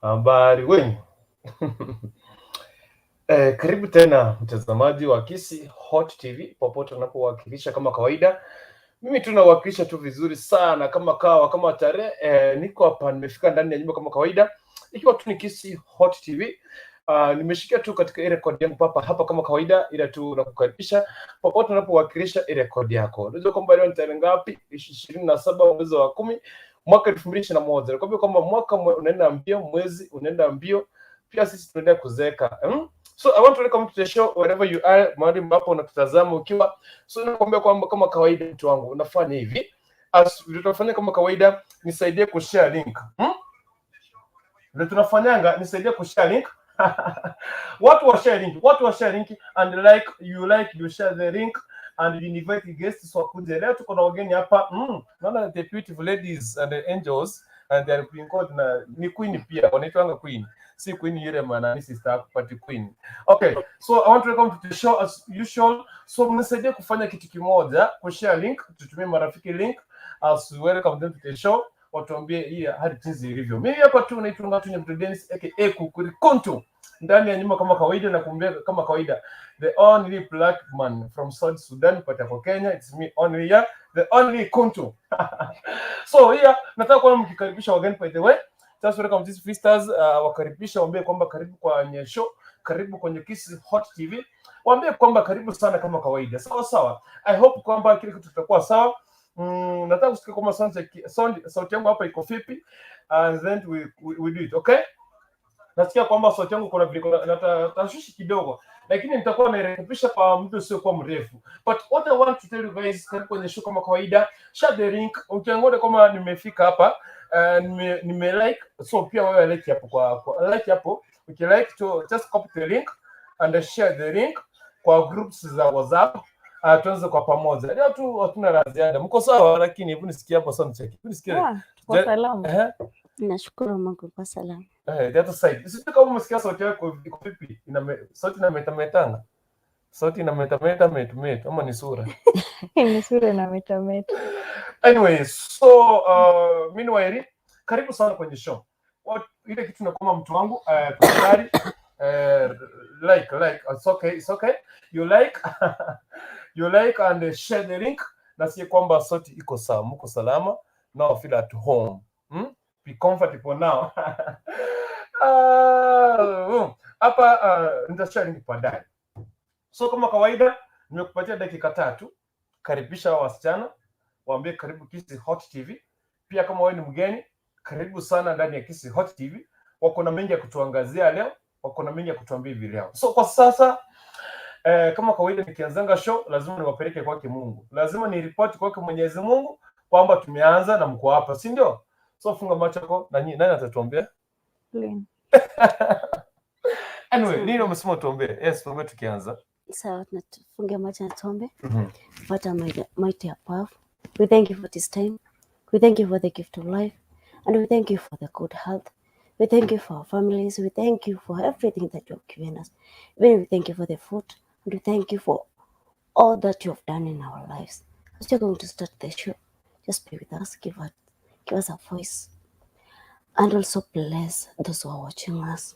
Habari wenyu. Karibu tena mtazamaji wa Kisii Hot TV popote unapowakilisha kama kawaida. Mimi tu nawakilisha tu vizuri sana kama kawa kama tarehe. Niko hapa, nimefika ndani ya nyumba kama kawaida, ikiwa tu ni Kisii Hot TV. Nimeshikia tu katika ile rekodi yangu papa hapa kama kawaida, ila tu nakukaribisha popote unapowakilisha ile rekodi yako. Unajua kwamba leo ni tarehe ngapi? 27 mwezi wa 10 mwaka 2021. Nakwambia kwamba mwaka unaenda mbio, mwezi unaenda mbio, pia sisi tunaendelea kuzeeka. So I want to welcome to the show wherever you are, mahali ambapo unatutazama ukiwa. So nakwambia kwamba kama kawaida, mtu wangu, unafanya hivi. As vile tunafanya kama kawaida, nisaidie kushare link. Vile tunafanyanga, nisaidie kushare link. Watu wa share link, watu wa share link and like you like you share the link and you invite guests wakuje. Leo tuko na wageni hapa. Naona the beautiful ladies and the angels and they are being called na ni queen pia, wanaitwanga queen. Si queen yule maana ni sister but queen. Okay, so I want to welcome to the show as usual. So mnisaidie kufanya kitu kimoja, kushare link, tutumie marafiki link as we welcome them to the show, watuambie hii hali jinsi ilivyo. Mimi hapa tu naitwa Ngatu Nyamtu Dennis aka Kukurikuntu ndani ya nyumba kama kawaida na kumbia kama kawaida, the only black man from South Sudan but kwa Kenya, it's me only here, the only Kuntu. So here nataka kuona mkikaribisha wageni. By the way, just welcome these visitors, wakaribisha, waambie kwamba karibu kwenye show, karibu kwenye Kisii Hot TV, waambie kwamba karibu sana kama kawaida. Sawa sawa, I hope kwamba kile kitu kitakuwa sawa. Nataka kusikia kwamba sound, sauti yangu hapa iko vipi and then we do it, okay? Nasikia kwamba sauti yangu kuna vile kuna na tashwishi kidogo, lakini nitakuwa nairekebisha kwa muda usiokuwa mrefu. But what I want to tell you guys, karibu kwenye show kama kawaida, share the link. Ukiangalia kama nimefika hapa, nime like, so pia wewe like hapo kwa like hapo, ukilike to just copy the link and share the link kwa groups za WhatsApp. Tuanze kwa pamoja. Leo tu hatuna la ziada. Mko sawa? Lakini hebu nisikie hapo sound check. Hebu nisikie. Yeah, tuko salama. Nashukuru Mungu kwa salama. Eh, the other side. Sijui kama umesikia sauti yako iko vipi? Sauti ina metametanga. Sauti ina metameta met ama ni sura? Ni sura na metameta. Anyway, so meanwhile, karibu sana kwenye show. Ile kitu nakoma mtu wangu, tafadhali like it's okay, it's okay. You like and share the link. Nasikia kwamba sauti iko sawa, mko salama. Now feel at home. Be comfortable now. Hapa nitashare link baadaye. So kama kawaida nimekupatia dakika 3, karibisha hao wasichana, waambie karibu Kisii Hot TV. Pia kama wewe ni mgeni, karibu sana ndani ya Kisii Hot TV. Wako na mengi ya kutuangazia leo, wako na mengi ya kutuambia hivi leo. So kwa sasa, kama kawaida nikianzanga show lazima niwapeleke kwake Mungu, lazima ni ripoti kwake Mwenyezi Mungu kwamba tumeanza na mko hapa, si ndio? So funga macho yako na nani atatuombea? Lynn. Anyway, Sawa. Nini umesema tuombee? Yes, tuombee tukianza. Sawa, tufunge macho na tuombe. Father, mighty above, we thank you for this time. We thank you for the gift of life. And we thank you for the good health. We thank you for our families. We thank you for everything that you have given us. Even we thank you for the food. And we thank you for all that you have done in our lives. As you're going to start the show, just be with us, give us a voice. And also bless those who are watching us.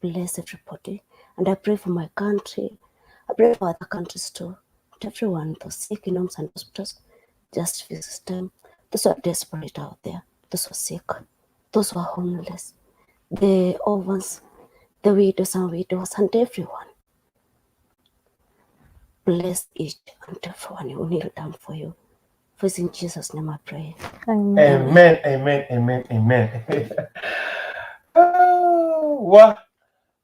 Bless everybody. And I pray for my country. I pray for other countries too. To everyone, those sick in homes and hospitals, just visit them. Those who are desperate out there, those who are sick, those who are homeless, the orphans, the widows and widows, and everyone. Bless each and everyone who kneel down for you. For it's in Jesus' name I pray. Amen. Amen, amen, amen, amen. Ah, wa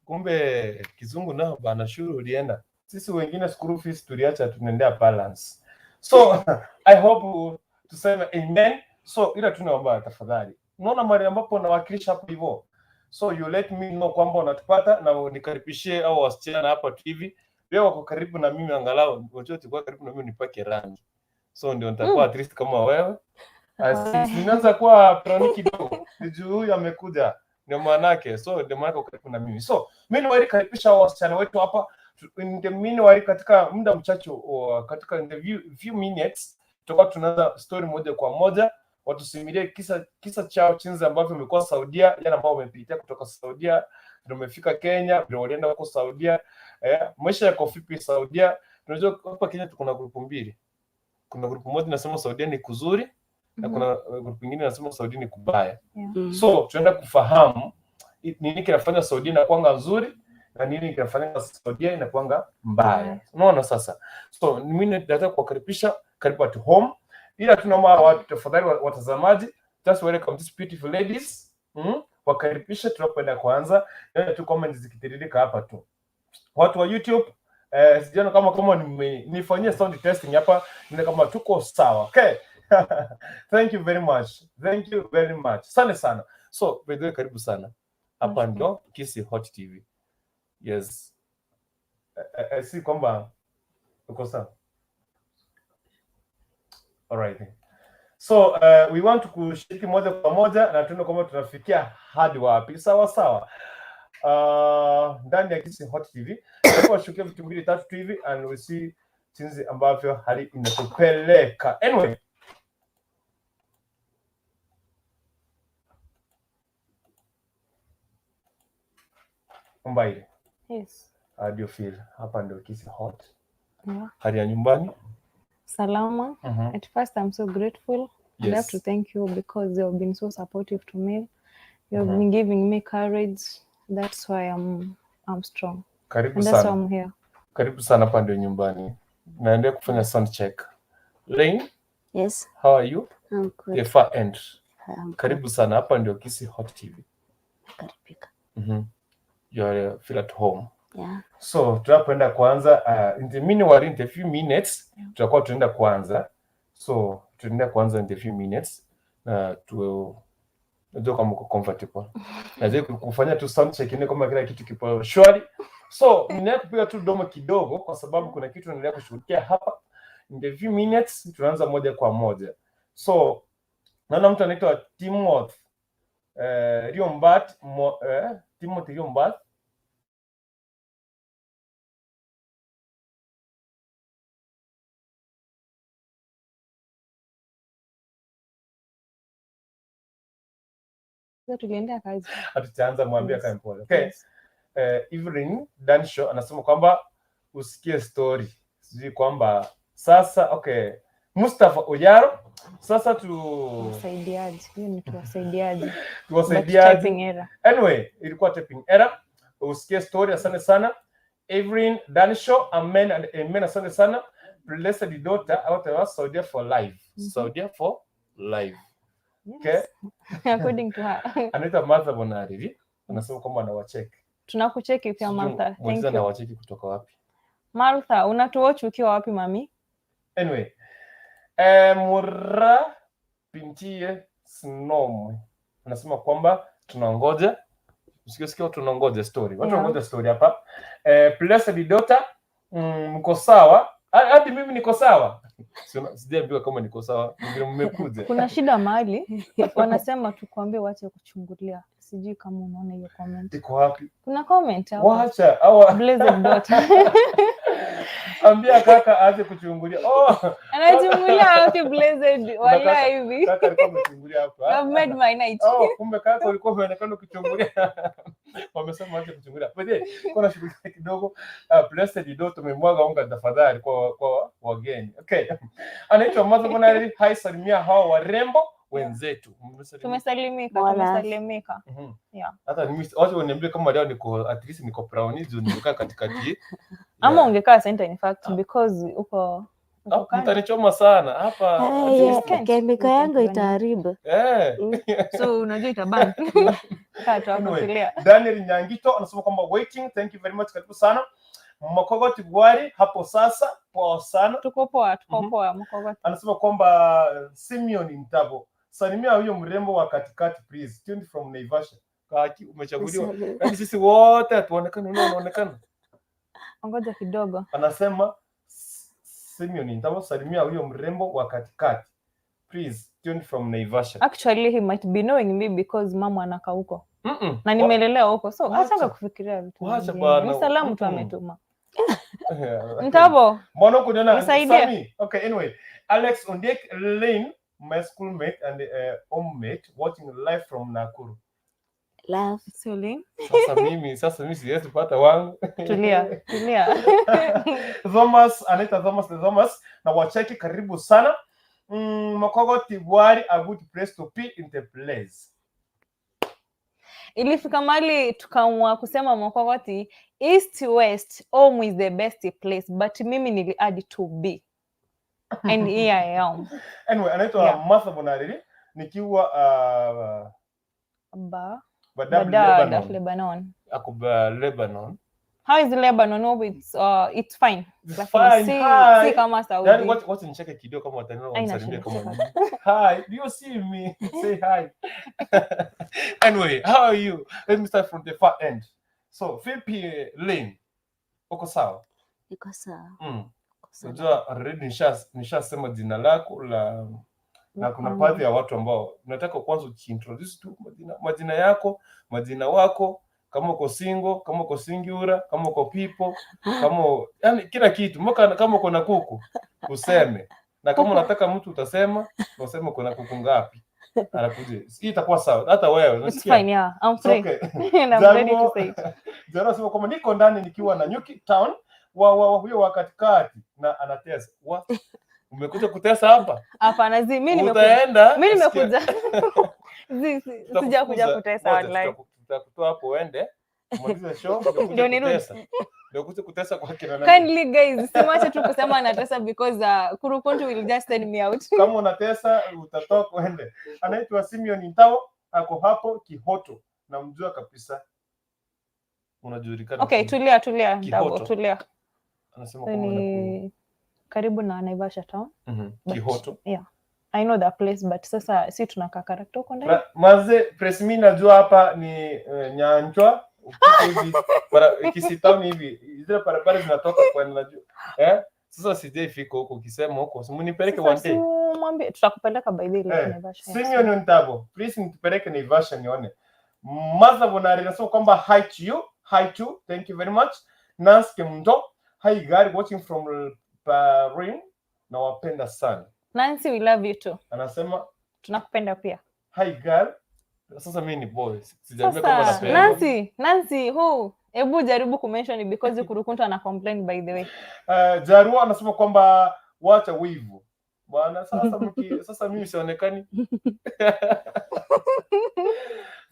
kumbe kizungu nao bana, shule ulienda. Sisi wengine school fees tuliacha, tunaendea balance. So I hope tuseme amen. So ila tunaomba tafadhali, unaona mahali ambapo nawakilisha hapo hivyo, so you let me know kwamba unatupata na unikaribishie au wasichana hapa tu hivi leo wako karibu na mimi, angalau unajua tulikuwa karibu na mimi nipake rangi, so ndio nitakuwa at least kama wewe. Ninaanza kuwa proni kidogo, ni juu huyu amekuja, ndio maanake, so ndio maana uko karibu na mimi. So mimi niwakaribisha hao wasichana wetu hapa. In the meanwhile, katika muda mchache, katika in the few minutes tutakuwa tunaanza story moja kwa moja. Watusimulie kisa chao chinzi ambavyo wamekuwa Saudia, yale ambao wamepitia kutoka Saudia ndio wamefika Kenya, ndio walienda huko Saudia. Maisha yako vipi Saudia? Tunajua hapa Kenya kuna grupu mbili. Kuna grupu moja inasema Saudia ni kuzuri na kuna grupu nyingine inasema Saudia ni kubaya. So tunaenda kufahamu nini kinafanya Saudia inakuanga nzuri na nini kinafanya Saudia inakuanga mbaya. Unaona sasa? So mimi nataka kuwakaribisha, karibu at home. Ila tunaomba watu tafadhali, watazamaji, just welcome these beautiful ladies. Wakaribishe tunapoenda kuanza. Naona tu comments zikitiririka hapa tu. Watu wa YouTube, sijaona kama nifanyie sound testing hapa, nione kama tuko sawa. Okay. Thank you very much. Thank you very much. Asante sana. So, by the way, karibu sana. Hapa ndo Kisii Hot TV. Yes. Si kwamba uko sawa. All right. So we want kushiriki moja kwa moja na tuone kwamba tunafikia hadi wapi. Sawa sawa. Ndani ya Kisii Hot TV. Washukia vitu mbili tatu tu hivi and we see jinsi ambavyo hali inatupeleka. Anyway, Mbaire. Yes. How do you feel? Hapa ndio Kisii Hot. Yeah. Hali ya nyumbani? Salama. At first I'm so grateful. I have to thank you because you have been so supportive to me. You have been giving me courage. That's why I'm strong. Karibu And that's why sana. I'm here. Karibu sana, hapa ndio nyumbani. Naendelea kufanya sound check. Lane, Yes, how are you? I'm good. The far end. I'm good. Karibu sana, hapa ndio Kisii Hot TV. Karibika. You are feel at home. Yeah. So tunapoenda kuanza in the meanwhile, in the few minutes tutakuwa tunaenda kuanza. So tunaenda kuanza in the few minutes na tu najua kama uko comfortable. Najua kufanya tu sound check ile kama kila kitu kipo shwari. So ninaenda kupiga tu domo kidogo kwa sababu kuna kitu tunaendelea kushughulikia hapa. In the few minutes tunaanza moja kwa moja. So naona mtu anaitwa Timothy Riombat Timothy Riombat Tuliendea kazi. Hatutaanza mwambia Yes. kama mpole. Okay. Yes. Evelyn Danshaw anasema kwamba usikie story. Sijui kwamba sasa okay. Mustafa Oyaro sasa Wasaidiaji. Hiyo ni tuwasaidiaji. tuwasaidiaje? But typing error. Anyway, ilikuwa typing error. Usikie story, asante sana. Evelyn Danshaw, amen and amen, asante sana. Blessed daughter out of us, Saudia for life. Saudia for life. Yes. Okay. According to her. Anaitwa Martha Bonariri. Anasema kwamba anawacheki. Tunakucheki pia Sijui Martha. Thank muulize you. anawacheki kutoka wapi. Martha, unatuwatch ukiwa wapi mami? Anyway, Mura Pintie Snom anasema kwamba tunangoja, usikie tunangoja story, watu wanangoja story hapa. Blessed daughter, mko sawa? Hadi mimi niko sawa. Sijaambiwa kama niko sawa, ndio mmekuja. Kuna shida mahali wanasema tukuambie wache kuchungulia. Sijui kama unaona hiyo comment. Iko wapi? Kuna comment hapo. Wacha hawa Blessed daughter. ambia kaka aache kuchungulia. Oh, Anachungulia wapi Blessed? Wala hivi. Kaka alikuwa amechungulia hapa. You've made my night. Oh, kumbe kaka ulikuwa umeonekana ukichungulia. Wamesema acha kuchungulia. By the way, kuna shughuli kidogo. Blessed daughter tumemwaga unga tafadhali kwa wageni. Okay. Anaitwa Martha Bonari. Hi, salimia hawa warembo wenzetu. Tumesalimika, Bwana. tumesalimika. Yeah. Hata mimi wacha uniambie kama leo niko at least niko brown juu nimekaa katikati. Ama ungekaa center in fact because uko kando. Mtanichoma sana hapa. Hey, yeah, can't. kemiko We can't yangu run. itaharibu. So unajua itaban. Kaa tu hapo Anyway. tulia. Daniel Nyangito anasema kwamba waiting, thank you very much, karibu sana. Mokogoti Gwari hapo sasa, poa sana. Tuko poa, tuko poa, mko Anasema kwamba Simeon Ntabo, salimia huyo mrembo wa katikati please, tuned from Naivasha. Kaki umechaguliwa. Yaani sisi wote hatuonekani, unaonekana. Ngoja kidogo. Anasema Simeon Ntabo, salimia huyo mrembo wa katikati please, tuned from Naivasha. Actually he might be knowing me because mama anakaa huko. Na nimelelewa huko. So acha kufikiria vitu. Wacha bana. Ni salamu tu ametuma. Ntabo. Mbona huko niona Nisaidie. Sami? Okay, anyway, Alex Ondiek Lane my schoolmate and homemate watching live from Nakuru. Love. Suli. Sasa mimi siwezi pata wangu. Tulia, tulia. Thomas anaita Thomas the Thomas na wacheki, karibu sana. Makogoti Bwari, a good place to be in the place. Ilifika mali tukaamua kusema Mokogoti east west home is the best place, but mimi nili add to be and here I am. Anyway, anaitwa Martha Bonariri nikiwa Ba Badab, Badad Lebanon. Lebanon. Ako Lebanon. How is Lebanon? Oh, it's fine. It's Lakini fine. si, Hi. si kama Saudi. Yaani wacha nicheke kidogo kama wataniona Haina wanisalimie shida. kama mimi. Hi, do you see me? Say hi. Anyway, how are you? Let me start from the far end. So, vipi Lynn? Uko sawa? Niko sawa. Niko sawa. Unajua already nishasema jina lako la na kuna baadhi ya watu ambao nataka kwanza ujiintroduce tu majina yako, majina wako, kama uko single, kama uko singular, kama uko people, kama yani kila kitu, mpaka kama uko na kuku useme, na kama unataka mtu utasema, na useme uko na kuku ngapi. Anakuja. Hii itakuwa sawa. Hata wewe It's unasikia? fine, yeah. I'm It's free. okay. And I'm ready to say it. Jaro anasema kwamba niko ndani nikiwa na Nyuki Town wa huyo wa katikati na anatesa. Wa umekuja kutesa hapa? Hapana, zi mimi nimekuja. Utaenda. Mimi Sikia, nimekuja. Zi sijakuja tutakufukuza. kutesa Ngoja, wallahi. tutakutoa hapo uende umalize show ndio ukuje Ndio nirudi. kutesa. Ndio ukuje kutesa kwa kina nani. Kindly guys, simwache tu kusema anatesa because Kurukuntu will just send me out. Kama unatesa utatoka uende. Anaitwa Simeon Ntao, ako hapo Kihoto. Namjua kabisa. Unajulikana. Okay, tulia tulia, Ndabo, Kihoto. tulia. Anasema kwamba Ni karibu na Naivasha town. Kihoto. Yeah. I know that place, but sasa si tunakaa character huko ndani. Maze press mi najua hapa ni Nyanchwa ukipita hivi Kisii Town hivi zile barabara zinatoka kwa najua sasa sijaifika huko, ukisema huko si munipeleke Sasa one day. si umwambie tutakupeleka by the way Naivasha. Simeon Ntabo, please nitupeleke Naivasha nione. Martha Bonari nasema kwamba hi to you, hi to, thank you very much. Nancy Kemndo, hi Gary watching from Bahrain, nawapenda sana. Nancy, we love you too. Anasema Tunakupenda pia. Hi girl. Sasa mimi ni boy, sijaambia kama Sasa napenda. Nancy, Nancy, who? Hebu jaribu kumention because Kurukuntu ana complain by the way. Jarua anasema kwamba wacha wivu bwana. Sasa mimi sionekani.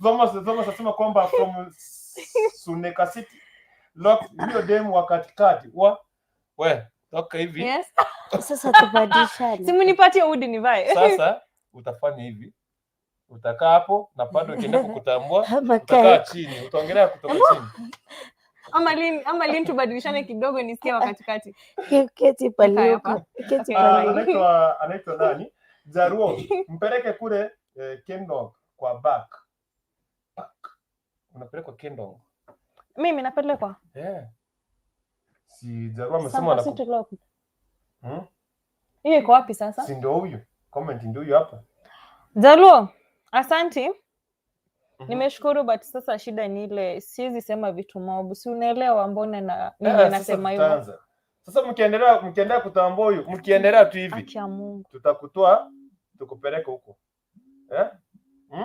Thomas anasema kwamba from Suneka City Lock, hiyo demu wa katikati wa we toka hivi. Yes. Sasa tubadilishane. Simu nipatie udi nivae. Sasa utafanya hivi, utakaa hapo na bado ukienda kukutambua Ama utakaa kae. chini, utaongelea kutoka chini. Ama Lynn tubadilishane kidogo nisikie wa katikati. Keti pale Nikae huko. hapa. Keti Okay. pale. Anaitwa nani? Jaruo, mpeleke kule Kendong kwa back. Back. Unapelekwa Kendong. Mimi napelekwa. Yeah. Si Jaruo amesema Samba City Lock. Hmm? Hiyo iko wapi sasa? Si ndio huyu? Comment ndio huyu hapa. Jaluo, asanti. Nimeshukuru, but sasa shida ni ile siwezi sema vitu mob. Si unaelewa mbona na mimi Sasa nasema hivyo. tutaanza. Sasa mkiendelea kutambua huyu, mkiendelea tu hivi Haki ya Mungu. Tutakutoa tukupeleke huko. Eh? Hmm?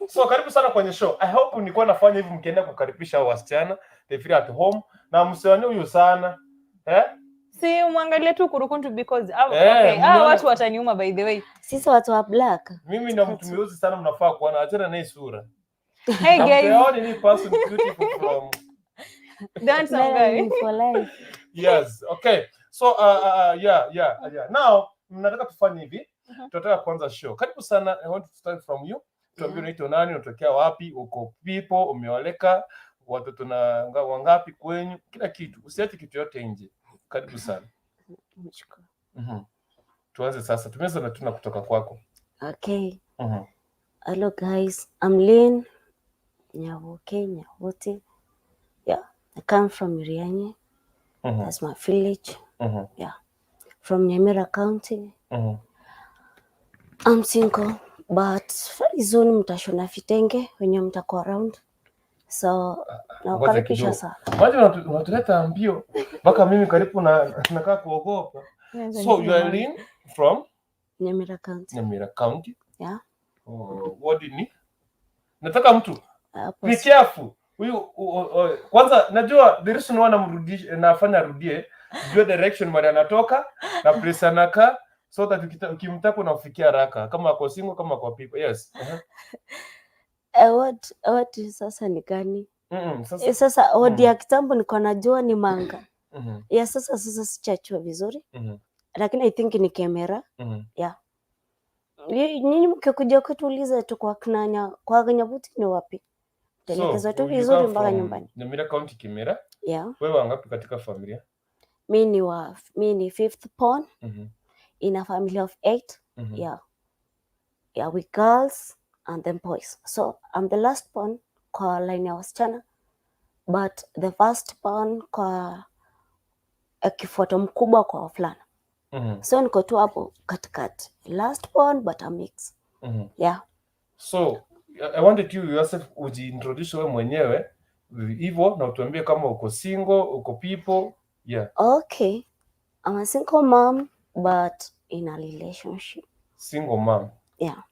So karibu sana kwenye show. I hope nilikuwa nafanya hivi mkienda kukaribisha hao wasichana, they feel at home na msione huyu sana. Eh? Si umwangalie tu Kurukuntu because Eh, okay, hawa watu wataniuma by the way. Sisi watu wa black. Mimi na mtu mweusi sana mnafaa kuona, achana na hii sura. Hey I'm guys, the only person beautiful from don't some guy. Melanin for life. Yes, okay. So yeah. Now mnataka tufanye hivi. Tunataka kuanza show. Karibu sana. I want to start from you. Tuambie unaitwa nani, unatokea wapi, uko people, umeoleka, watoto na wangapi kwenyu, kila kitu. Usiache kitu yote nje. Karibu sana. Nimeshukuru. Tuanze sasa. Tumeanza na tuna kutoka kwako. Okay. Hello guys, I'm Lynn Nyawoke Nyawote. Yeah, I come from Irianye. That's my village. From Nyamira County. I'm single, but very soon mtashona vitenge wenye mtakuwa around. So nawakaribisha kidogo. sana. Maji unatuleta mbio mpaka mimi karibu na nakaa kuogopa. So you are Lynn from Nyamira County. Nyamira County. Yeah. Oh, ward ni? Nataka mtu Hapo be careful. Huyu kwanza najua the reason why namrudisha, nafanya arudie, jua direction mahali anatoka na place anakaa, so that ukimtaka unamfikia haraka, kama ako single, kama ako people. Yes. Ward sasa ni gani? Sasa Sasa ward ya kitambo niko najua ni Manga. Ya sasa sijajua vizuri. Lakini I think ni Kemera. Yeah. Nyinyi mkikuja kutuuliza tu kwa kinanya kwa Nyabuti ni wapi? Utaelekezwa tu you vizuri come mpaka from nyumbani. Nyamira County, Kimera. Yeah. Wewe wangapi katika familia? Mi ni fifth born in a family of eight. Yeah. Yeah, we girls and then boys. So I'm the last born kwa line ya wasichana, but the first born kwa kifuato mkubwa kwa wavulana. So niko tu hapo katikati. Last born but a mix. Yeah. So I wanted you yourself ujiintroduce wewe mwenyewe hivyo na utuambie kama uko single, uko people. Yeah. Okay. I'm a single mom but in a relationship. Single mom. Yeah.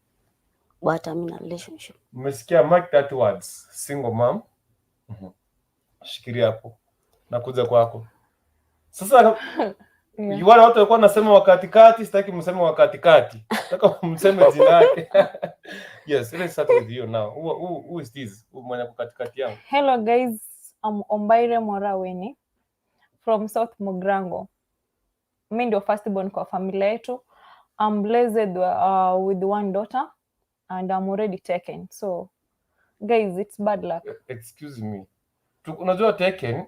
But I'm in a relationship. Umesikia, mark that words. Single mom. Shikilia hapo. Nakuja kwako. Sasa wale watu walikuwa nasema wa katikati, sitaki mseme wa katikati. Nataka mseme jina yake. Yes, let's start with you now. Who is this? Huyu mwenye ako katikati yangu. Hello guys, I'm Ombaire Mora Weni from South Mugirango. Mi ndio first born kwa familia yetu. I'm blessed with one daughter and I'm already taken. So guys, it's bad luck. Excuse me. Unajua taken,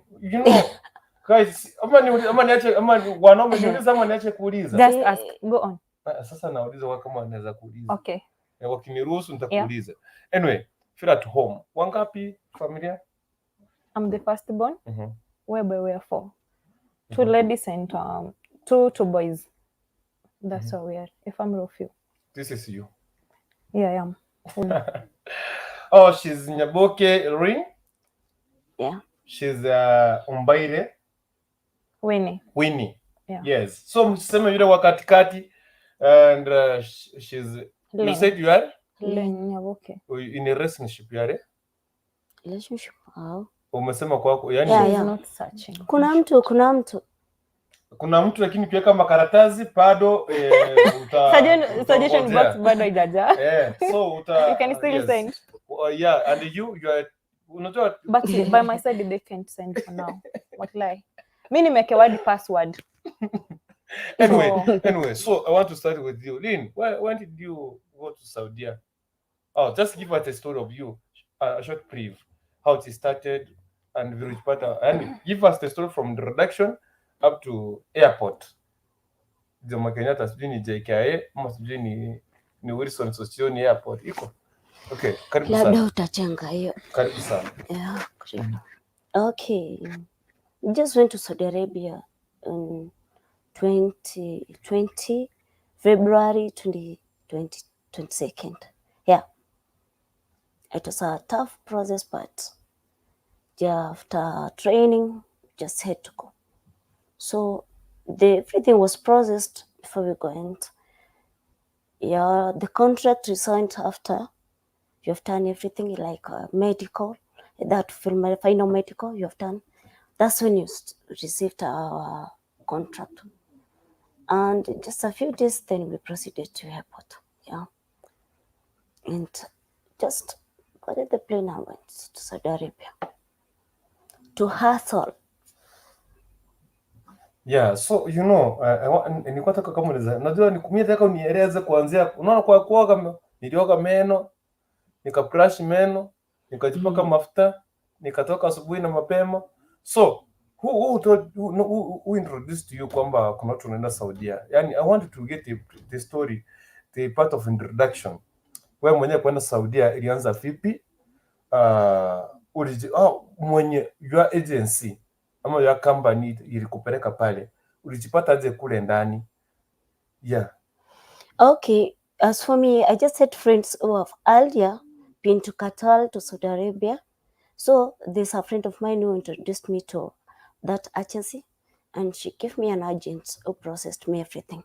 guys, ama niache, ama wanaume niulize ama niache kuuliza? Just ask. Go on. Ah, sasa nauliza wao kama wanaweza kuuliza. Okay. Wakiniruhusu nitakuuliza. Anyway, feel at home. Wangapi familia? I'm the first born, whereby we are four. Two ladies and two boys. That's how we are. A family of few. This is you. Yeah, I am. Oh, she's Nyaboke Ring. Yeah. She's Umbaire Winnie. Winnie. Yeah. Yes. So mseme yule wa katikati and she's you Lynn. said you are Lynn Nyaboke. In a relationship, you are? Relationship. Oh. Umesema kwako yani Yeah, She's yeah. not searching. Kuna mtu. Kuna mtu lakini ukiweka makaratasi bado Suggestion utangojea. box bado haijajaa. So uta You can still yes. send. Yeah, and you are, unajua But by my side they can't send for now. What lie? Mi nimewekewa hadi password. Anyway, So- anyway, so I want to start with you. Lynn, when did you go to Saudi? Oh, just give us a story of you, a short brief, how it started and vile ulipata, and give us the story from introduction up to airport. Jomo Kenyatta, sijui ni JKIA ama sijui ni Wilson Sossion Airport iko. Okay, karibu Labda sana. utachanga hiyo. Karibu sana. Yeah, karibu. Okay. We just went to Saudi Arabia in 2020, February 20, 20, 22nd. Yeah. It was a tough process, but yeah, after training, just had to go. So everything was processed before we went. Yeah, the contract we signed after you have done everything like medical, that final medical you have done. That's when you received our contract. And in just a few days, then we proceeded to airport. Yeah. And just got in the plane and went to Saudi Arabia to hustle. Yeah, so nilikuwa nataka kama unaweza, najua ni mimi nataka unieleze kuanzia, unaona, kwa kuoga, nilioga meno, nikabrush meno, nikajipaka mafuta, nikatoka asubuhi na mapema. So who told, who, no, who introduced you kwamba kuna watu wanaenda Saudia? Yani I want to get the story, the part of introduction. Wewe mwenyewe kwenda Saudia ilianza vipi? Oh, mwenye your agency ama your company ilikupeleka pale, ulijipata aje kule ndani? Yeah. Okay, as for me, I just had friends who have earlier been to Qatar, to Saudi Arabia. So there's a friend of mine who introduced me to that agency, and she gave me an agent who processed me everything.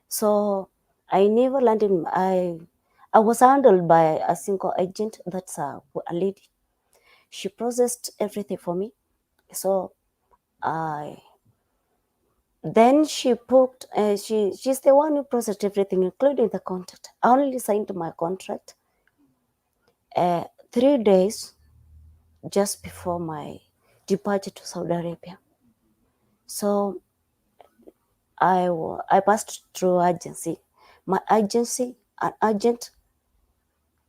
So I never landed. I was handled by a single agent. That's a lady. She processed everything for me. So I then she booked. She's the one who processed everything, including the contract. I only signed my contract 3 days just before my departure to Saudi Arabia. So I passed through agency, my agency, an agent,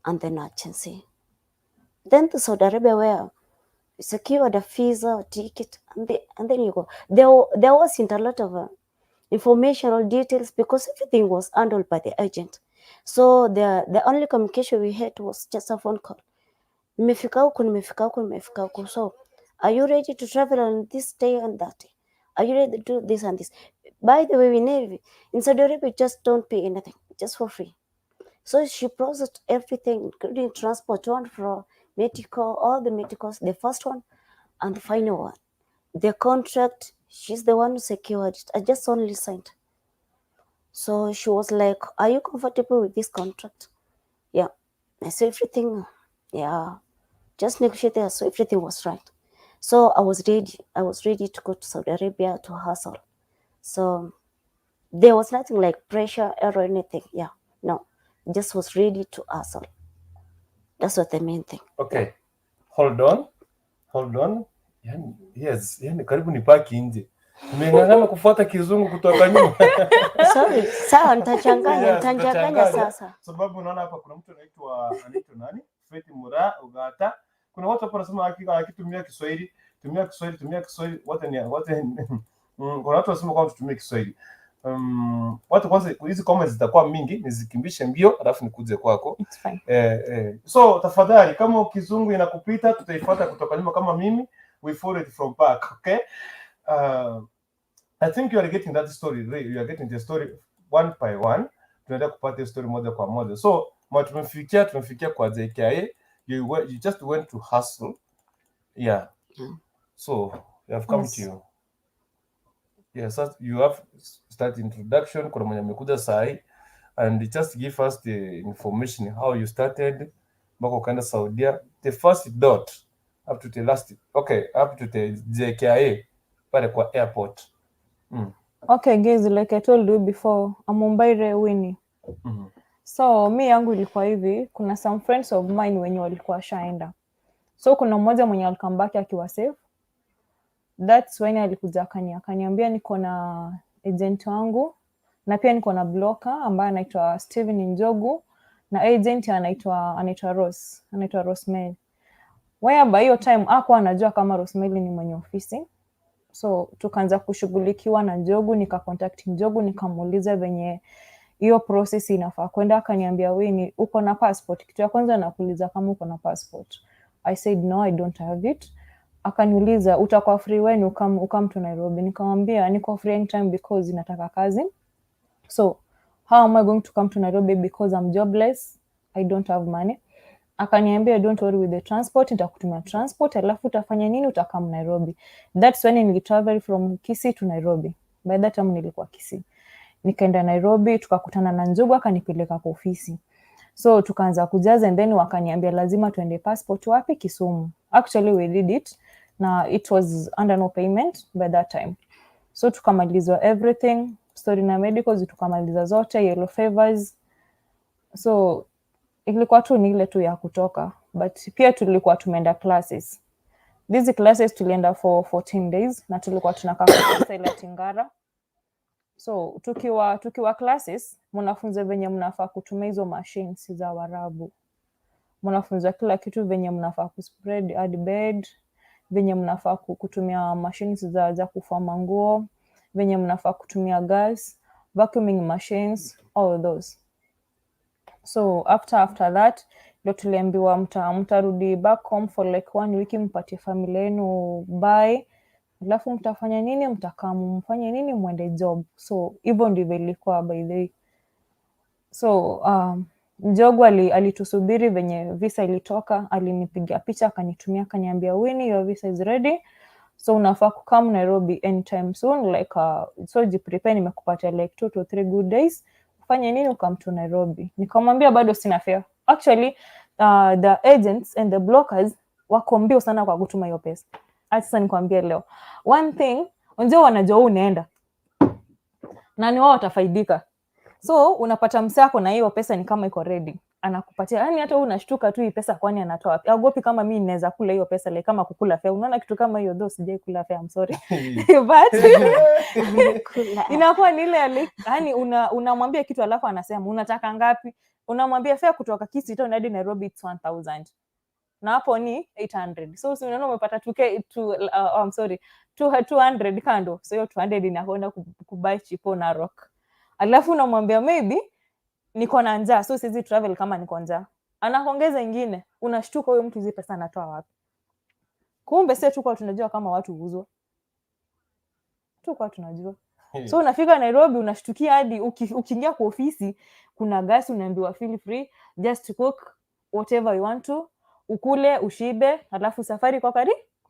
and then agency. Then to Saudi Arabia, where you secured a visa ticket, and then you go. There wasn't a lot of informational details because everything was handled by the agent. So the only communication we had was just a phone call. Nimefika huku, nimefika huku, nimefika huku. So are you ready to travel on this day and that day? Are you ready to do this and this? By the way, we never in Saudi Arabia just don't pay anything, just for free. So she processed everything, including transport to and fro, medical, all the medicals, the first one and the final one. The contract, she's the one who secured it. I just only signed. So she was like, "Are you comfortable with this contract?" Yeah. I said everything, yeah. Just negotiated, so everything was right. So I was ready. I was ready to go to Saudi Arabia to hustle. So there was nothing like pressure or anything. Yeah, no, just was ready to hustle. That's what the main thing. Okay. Hold on. Hold on. Yani, yes, yani karibu nipaki nje. Nimeng'ang'ana kufuata kizungu kutoka nyuma. Sorry, sawa, nitachanganya, Yes, nitachanganya utachanganya. Sasa. Sababu unaona hapa kuna mtu anaitwa nani? Faith Mura Ugata. Kuna watu hapa wanasema akitumia Kiswahili, tumia Kiswahili, tumia Kiswahili, wote ni wote kuna watu wanasema kwamba tutumie Kiswahili. Watu kwanza hizi comments zitakuwa mingi, nizikimbishe mbio alafu nikuje kwako. It's fine. So tafadhali kama kizungu inakupita tutaifuata kutoka nyuma kama mimi, we follow it from back, okay? I think you are getting that story. You are getting the story one by one. Tunaendelea kupata hiyo story moja kwa moja. So ma tumefikia kwa JKIA. You just went to hustle. Yeah. So you have come to you. Yeah, so you have start introduction. Kuna mwenye amekuja sahi and just give us the information how you started mpaka ukaenda Saudia, the first dot up to the last, okay, up to the JKIA pale kwa airport. Okay guys, like I told you before, I'm Mumbai Winnie. So mi yangu ilikuwa hivi, kuna some friends of mine wenye walikuwa washaenda. So kuna mmoja mwenye alicome back akiwa safe. That's when alikuja akaniambia niko na agent wangu na pia niko na broker ambaye anaitwa Steven Njogu na agent anaitwa Rose, anaitwa Rosemary. Whereby hiyo time hakuwa anajua kama Rosemary ni mwenye ofisi. So tukaanza kushughulikiwa na Njogu, nikacontact Njogu nikamuuliza venye hiyo process inafaa kwenda, akaniambia, "Winnie, uko na passport?" Kitu ya kwanza nakuuliza kama uko na passport. I said, "No, I don't have it." Akaniuliza, "Utakuwa free when ukam to Nairobi?" Nikamwambia niko free anytime because nataka kazi. So how am I going to come to Nairobi because I'm jobless? I don't have money. Akaniambia, "Don't worry with the transport, nitakutumia transport, alafu utafanya nini? Utakam Nairobi." That's when nilitravel from Kisii to Nairobi. By that time nilikuwa Kisii. Nikaenda Nairobi, tukakutana na Njogu, akanipeleka kwa ofisi. So tukaanza kujaza and then wakaniambia lazima tuende passport wapi? Kisumu. Actually we did it na it was under no payment by that time. So tukamalizwa everything, story na medicals tukamaliza zote, yellow fevers. So ilikuwa tu ni ile tu ya kutoka, but pia tulikuwa tumeenda classes. These classes tulienda for 14 days na tulikuwa tunakaa kwa hostel ya Tingara. So tukiwa classes mnafunza venye mnafaa kutumia hizo machines za Warabu, mnafunza kila kitu venye mnafaa kuspread hadi bed, venye mnafaa kutumia machines za kufua manguo, venye mnafaa kutumia gas, vacuuming machines, all those. So after that ndo tuliambiwa mtarudi back home for like one week, mpatie familia yenu bye, alafu mtafanya nini, mtakaa mfanye nini, mwende job. So hivyo ndivyo ilikuwa, by the way. So Njogu alitusubiri venye visa ilitoka, alinipiga picha akanitumia, akaniambia, "Winnie, your visa is ready, so unafaa kukam Nairobi anytime soon, like so jiprepare, nimekupatia like 2 to 3 good days ufanye nini, ukam." Fanya nini ucome to Nairobi? Nikamwambia bado sina fare. Actually, the agents and the blockers wako mbio sana kwa kutuma hiyo pesa. Acha sasa nikwambie leo. One thing, unajua wanajua wewe unaenda. Na ni wao watafaidika. So unapata msee ako na hiyo pesa ni kama iko ready. Anakupatia. Yaani hata wewe unashtuka tu, hii pesa kwani anatoa wapi? Agopi kama mimi ninaweza kula hiyo pesa, like kama kukula fare. Unaona kitu kama hiyo, though sijai kula fare, I'm sorry. But Amekula. Inakuwa ni ile like, yani unamwambia kitu alafu anasema, "Unataka ngapi?" Unamwambia fare kutoka Kisii town hadi Nairobi it's 1000 na hapo ni 800, so si unaona umepata 2K to, I'm sorry, 200 kando. So hiyo 200 inakwenda kubuy chipo na rock. Alafu unamwambia maybe niko na njaa, so siwezi travel kama niko njaa. Anakuongeza ingine. Unashtuka, huyo mtu hizi pesa anatoa wapi? Kumbe sisi tukuwa tunajua kama watu huuzwa, tukuwa tunajua. So unafika Nairobi, unashtukia hadi ukiingia kwa ofisi kuna gas, unaambiwa feel free, just cook whatever you want to, ukule ushibe, alafu safari kwa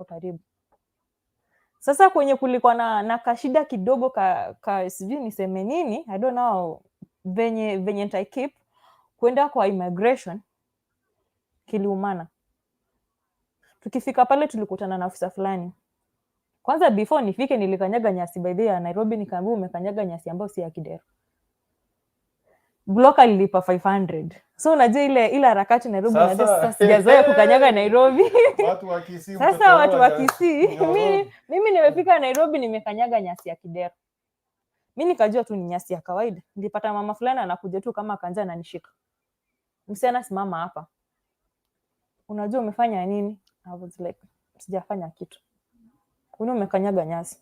karibu. Sasa kwenye kulikuwa na kashida kidogo ka sijui niseme nini, I don't know venye nitaikeep kwenda kwa immigration, kiliumana. Tukifika pale tulikutana na afisa fulani. Kwanza before nifike nilikanyaga nyasi, by the way, ya Nairobi, nikaambiwa umekanyaga nyasi ambayo si ya Kidero. Block alilipa 500. So unajua ile harakati Nairobi, unajua sasa sijazoea kukanyaga Nairobi. Watu wa Kisii Sasa mtoto watu wa mmoja Kisii, nyororo. Mimi nimefika Nairobi, nimekanyaga nyasi ya Kidero. Mi nikajua tu ni nyasi ya kawaida. Nilipata mama fulani anakuja tu kama kanja, ananishika. "Msichana, simama hapa. Unajua umefanya nini?" I was like, "Sijafanya kitu." "Kwani umekanyaga nyasi?"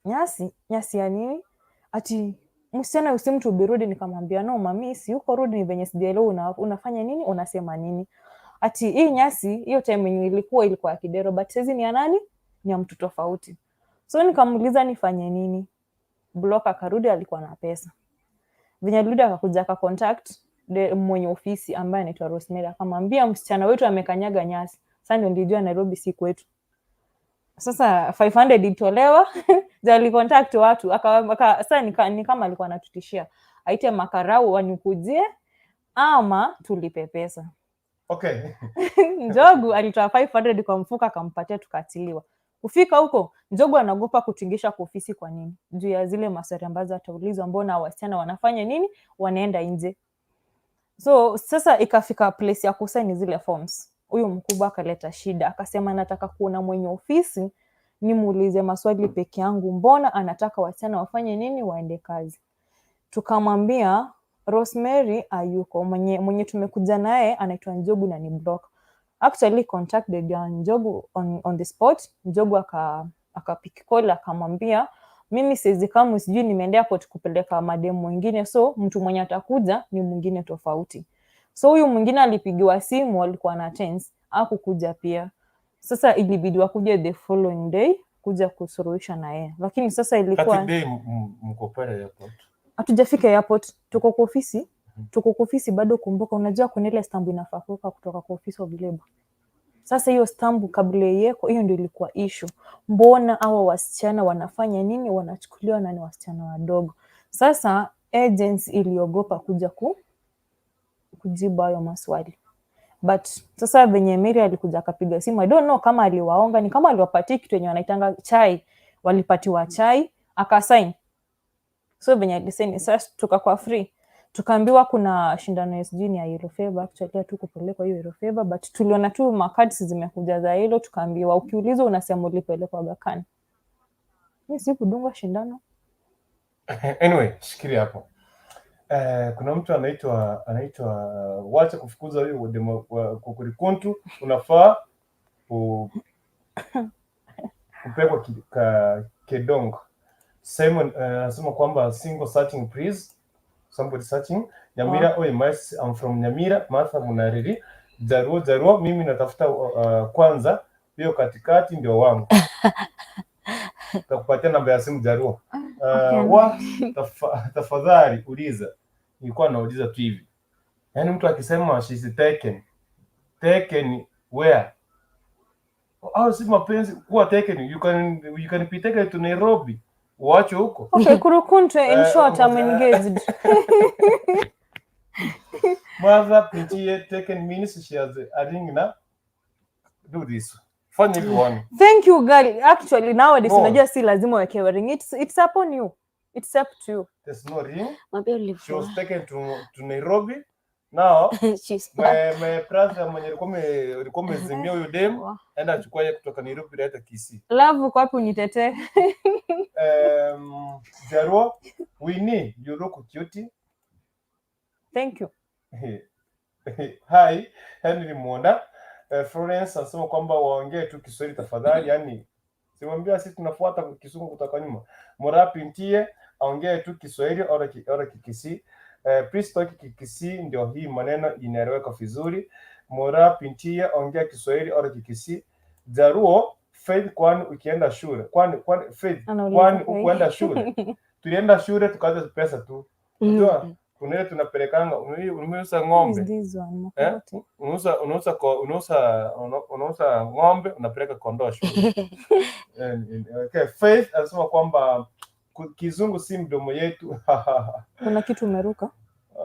"Nyasi? Nyasi ya nini?" Ati, "Msichana, usi mtu ubirudi." Nikamwambia, "No mami, si uko rudi, ni venye sijaelewa unafanya nini, unasema nini." Ati hii nyasi hiyo time yenye ilikuwa ya Kidero, but saizi ni ya nani? Ni ya mtu tofauti. So nikamuuliza nifanye nini. Block akarudi, alikuwa na pesa. Venye alirudi akakuja aka contact mwenye ofisi ambaye anaitwa Rosemary, akamwambia msichana wetu amekanyaga nyasi. Sasa ndio nilijua Nairobi si kwetu. Sasa 500 ilitolewa, ndio alicontact watu sasa ni kama alikuwa anatutishia aite makarau wanikujie ama tulipe pesa. Njogu alitoa 500 kwa mfuko akampatia, tukaachiliwa. Kufika huko, Njogu anaogopa kutingisha kwa ofisi. Kwa nini? Juu ya zile maswali ambazo ataulizwa, mbona wasichana wanafanya nini, wanaenda nje. So sasa ikafika place ya kusaini zile forms, huyu mkubwa akaleta shida, akasema, "Nataka kuona mwenye ofisi nimuulize maswali peke yangu, mbona anataka wasichana wafanye nini, waende kazi?" Tukamwambia Rosemary ayuko, mwenye tumekuja naye anaitwa Njogu na ni block. Actually contacted ya Njogu on the spot. Njogu akapick call, akamwambia, "Mimi siwezi kama sijui nimeendea airport kupeleka mademu mwingine, so mtu mwenye atakuja ni mwingine tofauti." So huyu mwingine alipigiwa simu, alikuwa na tense, hakukuja pia. Sasa ilibidi wakuje the following day kuja kusuluhisha na yeye, lakini sasa ilikuwa Kati day mko pale airport. Hatujafika airport, tuko kwa ofisi, tuko kwa ofisi bado. Kumbuka, unajua kuna ile stamp inafaa kuweka kutoka kwa office of labor. Sasa hiyo stamp kabla iwekwe, hiyo ndio ilikuwa issue. Mbona hawa wasichana wanafanya nini, wanachukuliwa na ni wasichana wadogo? Sasa agency iliogopa kuja kujibu hayo maswali, but sasa venye Mary alikuja akapiga simu, I don't know kama aliwaonga, ni kama aliwapatia kitu yenye wanaitanga chai, walipatiwa chai akasign. So venye alisign, sasa tukakuwa free. Tukaambiwa kuna shindano ya sijui ni ya yellow fever. Actually hatukupelekwa hiyo yellow fever, but tuliona tu macards zimekuja za yellow. Tukaambiwa ukiulizwa unasema ulipelekwa Aga Khan. Mi sikudungwa shindano. Anyway, shikilia hapo. Kuna mtu anaitwa wacha kufukuza huyu demo wa kukurikuntu, unafaa kupelekwa kedong. Simon anasema kwamba single searching please, somebody searching Nyamira. Oh. I'm from Nyamira. Martha Munariri, Jaruo Jaruo, mimi natafuta kwanza hiyo katikati ndio wangu. Takupatia namba ya simu, Jaruo. Wa tafadhali uliza. Nilikuwa nauliza tu hivi, yaani mtu akisema she's taken, taken where? Au si mapenzi kuwa taken? You can be taken to Nairobi. Uache huko. Okay, Kurukunte, in short, I'm engaged. Mother Pintie taken minutes, she has a ring na. Do this. Fanya hivi one. Thank you, girl. Actually, nowadays Go on. Unajua si lazima uwekewe ring. It's upon you. It's up to you. There's no ring. Mwambie She ulivua. was taken to Nairobi. Now, She's back. my brother mwenye alikuwa amezimia huyo dem, Wow. enda achukua yeye kutoka Nairobi leta Kisii. Love, uko wapi unitetee? Jaruo, Winnie, you look cute. Thank you. Hi, Henry Mwonda. Florence anasema kwamba waongee tu Kiswahili tafadhali, yani simwambia sisi tunafuata Kizungu kutoka nyuma. Murapi ntie aongee tu Kiswahili ora Kikisii. Please talk Kikisii ndio hii maneno inaeleweka vizuri. Murapi ntie ongea Kiswahili ora Kikisii. Jaruo Faith, kwani ukienda shule? Kwani Faith, Anauliza kwani Faith. ukuenda shule? Tulienda shule tukaanza pesa tu. Unajua kuna ile tunapelekanga unauza Who is ng'ombe. this one? Eh? Makoti. Unauza ng'ombe unapeleka kondoo shule. Okay, Faith anasema kwamba Kizungu si mdomo yetu. Kuna kitu umeruka.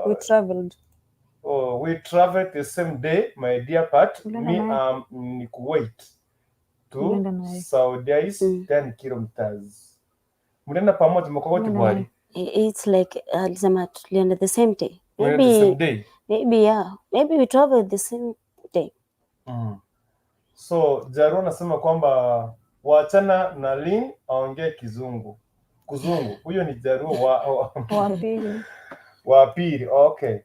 We traveled. Oh, we traveled the same day, my dear Pat. Ulienda Me naye? ni Kuwait to Ulienda naye? Saudi is 10 kilometers. Mlienda pamoja mkokoti Ulienda bwali. It's like alisema tulienda the same day. Mlienda the same Maybe day. Maybe, yeah. Maybe we traveled the same day. So Jaruo anasema kwamba waachana na Lin aongee Kizungu. Kuzungu. Huyo ni Jaruo Wa pili. Wa pili. Okay.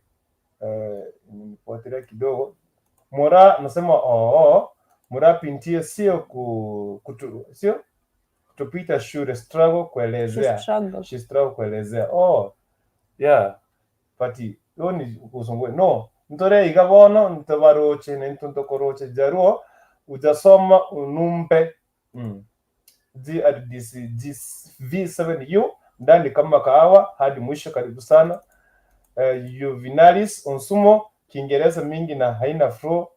Nifuatilia kidogo. Mora anasema oh, Mora pintie sio sio kutupita shule, struggle She kuelezea. struggled. She struggle kuelezea. Oh, yeah. But yo ni kuzungu. No, ntore igabono ntabaroche ne ntontokoroche Jaruo ujasoma unumpe. GRDC V7U ndani kama kahawa hadi mwisho. Karibu sana. Juvenalis Onsumo, Kiingereza mingi na haina flow.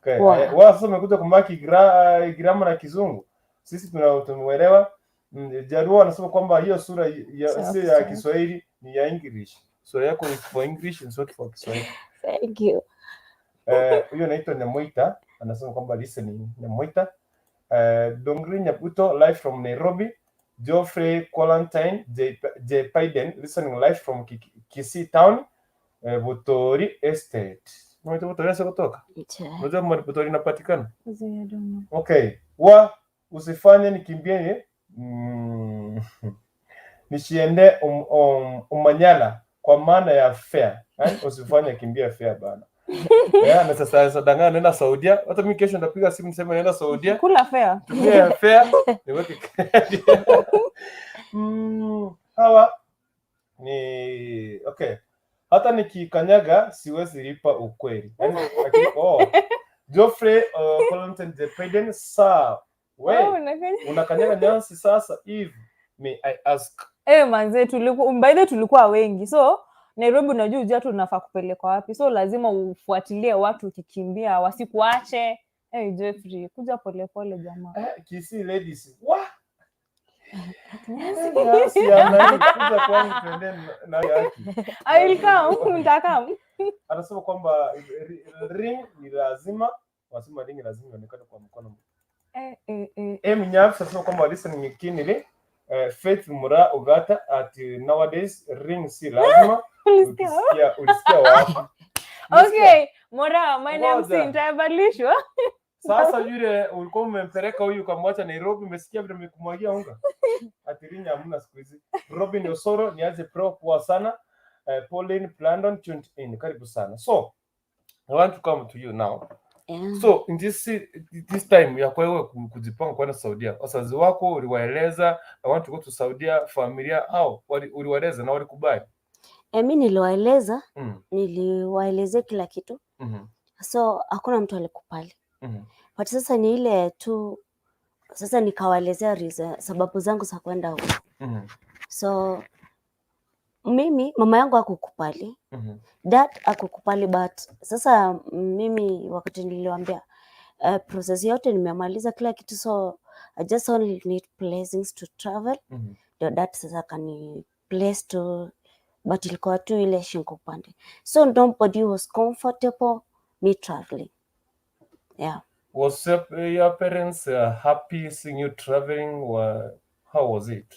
Okay. Wow. Wao sasa wamekuja kumaki grammar na Kizungu. Sisi tunaelewa. Jaruo anasema kwamba hiyo sura ya, Sawa, sio ya sawa. Kiswahili, ni ya English. Sura yako ni for English and not for Kiswahili. Thank you. Huyo anaitwa Nyamoita anasema kwamba listening Nyamoita. Dongri Nyabuto live from Nairobi. Geoffrey Quarantine J Biden listening live from Kisii Town, Butori Estate. Unaitwa Butori sasa kutoka? Unajua mahali Butori inapatikana? I don't know. Okay. Wa usifanye nikimbie nishiende Umanyala kwa maana ya fair. Eh? Usifanye kimbia fair bana. Yeah, na sasa dangana naenda Saudia. Hata mimi kesho nitapiga simu niseme naenda Saudia. Kula fair. Tumia fair niweke credit. Hawa ni okay. Hata nikikanyaga siwezi lipa ukweli. Yaani, oh. Geoffrey Colonel de Preden, sir. We, Oh, unakanya- unakanyaga nyasi sasa hivi. May I ask? Eh, manze tulikuwa, by the way, tulikuwa wengi, so Nairobi unajua ujua tu unafaa kupelekwa wapi, so lazima ufuatilie watu ukikimbia wasikuache. Hey, Jeffrey, kuja polepole jamaa. Kisii ladies. Wa! Nyasi ya nani? Kuja kwangu tuende na yaki. I will come, nitakam. Anasema kwamba ring ni lazima, wanasema ring lazima ionekane kwa mkono. Eh. M Nyafs anasema kwamba listening keenly. Faith Mura Ogata at nowadays ring si lazima. Ulisikia? Ulisikia wapi? Okay, Mora, my name si Ngoja. nitabalishwa. Sasa yule ulikuwa umempeleka huyu ukamwacha Nairobi, umesikia vile nimekumwagia unga? Ati ring hamna siku hizi. Robin Osoro niaje pro, poa sana. Pauline Plandon tuned in. Karibu sana. So, I want to come to you now. Yeah. So in this time ya kwa wewe kujipanga kwenda Saudia, wazazi wako uliwaeleza I want to go to Saudia, familia au uliwaeleza na walikubali? Mi niliwaeleza, niliwaelezea kila kitu, so hakuna mtu alikubali. But sasa ni ile tu, sasa nikawaelezea reason, sababu zangu za kwenda huko. So mimi mama yangu hakukubali, dad hakukubali, but sasa mimi wakati niliwaambia process yote nimemaliza kila kitu, so I just only need blessings to travel. Ndio dad sasa akani place to, but ilikuwa tu ile shingo upande, so nobody was comfortable me traveling, yeah. Was your parents happy seeing you traveling? Or how was it?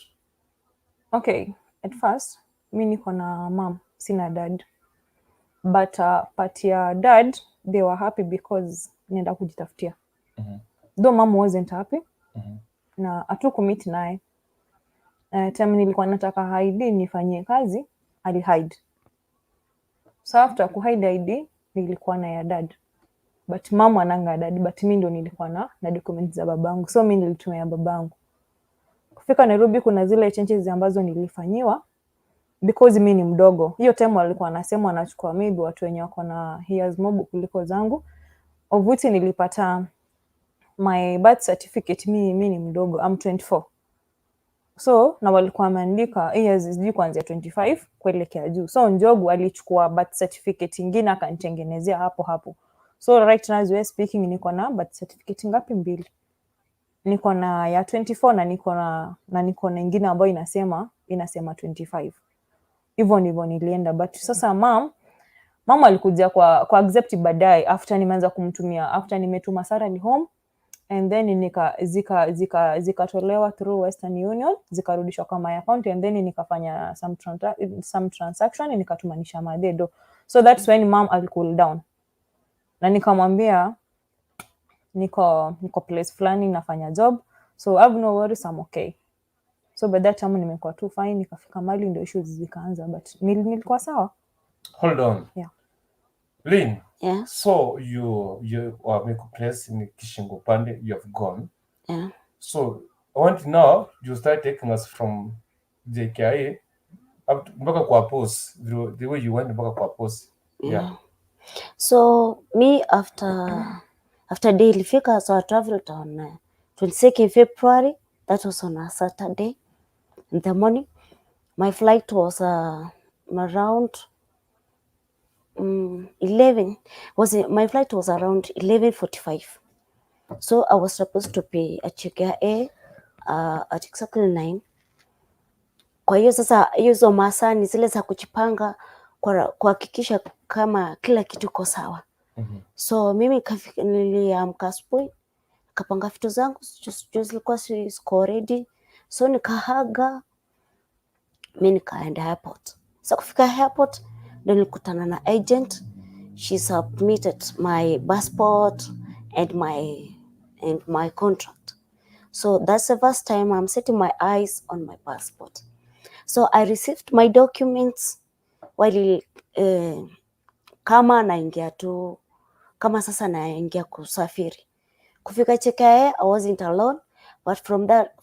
Okay, at first mi niko na mom, sina dad. But part ya dad, they were happy because nienda kujitafutia. Though mom wasn't happy na hatukumeet naye. Time nilikuwa nataka ID nifanyie kazi, alihide. So after kuhide ID nilikuwa na ya dad. But mom ananga dad, but mi ndo nilikuwa na documents za babangu. So mi nilitumia babangu. Kufika Nairobi kuna zile changes ambazo nilifanyiwa because mi ni mdogo. Hiyo time walikuwa wanasema wanachukua maybe watu wenye wako na years mob kuliko zangu. Of which nilipata my birth certificate, mi ni mdogo, I'm 24. So na walikuwa wameandika years sijui kuanzia 25 kuelekea juu. So Njogu alichukua birth certificate ingine akanitengenezea hapo hapo. So right now as we are speaking niko na birth certificate ngapi? Mbili. Niko na ya 24 na niko na ingine ambayo inasema 25. Hivyo ndivyo nilienda, but sasa mom alikuja kwa accept baadaye after nimeanza kumtumia, after nimetuma salary home and then nika zika zika zikatolewa through Western Union, zikarudishwa kwa my account and then nikafanya some transaction, nikatumanisha madedo. So that's when mom alicool down na nikamwambia niko place fulani nafanya job, so I have no worries, I'm okay. So by that time nimekuwa tu fine. Nikafika mali ndio issues zikaanza, but nilikuwa sawa. Hold on. Yeah. Lynn, Yeah. so you are make place in Kishingo Pande, you have gone. Yeah. So I want now you start taking us from JKIA up to mpaka kwa post, the way you went mpaka kwa post. Yeah. So me after day ilifika, so I traveled on 22nd February. That was on a Saturday in the morning. My flight was around 11. Was it, my flight was around 11:45. So I was supposed to be at JKIA at exactly 9. Kwa hiyo sasa hizo masaa ni zile za kujipanga kwa kuhakikisha kama kila kitu iko sawa. So mimi niliamka asubuhi, nikapanga vitu zangu juu zilikuwa ziko ready, so nikahaga, mi nikaenda airport. So kufika airport ndo nilikutana na agent. She submitted my passport and my contract. So that's the first time I'm setting my eyes on my passport. So I received my documents while kama naingia tu, kama sasa naingia kusafiri. Kufika JKIA, I wasn't alone, but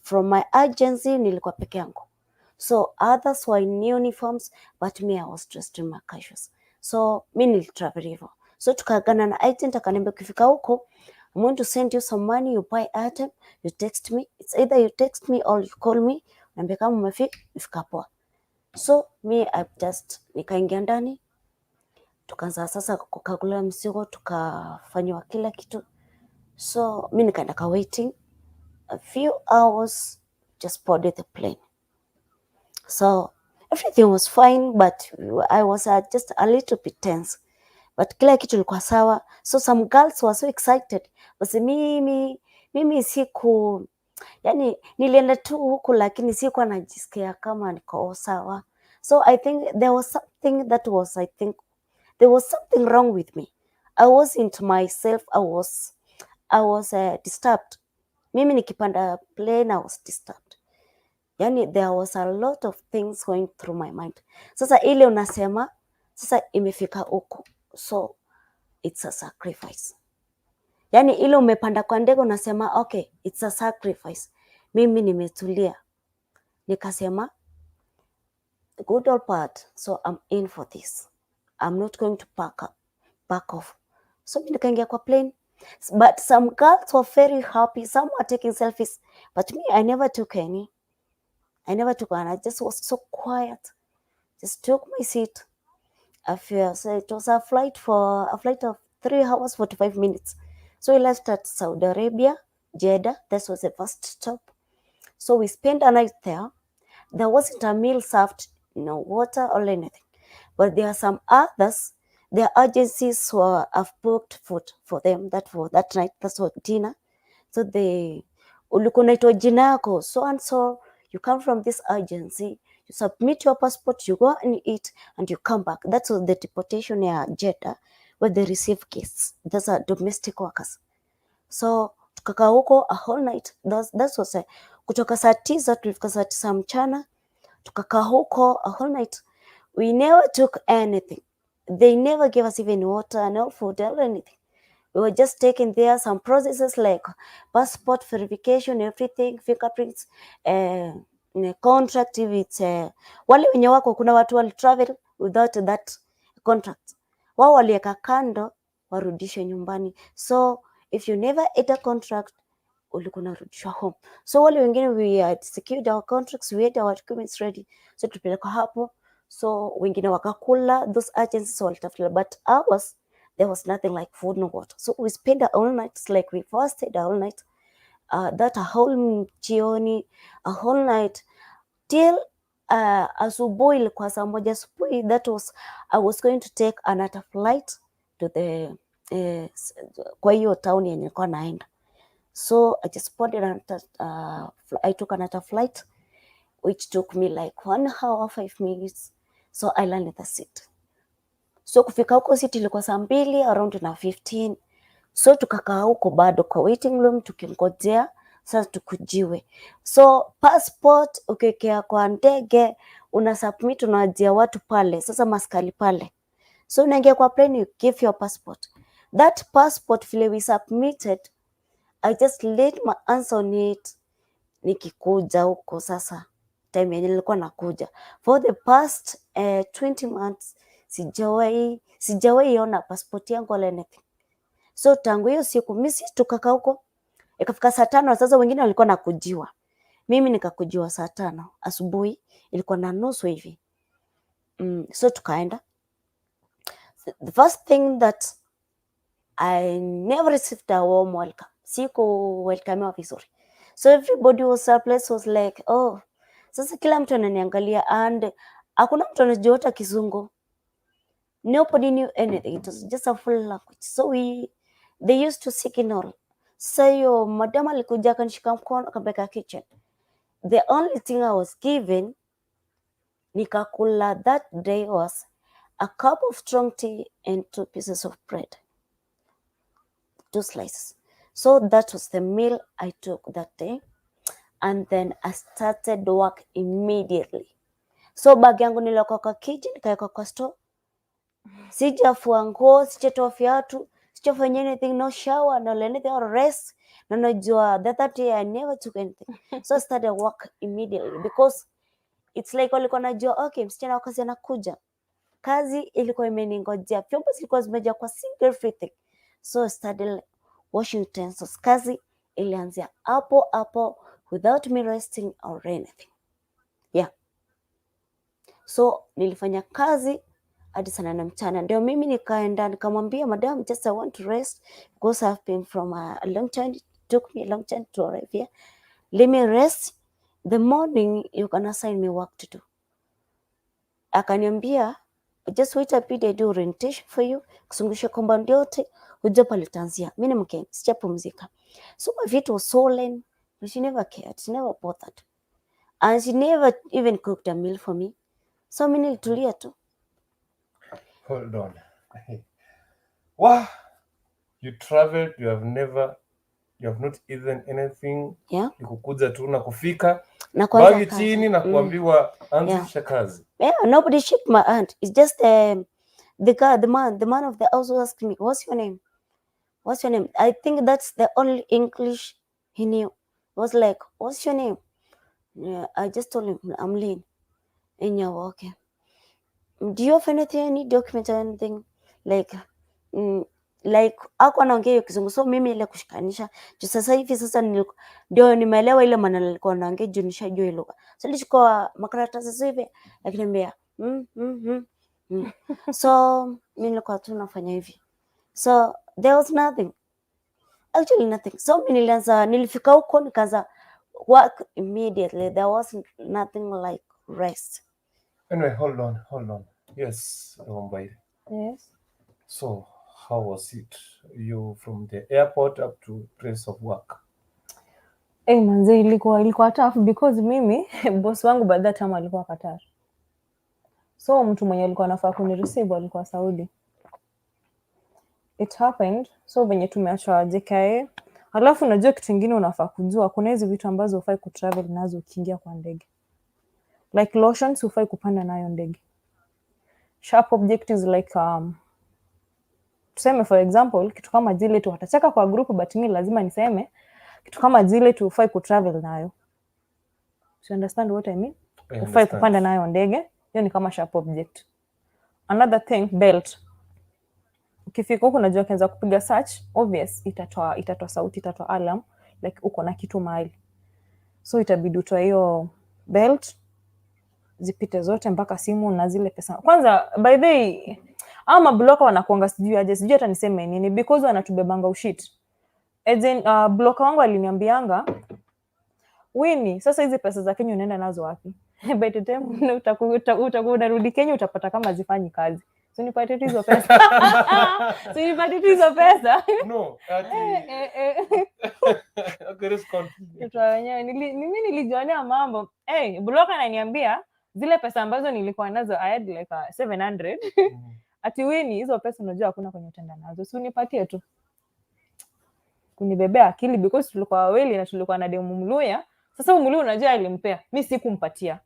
from my agency nilikuwa peke yangu. So others were in uniforms, but me, I was dressed in my casuals. So mi nilitravel hivyo. So tukaagana na agent, akaniambia ukifika huko, I'm going to send you some money, you buy airtime, you text me. It's either you text me or you call me. Niambia kama umefika, umefika poa. So me, I just nikaingia ndani, tukaanza sasa kukaguliwa mzigo, tukafanyiwa kila kitu. So mi nikaenda ka waiting a few hours, just boarded the plane. So everything was fine, but I was just a little bit tense, but kila kitu ilikuwa sawa. So some girls were so excited. Basi mimi siku, yani nilienda tu huku, lakini sikuwa najisikia kama niko sawa. So I think there was something that was, I think there was something wrong with me. I wasn't myself. I was disturbed. Mimi nikipanda plane, I was disturbed. Yani there was a lot of things going through my mind. Sasa ile unasema sasa imefika huku, so it's a sacrifice. Yani ile umepanda kwa ndege unasema okay, it's a sacrifice. Mimi nimetulia, nikasema good or bad, so I'm in for this. I'm not going to back off. So mi nikaingia kwa plane, but some girls were very happy, some were taking selfies, but me, I never took any. I never took one. I just was so quiet, just took my seat. I feel so it was a flight of 3 hours 45 minutes. So we left at Saudi Arabia, Jeddah. This was the first stop. So we spent a night there. There wasn't a meal served, no water or anything. But there are some others, there are agencies who have booked food for them that for that night, that's for dinner. So they, ulikuwa unaitwa jina yako, so and so, you come from this agency, you submit your passport, you go and eat, and you come back. That's what the deportation ya Jeddah, where they receive guests. Those are domestic workers. So tukakaa huko a whole night. That was kutoka saa 9 tulifika saa 9 mchana, tukakaa huko a whole night. We never took anything. They never gave us even water, no food or anything. We were just taken there, some processes like passport verification, everything, fingerprints, contract if it's wale wenye wako, kuna watu wali travel without that contract, wao waliweka kando warudishwe nyumbani. So if you never ate a contract, ulikuwa unarudishwa home. So wale wengine, we had secured our contracts, we had our documents ready, so tupelekwa hapo. So wengine wakakula, those agencies walitafuta, but ours, there was nothing like food, no water. So we spent the whole night, like we fasted the whole night, that a whole jioni, a whole night till asubuhi, ilikuwa saa 1 asubuhi. That was I was going to take another flight to the kwa hiyo town yenye nilikuwa naenda. So I just boarded another, I took another flight which took me like 1 hour 5 minutes. So I landed the city. So kufika huko city ilikuwa saa 2 around na 15. So tukakaa huko bado kwa waiting room tukingojea sasa tukujiwe. So passport ukiwekea kwa ndege, una submit, unaajia watu pale, sasa maskari pale. So unaingia kwa plane, you give your passport. That passport, vile we submitted, I just laid my hands on it nikikuja huko. Sasa time yenye nilikuwa nakuja, for the past 20 months sijawahi ona passport yangu wala anything. So tangu hiyo siku mimi si tukakaa huko, ikafika saa 5. Sasa wengine walikuwa nakujiwa, mimi nikakujiwa saa 5 asubuhi, ilikuwa na nusu hivi. So tukaenda. The first thing that I never received a warm welcome. Siku welcomewa vizuri. So everybody was surprised, was like, "Oh." Sasa kila mtu ananiangalia and hakuna mtu anajua hata Kizungu. Nobody knew anything. It was just a full language. So they used to signal. Sasa hiyo madam alikuja akanishika mkono, akapeleka kitchen. The only thing I was given nikakula that day was a cup of strong tea and two pieces of bread, two slices. So that was the meal I took that day. And then I started work immediately. So bag yangu niliweka kwa kitchen, nikaweka kwa store. Sijafua nguo, sijatoa viatu, sijafanya anything, no shower, no anything, or rest. Na najua that day I never took anything. So I started work immediately because it's like walikuwa najua, okay, msichana wa kazi anakuja. Kazi ilikuwa imeningojea, vyombo zilikuwa zimejaa kwa sink, everything. So I started washing utensils. Kazi ilianzia hapo hapo without me resting or anything. Yeah. So nilifanya kazi hadi saa 8 mchana, ndio mimi nikaenda nikamwambia madam, just I want to rest because I've been from a long time, it took me a long time to arrive here. Let me rest. The morning you can assign me work to do. Akaniambia, "Just wait a bit, I do orientation for you, kuzungusha compound yote, ujue pale utaanzia." Mimi ni mgeni, sijapumzika. So my feet was swollen, but she never cared, she never bothered. And she never even cooked a meal for me. So mimi nilitulia tu. Hold on. Wow. You traveled, you have never, you have not eaten anything. Ni kukuja tu na kufika Na kuanza bagi kazi. Chini na kuambiwa anzisha kazi. Yeah, nobody shook my hand. It's just the guy, the man of the house was asking me, "What's your name? What's your name?" I think that's the only English he knew. He was like, "What's your name?" Yeah, I just told him, "I'm Lynn." And yeah, okay. "Do you have anything, any document or anything?" Like hakuwa anaongea hiyo Kizungu, so mimi ile kushikanisha juu sasa hivi sasa ndio nimeelewa ile maneno alikuwa anaongea juu nishajua ile lugha. So nilichukua makaratasi sasa hivi, akiniambia So mimi nilikuwa tu nafanya hivi, so there was nothing, actually nothing. So mimi nilianza, nilifika huko nikaanza Work immediately. There was nothing like rest. Anyway, hold on, hold on. Yes, Wambai. Yes. So, how was it? You from the airport up to place of work? Hey, manze ilikuwa tough because mimi boss wangu by that time alikuwa Qatar. So mtu mwenye alikuwa anafaa kunireceive alikuwa Saudi. It happened. So venye tumeachwa JKIA. Alafu unajua kitu kingine unafaa kujua, kuna hizi vitu ambazo hufai kutravel nazo ukiingia kwa ndege. Like lotions hufai kupanda nayo ndege. Sharp objectives like tuseme for example kitu kama Gillette watacheka kwa group, but mi lazima niseme kitu kama Gillette hufai kutravel nayo. You understand what I mean? I Hufai understand. kupanda nayo ndege, hiyo ni kama sharp object. Another thing, belt. Ukifika huku unajua ukianza kupiga search, obvious itatoa sauti, itatoa alarm like uko na kitu mahali. So itabidi utoe hiyo belt zipite zote mpaka simu na zile pesa. Kwanza by the way, hao mabloka wanakuanga sijui aje, sijui hata niseme nini because wanatubebanga ushit. As in, bloka wangu aliniambianga Winnie, sasa hizi pesa za Kenya unaenda nazo wapi? By the time utakuwa unarudi Kenya utapata kama hazifanyi kazi. So nipatie tu hizo pesa. So nipatie tu hizo pesa. No, ati Eh, eh. okay, let's continue. Mtoto wa wenyewe mimi nilijionea mambo. Hey, bloka ananiambia zile pesa ambazo nilikuwa nazo I had like 700. Ati Winnie, hizo pesa unajua hakuna kwenye utaenda nazo. Si unipatie tu. Kunibebea akili because tulikuwa wawili na tulikuwa na demu Mluya. Sasa huyu Mluya unajua alimpea, mi sikumpatia.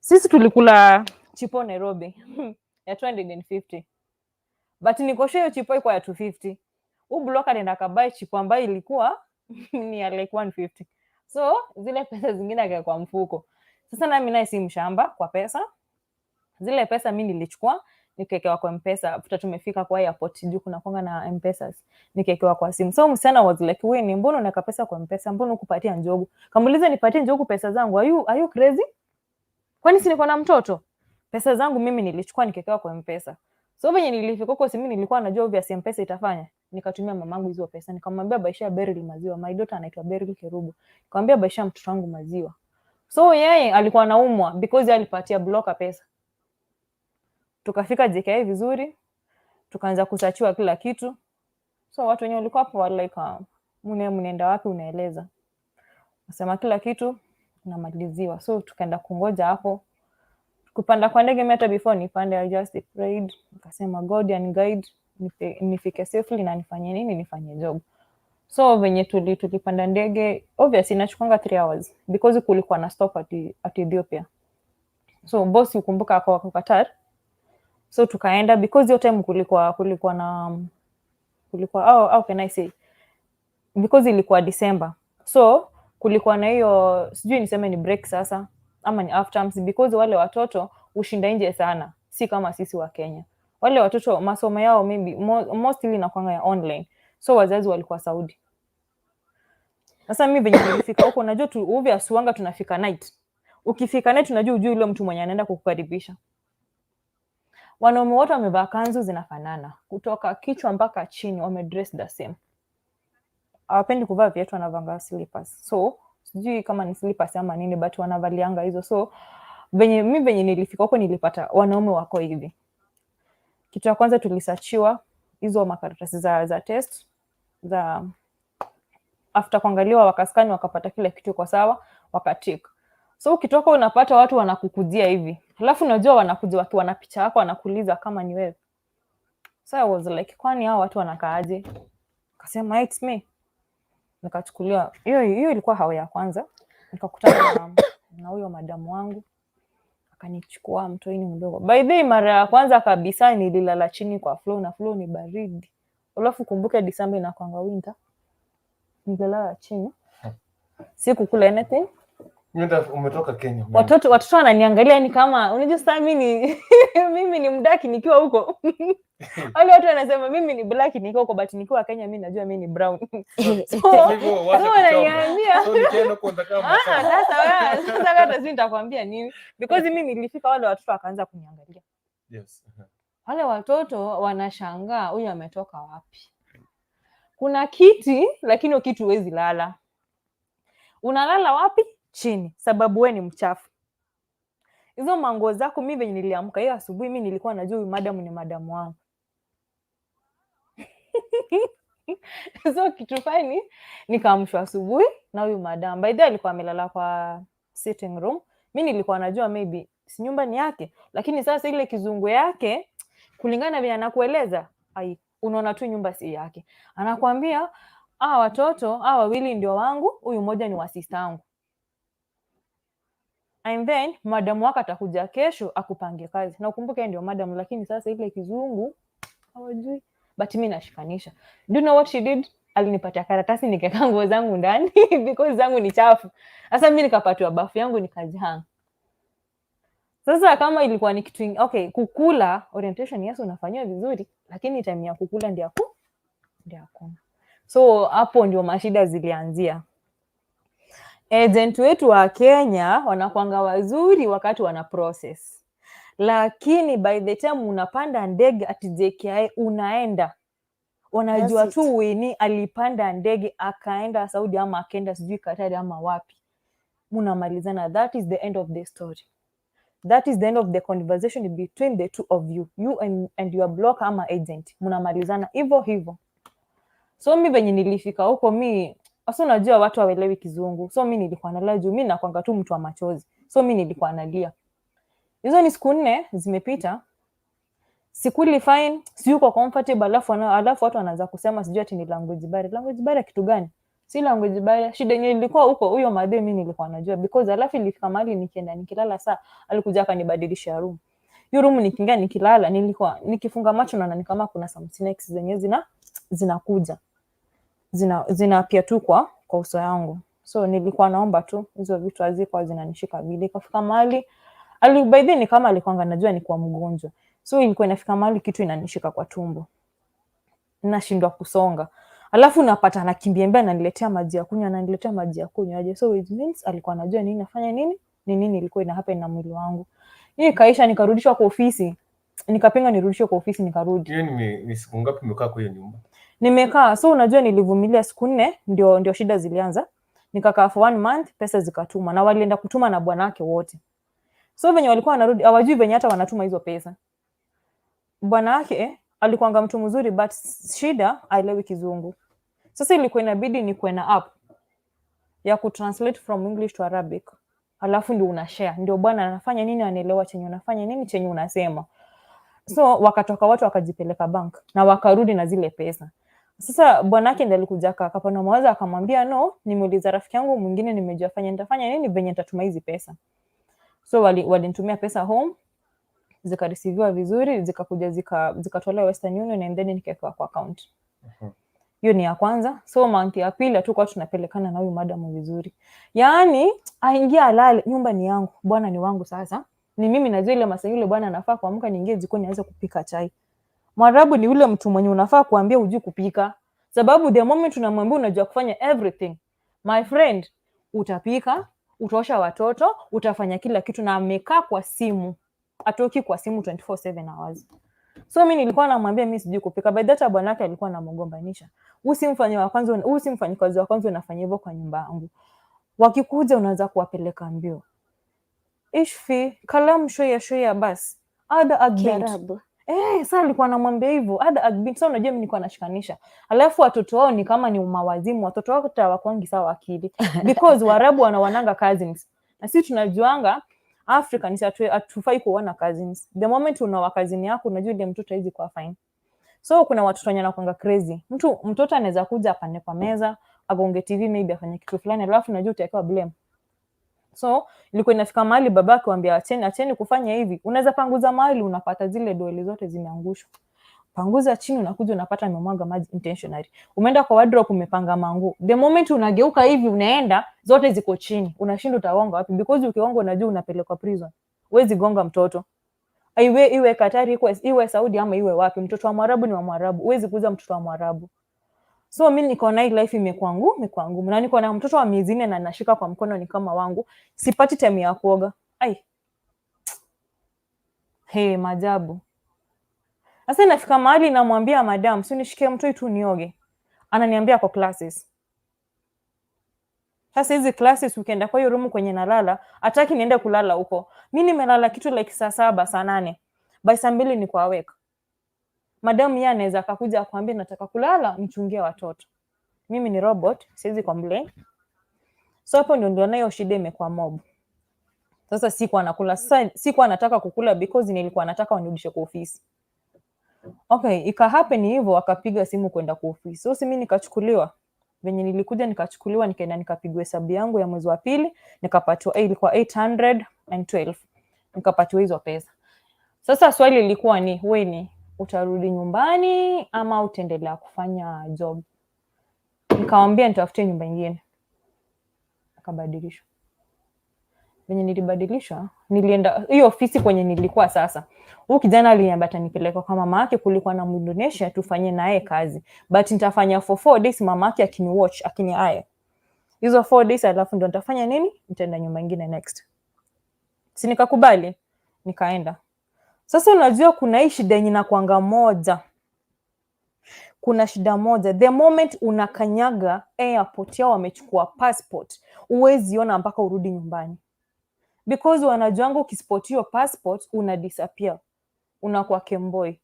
Sisi tulikula chipo Nairobi ya 250. But niko sure hiyo chipo ilikuwa ya 250. Huyu bloka alienda akabuy chipo ambayo ilikuwa ni ya like 150. So zile pesa zingine akaweka kwa mfuko. Sasa nami naye si mshamba kwa pesa. Zile pesa mi nilichukua nikaekewa kwa Mpesa after tumefika kwa airport juu kuna kwanga na Mpesas, nikaekewa kwa simu. So msichana was like, wewe ni mbona unaweka pesa kwa Mpesa? Mbona hukupatia Njogu? Kamuuliza nipatie Njogu pesa zangu? Are you crazy? Kwani si niko na mtoto? Pesa zangu mimi nilichukua nikaekewa kwa Mpesa. So venye nilifika huko, si mimi nilikuwa najua obvious Mpesa itafanya. Nikatumia mamangu hizo pesa, nikamwambia baishia Beryl maziwa. My daughter anaitwa Beryl Kerubo. Nikamwambia baishia mtoto wangu maziwa. So yeye alikuwa anaumwa because yeye alipatia blocker pesa. Tukafika JKIA vizuri, tukaanza kusearchiwa kila kitu. So watu wenye walikuwa hapo were like, mnaenda wapi? Unaeleza, nasema kila kitu, namaliziwa. So tukaenda kungoja hapo kupanda kwa ndege. Mimi hata before nipande, I just prayed, nikasema God and guide nifike safely na nifanye nini, nifanye job. So venye tulipanda ndege, obviously inachukuanga 3 hours because kulikuwa na stop at Ethiopia. So boss ukumbuka ako wako Qatar, so tukaenda because hiyo time kulikuwa na kulikuwa oh, how can I say, because ilikuwa December, so kulikuwa na hiyo sijui niseme ni break sasa ama ni half terms, because wale watoto hushinda nje sana, si kama sisi wa Kenya. Wale watoto masomo yao maybe mostly inakuanga ya online, so wazazi walikuwa Saudi. Sasa mimi venye nilifika huko, unajua tu obvious huanga tunafika night. Ukifika night, unajua ujui yule mtu mwenye anaenda kukukaribisha. Wanaume wote wamevaa kanzu zinafanana kutoka kichwa mpaka chini, wamedress the same. Hawapendi kuvaa viatu, wanavanga slippers. So sijui kama ni slippers ama nini, but wanavalianga hizo. So venye mi venye nilifika huko nilipata wanaume wako hivi. Kitu ya kwanza tulisearchiwa hizo makaratasi za test za after kuangaliwa, wakascan wakapata kila kitu iko sawa, wakatick. So ukitoka unapata watu wanakukujia hivi, alafu unajua wanakuja wakiwa na picha yako, wanakuuliza kama ni wewe. So I was like, kwani hao watu wanakaaje? Akasema it's me. Nikachukuliwa hiyo hiyo ilikuwa hao ya kwanza. Nikakutana na huyo madamu wangu akanichukua mtoini mdogo. By the way, mara ya kwanza kabisa nililala chini kwa floor na floor ni baridi. Alafu kumbuke December inakwanga winter. Nililala chini. Sikukula anything. Umetoka Kenya. Watoto wananiangalia ni kama unajua sasa mimi ni mdark nikiwa huko. Wale watu wanasema mimi ni black nikiwa huko, but nikiwa Kenya mimi najua mimi ni brown. So Hivyo wacha so kuchoma. wananiambia So nikienda huko nitakaa Ah, masaa. sasa wewe hata sijui nitakwambia nini because mimi nilifika, wale watoto wakaanza kuniangalia. Wale watoto wanashangaa huyu ametoka wapi? Kuna kiti lakini hiyo kiti huwezi lala. Unalala wapi? Chini, sababu we ni mchafu. Hizo manguo zako, mi venye niliamka hiyo asubuhi, mi nilikuwa najua huyu madam ni madamu wangu. So kitu funny, nikaamshwa asubuhi na huyu madam. By the way, alikuwa amelala kwa sitting room. Mi nilikuwa najua maybe si nyumba ni yake, lakini sasa ile kizungu yake, kulingana na vile anakueleza, ai, unaona tu nyumba si yake. Anakuambia, "Ah, watoto hawa wawili ndio wangu, huyu mmoja ni wa sister yangu, and then madamu wako atakuja kesho akupange kazi." Na ukumbuke yeye ndio madam, lakini sasa ile kizungu hawajui, but mi nashikanisha. Do you know what she did? Alinipatia karatasi nikaweka nguo zangu ndani because zangu ni chafu. Sasa mi nikapatiwa bafu yangu nikajihang. Sasa kama ilikuwa ni kitu okay, kukula orientation, yes, unafanyiwa vizuri, lakini time ya kukula ndio hakuna. So hapo ndio mashida zilianzia. Agent wetu wa Kenya wanakwanga wazuri wakati wana process, lakini by the time unapanda ndege ati JKIA unaenda, wanajua That's it. tu Winnie alipanda ndege akaenda Saudi ama akaenda sijui Katari ama wapi, munamalizana. That is the end of the story. That is the end of the conversation between the two of you, you and your broker ama agent, mnamalizana hivyo hivyo. So mi venye nilifika huko, mi sasa unajua watu hawaelewi kizungu, so mi nilikuwa nalia juu mi nakwanga tu mtu wa machozi, so mi nilikuwa nalia. Hizo ni siku 4 zimepita, sikuli fine, siyuko comfortable, alafu watu wanaanza kusema sijui ati ni language barrier. Language barrier kitu gani? Si language barrier. Shida yenye ilikuwa huko, huyo madhe mi nilikuwa najua because alafu ilifika mahali nikienda nikilala, saa alikuja akanibadilisha room. Hiyo room nikiingia nikilala, nilikuwa nikifunga macho naona ni kama kuna some snakes zenye zinakuja zina appear tu kwa uso yangu. So nilikuwa naomba tu hizo vitu hazikuwa zinanishika vile. Ikafika mahali by then ni kama alikuwa najua nikuwa mgonjwa, so ilikuwa inafika mahali kitu inanishika kwa tumbo, nashindwa kusonga, alafu napata anakimbia mbia, ananiletea maji ya kunywa, ananiletea maji ya kunywa aje. So it means alikuwa anajua nini nafanya, nini ni nini ilikuwa ina happen na mwili wangu. Hii ikaisha, nikarudishwa kwa ofisi, nikapinga nirudishwe kwa ofisi, nikarudi. Hiyo ni siku ngapi umekaa kwa hiyo nyumba? Nimekaa, so unajua nilivumilia siku 4, ndio shida zilianza. Nikakaa for one month, pesa zikatuma, na walienda kutuma na bwanake wote. So venye walikuwa wanarudi, hawajui venye hata wanatuma hizo pesa. Bwana wake alikuanga mtu mzuri, but shida aelewi kizungu. Sasa ilikuwa inabidi nikuwe na app ya kutranslate from English to Arabic, alafu ndio una share, ndio bwana anafanya nini, anaelewa chenye unafanya nini, chenye unasema. So wakatoka watu wakajipeleka bank na wakarudi na zile pesa. Sasa bwanake ndiye alikuja akapana mawazo, akamwambia, "No, nimeuliza rafiki yangu mwingine, nimejua fanya nitafanya nini venye nitatuma hizi pesa." So walinitumia pesa home, zikareceiviwa vizuri, zikakuja zikatolewa Western Union and then nikawekewa kwa account. Hiyo ni ya kwanza. So month ya pili hatukuwa tunapelekana na huyu madamu vizuri, yaani aingia alale, nyumba ni yangu, bwana ni wangu. Sasa ni mimi najua ile masaa yule bwana anafaa kuamka, niingie jikoni nianze kupika chai. Mwarabu ni yule mtu mwenye unafaa kuambia hujui kupika, sababu the moment unamwambia unajua kufanya everything, my friend, utapika, utaosha watoto, utafanya kila kitu, na amekaa kwa simu, atoki kwa simu 24/7 hours. So mi nilikuwa namwambia mi sijui kupika. By that time bwanake alikuwa anamgombanisha, "Huyu si mfanyi wa kwanza, huyu si mfanyikazi wa kwanza unafanya hivyo kwa nyumba yangu. Wakikuja unaanza kuwapeleka mbio. إيش في كلام شوية شوية بس هذا أكبنت." Kiarabu. Eh, sasa alikuwa anamwambia hivyo هذا أكبنت. Sasa unajua mimi nilikuwa nashikanisha. Alafu watoto wao ni kama ni umawazimu, watoto wao hata hawakuangi sawa akili because Waarabu wanawananga cousins. Na sisi tunajuanga Africa ni hatufai kuona cousins. The moment unawa cousin yako, unajua ile mtoto hawezi kuwa fine. So kuna watoto wenye wanakuanga crazy. Mtoto anaweza kuja apande kwa meza, agonge TV, maybe afanye kitu fulani, alafu unajua utawekewa blame. So ilikuwa inafika mahali baba akiwaambia, "Acheni, acheni kufanya hivi." Unaweza panguza mahali unapata zile doli zote zimeangushwa. Panguza chini, unakuja unapata amemwaga maji intentionally. Umeenda kwa wardrobe umepanga manguo. The moment unageuka hivi unaenda, zote ziko chini. Unashindwa utagonga wapi because ukigonga unajua unapelekwa prison. Huwezi gonga mtoto. Iwe Katari, iwe Saudi ama iwe wapi, mtoto wa Mwarabu ni wa Mwarabu. Huwezi kuuza mtoto wa Mwarabu. So mi niko na hii life imekuwa ngumu na niko na mtoto wa miezi 4 na nashika kwa mkono ni kama wangu. Sipati time ya kuoga. Ai. Hey, maajabu. Sasa inafika mahali namwambia madam, "Si nishikie mtoi tu nioge." Ananiambia kwa classes. Sasa hizi classes, ukienda kwa hiyo room kwenye nalala, hataki niende kulala huko. Mi nimelala kitu like saa 7, saa 8, by saa 2 niko awake. Madam yeye anaweza akakuja akwambia, "Nataka kulala, nichungie watoto." Mimi ni robot, siwezi complain. So hapo ndio niliona hiyo shida imekuwa mob. Sasa sikuwa nakula, sasa sikuwa nataka kukula because nilikuwa nataka wanirudishe kwa ofisi. Okay, ika happen hivyo, akapiga simu kwenda kwa ofisi. So si mimi nikachukuliwa. Venye nilikuja nikachukuliwa, nikaenda nikapigwa hesabu yangu ya mwezi wa pili, nikapatiwa, ilikuwa 812. Nikapatiwa hizo pesa. Sasa swali lilikuwa ni, "Weni, utarudi nyumbani ama utaendelea kufanya job?" Nikamwambia nitafutie nyumba ingine. Akabadilishwa. Venye nilibadilishwa, nilienda hiyo ofisi kwenye nilikuwa sasa. Huyu kijana aliniambia atanipeleka kwa mama yake, kulikuwa na Mwindonesia, tufanye naye kazi. But nitafanya for 4 days mama yake akiniwatch, akini hizo 4 days, alafu ndo nitafanya nini? Nitaenda nyumba ingine next. Si nikakubali, nikaenda. Sasa unajua kuna hii shida yenye inakuanga moja. Kuna shida moja, the moment unakanyaga airport yao wamechukua passport, huwezi ona mpaka urudi nyumbani, because wanajuanga ukispot hiyo passport una disappear, unakuwa kemboi.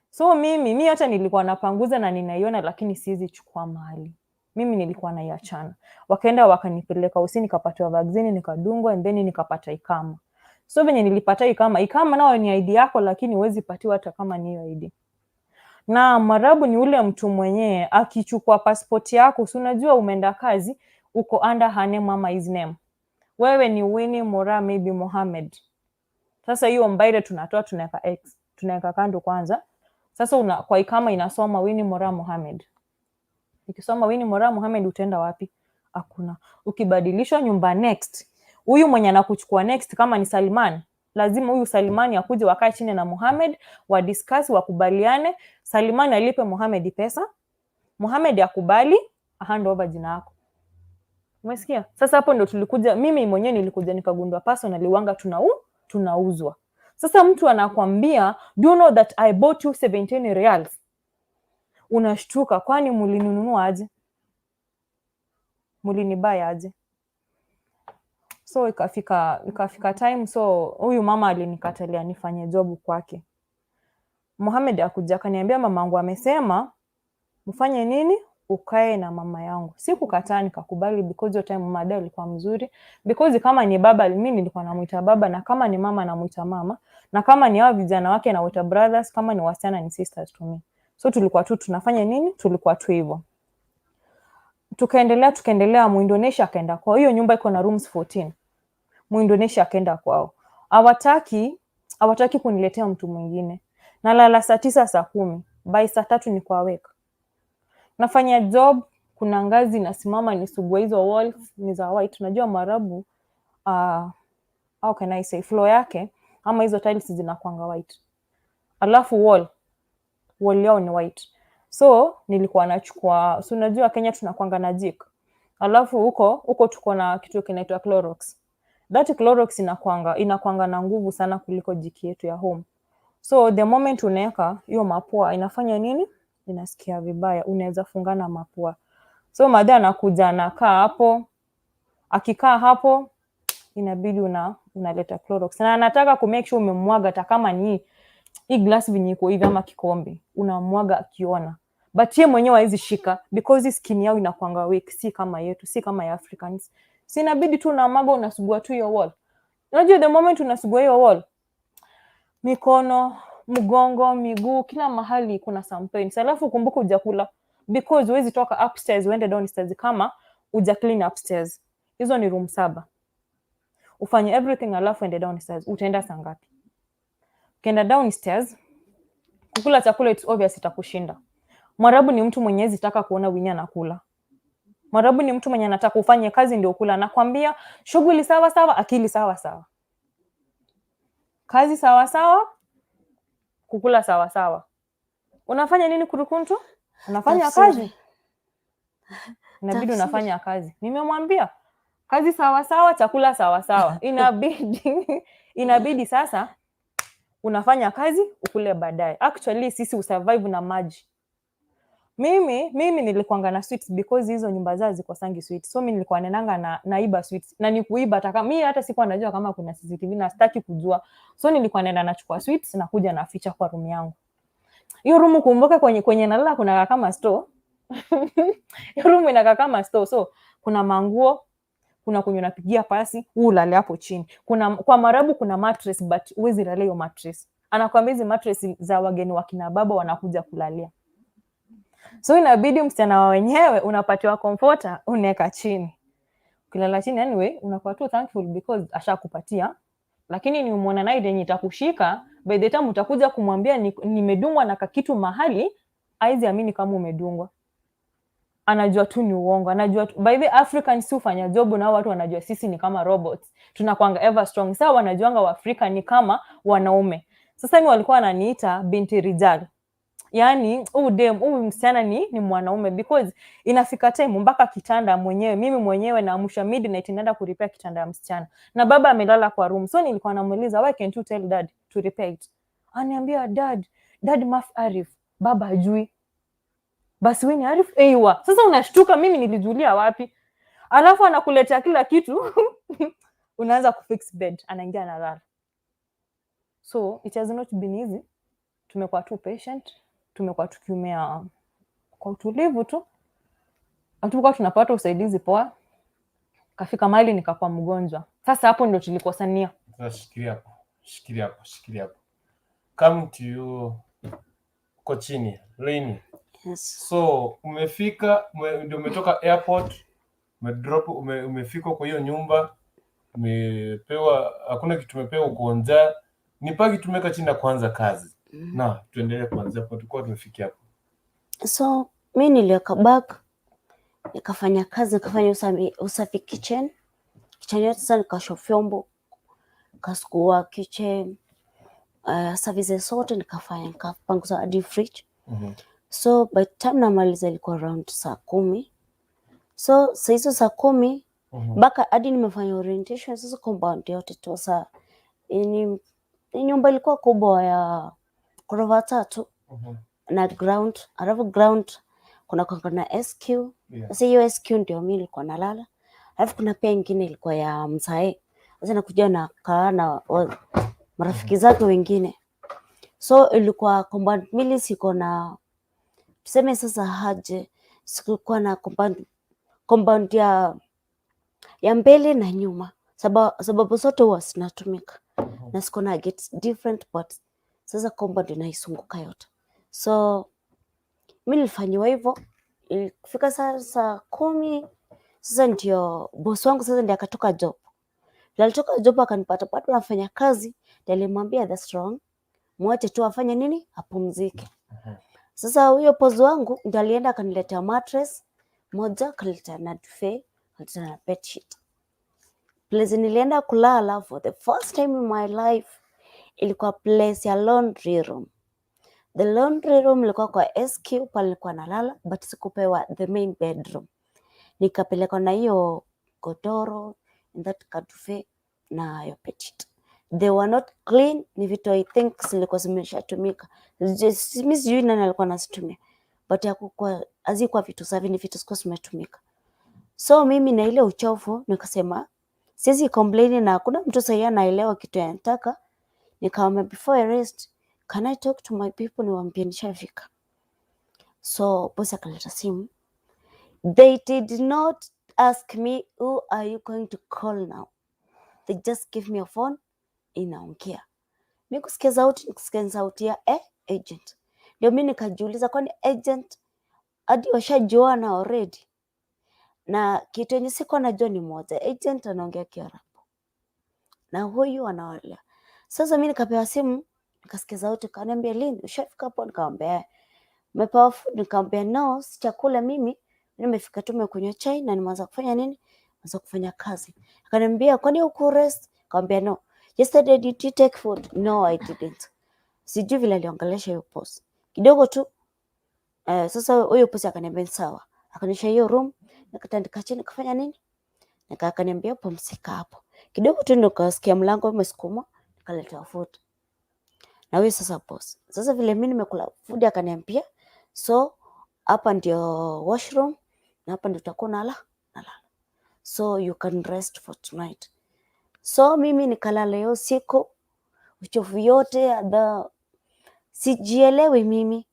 So mimi mi hata nilikuwa napanguza na ninaiona, lakini siwezi chukua mahali. Mimi nilikuwa naiachana. Wakaenda wakanipeleka usi, nikapatiwa vaccine, nikadungwa, and then nikapata ikama. So venye nilipata ikama, ikama nao ni ID yako, lakini huwezi patiwa hata kama ni hiyo ID. Na Mwarabu ni ule mtu mwenyewe akichukua passport yako, si unajua umeenda kazi, uko under her name ama his name. Wewe ni Winnie Mora, maybe Mohammed. Sasa hiyo mbaire tunatoa, tunaweka X, tunaweka kando kwanza. Sasa kwa ikama inasoma Winnie Mora Mohammed. Ikisoma Winnie Mora Mohammed, utaenda wapi? Hakuna. Ukibadilishwa nyumba next, huyu mwenye anakuchukua next kama ni Salman, lazima huyu Salimani akuje wakae chini na Mohamed, wadiscuss, wakubaliane. Salimani alipe Mohamed pesa, Mohamed akubali hand over jina yako. Umesikia? Sasa hapo ndo tulikuja, mimi mwenyewe nilikuja nikagundua personally wanga tunauzwa. Sasa mtu anakwambia, "Do you know that I bought you 17 riyals?" Unashtuka, kwani mulinunua aje? Mulinibuy aje? So ikafika time, so huyu mama alinikatalia nifanye job kwake. Mohamed akuja akaniambia, "Mamangu amesema mfanye nini, ukae na mama yangu." Sikukataa, nikakubali because hiyo time mada alikuwa mzuri, because kama ni baba mimi nilikuwa namuita baba, na kama ni mama namuita mama, na kama ni hao vijana wake nawaita brothers, kama ni wasichana ni sisters to me. So tulikuwa tu tunafanya nini, tulikuwa tu hivyo. Tukaendelea, tukaendelea, Muindonesia akaenda kwao. Hiyo nyumba iko na rooms 14. Muindonesia akaenda kwao. Hawataki kuniletea mtu mwingine. Nalala saa 9, saa 10, by saa 3 niko awake. Nafanya job, kuna ngazi nasimama nisugue hizo walls, ni za white. Unajua Mwarabu, how can I say, floor yake ama hizo tiles zinakuanga white. Alafu wall yao ni white. So nilikuwa nachukua, so unajua Kenya tunakuanga na Jik. Alafu huko tuko na kitu kinaitwa Clorox. That Clorox inakuanga na nguvu sana kuliko Jik yetu ya home. So the moment unaweka hiyo mapua inafanya nini? Inasikia vibaya, unaweza fungana mapua. So madhe anakuja anakaa hapo, akikaa hapo inabidi unaleta Clorox. Na anataka ku make sure umemwaga hata kama ni hii glass venye iko hivi ama kikombe, unamwaga akiona. But ye mwenyewe hawezi shika because skin yao inakuanga weak, si kama yetu, si kama ya Africans. Si inabidi tu unamwaga, unasugua tu hiyo wall. Unajua the moment unasugua hiyo wall, mikono, mgongo, miguu, kila mahali kuna some pains. Alafu kumbuka hujakula because huwezi toka upstairs uende downstairs kama huja clean upstairs. Hizo ni room 7. Ufanye everything alafu ende downstairs. Utaenda saa ngapi? Ukienda downstairs kukula chakula, it's obvious itakushinda. Mwarabu ni mtu mwenye hawezi taka kuona Winnie anakula. Mwarabu ni mtu mwenye anataka ufanye kazi ndio kula. Anakwambia shughuli sawa sawa, akili sawa sawa, kazi sawa sawa, kukula sawa sawa. Unafanya nini kurukuntu? Unafanya Tafsiri. kazi, inabidi Tafsiri. Unafanya kazi. Nimemwambia kazi sawa sawa, chakula sawa sawa. Inabidi sasa unafanya kazi ukule baadaye. Actually sisi usurvive na maji. Mimi nilikuanga na sweets because hizo nyumba zao zikosangi sweets. So mi nilikuwa naendanga na naiba sweets na ni kuiba hata kama mi hata sikuwa najua kama kuna CCTV na sitaki kujua. So nilikuwa naenda nachukua sweets na kuja naficha kwa room yangu. Hiyo room, kumbuka, kwenye nalala kuna kama store. Hiyo room inakaa kama store. So kuna manguo, kuna kwenye unapigia pasi, huu ulale hapo chini. Kuna kwa Marabu kuna mattress, but huwezi lalia hiyo mattress. Anakuambia hizi mattress za wageni wa kina baba wanakuja kulalia. So inabidi msichana wa wenyewe unapatiwa comforter, unaweka chini. Ukilala chini, anyway, unakuwa tu thankful because ashakupatia. Lakini ni umwona night yenye itakushika, by the time utakuja kumwambia nimedungwa na kakitu mahali, hawezi amini kama umedungwa. Anajua tu ni uongo, anajua tu. By the African si ufanya job na watu wanajua sisi ni kama robots. Tunakwanga ever strong. Sawa, wanajuanga Waafrika ni kama wanaume. Sasa mi walikuwa wananiita binti rijal. Yaani huyu dem, huyu msichana ni mwanaume because inafika time mpaka kitanda mwenyewe, mimi mwenyewe naamsha midnight naenda kurepair kitanda ya msichana. Na baba amelala kwa room. So nilikuwa namuuliza, "Why can't you tell dad to repair it?" Aniambia, "Dad, dad maf arif, baba hajui." Basi wewe ni arif eiwa. Sasa unashtuka, mimi nilijulia wapi? Alafu anakuletea kila kitu, unaanza kufix bed, anaingia analala. So it has not been easy. Tumekuwa tu patient, tumekuwa tukiumia kwa utulivu tu, hatukuwa tunapata usaidizi poa. Kafika mahali nikakuwa mgonjwa. Sasa hapo ndo tulikosania. Sasa shikilia hapo, shikilia hapo, shikilia hapo. Come to you uko chini, Leni. Yes. So umefika ndio umetoka airport, umedrop, umefika kwa hiyo nyumba, umepewa, hakuna kitu umepewa, uko njaa. Ni paki tumeweka chini na kuanza kazi. Na tuendelee kuanzia hapo tulikuwa tumefikia hapo. So mi niliweka bag, nikafanya kazi, nikafanya usafi kitchen, kitchen yote. Sasa nikaosha vyombo, nikasugua kitchen, services zote nikafanya, nikapanguza hadi fridge. So by the time namaliza ilikuwa around saa 10. So saa hizo saa 10 mpaka hadi nimefanya orientation sasa compound yote tu. Saa ni nyumba ilikuwa kubwa ya ghorofa tatu na ground, alafu ground kuna kwa na SQ. Sasa hiyo SQ ndio mimi nilikuwa nalala, alafu kuna pia ingine ilikuwa ya msae. Sasa nakuja na kaa na marafiki zake wengine, so ilikuwa compound mbili, siko na tuseme sasa haje, sikuwa na compound ya mbele na nyuma, sababu zote huwa zinatumika na siko na gates different, but sasa compound inaizunguka yote. So mi nilifanyiwa hivyo. Ilifika saa 10, sasa ndio boss wangu sasa ndiye akatoka job. Vile alitoka job akanipata bado nafanya kazi, ndiye alimwambia, "That's wrong, mwache tu afanye nini, apumzike." Sasa huyo boss wangu ndiye alienda akaniletea mattress moja, akaniletea na duvet, akaniletea na bedsheet. Place nilienda kulala for the first time in my life ilikuwa place ya laundry room. The laundry room ilikuwa kwa SQ, pale nilikuwa nalala, but sikupewa the main bedroom. Nikapelekwa na hiyo godoro and that kaduvet na hiyo bedsheet. They were not clean, ni vitu I think zilikuwa zimeshatumika. Mi sijui nani alikuwa anazitumia, but hakukuwa, hazikuwa vitu safi, ni vitu zilikuwa zimetumika. So mimi na ile uchovu nikasema siwezi complain na hakuna mtu sahii anaelewa kitu anataka. Nikamwambia, "Before I rest, can I talk to my people niwaambie nishafika?" So boss akaleta simu. They did not ask me, "Who are you going to call now?" They just give me a phone, inaongea. Mi kusikia sauti, nikusikia sauti ya agent. Ndio mi nikajiuliza, kwani agent hadi washajuana already? Na kitu yenye sikuwa najua ni moja, agent anaongea Kiarabu na huyu anaongea. Sasa mi nikapewa simu, nikasikia sauti, kaniambia, "Lynn, ushafika hapo?" Nikamwambia, "Eh." "Umepewa food?" Nikamwambia, "No, si chakula mimi, nimefika tu nimekunywa chai na nimeanza kufanya nini? Nimeanza kufanya kazi." Akaniambia, "Kwani huku rest?" Nikamwambia, "No." "Yesterday did you take food?" "No, I didn't." Sijui vile aliongelesha hiyo boss. Kidogo tu sasa huyo boss akaniambia ni sawa. Akanionyesha hiyo room, nikatandika chini, nikafanya nini? Akaniambia, "Pumzika hapo." Kidogo tu ndo nikasikia mlango umesukumwa, nikaletewa food. Na huyo sasa boss. Sasa vile mimi nimekula food akaniambia, so Hapa ndio washroom na hapa ndio utakuwa nalala, so you can rest for tonight. So mimi nikalala hiyo siku, uchovu yote the sijielewi, mimi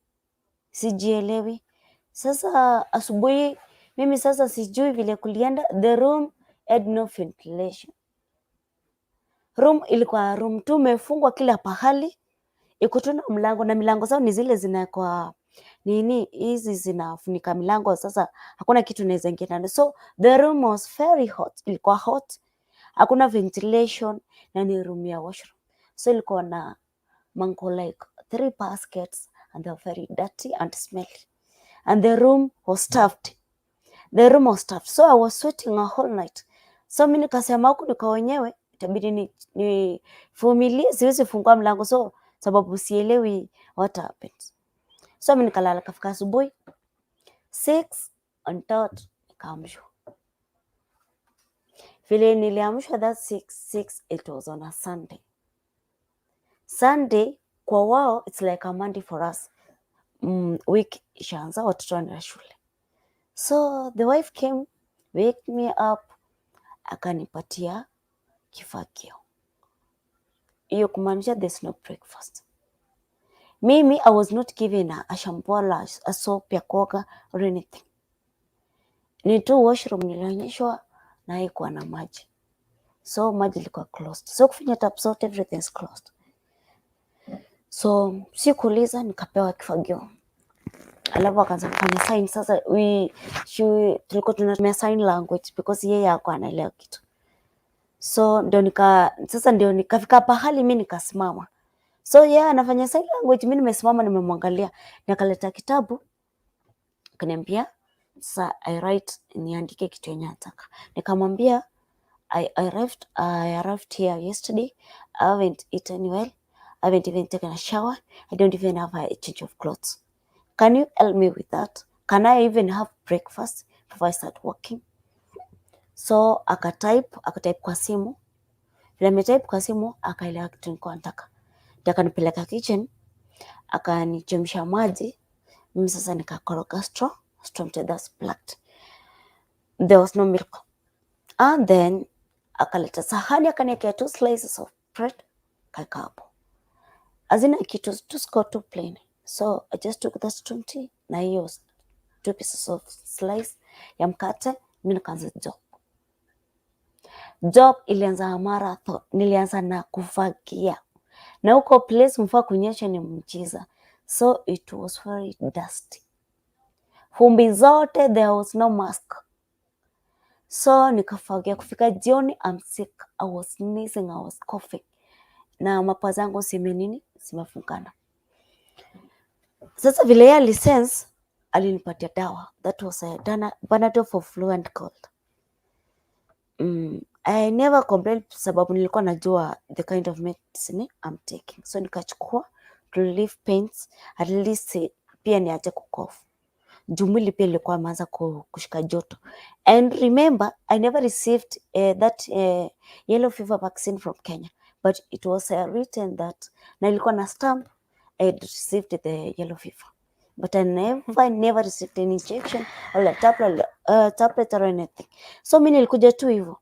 sijielewi. Sasa asubuhi mimi sasa sijui vile kulienda, the room had no ventilation. Room ilikuwa room tu imefungwa kila pahali, iko tu na mlango na milango zao ni zile zinawekwa nini, hizi zinafunika milango, sasa hakuna kitu inaweza ingia ndani. So the room was very hot, ilikuwa hot, hakuna ventilation na ni room ya washroom, so ilikuwa na manguo like three baskets and they were very dirty and smelly, and the room was stuffed, the room was stuffed, so I was sweating a whole night. So mi nikasema huku niko wenyewe, itabidi nivumilie, siwezi fungua mlango, so sababu sielewi what happens. So mi nikalala, kafika asubuhi 6 on dot nikaamshwa. Vile niliamshwa that 6 6, it was on a Sunday. Sunday kwa wao it's like a Monday for us. Week ishaanza, watoto wanaenda shule. So the wife came, wake me up, akanipatia kifagio. Hiyo kumaanisha there's no breakfast. Mimi I was not given a shampoo or a soap ya kuoga or anything. Ni tu washroom nilionyeshwa na haikuwa na maji. So maji ilikuwa closed. So kufinya tap zote, everything is closed. So sikuuliza, nikapewa kifagio. Alafu akaanza kufanya sign. Sasa tulikuwa tunatumia sign language because yeye hakuwa anaelewa kitu. So ndio nika sasa ndio nikafika pahali mi nikasimama. So yeye anafanya sign language, mi nimesimama nimemwangalia. Nikaleta kitabu, akaniambia sasa I write, niandike kitu yenye nataka. Nikamwambia I arrived here yesterday. I haven't eaten well. I haven't even taken a shower. I don't even have a change of clothes. Can you help me with that? Can I even have breakfast before I start working? So akatype kwa simu. Vile ametype kwa simu, akaelewa kitu nilikuwa nataka. Ndio akanipeleka kitchen, akanichemsha maji. Mimi sasa nikakoroga strong tea, that's black. There was no milk. And then akaleta sahani, akaniwekea two slices of bread, kaeka hapo. Hazina kitu, tu ziko tu plain. So I just took the strong tea na hiyo two pieces of slice ya mkate, mimi nikaanza job. Job ilianza marathon, nilianza na kufagia. Na huko place mvua kunyesha ni mchiza. So it was very dusty. Vumbi zote, there was no mask. So nikafagia, kufika jioni I'm sick. I was sneezing, I was coughing. Na mapua zangu zime nini? Zimefungana. Sasa vile yeye alisense, alinipatia dawa. That was a Panadol for flu and cold. I never complained sababu nilikuwa najua the kind of medicine I'm taking. So nikachukua to relieve pains, at least pia niache kucough. Juu mwili pia ilikuwa imeanza kushika joto. And remember, I never received that yellow fever vaccine from Kenya, but it was written that na ilikuwa na stamp I had received the yellow fever. But I never received any injection or a tablet or anything. So mi nilikuja tu hivyo.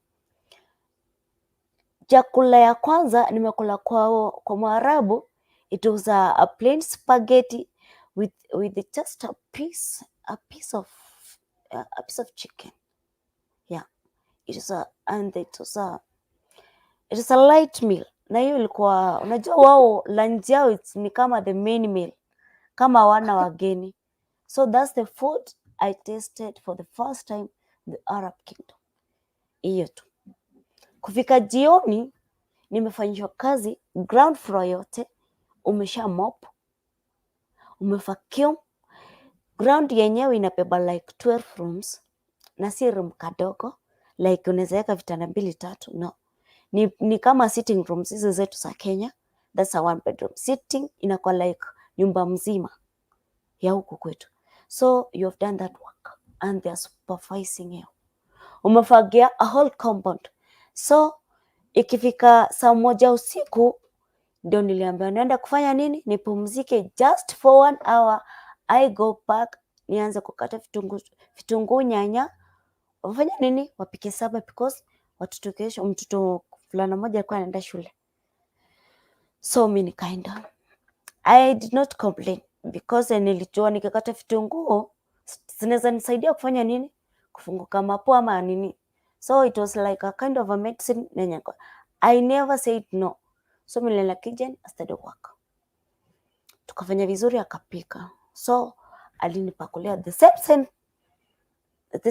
Chakula ya kwanza nimekula kwa Mwarabu, it was a plain spaghetti with just a piece of chicken. Yeah. It was a and it was a light meal. Na hiyo ilikuwa, unajua wao lunch yao ni kama the main meal, kama wana wageni. So that's the food I tasted for the first time in the Arab Kingdom. Hiyo tu. Kufika jioni nimefanyishwa kazi ground floor yote, umesha mop, umevacuum. Ground yenyewe inabeba like 12 rooms na si room kadogo like unaweza weka vitanda mbili tatu, no. Ni kama sitting rooms hizi zetu za Kenya. That's a one bedroom sitting, inakuwa like nyumba mzima ya huku kwetu. So you have done that work and they are supervising you. Umefagia a whole compound. So ikifika saa 1 usiku ndio niliambiwa naenda kufanya nini, nipumzike just for one hour. I go back. Nianze kukata vitunguu, vitunguu, nyanya, wafanye nini, wapike supper because watoto kesho, mtoto fulana moja alikuwa anaenda shule. So mi nikaenda. I did not complain because nilijua nikikata vitunguu zinaweza nisaidia kufanya nini, kufunguka mapua ama nini. So it was like a kind of a medicine nenye I never said no. So mi nilienda kitchen, I started work. Tukafanya vizuri, akapika. So alinipakulia the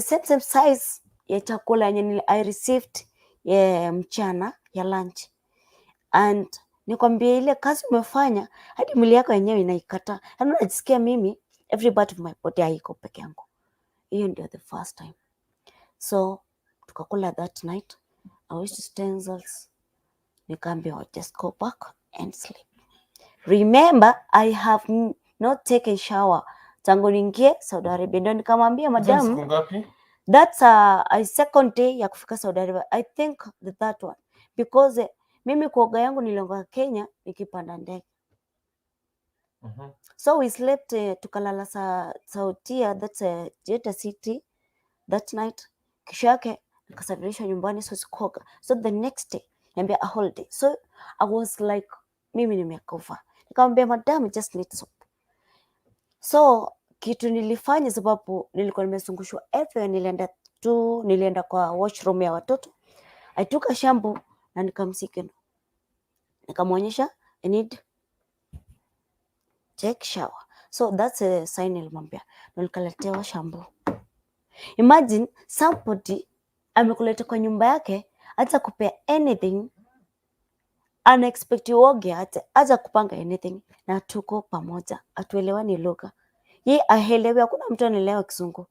same size ya chakula yenye I received ya mchana, ya lunch. And nikwambie, ile kazi umefanya hadi mwili yako yenyewe inaikata, yaani unajisikia mimi every part of my body haiko peke yangu. Hiyo ndio the first time. So tukakula that night. I washed utensils, nikaambiwa just go back and sleep. Remember, I have not taken shower tangu niingie Saudi Arabia. Ndio nikamwambia Hizo ni madam. siku ngapi? That's a second day ya kufika Saudi Arabia. I think the third one because mimi kuoga yangu nilioga Kenya nikipanda ndege. So we slept, tukalala sa Saudia, that's Jeddah city, that night. Kesho yake nikasafirishwa nyumbani, so sikuoga. So the next day niambia a whole day. So I was like, mimi nimekufa. Nikamwambia madam, just need soap. So kitu nilifanya, sababu nilikuwa nimezungushwa everywhere, nilienda kwa washroom ya watoto. I took a shampoo na nikamsika, nikamwonyesha I need take shower. So that's a sign nilimwambia, na nikaletewa shampoo. Imagine somebody amekuleta kwa nyumba yake, hata kupea anything, ana expect uoge, hata kupanga anything, na tuko pamoja, hatuelewani lugha, ye aelewi, hakuna mtu anaelewa Kizungu,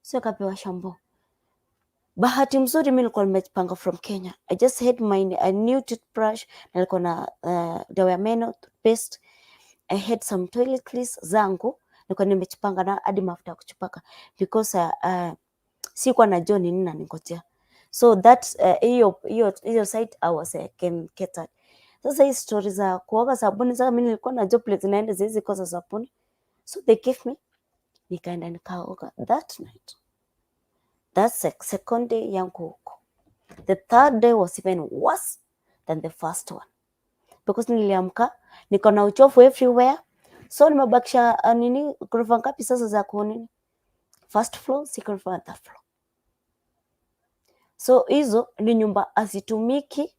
so akapewa shampoo. Bahati mzuri mi nilikuwa nimejipanga from Kenya. I just had my a new toothbrush, nilikuwa na dawa ya meno, toothpaste. I had some toiletries zangu, nilikuwa nimejipanga na hadi mafuta ya kujipaka because sikuwa najua ni nini naningojea. So that hiyo side I was catered. Sasa hii story za kuoga sabuni, sasa mimi nilikuwa najua place naenda siwezi kosa sabuni. So they gave me, nikaenda nikaoga that night. That's the second day yangu huko. The third day was even worse than the first one because niliamka niko na uchofu everywhere, so nimebakisha nini, ghorofa ngapi sasa za kunini, first floor, second floor, third floor. So hizo ni nyumba hazitumiki,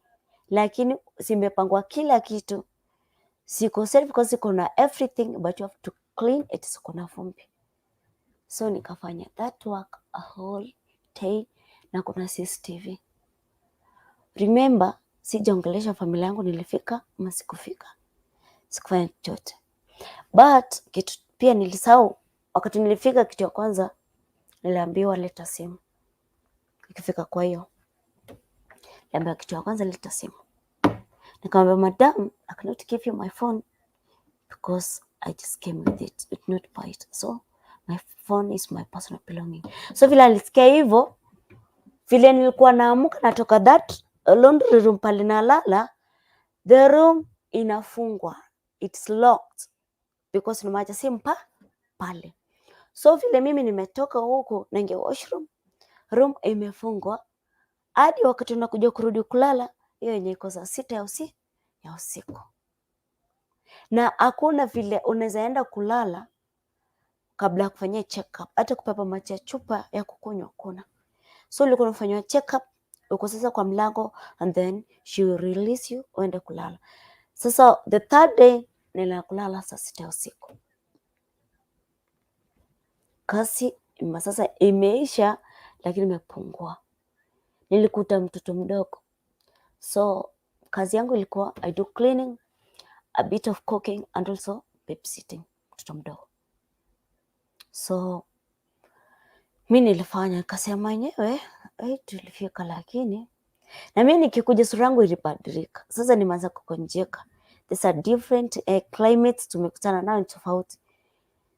lakini zimepangwa kila kitu, ziko safe because ziko na everything, but you have to clean it, ziko na vumbi. So nikafanya that work a whole day na kuna CCTV. Remember, sijaongelesha familia yangu nilifika ama sikufika, sikufanya chochote. But kitu pia nilisahau, wakati nilifika, kitu ya kwanza niliambiwa leta simu. Ikifika kwa hiyo, niliambiwa kitu ya kwanza leta simu. Nikamwambia madam, I cannot give you my phone because I just came with it, did not buy it. So my phone is my personal belonging. So vile alisikia hivyo, vile nilikuwa naamka natoka that laundry room pale nalala, the room inafungwa, it's locked because nimeacha simu pale. So vile mimi nimetoka huku naingia washroom, room imefungwa hadi wakati unakuja kurudi kulala, hiyo yenye iko saa 6 ya usiku, na hakuna vile unaweza enda kulala kabla ya kufanyia check up, hata kubeba maji ya chupa ya kukunywa hakuna. So ulikuwa unafanywa check up, uko sasa kwa mlango and then she will release you uende kulala. Sasa the third day nilienda kulala saa 6 ya usiku. Kazi sasa imeisha, lakini imepungua. Nilikuta mtoto mdogo, so kazi yangu ilikuwa I do cleaning, a bit of cooking and also babysitting mtoto mdogo. So mi nilifanya, nikasema yenyewe tulifika, lakini na mi nikikuja sura yangu ilibadilika. Sasa nimeanza kugonjeka. There's a different climates tumekutana nayo ni tofauti.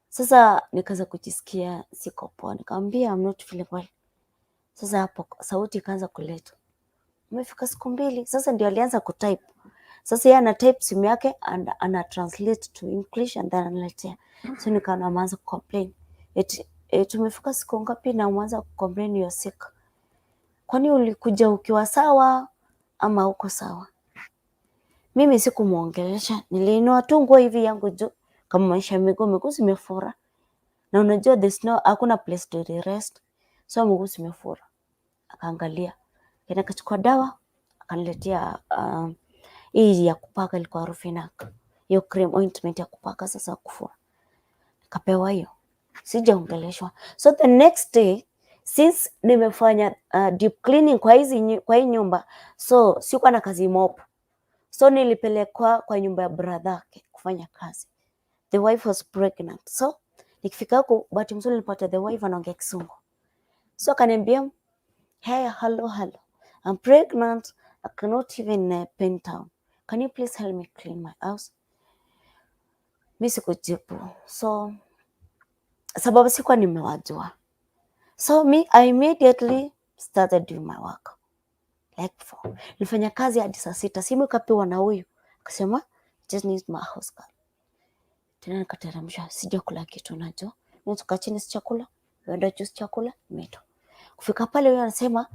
Sasa nikaanza kujisikia siko poa, nikamwambia I'm not feeling well. Sasa hapo sauti ikaanza kuletwa, umefika siku 2 sasa, ndio alianza kutype. Sasa yeye ana type simu yake and ana translate to English and then analetea. So nikaona ameanza kucomplain eti Tumefika siku ngapi na umeanza kucomplain you're sick? Kwani ulikuja ukiwa sawa ama uko sawa?" Mimi sikumwongelesha, niliinua tu nguo hivi yangu juu kama maisha miguu zimefura. Na unajua there's no, hakuna place to rest. So miguu zimefura. Akaangalia. Tena akachukua dawa akaniletea, hii ya kupaka ilikuwa Rufenac. Hiyo cream ointment ya kupaka sasa kufura. Nikapewa hiyo. Sijaongeleshwa. So the next day, since nimefanya deep cleaning kwa hii nyumba, so sikuwa na kazi mob. So nilipelekwa kwa nyumba ya brother yake kufanya kazi. The wife was pregnant. So nikifika huko, bahati mzuri nilipata the wife anaongea Kisungu. So akaniambia, "Hey, hello, hello. I'm pregnant. I cannot even bend down. Can you please help me clean my house?" Mi sikujibu. So sababu sikuwa nimewajua. So me, I immediately started doing my work. Like for, nilifanya kazi hadi saa 6. Simu ikapiwa na huyu. Akasema, "Just need my house girl." Tena nikateremsha, sijakula kitu najua. Nitoka chini si chakula, kwenda juu si chakula, nimetoka. Kufika pale huyo anasema,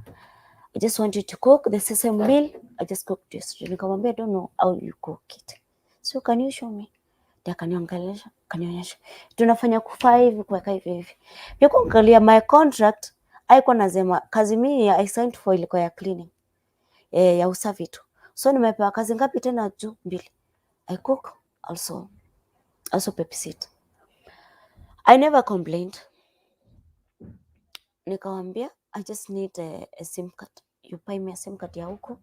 "I just want you to cook the same meal I just cooked yesterday." Nikamwambia, "I don't know how you cook it. So can you show me?" Ndiye akaniongelesha, akanionyesha. Tunafanya kufaa hivi, kuweka hivi hivi. Pia kuangalia my contract, haikuwa nasema kazi mimi I signed for ilikuwa ya cleaning. Ya usafi tu. So nimepewa kazi ngapi tena juu? Mbili. I cook also babysit. I never complained. Nikawambia, "I just need a SIM card. You buy me a SIM card ya huko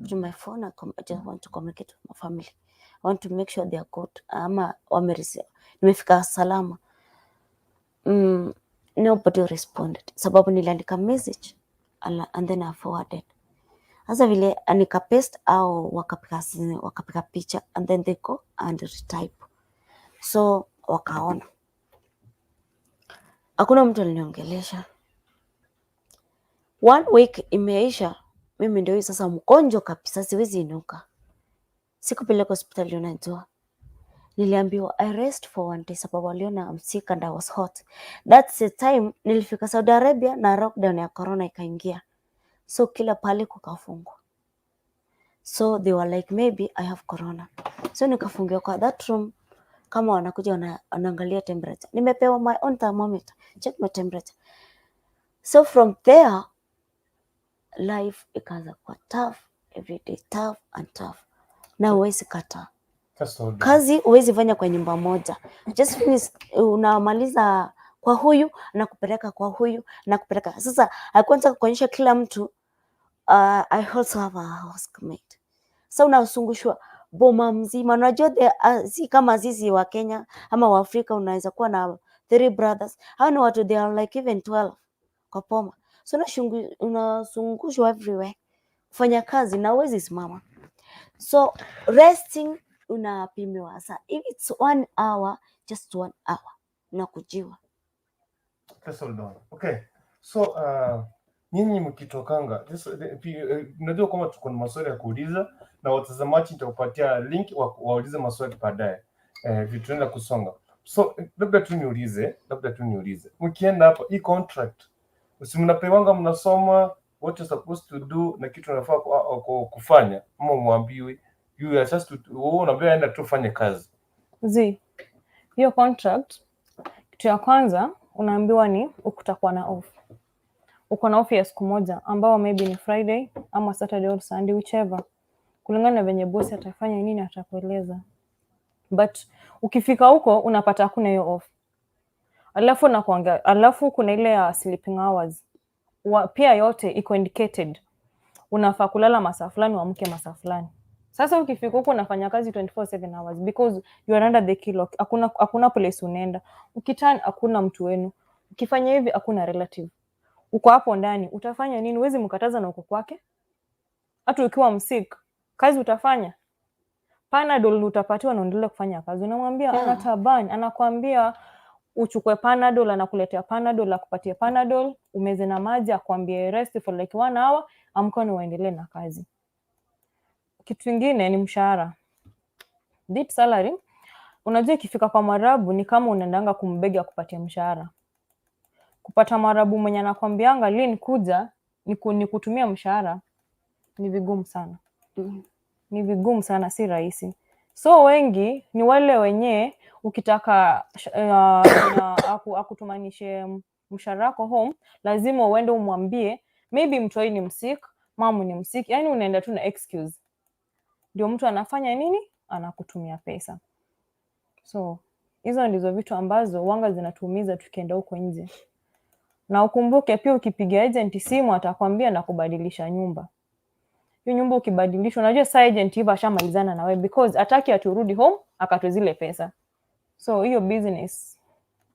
to my phone. I just want to communicate with my family. I want to make sure they are good. Ama wamerisi, nimefika salama." Nobody responded. Sababu niliandika message and then I forwarded. Sasa vile nikapaste au wakapiga picha and then they go and retype. So wakaona. Hakuna mtu aliniongelesha. One week imeisha, mimi ndio hii sasa mgonjwa kabisa, siwezi inuka. Sikupelekwa hospitali, unajua. Niliambiwa I rest for one day sababu waliona I'm sick and I was hot. That's the time nilifika Saudi Arabia na lockdown ya corona ikaingia. So kila pale kukafungwa. So they were like, maybe I have corona. So nikafungiwa kwa that room, kama wanakuja wanaangalia temperature. Nimepewa my own thermometer, check my temperature. So from there life ikaanza kuwa tough, every day tough and tough. Na huwezi kataa. Sasa hold on. Kazi huwezi fanya kwa nyumba moja. Just finish, unamaliza kwa huyu nakupeleka kwa huyu nakupeleka. Sasa alikuwa anataka kuonyesha kila mtu, I also have a housemate. Sasa unazungushwa boma mzima. Unajua si kama sisi wa Kenya ama wa Afrika unaweza kuwa na three brothers. Hao ni watu, they are like even 12 kwa boma. So unazungushwa everywhere kufanya kazi na huwezi simama. So resting unapimiwa. Sa if it's one hour, just one hour unakujiwa. Just hold on. Okay. So nyinyi mkitokanga unajua kwamba tuko na maswali ya kuuliza na watazamaji nitakupatia link waulize maswali baadaye. Vitu tunaenda kusonga. So labda tu niulize. Mkienda hapo hii contract usi mnapewanga, mnasoma what you're supposed to do na kitu unafaa kufanya ama mwambiwi you are just to, wewe unaambiwa enda tu fanye kazi? Z, hiyo contract, kitu ya kwanza unaambiwa ni ukutakuwa na off. Uko na off ya siku moja ambao maybe ni Friday ama Saturday or Sunday, whichever, kulingana na venye bosi atafanya nini atakueleza. But ukifika huko unapata hakuna hiyo off. Alafu nakuanga, alafu kuna ile ya sleeping hours. Pia yote iko indicated. Unafaa kulala masaa fulani, uamke masaa fulani. Sasa ukifika huko unafanya kazi 24/7 hours because you are under the key lock. Hakuna place unaenda. Ukiturn hakuna mtu wenu. Ukifanya hivi hakuna relative. Uko hapo ndani, utafanya nini? Huwezi mkataza na uko kwake. Hata ukiwa msick, kazi utafanya. Panadol utapatiwa na uendelee kufanya kazi. Unamwambia ana taban, anakuambia uchukue Panadol, anakuletea Panadol, akupatie Panadol, umeze na maji, akwambie rest for like one hour, amka na uendelee na kazi. Kitu ingine ni mshahara. That salary, unajua ikifika kwa Mwarabu ni kama unaendanga kumbeg akupatie mshahara. Kupata Mwarabu mwenye anakwambianga Lynn kuja ni kutumia mshahara ni vigumu sana. Ni vigumu sana, si rahisi. So wengi ni wale wenye ukitaka akutumanishe mshahara wako home, lazima uende umwambie maybe mtoi ni msick, mamu ni msick, yani unaenda tu na excuse, ndio mtu anafanya nini, anakutumia pesa. So hizo ndizo vitu ambazo wanga zinatuumiza tukienda huko nje. Na ukumbuke pia ukipiga agent simu atakwambia na kubadilisha nyumba. Hiyo nyumba ukibadilisha, unajua saa agent hivyo ashamalizana na wewe because ataki aturudi home akatoe zile pesa. So hiyo business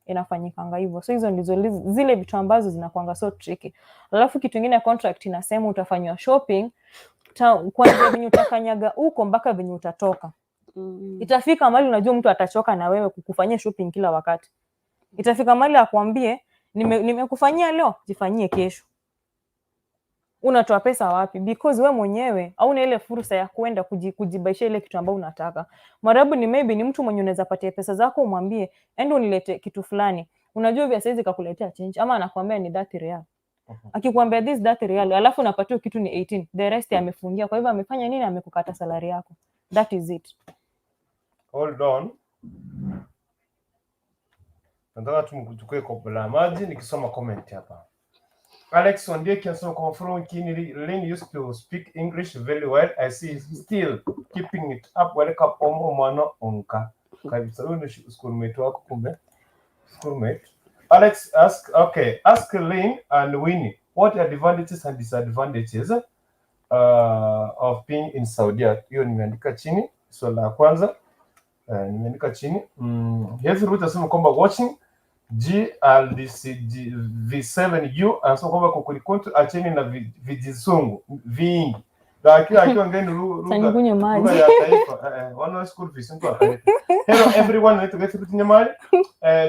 inafanyikanga hivyo. So hizo ndizo zile vitu ambazo zinakuanga so tricky. Alafu kitu ingine, contract inasema utafanywa shopping kwanza venye utakanyaga huko mpaka venye utatoka. Itafika mahali unajua mtu atachoka na wewe kukufanyia shopping kila wakati. Itafika mahali akwambie nimekufanyia leo, jifanyie kesho. Unatoa pesa wapi? Because we mwenyewe hauna ile fursa ya kuenda kujibaisha ile kitu ambayo unataka. Mwarabu ni maybe ni mtu mwenye unaweza patia pesa zako umwambie enda unilete kitu fulani. Unajua vya saizi kakuletea change ama anakuambia ni 30 riyal. Akikwambia this 30 riyal alafu unapatiwa kitu ni 18, the rest amefungia. Kwa hivyo amefanya nini? Amekukata salary yako. That is it. Hold on. Nataka tumchukue kopo la maji nikisoma comment hapa. Alex Ondieki anasema kwa from Kini Lynn used to speak English very well. I see he's still keeping it up. Welcome omo mwana onka. Kabisa huyu ni schoolmate wako kumbe. Schoolmate. Alex ask, okay, ask Lynn and Winnie what are advantages and disadvantages of being in Saudi. Hiyo nimeandika chini. Swali la kwanza nimeandika chini. Heavy Root anasema kwamba watching GLDCV7U anasema kwamba kukulikuntu acheni na vijizungu vingi lakini akiwa ngeni lugha Nikunywe lugha maji. Ya taifa wana school fees mtu wa taifa. Hello everyone, naitwa Gertrude Nyamari.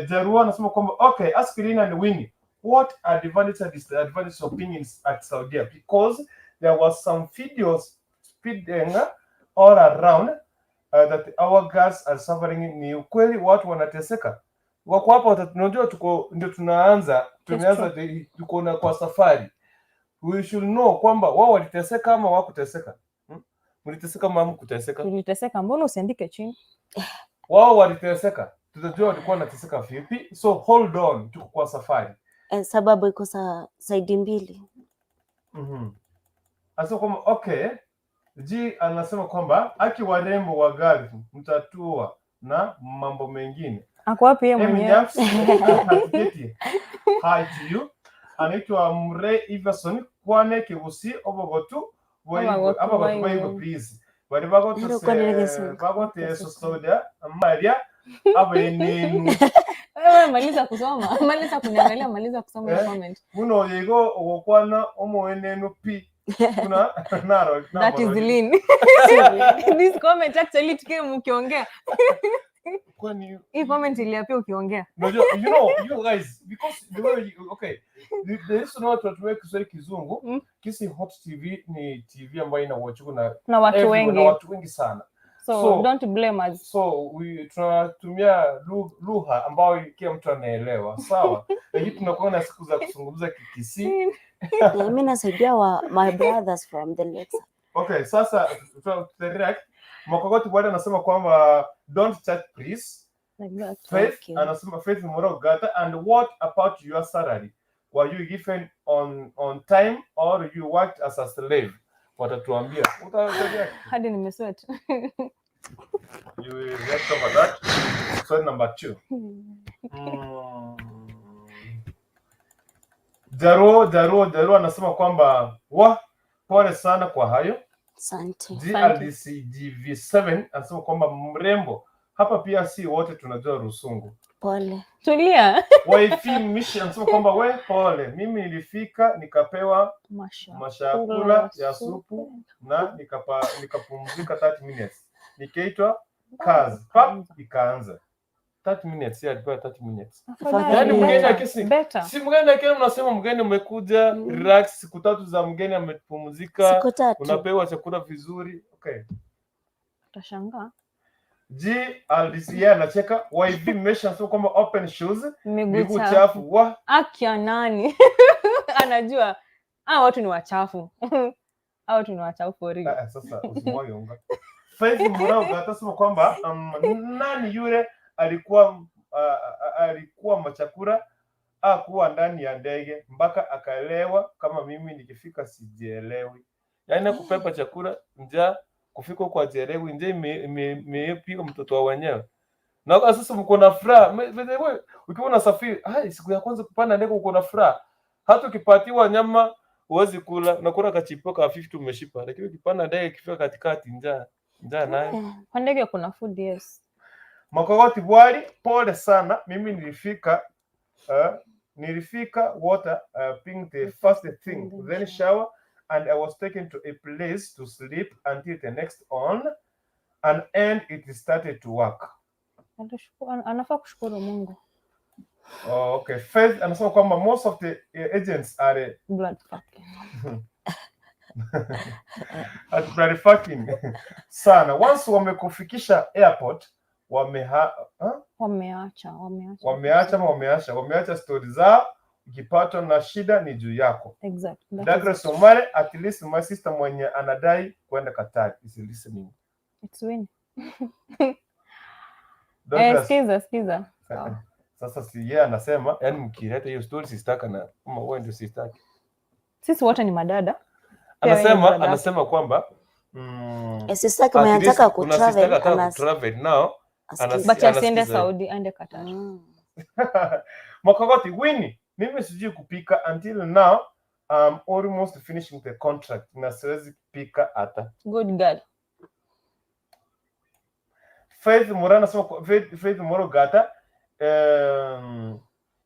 Jarua anasema kwamba okay, ask Lina and Winnie what are the advantages and disadvantages of being in at Saudi, because there was some videos speeding all around that our girls are suffering. Ni ukweli watu wanateseka, wako hapa unajua tuko ndio tunaanza tumeanza tuko na kwa safari, we should know kwamba wao waliteseka ama hawakuteseka. Mliteseka ama hamkuteseka? Tuliteseka, mbona usiandike chini? Wao waliteseka, tutajua walikuwa wanateseka vipi. So hold on, tuko kwa safari. Eh, sababu iko sa side mbili. Anasema kwamba okay, G anasema kwamba aki warembo wa Gulf mtatua na mambo mengine. Ako wapi yeye Amy mwenyewe? James, Hatiketi. Hi to you. Anaitwa Mre Iverson Kwane Kigusi Obogotu Abagotu Abagotu Baiwe. Baiwe please. Bari Nero kwanire Gesungu. bagote Saudia Maria abenenu. Wewe maliza kusoma, maliza kuniangalia, maliza kusoma hiyo Eh? comment. Muno yego ogokwana omowenenu pi kuna naro. That is Lynn. This comment actually came ukiongea. Kwani Hii comment iliapia ukiongea. unajua, you know, you guys, because the way you, okay, the reason why tunatumia Kiswahili Kizungu, Kisii Hot TV ni TV ambayo inawatchiwa na Na watu everyone, na wengi. watu wengi sana. So, don't blame us. So tunatumia lugha ambayo kila mtu anaelewa, sawa, lakini tunakuwa na siku za kuzungumza Kikisii. Yeah, mi nasaidia wa my brothers from the lakes. Okay, sasa tuta Makokoti bwana anasema kwamba don't chat please. Like that. Faith Okay. anasema Faith Murogata, and what about your salary? Were you given on time or you worked as a slave? Watatuambia. Hadi nimesweat. You will react over that. Swali number 2. Jaro anasema kwamba wa pole sana kwa hayo. Asante. GRDCGV7 anasema kwamba mrembo hapa pia si wote tunajua Rusungu. Pole. Tulia. Wifi Mishi anasema kwamba we pole, mimi nilifika nikapewa mashakula ya supu na nikapumzika 30 minutes, nikaitwa kazi pap, ikaanza 30 minutes. Yeah, alipewa 30 minutes. Afadhali, Yaani mgeni better, better. Si mgeni akini, mnasema mgeni umekuja, relax, siku tatu za mgeni amepumzika, Siku tatu. unapewa chakula vizuri. Okay. Utashangaa. GLDC anacheka. YV Mesha anasema kwamba open shoes, miguu miguu chafu. Chafu wa Akia nani anajua watu ni wachafu, watu ni wachafu for real. Ah, sasa usimwage unga. Faith Murauga atasema kwamba nani yule alikuwa machakura akuwa ndani ya ndege mpaka akaelewa kama mimi nikifika sijielewi. Yaani kupepa chakula njaa, kufika huko ajielewi, njaa imepiga mtoto wa wenyewe. Na kwa sasa mko na furaha. By the way, ukiwa unasafiri, hai siku ya kwanza kupanda ndege uko na furaha. Hata ukipatiwa nyama huwezi kula, unakula kachipo ka 50 umeshiba. Lakini ukipanda ndege ikifika katikati, njaa, njaa nayo. Kwa ndege kuna food, yes. Makogoti Bwali, pole sana. Mimi nilifika water being the first thing, then shower and I was taken to a place to sleep until the next on and end it started to work. Anafaa kushukuru Mungu. Oh, okay. Faith anasema kwamba most of the agents are Blood fucking. At bloody fucking sana. Once wamekufikisha airport wameha, huh? Wameacha, wameacha. Wameacha ama wameacha, wameacha stori zao. Ukipatwa na shida ni juu yako. Exact. That is Douglas Omare, at least my sister mwenye anadai kwenda Qatar is listening. It's win. Douglas, Sikiza, sikiza. Sawa. Sasa si yeye anasema, yani mkileta hiyo story sistaka na kama wewe ndio sistaki. Sisi wote ni madada. Pia wewe ni Anasema brother. Anasema kwamba Sister yake mwenye at least anataka kuna sister kutravel anataka kutravel now. Asikize. But asiende Anasikiza. Saudi, aende Qatar. Makogoti Winnie, mimi sijui kupika until now. I'm almost finishing the contract na siwezi kupika hata. Good girl. Faith Murana anasema Faith Murogata,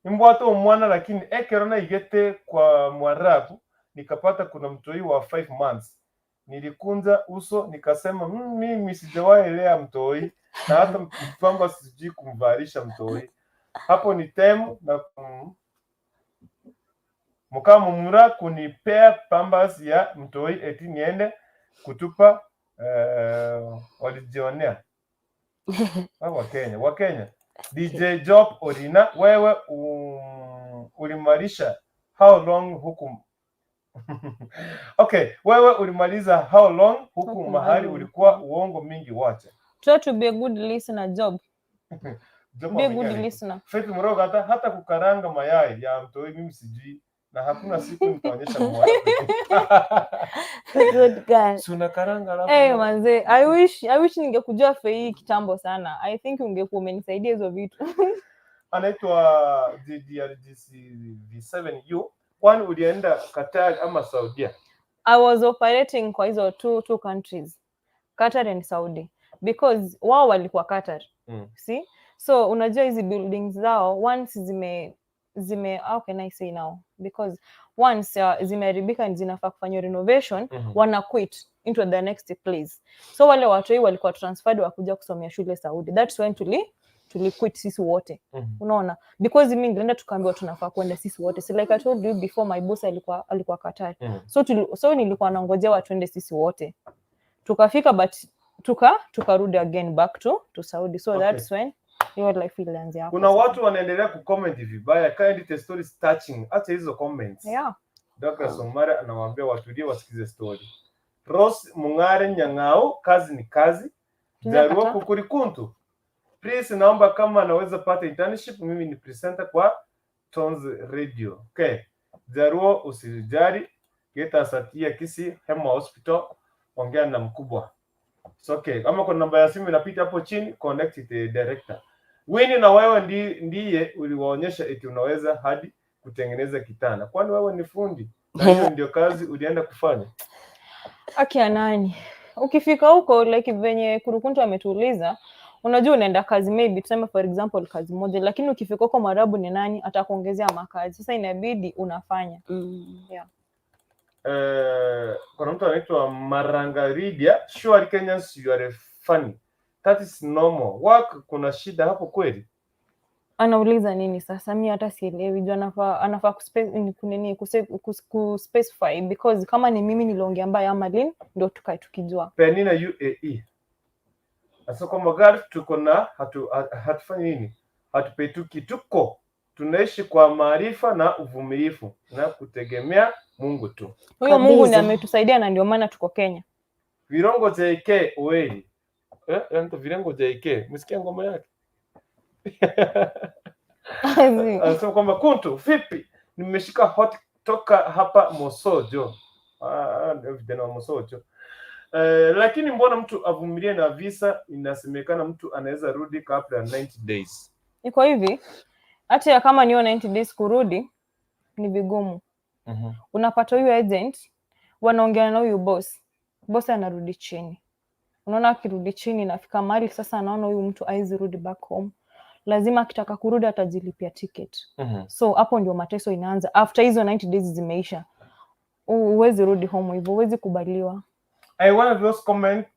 imbwato omwana lakini ekero naigete kwa Mwarabu nikapata kuna mtoi wa 5 months, nilikunja uso nikasema, mimi sijawahi lea mtoi na hata mpamba sijui kumvalisha mtoi." Hapo ni temu na mukamumura kunipea pambas ya mtoi eti niende kutupa. Walijionea. Ah, Wakenya, Wakenya. DJ Job Orina, wewe ulimalisha how long huku? Okay, wewe ulimaliza how long huku Huku mahali mahali ulikuwa? ulikuwa. Uongo mingi wacha. Try to be a good listener, Job. Job Be a good amejaribu. listener. Faith Mroga, hata kukaranga mayai ya mtoi mimi sijui na hakuna siku nitaonyesha mwarabu. Good girl. Si unakaranga alafu Hey, manze, I wish ningekujua Fei kitambo sana. I think ungekuwa umenisaidia hizo vitu. Anaitwa DDRGC V7U. Kwani ulienda Qatar ama Saudia? I was operating kwa hizo two countries, Qatar and Saudi, because wao walikuwa Qatar. See? So unajua hizi buildings zao once zime how can I say now? Because once zimeharibika and zinafaa kufanywa renovation, wana quit into the next place. So wale watu hii walikuwa transferred wakuja kusomea shule Saudi. That's when tuli quit sisi wote. Unaona? Because mimi nilienda tukaambiwa tunafaa kwenda sisi wote. So like I told you before, my boss alikuwa Qatar. So nilikuwa nangojea watu sisi wote. Tukafika but tukarudi again back to Saudi. So that's when your life ilianzia hapo Kuna sasa. watu wanaendelea kucomment vibaya. Kindly, the story is touching. Acha hizo comments. Douglas Omara anawaambia watulie wasikize story. Rose Mungare Nyang'ao, kazi ni kazi. Tunakataa. Jaruo Kukurikuntu. Please, naomba kama anaweza pata internship, mimi ni presenter kwa Tones Radio. Okay. Jaruo, usijali. Geta Satia Kisii Hema Hospital, ongea na mkubwa. It's okay. Kama kuna namba ya simu inapita hapo chini, connect the director. Winnie, na wewe ndiye uliwaonyesha eti unaweza hadi kutengeneza kitanda. Kwani wewe ni fundi? Na hiyo ndio kazi ulienda kufanya? Akia nani, ukifika huko, like venye Kurukuntu ametuuliza, unajua unaenda kazi, maybe tuseme for example kazi moja, lakini ukifika huko Mwarabu ni nani atakuongezea makazi, sasa inabidi unafanya. Kuna mtu anaitwa Marangaridia. Sure, Kenyans, you are funny. That is normal. Work, kuna shida hapo kweli? Anauliza nini sasa? Mi hata sielewi juu anafaa kunini kuspecify because kama ni mimi niliongea mbaya ama lini ndio tukae tukijua. Penina UAE. Sasa kwamba Gulf tuko na hatufanyi nini, hatupetuki, tuko tunaishi kwa maarifa na uvumilivu na kutegemea Mungu tu. Huyo Mungu ndiye Kabisa. ametusaidia na ndio maana tuko Kenya. Virongo JK Oweri. Eh, anaitwa Virongo JK. Msikia ngoma yake? Anasema kwamba Kuntu, vipi? Nimeshika hot toka hapa Mosojo. Ah, ndio vijana wa Mosojo. Eh, lakini mbona mtu avumilie na visa? Inasemekana mtu anaweza rudi kabla ya 90 days. Iko hivi, hata ya kama niyo 90 days kurudi ni vigumu. Unapata huyu agent wanaongea na huyu boss, boss anarudi chini. Unaona, akirudi chini nafika mahali sasa anaona huyu mtu hawezi rudi back home, lazima akitaka kurudi atajilipia ticket. So hapo ndio mateso inaanza. After hizo 90 days zimeisha, huwezi rudi home hivyo, huwezi kubaliwa. I one of those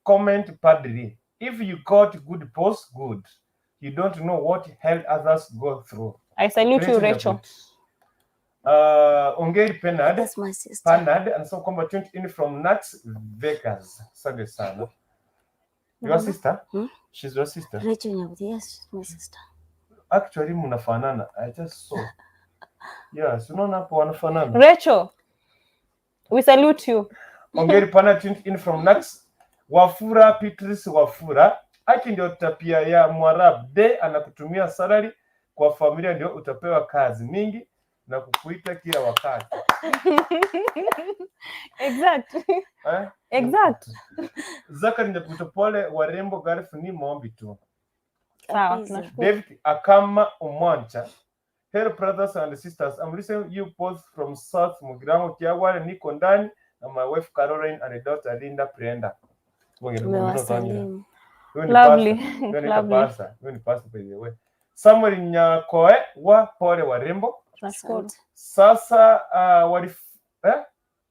comment padri. If you got good post, good. You don't know what hell others go through. I salute you, Pretty Rachel. good. Ongeri Penard, That's my sister. Panad anasema kwamba tuned in from Nuts Vegas. Asante sana. Your sister? Hmm? She's your sister. Rachel Nyabuti, yes, she's my sister. Actually mnafanana. I just saw. Yes, unaona hapo wanafanana. Rachel, we salute you. Ongeri Panad tuned in from Nuts. Wafura Petrus Wafura. Haki ndio tabia ya Mwarabu. De anakutumia salary kwa familia ndio utapewa kazi mingi na kukuita kila wakati. Exact. Eh? Exact. Zakari Nyabuto, pole warembo, Gulf ni maombi tu. Sawa, Kabisa. tunashukuru. David Akama Umwancha. Hello brothers and sisters. I'm listening you both from South Mugirango Kiagwale, niko ndani na my wife Caroline and daughter Linda Prenda. Tumewasalimu. Huyu ni Lovely. pastor. Huyu ni Lovely. pastor. Huyu ni pastor by the way. Samuel Nyakoe wa pole warembo. Tunashukuru. Asante. Sasa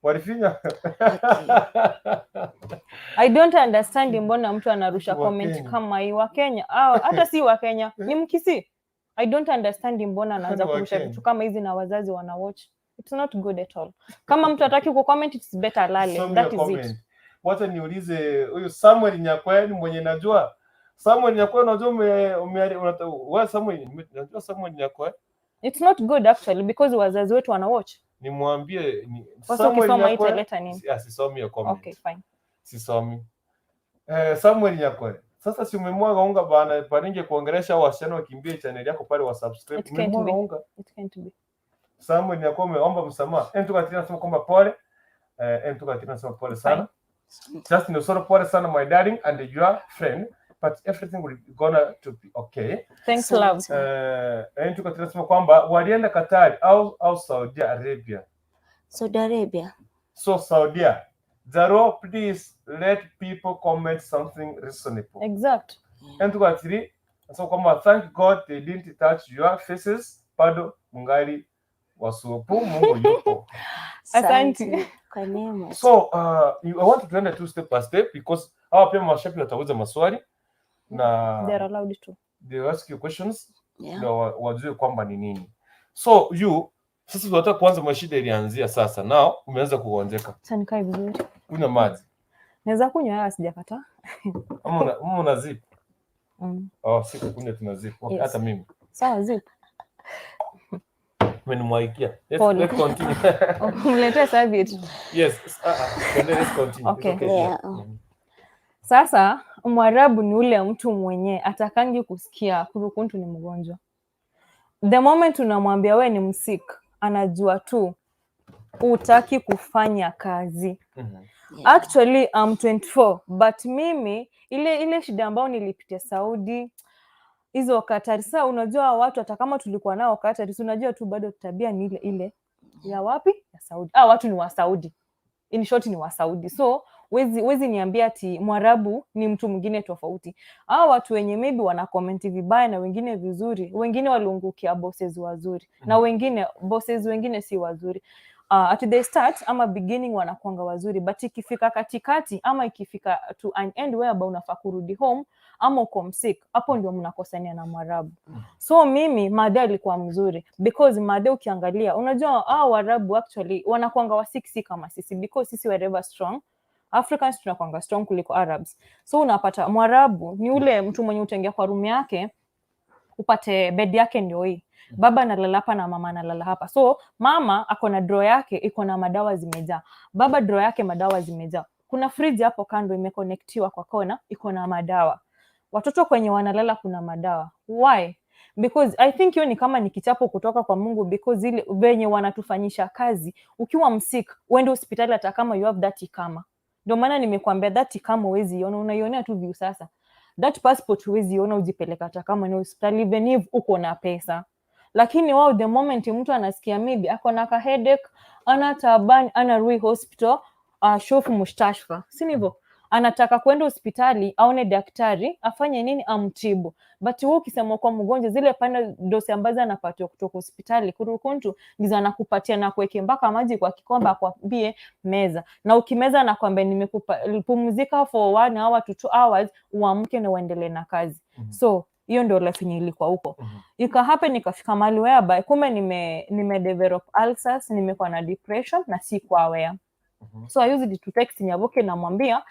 walifinya. I don't understand mbona mtu anarusha comment Wakenya. kama hii. Wakenya ah, hata si Wakenya, ni Mkisii. I don't understand mbona anaanza Ni kurusha Wakenya. vitu kama hizi na wazazi wana watch. It's not good at all. Kama mtu hataki ku comment, it's better alale. Some That your is it. comment. Wacha niulize huyu Samuel Nyakwe ni mwenye najua. Samuel Nyakwe unajua wewe Samuel, najua Samuel Nyakwe. It's not good actually because wazazi wetu wana watch. Nimwambie ni Sasa Samuel ukisoma Nyakwe. italeta nini? Sisomi hiyo comment. Okay, fine. Sisomi. Eh, Samuel Nyakwe. Sasa si umemwaga unga bana, paninge kuongelesha hao wasichana wakimbie channel yako pale wa subscribe. It can't Umemwaga be. unga. It can't be. Samuel Nyakwe umeomba msamaha. Mtu katina anasema kwamba pole. Eh, mtu katina anasema pole sana. Justin Osoro, pole sana my darling and your friend, but everything will gonna to be okay. Thanks love. Asante. Eh, mtu katina anasema kwamba walienda Qatar au Saudi Arabia. Saudi Arabia. So Saudia, Zaro, please let people comment something reasonable. Exact. Mtu katiri anasema kwamba thank God they didn't touch your faces, bado mungali wasupu, Mungu yupo. Asante. Kwa neema. So I want to tuende tu step by step because hawa pia mashabiki watauliza maswali na They are allowed to. they will ask you questions Yeah. ndio wajue kwamba ni nini. So you sasa tunataka kuanza, mashida ilianzia sasa. Now umeanza kugonjeka. Acha nikae vizuri. Kunywa maji Naweza kunywa haya sijakataa. ama una zip? Oh, si kukunywa tuna zip. Okay, Yes. hata mimi Sawa, zip. umenimwagikia. Let's, Pole. let's continue. Mletee serviette. Yes. Let's continue. Okay. It's okay. Yeah. Sasa Mwarabu ni ule mtu mwenye atakangi kusikia kurukuntu ni mgonjwa. The moment unamwambia we ni msick, anajua tu utaki kufanya kazi. Yeah. Actually I'm 24 but mimi ile shida ambayo nilipitia Saudi hizo Katari. Sasa unajua watu hata kama tulikuwa nao Katari, si unajua tu bado tabia ni ile ile ya wapi? Ya Saudi. Ah, watu ni wa Saudi. In short ni wa Saudi. So wezi niambia ati Mwarabu ni mtu mwingine tofauti. Hao watu wenye maybe wana comment vibaya na wengine vizuri, wengine waliungukia bosses wazuri na wengine bosses wengine si wazuri. At the start ama beginning wanakuanga wazuri, but ikifika katikati ama ikifika to an end whereby unafaa kurudi home ama uko msick, hapo ndio mnakosania na Mwarabu. So mimi madhe alikuwa mzuri because madhe ukiangalia, unajua hao Waarabu actually wanakuanga wasick si kama sisi because sisi we're ever strong. Africans tunakwanga strong kuliko Arabs. So unapata Mwarabu ni ule mtu mwenye utaingia kwa room yake, upate bed yake ndio hii, baba analala hapa na mama analala hapa. So mama ako na drawer yake iko na madawa zimejaa, baba drawer yake madawa zimejaa, kuna fridge hapo kando imeconnectiwa kwa kona iko na madawa, watoto kwenye wanalala kuna madawa. Why? Because I think hiyo ni kama ni kichapo kutoka kwa Mungu, because ile venye wanatufanyisha kazi, ukiwa msick uende hospitali hata kama you have that ikama. Ndio maana nimekuambia that ikama huwezi iona, unaionea tu view sasa. That passport huwezi iona ujipeleka hata kama ni hospitali, even if uko na pesa. Lakini wao, the moment mtu anasikia maybe ako na ka headache, ana taban, ana rui hospital, shofu mustashfa, si ndivyo? Anataka kwenda hospitali aone daktari afanye nini, amtibu. But wewe ukisema kwa mgonjwa, zile Panados ambazo anapatiwa kutoka hospitali kurukuntu ndizo anakupatia na kuweke mpaka maji kwa kikombe, akwambie meza, na ukimeza anakwambia nimekupa pumzika for 1 hour to 2 hours, uamke na uendelee na kazi. So hiyo ndio life yenye ilikuwa huko. Ika happen ikafika mahali whereby kumbe nime develop ulcers, nimekuwa na depression na sikuwa aware. So I used to text Nyaboke, namwambia,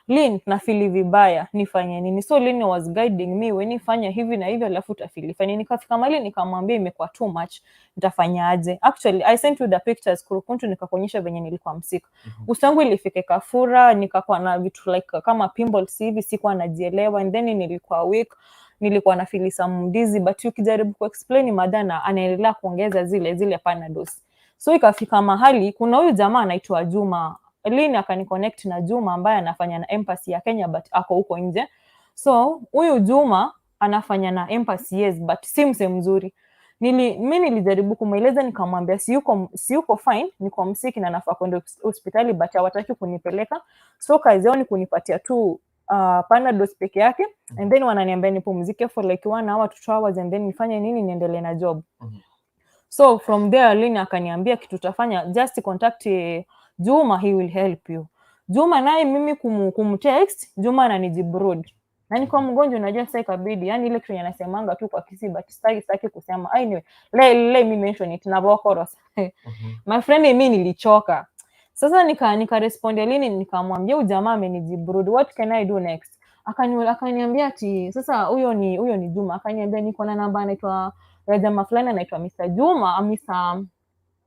"Lynn, nafeel vibaya, nifanye nini?" So Lynn was guiding me, "We nifanya hivi na hivi alafu utafeel fine." Nikafika mahali nikamwambia imekuwa too much, nitafanyaje? Actually, I sent you the pictures, kurukuntu, nikakuonyesha venye nilikuwa msick. Uso wangu ilifika ikafura, nikakuwa na vitu like kama pimples hivi, sikuwa najielewa, and then nilikuwa weak, nilikuwa na feel some dizzy, but ukijaribu kuexplain madhana anaendelea kuongeza zile zile Panados. So ikafika mahali kuna huyu jamaa anaitwa Juma. Lynn akaniconnect na Juma ambaye anafanya na embassy ya Kenya but ako huko nje. So huyu Juma anafanya na embassy, yes, but si mse mzuri. Mi nilijaribu kumweleza, nikamwambia siyuko fine, niko msick na nafaa kwenda hospitali but hawataki kunipeleka. So kazi yao ni kunipatia tu Panados peke yake and then wananiambia nipumzike for like 1 hour to 2 hours and then nifanye nini, niendelee na job. So from there Lynn akaniambia kitu utafanya, just contact Juma, he will help you. Juma naye mimi kumtext Juma ananijibu rude. Na niko mgonjwa, unajua sasa ikabidi, yani ile kitu yenye anasemanga tu kwa Kisii but sitaki kusema. Anyway, let me mention it na vokoros. My friend, mimi nilichoka. Sasa nika respond Lynn, nikamwambia huyu jamaa amenijibu rude, what can I do next? Akaniambia ati sasa huyo ni Juma, akaniambia niko na namba anaitwa ya jamaa fulani anaitwa Mr. Juma, Mr.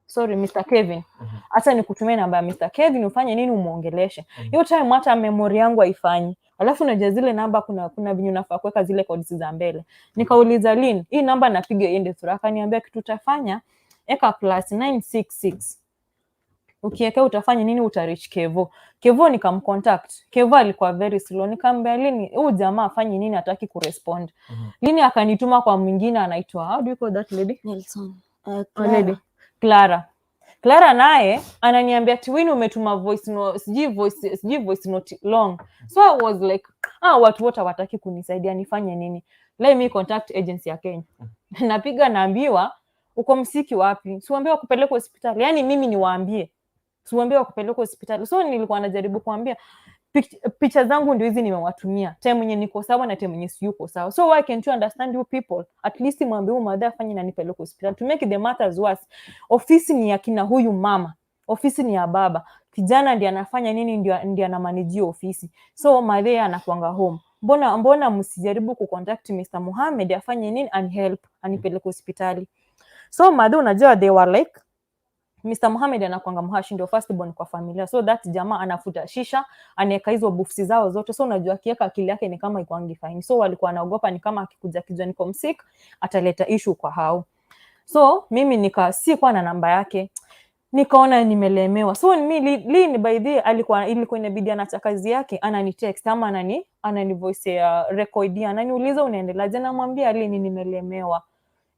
sorry, Mr. Kevin. Hata nikutumie namba ya Mr. Kevin ufanye nini, umuongeleshe. Hiyo time hata memory yangu haifanyi. Alafu unajua zile namba kuna venye unafaa kuweka zile codes za mbele. Nikauliza Lynn, hii namba napiga iende through. Akaniambia kitu utafanya, eka plus 966. Ukiweka utafanya nini, utareach Kevo. Kevo nikamcontact. Kevo alikuwa very slow. Nikamwambia Lynn, huyu jamaa afanye nini, hataki kurespond. Lynn akanituma kwa mwingine anaitwa, how do you call that lady? Nelson. Oh, lady. Clara. Clara. Clara naye ananiambia Tiwini umetuma voice no, sijui voice note long. So I was like, ah, watu wote hawataki kunisaidia, nifanye nini? Let me contact agency ya Kenya. Napiga, naambiwa uko msick wapi? Siwaambie wakupeleka hospitali. Yaani mimi niwaambie. Siwaambie wakupeleka hospitali. So nilikuwa najaribu kuambia picha zangu ndio hizi nimewatumia. Time yenye niko sawa na time yenye siyuko sawa. So why can't you understand, you people? At least mwambie huyu madha afanye na nipeleke hospitali. To make the matters worse, ofisi ni ya kina huyu mama, ofisi ni ya baba. Kijana ndiye anafanya nini, ndio anamanage ofisi. So madhe anakuanga home. Mbona msijaribu kucontact Mr. Mohammed afanye nini and help anipeleke hospitali? So madhe, unajua, they were like, Mr. Mohammed anakuanga mhashi, ndio first born kwa familia. So that jamaa anafuta shisha, anaeka hizo bufsi zao zote. So unajua akiweka akili yake ni kama ikuangi fine. So walikuwa wanaogopa ni kama akikuja kijua niko msick ataleta issue kwa hao. So mimi nika sikuwa na namba yake, nikaona nimelemewa. So mi Lynn by the alikuwa ilikuwa inabidi anaacha kazi yake, anani text ama anani voice ya record, ananiuliza unaendeleaje, namwambia Lynn, nimelemewa,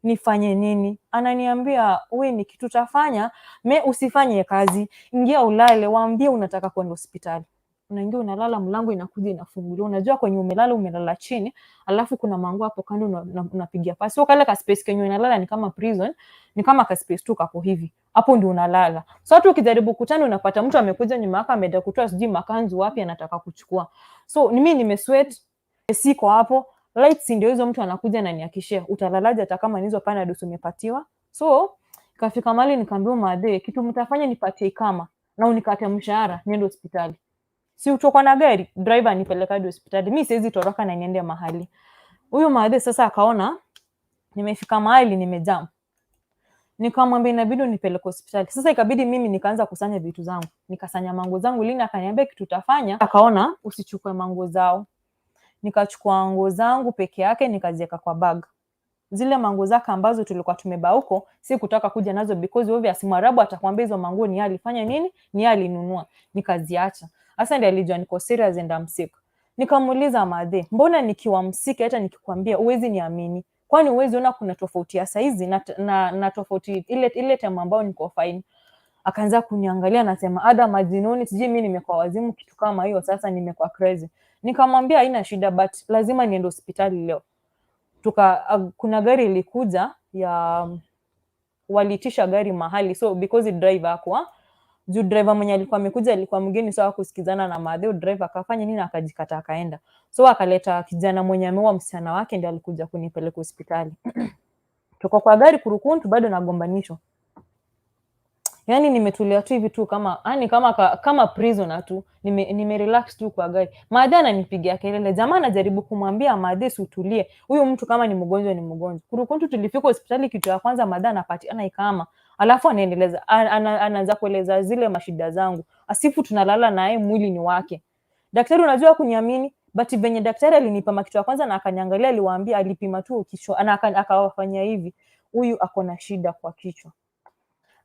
nifanye nini? Ananiambia we ni kitu utafanya, me usifanye kazi, ingia ulale, waambie unataka kwenda hospitali. Unaingia unalala, mlango inakuja inafunguliwa. Unajua kwenye umelala, umelala chini, alafu kuna manguo hapo kando, unapigia pasi. So kale ka space kenye unalala ni kama prison, ni kama ka space tu kako hivi. Hapo ndio unalala. So hata ukijaribu kutana unapata mtu amekuja nyuma yako ameenda kutoa sijui makanzu wapi anataka kuchukua. So ni mimi nimesweat, siko hapo, lights ndio hizo, mtu anakuja ananiakishia. Utalalaje hata kama ni hizo Panados umepatiwa? So ikafika mahali nikaambiwa madhe, kitu mtafanya nipatie ikama na unikate mshahara niende hospitali. Si utokwa na gari, driver anipeleka hadi hospitali. Mi siwezi toroka na niende mahali. Huyu madhe sasa akaona nimefika mahali nimejam. Nikamwambia inabidi unipeleke hospitali. Sasa ikabidi mimi nikaanza kusanya vitu zangu, nikasanya manguo zangu. Lina akaniambia kitu utafanya, akaona usichukue manguo zao. Nikachukua nguo zangu peke yake nikaziweka kwa bag. Zile manguo zake ambazo tulikuwa tumebeba huko si kutaka kuja nazo because obvious Mwarabu atakwambia hizo manguo ni yeye alifanya nini, ni yeye alinunua. Nikaziacha. Sasa ndiye alijua niko serious and I'm sick. Nikamuuliza madhe, mbona nikiwa msick hata nikikwambia uwezi niamini? Kwani uwezi ona kuna tofauti ya saizi na tofauti ile time ambayo niko fine? Akaanza kuniangalia anasema ada majinuni, sijui mimi nimekuwa wazimu kitu kama hiyo, sasa nimekuwa crazy. Nikamwambia haina shida but lazima niende hospitali leo. Kuna gari ilikuja ya waliitisha gari mahali, so because driver hakuwa juu, driver mwenye alikuwa amekuja alikuwa mgeni, so hakusikizana na madhe. Driver akafanya nini, akajikata akaenda. So akaleta kijana mwenye ameoa msichana wake, ndiye alikuja kunipeleka hospitali. Tuko kwa gari kurukuntu, bado nagombanishwa. Yani nimetulia tu hivi tu kama yani kama prisoner tu, nime relax tu kwa gari. Madhe ananipigia kelele, jamaa anajaribu kumwambia madhe, si utulie, huyu mtu kama ni mgonjwa ni mgonjwa. Kurukuntu tulifika hospitali, kitu ya kwanza madhe anapatiana ikama, alafu anaendeleza anaanza kueleza zile mashida zangu, asifu tunalala naye, mwili ni wake. Daktari unajua kuniamini, but venye daktari alinipima kitu ya kwanza na akaniangalia, aliwaambia, alipima tu kichwa na akawafanyia hivi, huyu ako na shida kwa kichwa.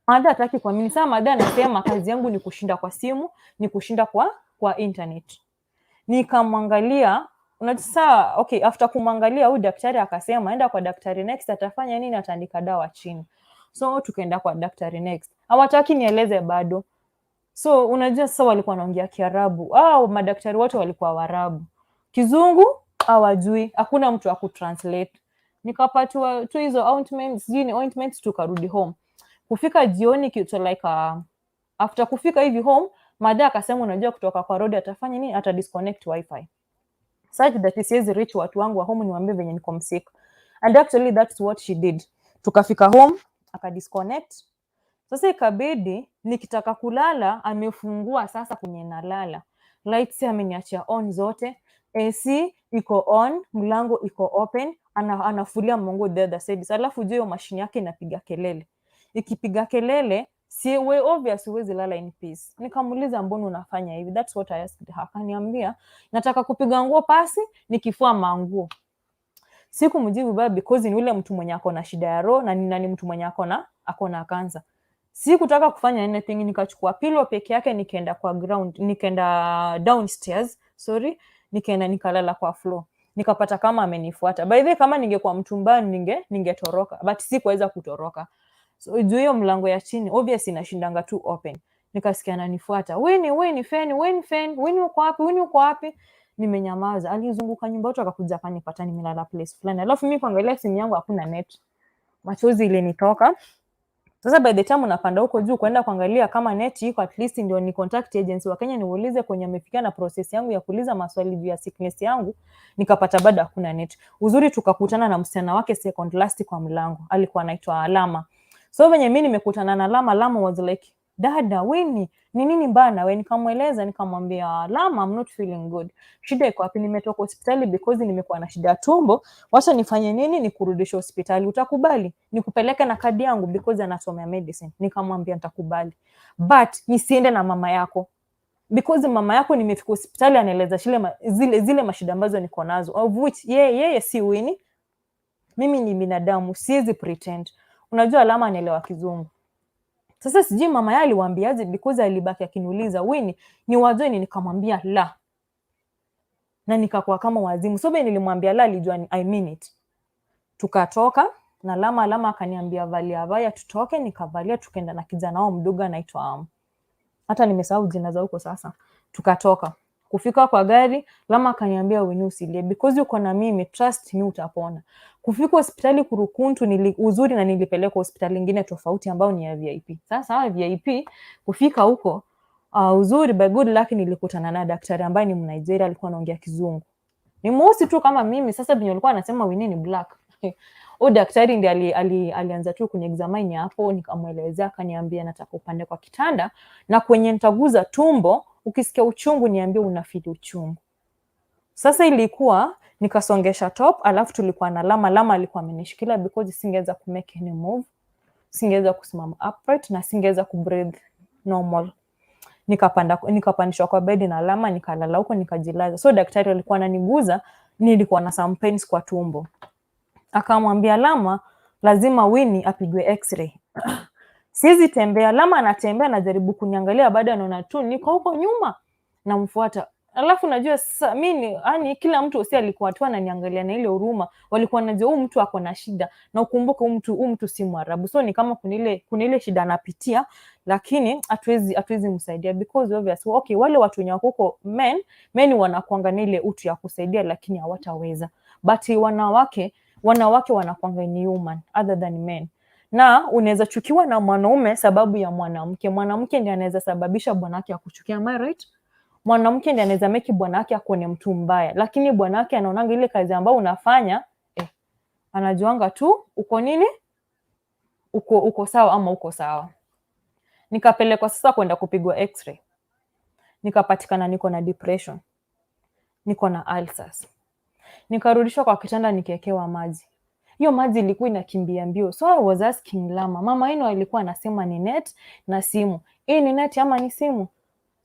Madha hataki kuamini. Sasa madha anasema kazi yangu ni kushinda kwa simu, ni kushinda kwa internet. Nikamwangalia, unajua saa, okay, after kumwangalia huyu daktari akasema enda kwa daktari next, atafanya nini, ataandika dawa chini. So tukaenda kwa daktari next. Hawataki nieleze bado. So unajua sasa walikuwa wanaongea Kiarabu. Ah, madaktari wote walikuwa Waarabu. Kizungu hawajui, hakuna mtu wa kutranslate. Nikapatiwa tu hizo ointments, sijui ni ointments, tukarudi home. Kufika jioni kitu like after kufika hivi home, madha akasema unajua kutoka kwa road atafanya nini, ata disconnect wifi such that siwezi reach watu wangu wa home niwaambie venye niko msick. And actually that's what she did. Tukafika home aka disconnect. Sasa ikabidi nikitaka kulala amefungua sasa kwenye nalala. Lights ameniachia on zote, AC iko on, mlango iko open, anafulia manguo the other side. Alafu juu hiyo mashine yake inapiga kelele. Ikipiga kelele si we obvious huwezi lala in peace. Nikamuuliza mbona unafanya hivi? That's what I asked her. Akaniambia nataka kupiga nguo pasi nikifua manguo. Sikumjibu baba because ni ule mtu mwenye ako na shida ya roho na ni mtu mwenye ako na kansa. Sikutaka kufanya anything, nikachukua pillow peke yake nikaenda kwa ground, nikaenda downstairs, sorry, nikaenda nikalala kwa floor. Nikapata kama amenifuata. By the way, kama ningekuwa mtu mbaya ningetoroka, but sikuweza kutoroka. So juu hiyo mlango ya chini obvious inashindanga tu open. Nikasikia ananifuata, "Winnie, Winnie, Feni, Winnie, Feni, Winnie uko wapi? Winnie uko wapi?" Nimenyamaza. Alizunguka nyumba yote akakuja akanipata nimelala place fulani. Alafu mimi kuangalia simu yangu hakuna net. Machozi ilinitoka. Sasa by the time unapanda huko juu kwenda kuangalia kama net iko, at least ndio ni contact agency wa Kenya niulize kwenye amefikia na process yangu ya kuuliza maswali juu ya sickness yangu, nikapata bado hakuna net. Uzuri tukakutana na msichana wake second last kwa mlango, alikuwa anaitwa Alama. So venye mi nimekutana na Lama, Lama was like, "Dada Winnie, ni nini bana we?" Nikamweleza, nikamwambia, "Lama, I'm not feeling good. Shida iko wapi? Nimetoka hospitali because nimekuwa na shida ya tumbo. Wacha nifanye nini? Nikurudishe hospitali, utakubali? Nikupeleke na kadi yangu?" Because anasomea medicine. Nikamwambia nitakubali, but nisiende na mama yako because mama yako nimefika hospitali anaeleza zile mashida ambazo niko nazo, of which yeye si Winnie, mimi ni binadamu, siwezi pretend. Unajua Lama anaelewa Kizungu. Sasa sijui mama yake aliwaambiaje because alibaki akiniuliza, "Winnie, ni wajoni?" Nikamwambia la, na nikakuwa kama wazimu. So vile nilimwambia la, alijua I mean it. Tukatoka na Lama. Lama akaniambia valia abaya tutoke, nikavalia, tukaenda na kijana wao mdogo anaitwa hata nimesahau jina za huko sasa. Tukatoka, kufika kwa gari, Lama akaniambia, "Winnie, usilie because uko na mimi, trust me utapona." Kufika hospitali Kurukuntu uzuri na nilipelekwa hospitali ingine tofauti ambayo ni ya VIP. Sasa hawa VIP kufika huko, uzuri by good luck nilikutana na daktari ambaye ni Mnigeria, alikuwa anaongea Kizungu. Ni mweusi tu kama mimi. Sasa venye walikuwa anasema Winnie ni black. Huyu daktari ndiye alianza tu kuniexamine hapo, nikamwelezea, akaniambia nataka upande kwa kitanda na kwenye nitaguza tumbo Ukisikia uchungu niambie unafeel uchungu. Sasa ilikuwa nikasongesha top, alafu tulikuwa na Lama. Lama alikuwa amenishikilia because singeweza kumake any move, singeweza kusimama upright na singeweza kubreathe normal. Nikapanda, nikapandishwa kwa bedi na Lama, nikalala huko, nikajilaza. So daktari alikuwa ananiguza, nilikuwa na some pains kwa tumbo. Akamwambia Lama lazima Winnie apigwe X-ray. Siwezi tembea. Lama anatembea, anajaribu kuniangalia, bado anaona tu niko huko nyuma, namfuata. Alafu najua sasa mi, yani kila mtu si alikuwa tu ananiangalia na ile huruma, walikuwa wanajua huyu mtu ako na shida, na ukumbuke huyu mtu si Mwarabu, so ni kama kuna ile shida anapitia, lakini hatuwezi msaidia because obvious, okay, wale watu wenye wako huko men wanakuanga na ile utu ya kusaidia, lakini hawataweza, but wanawake wanakuanga ni human other than men. Na unaweza chukiwa na mwanaume sababu ya mwanamke. Mwanamke ndiye anaweza sababisha bwanake akuchukia, am I right? Mwanamke ndiye anaweza make bwanake akuone mtu mbaya, lakini bwanake anaonanga ile kazi ambayo unafanya, anajuanga tu uko nini, uko sawa ama uko sawa. Nikapelekwa sasa kwenda kupigwa X-ray, nikapatikana niko na depression, niko na ulcers. Nikarudishwa kwa kitanda, nikiwekewa maji. Hiyo maji ilikuwa inakimbia mbio, so I was asking Lama, mama yenu alikuwa anasema ni net na simu, hii ni net ama ni simu?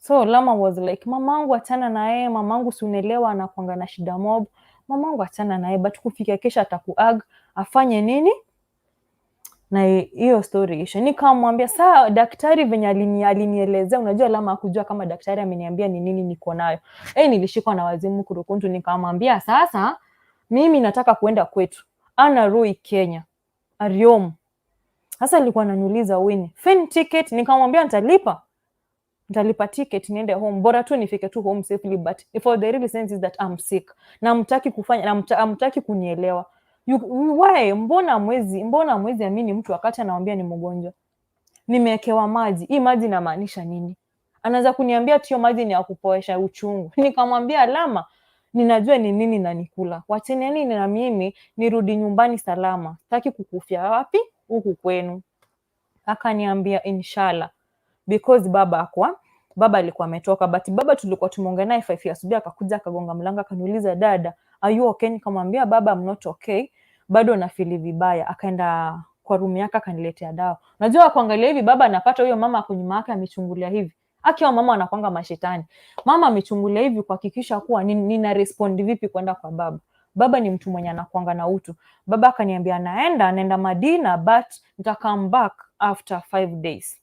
So Lama was like, "Mamangu achana na yeye, mamangu si unaelewa anakuanga na shida mob, mamangu achana na yeye, but kufika kesho atakuag afanye nini na hiyo story ishe." Nikamwambia saa daktari venye alinielezea, unajua Lama hakujua kama daktari ameniambia ni nini niko nayo. Nilishikwa na wazimu kurukuntu, nikamwambia sasa mimi nataka kuenda kwetu Ana Rui Kenya Ariom. Sasa alikuwa ananiuliza, "Winnie, fare ticket?" Nikamwambia nitalipa, nitalipa ticket niende home, bora tu nifike tu home safely, but for the real sense is that I'm sick na mtaki kufanya na hamtaki kunielewa. Why? Mbona mwezi amini mtu wakati anawambia ni mgonjwa? Nimewekewa maji, hii maji inamaanisha nini? Anaanza kuniambia tu hiyo maji ni ya kupoesha uchungu. Nikamwambia, "Lama, ninajua ni nini nanikula, wacheneni na mimi nirudi nyumbani salama, sitaki kukufia wapi huku kwenu." Akaniambia inshallah, because baba alikuwa ametoka, but baba tulikuwa tumeongea naye 5 ya asubuhi, akakuja akagonga mlango akaniuliza, "Dada, are you okay?" Nikamwambia, "Baba, I'm not okay, bado nafeel vibaya." Akaenda kwa room yake akaniletea dawa. Unajua kuangalia hivi baba anapata huyo mama ako nyuma yake amechungulia hivi. Akiwa mama anakwanga mashetani. Mama amechungulia hivi kuhakikisha kuwa nina respond vipi kwenda kwa baba. Baba ni mtu mwenye anakwanga na utu. Baba akaniambia naenda Madina, but nita come back after 5 days.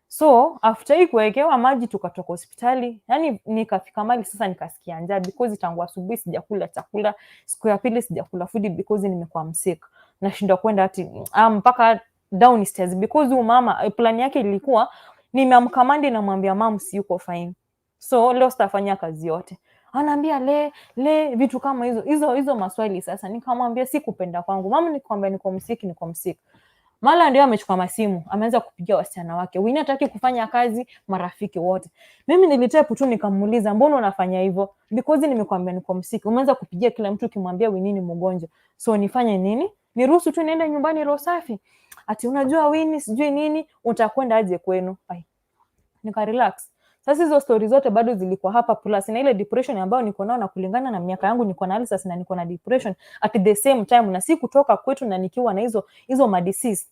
So after hii kuwekewa maji tukatoka hospitali, yani nikafika mahali sasa nikasikia njaa because tangu asubuhi sijakula chakula, siku ya pili sijakula food because nimekuwa msick. Nashindwa kwenda ati mpaka downstairs because huyu mama plan yake ilikuwa nimeamka Monday namwambia, "Mum, si yuko fine. So leo sitafanya kazi yote." Anaambia le le vitu kama hizo maswali. Sasa nikamwambia si kupenda kwangu. Mama, nikwambia niko msick, niko msick. Mala ndio amechukua masimu, ameanza kupigia wasichana wake. Winnie hataki kufanya kazi, marafiki wote. Mimi nilitype tu nikamuuliza, "Mbona unafanya hivyo? Because nimekwambia niko msick. Umeanza kupigia kila mtu ukimwambia Winnie ni mgonjwa. So nifanye nini? Niruhusu tu niende nyumbani roho safi." Ati unajua Winnie sijui nini, utakwenda aje kwenu? Ai. Nika relax. Sasa hizo stori zote bado zilikuwa hapa, plus na ile depression ambayo niko nayo, na kulingana na miaka yangu niko na ulcers na niko na depression at the same time, na si kutoka kwetu na nikiwa na hizo madisease.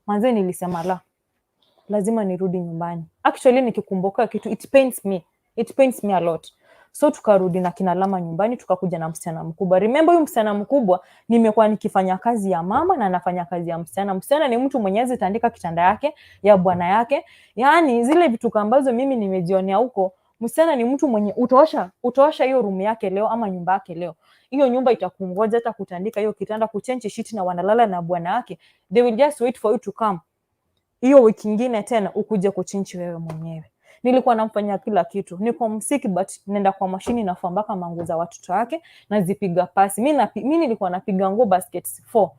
Manze nilisema la, lazima nirudi nyumbani. Actually nikikumbuka kitu it pains me. It pains me a lot. So tukarudi na kina Lama nyumbani, tukakuja na msichana mkubwa. Remember huyu msichana mkubwa nimekuwa nikifanya kazi ya mama na nafanya kazi ya msichana. Msichana ni mtu mwenye hawezi tandika kitanda yake ya bwana yake, yaani zile vitu ambazo mimi nimejionea huko. Msichana ni mtu mwenye utaosha hiyo room yake leo ama nyumba yake leo, hiyo nyumba itakungoja hata kutandika hiyo kitanda, kuchange sheet, na wanalala na bwana yake. They will just wait for you to come hiyo wiki ingine tena ukuje kuchange wewe mwenyewe. Nilikuwa namfanyia kila kitu. Niko msick but nenda kwa mashini nafua mpaka manguo za watoto wake nazipiga pasi. Mi nilikuwa napiga nguo baskets 4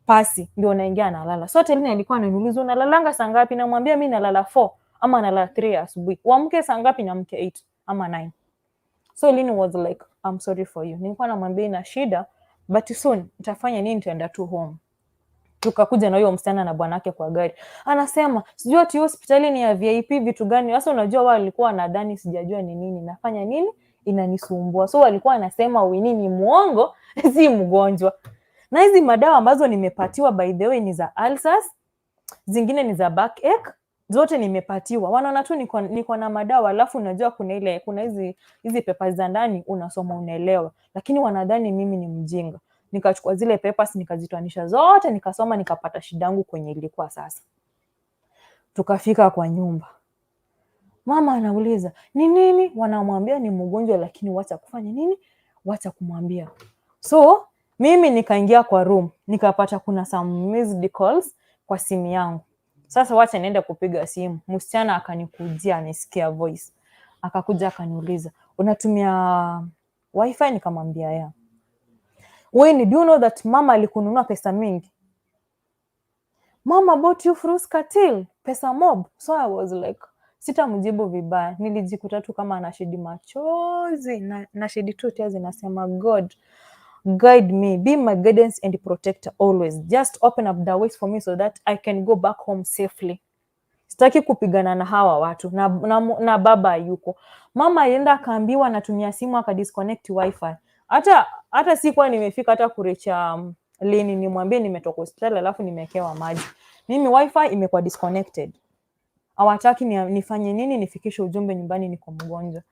pasi ndio naingia nalala. So hata Lina alikuwa ananiuliza, "Unalalanga saa ngapi?" Namwambia mi nalala 4 ama nalala 3 ya asubuhi. "Uamke saa ngapi?" Naamke 8 ama 9. So Lini was like, "I'm sorry for you." Nilikuwa namwambia ina shida but soon nitafanya nini, nitaenda tu home. Tukakuja na huyo msichana na bwanake kwa gari, anasema sijui ati hospitali ni ya VIP vitu gani. Sasa unajua wao walikuwa wanadhani sijajua ni nini nafanya, nini inanisumbua, so walikuwa wanasema Winnie ni muongo, si mgonjwa. Na hizi madawa ambazo nimepatiwa, by the way, ni za ulcers, zingine ni za backache, zote nimepatiwa. Wanaona tu niko na madawa, alafu unajua kuna hizi papers za ndani unasoma unaelewa, lakini wanadhani mimi ni mjinga. Nikachukua zile papers, nikazitoanisha zote, nikasoma, nikapata shida yangu kwenye ilikuwa. Sasa tukafika kwa nyumba, mama anauliza ni nini, wanamwambia ni mgonjwa, lakini wacha kufanya nini, wacha kumwambia. So mimi nikaingia kwa room, nikapata kuna some missed calls kwa simu yangu. Sasa wacha niende kupiga simu. Msichana akanikujia, anisikia voice, akakuja akaniuliza, "Unatumia WiFi?" Nikamwambia, "Yeah." "Winnie, do you know that mama alikununua pesa mingi? Mama bought you fruits katil, pesa mob." So I was like, sitamjibu vibaya. Nilijikuta tu kama anashed machozi na shed tu tears, inasema, "God, guide me, be my guidance and protector always. Just open up the ways for me so that I can go back home safely. Sitaki kupigana na hawa watu na baba yuko." Mama alienda akaambiwa natumia simu, akadisconnect WiFi. Hata sikuwa nimefika hata kureach lini nimwambie nimetoka hospitali alafu nimewekewa maji. Mimi WiFi imekuwa disconnected. Hawataki nifanye nini, nifikishe ujumbe nyumbani niko mgonjwa.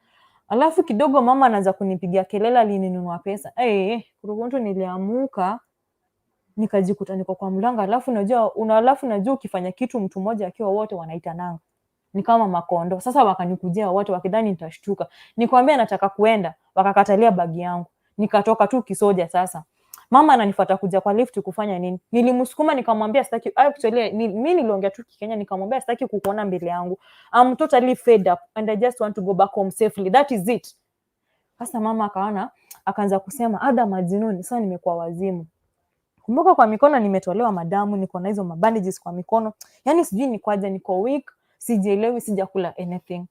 Alafu kidogo mama anaanza kunipigia kelele alininunua pesa. Hey, kurukuntu niliamuka nikajikuta niko kwa mlango, alafu unajua ukifanya kitu mtu mmoja akiwa, wote wanaitananga. Ni kama makondo. Sasa wakanikujia wote wakidhani nitashtuka. Nikwambia nataka kuenda, wakakatalia bagi yangu. Nikatoka tu kisoja sasa. Mama ananifuata kuja kwa lift kufanya nini? Nilimsukuma nikamwambia sitaki, actually mimi niliongea tu Kikenya, nikamwambia sitaki kukuona mbele yangu. I'm totally fed up and I just want to go back home safely. That is it. Sasa mama akaona, akaanza kusema ada majinuni, sasa nimekuwa wazimu. Kumbuka kwa mikono nimetolewa madamu, niko na hizo mabandages kwa mikono. Yaani sijui nikwaje, niko weak, sijielewi, sijakula anything.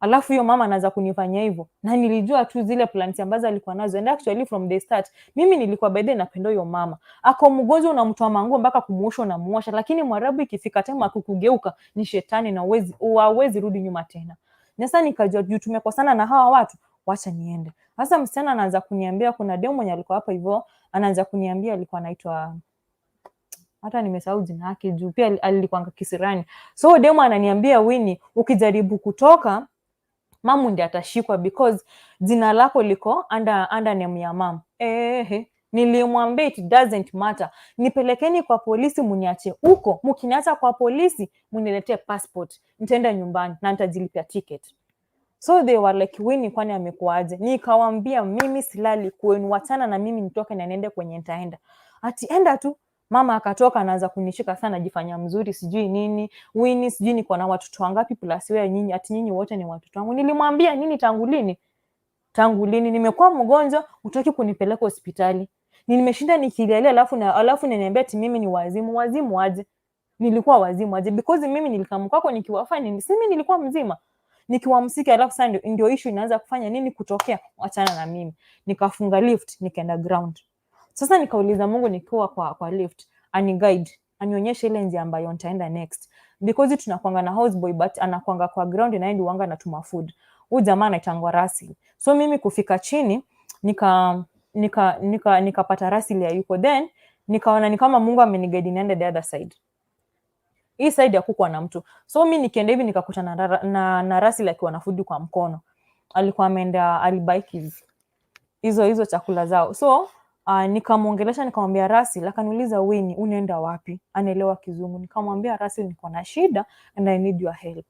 Alafu hiyo mama anaanza kunifanyia hivyo. Na nilijua tu zile plans ambazo alikuwa nazo. And actually from the start, mimi nilikuwa, by the way, napenda huyo mama. Ako mgonjwa, unamtoa manguo mpaka kumuosha, unamuosha, lakini Mwarabu ikifika time akukugeuka ni shetani na huwezi rudi nyuma tena. Na sasa nikajua juu tumekosana na hawa watu, wacha niende. Sasa msichana anaanza kuniambia kuna demu mwenye alikuwa hapo hivyo, anaanza kuniambia alikuwa anaitwa, hata nimesahau jina yake juu pia alikuanga kisirani. So demu ananiambia, "Winnie, ukijaribu kutoka, mamu ndiye atashikwa because jina lako liko under name ya mam." Ehe, nilimwambia it doesn't matter, nipelekeni kwa polisi muniache huko, mkiniacha kwa polisi muniletee passport, nitaenda nyumbani na nitajilipia ticket. So they were like, "Winnie, kwani amekuaje?" Nikawambia mimi silali kwenu, wachana na mimi nitoke na niende kwenye nitaenda. Ati enda tu. Mama akatoka, anaanza kunishika sana, jifanya mzuri sijui nini. "Winnie, sijui niko na watoto wangapi plus wewe, nyinyi, ati nyinyi wote ni watoto wangu." Nilimwambia nini, tangu lini? Tangu lini nimekuwa mgonjwa utaki kunipeleka hospitali? Ni nimeshinda nikilialia, alafu naniambia ati mimi ni wazimu. Wazimu aje? Nilikuwa wazimu aje? Because mimi nilicome kwako nikiwa fine, si mimi nilikuwa mzima nikiwa msick, alafu sasa ndio issue inaanza kufanya nini, kutokea. Wachana na mimi. Nikafunga lift, nikaenda ground. Sasa nikauliza Mungu nikiwa kwa lift ani guide, anionyeshe ile njia ambayo nitaenda next, because tunakwanga na houseboy but anakwanga kwa ground na yeye ndio huanga anatuma food. Huyu jamaa anaitangwa Russell. So mimi kufika chini nikapata Russell hayuko, then nikaona ni kama Mungu ameniguide niende the other side. Hii side hakukuwa na mtu, so mi nikienda hivi nikakutana na Russell akiwa na food kwa mkono. Alikuwa ameenda alibuy hizo chakula zao. So nikamwongelesha, nikamwambia Russell, akaniuliza, "Winnie, unaenda wapi?" Anaelewa Kizungu. Nikamwambia, "Russell, niko na shida and I need your help.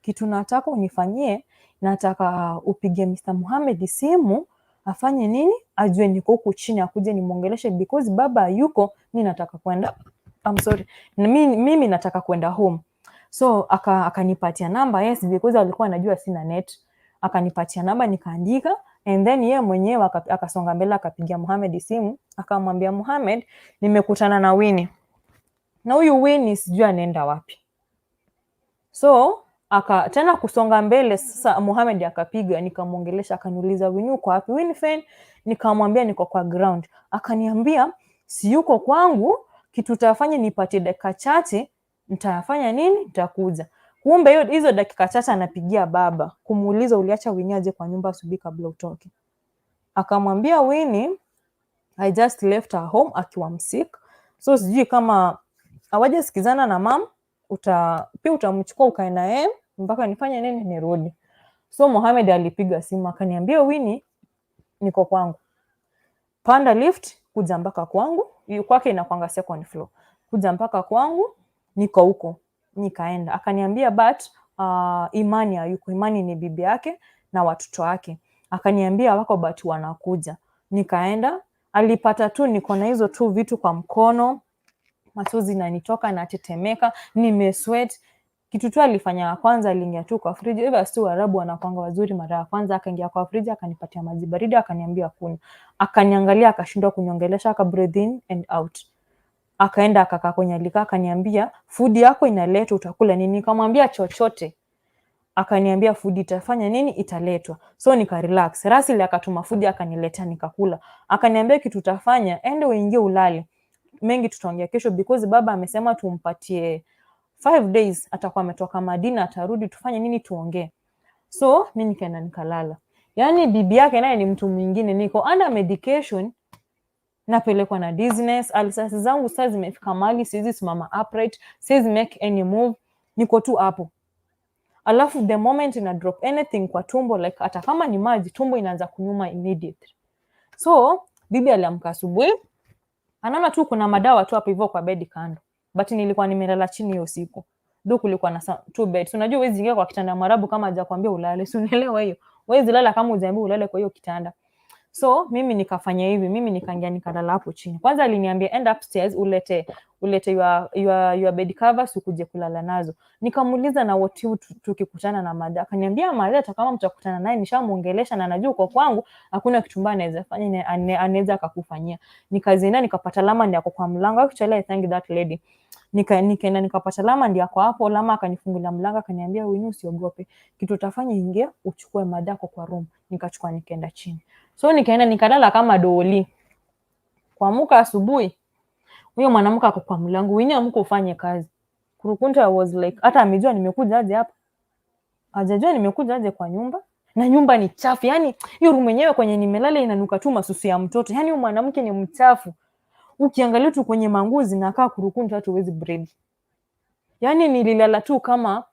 Kitu nataka unifanyie, nataka upige Mr. Muhammad simu afanye nini, ajue niko huku chini, akuje nimwongeleshe because baba yuko, mi nataka kwenda, I'm sorry, mimi nataka kwenda home." So akanipatia namba, yes, because alikuwa anajua sina net. Akanipatia namba, nikaandika, and then yeye mwenyewe akasonga mbele, akapigia Muhammad simu, akamwambia, "Muhammad, nimekutana na Winnie na huyu Winnie sijui anaenda wapi." So aka tena kusonga mbele sasa, Muhammad akapiga, nikamwongelesha, akaniuliza, "Winnie, uko wapi, Winnie?" Nikamwambia niko kwa ground. Akaniambia si yuko kwangu, Kitu utafanya, nipatie dakika chache, nitafanya nini, nitakuja. Kumbe hiyo hizo dakika chache anapigia baba kumuuliza, uliacha Winnie aje kwa nyumba asubuhi kabla utoke? Akamwambia Winnie, I just left her home akiwa msick, so sijui kama hawajasikizana na mum, pia utamchukua ukae na yeye mpaka nifanye nini, nirudi. So Mohamed alipiga simu akaniambia, Winnie, niko kwangu, panda lift kuja mpaka kwangu. Hiyo kwake inakwanga second floor, kuja mpaka kwangu, niko huko. Nikaenda, akaniambia but Imani hayuko. Imani ni bibi yake na watoto wake. Akaniambia wako but wanakuja. Nikaenda, alipata tu niko na hizo tu vitu kwa mkono, machozi nanitoka, natetemeka, nimesweat. Kitu tu alifanya ya kwanza, aliingia tu kwa friji. Hivyo si Waarabu wanakwanga wazuri. Mara ya kwanza akaingia kwa friji, akanipatia maji baridi, akaniambia kunywa. Akaniangalia, akashindwa kuniongelesha, aka breathe in and out. Akaenda akakaa kwenye alikaa, akaniambia food yako inaletwa, utakula nini? Nikamwambia chochote. Akaniambia food itafanya nini, italetwa. So nika relax. Russell akatuma food akaniletea, nikakula. Akaniambia kitu utafanya, ende uingie ulale, mengi tutaongea kesho because baba amesema tumpatie 5 days, atakuwa ametoka Madina, atarudi, tufanye nini, tuongee. So mi nikaenda nikalala. Yaani bibi yake naye ni mtu mwingine, niko under medication, napelekwa na dizziness, ulcers zangu sasa zimefika mahali siwezi simama upright, siwezi make any move, niko tu hapo. Alafu the moment ina drop anything kwa tumbo, like hata kama ni maji, tumbo inaanza kunyuma immediately. So bibi aliamka asubuhi, anaona tu kuna madawa tu hapo hivyo kwa bedi kando, but nilikuwa nimelala chini hiyo siku, though kulikuwa na two beds. Unajua huwezi ingia kwa kitanda Mwarabu kama hajakwambia ulale, si unaelewa hiyo? Huwezi lala kama hujaambiwa ulale kwa hiyo kitanda. So mimi nikafanya hivi, mimi nikaingia nikalala hapo chini. Kwanza aliniambia enda upstairs ulete your bed covers ukuje kulala nazo. Nikamuuliza na what you tukikutana na madha? Akaniambia madha hata kama mtakutana naye nishamuongelesha na najua uko kwangu, hakuna kitu mbaya anaweza fanya, anaweza akakufanyia. Nikazienda nikapata Lama ndiye ako kwa mlango. Actually, I thank that lady. Nikaenda nikapata Lama ndiye ako hapo. Lama akanifungulia mlango akaniambia, Winnie, usiogope. Kitu utafanya, ingia uchukue madako kwa room. Nikachukua nikaenda chini. So nikaenda nikalala kama doli. Kuamuka asubuhi, huyo mwanamke ako kwa mlango, Winnie, amka ufanye kazi. Kurukunta, I was like, hata amejua nimekuja aje hapa? Hajajua nimekuja aje kwa nyumba? Na nyumba ni chafu. Yaani hiyo room yenyewe kwenye nimelala inanuka tu masusu ya mtoto. Yaani huyu mwanamke ni mchafu. Ukiangalia tu kwenye manguo zinakaa, kurukunta, hata huwezi breathe. Yaani nililala tu kama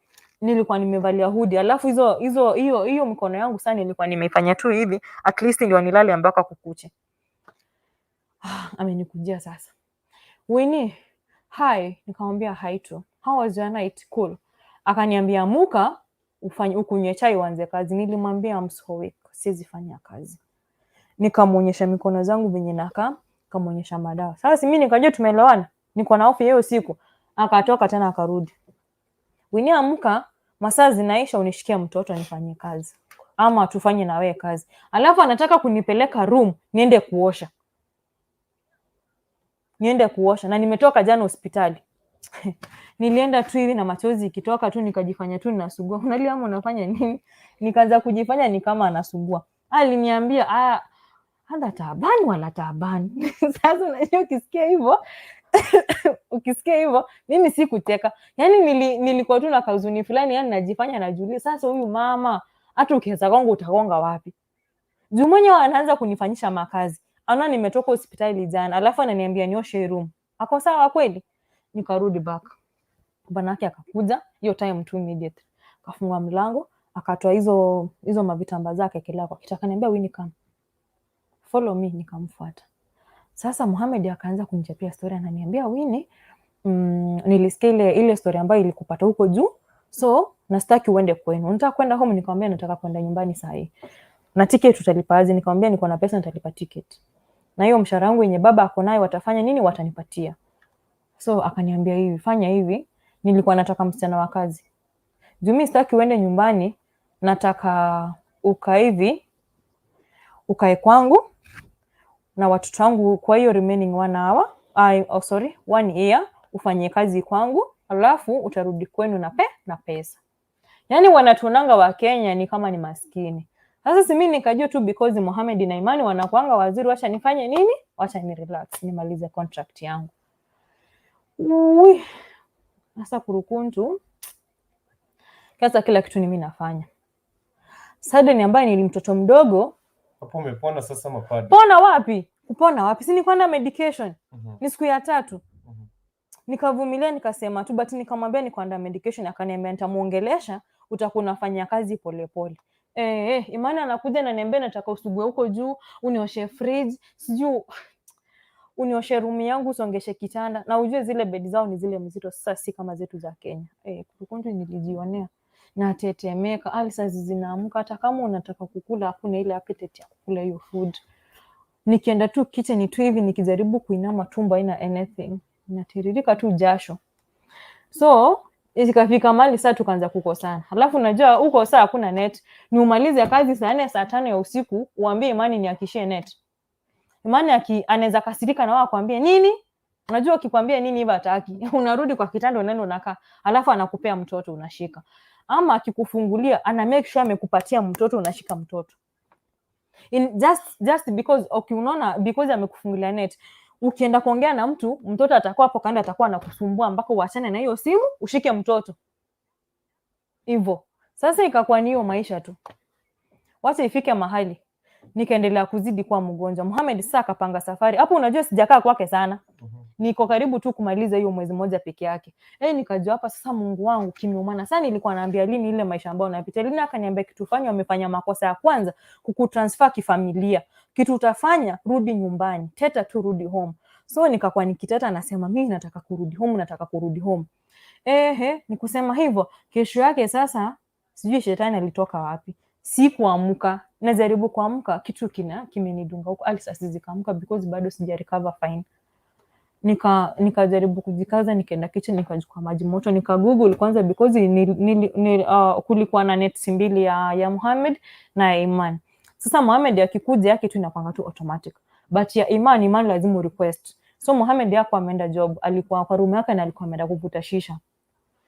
nilikuwa nimevalia hoodie, alafu hizo hizo hiyo hiyo mikono yangu sana nilikuwa nimeifanya tu hivi, at least ndio nilale mpaka kukuche. Ah, amenikujia sasa. Winnie, hi. Nikamwambia hi tu. How was your night? Cool. Akaniambia amuka ufanye ukunywe chai uanze kazi. Nilimwambia I'm so weak, siwezi fanya kazi. Nikamuonyesha mikono zangu venye nakaa, nikamuonyesha madawa. Sasa si mimi nikajua tumeelewana. Niko na hofu hiyo siku. Akatoka tena akarudi. Winnie, amka, masaa zinaisha, unishikie mtoto nifanyie kazi ama tufanye na wewe kazi. Alafu anataka kunipeleka room niende kuosha, niende kuosha, na nimetoka jana hospitali. Nilienda tu hivi na machozi ikitoka tu, nikajifanya tu ninasugua. Unalia ama unafanya nini? Nikaanza kujifanya ni kama anasugua. Aliniambia ah, hada taabani wala taabani. Sasa unajua ukisikia hivyo mimi sikucheka. Yaani nilikuwa tu na kahuzuni fulani, yani najifanya najulia. Sasa huyu mama hata ukiweza kwangu utagonga wapi? Juu mwenyewe anaanza kunifanyisha makazi. Anaona nimetoka hospitali jana, alafu ananiambia nioshe room. Ako sawa kweli? Nikarudi back. Bwana yake akakuja hiyo time tu immediate. Akafungua mlango, akatoa hizo hizo mavitambaa zake akaekelea kwa kiti, akaniambia Winnie, come. Follow me, nikamfuata. Sasa Mohamed akaanza kunichapia story, ananiambia Winnie, nilisikia ile ile story ambayo ilikupata huko juu, so nastaki uende kwenu. Unataka kwenda home? Nikamwambia nataka kwenda nyumbani saa hii. Na ticket utalipa aje? Nikamwambia niko na pesa, nitalipa ticket. Na hiyo mshahara wangu yenye baba ako nayo watafanya nini? Watanipatia. So akaniambia hivi, fanya hivi, nilikuwa nataka msichana wa kazi. Juu mimi sitaki uende nyumbani, nataka ukae hivi, ukae kwangu na watoto wangu kwa hiyo remaining one hour, oh sorry, one year ufanye kazi kwangu, alafu utarudi kwenu na pesa. Yaani wanatuonanga wa Kenya ni kama ni maskini. Sasa si mimi nikajua tu because Mohamed na Imani wanakuanga wazuri, wacha nifanye nini? Wacha ni relax, nimalize contract yangu. Ui. Sasa kurukuntu sasa kila kitu ni mimi nafanya. Suddenly ambaye nili mtoto mdogo. Hapo umepona sasa mapado? Pona wapi? Kupona wapi? Si nilikuwa na medication. Ni siku ya tatu. Nikavumilia, nikasema tu, but nikamwambia niko under medication. Akaniambia nitamuongelesha, utakuwa unafanya kazi polepole. Imani anakuja na niambia nataka usugue huko juu, unioshe fridge, sijui unioshe room yangu, usongeshe kitanda. Na ujue zile bed zao ni zile mzito, sasa si kama zetu za Kenya. Kurukuntu nilijionea natetemeka, ulcers zinaamka. Hata kama unataka kukula, hakuna ile appetite ya kukula hiyo food. Nikienda tu kitchen tu hivi, nikijaribu kuinama, tumbo haina anything, natiririka tu jasho. So ikafika mahali saa tukaanza kukosana. Alafu unajua huko saa hakuna net, ni umalize kazi saa 4, saa 5 ya usiku, uambie Imani niakishie net. Imani anaweza kasirika na wao akwambie nini. Unajua akikwambia nini hivyo hataki, unarudi kwa kitanda, unaenda unakaa, alafu anakupea mtoto unashika, ama akikufungulia ana make sure amekupatia mtoto, unashika mtoto in just because, okay, unaona, because amekufungulia net, ukienda kuongea na mtu, mtoto atakuwa hapo kando, atakuwa anakusumbua mpaka uachane na hiyo simu ushike mtoto hivyo. Sasa ikakuwa ni hiyo maisha tu. Wacha ifike mahali nikaendelea kuzidi kuwa mgonjwa. Mohamed sasa akapanga safari hapo. Unajua sijakaa kwake sana, niko karibu tu kumaliza hiyo mwezi mmoja peke yake. Nikajua hapa sasa, Mungu wangu, kimeumana. Sasa nilikuwa naambia Lini ile maisha ambayo napitia. Lini akaniambia kitu fanya, wamefanya makosa ya kwanza kukutransfer kifamilia. Kitu utafanya, rudi nyumbani, teta tu, rudi home. So nikakuwa nikiteta, nasema mimi nataka kurudi home, nataka kurudi home. Ehe, nikusema hivyo, kesho yake sasa sijui shetani alitoka wapi. Sikuamka, najaribu kuamka, kitu kina kimenidunga huko, ulcers zikaamka because bado sija recover fine. Nikajaribu kujikaza, nikaenda kitchen, nikachukua maji moto, nika google kwanza because kulikuwa na nets mbili, ya Muhammad na ya Iman. Sasa Muhammad akikuja, yake tu inakwanga tu automatic, but ya Iman, Iman lazima request. So Muhammad yako ameenda job, alikuwa kwa room yake na alikuwa ameenda kuvuta shisha.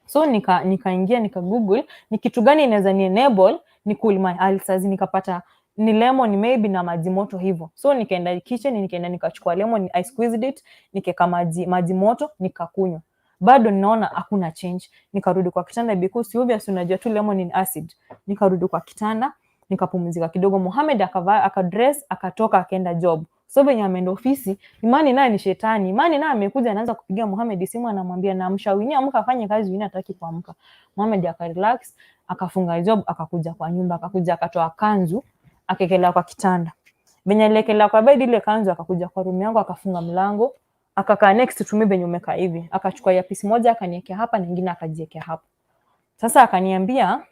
So nikaingia nika google ni kitu gani inaweza ni enable ni cool my ulcers. Nikapata ni lemon maybe na maji moto hivyo. So nikaenda kitchen, nikaenda nikachukua lemon, I squeezed it, nikaweka maji moto, nikakunywa. Bado ninaona hakuna change. Nikarudi kwa kitanda because obvious unajua tu lemon ni acid. Nikarudi kwa kitanda, nikapumzika kidogo. Mohamed akavaa, akadress, akatoka, akaenda job. So venye ameenda ofisi, Imani naye ni shetani. Imani naye amekuja, anaanza kupigia Mohamed simu, anamwambia naamsha Winnie, amka afanye kazi, Winnie hataki kuamka. Mohamed akarelax, akafunga job, akakuja kwa nyumba, akakuja akatoa kanzu, akaekelea kwa kitanda. Venye aliekelea kwa bed ile kanzu, akakuja kwa room yangu, akafunga mlango, akakaa next to me venye umekaa hivi. Akachukua earpiece moja akaniekea hapa na nyingine akajiekea hapa. Sasa akaniambia,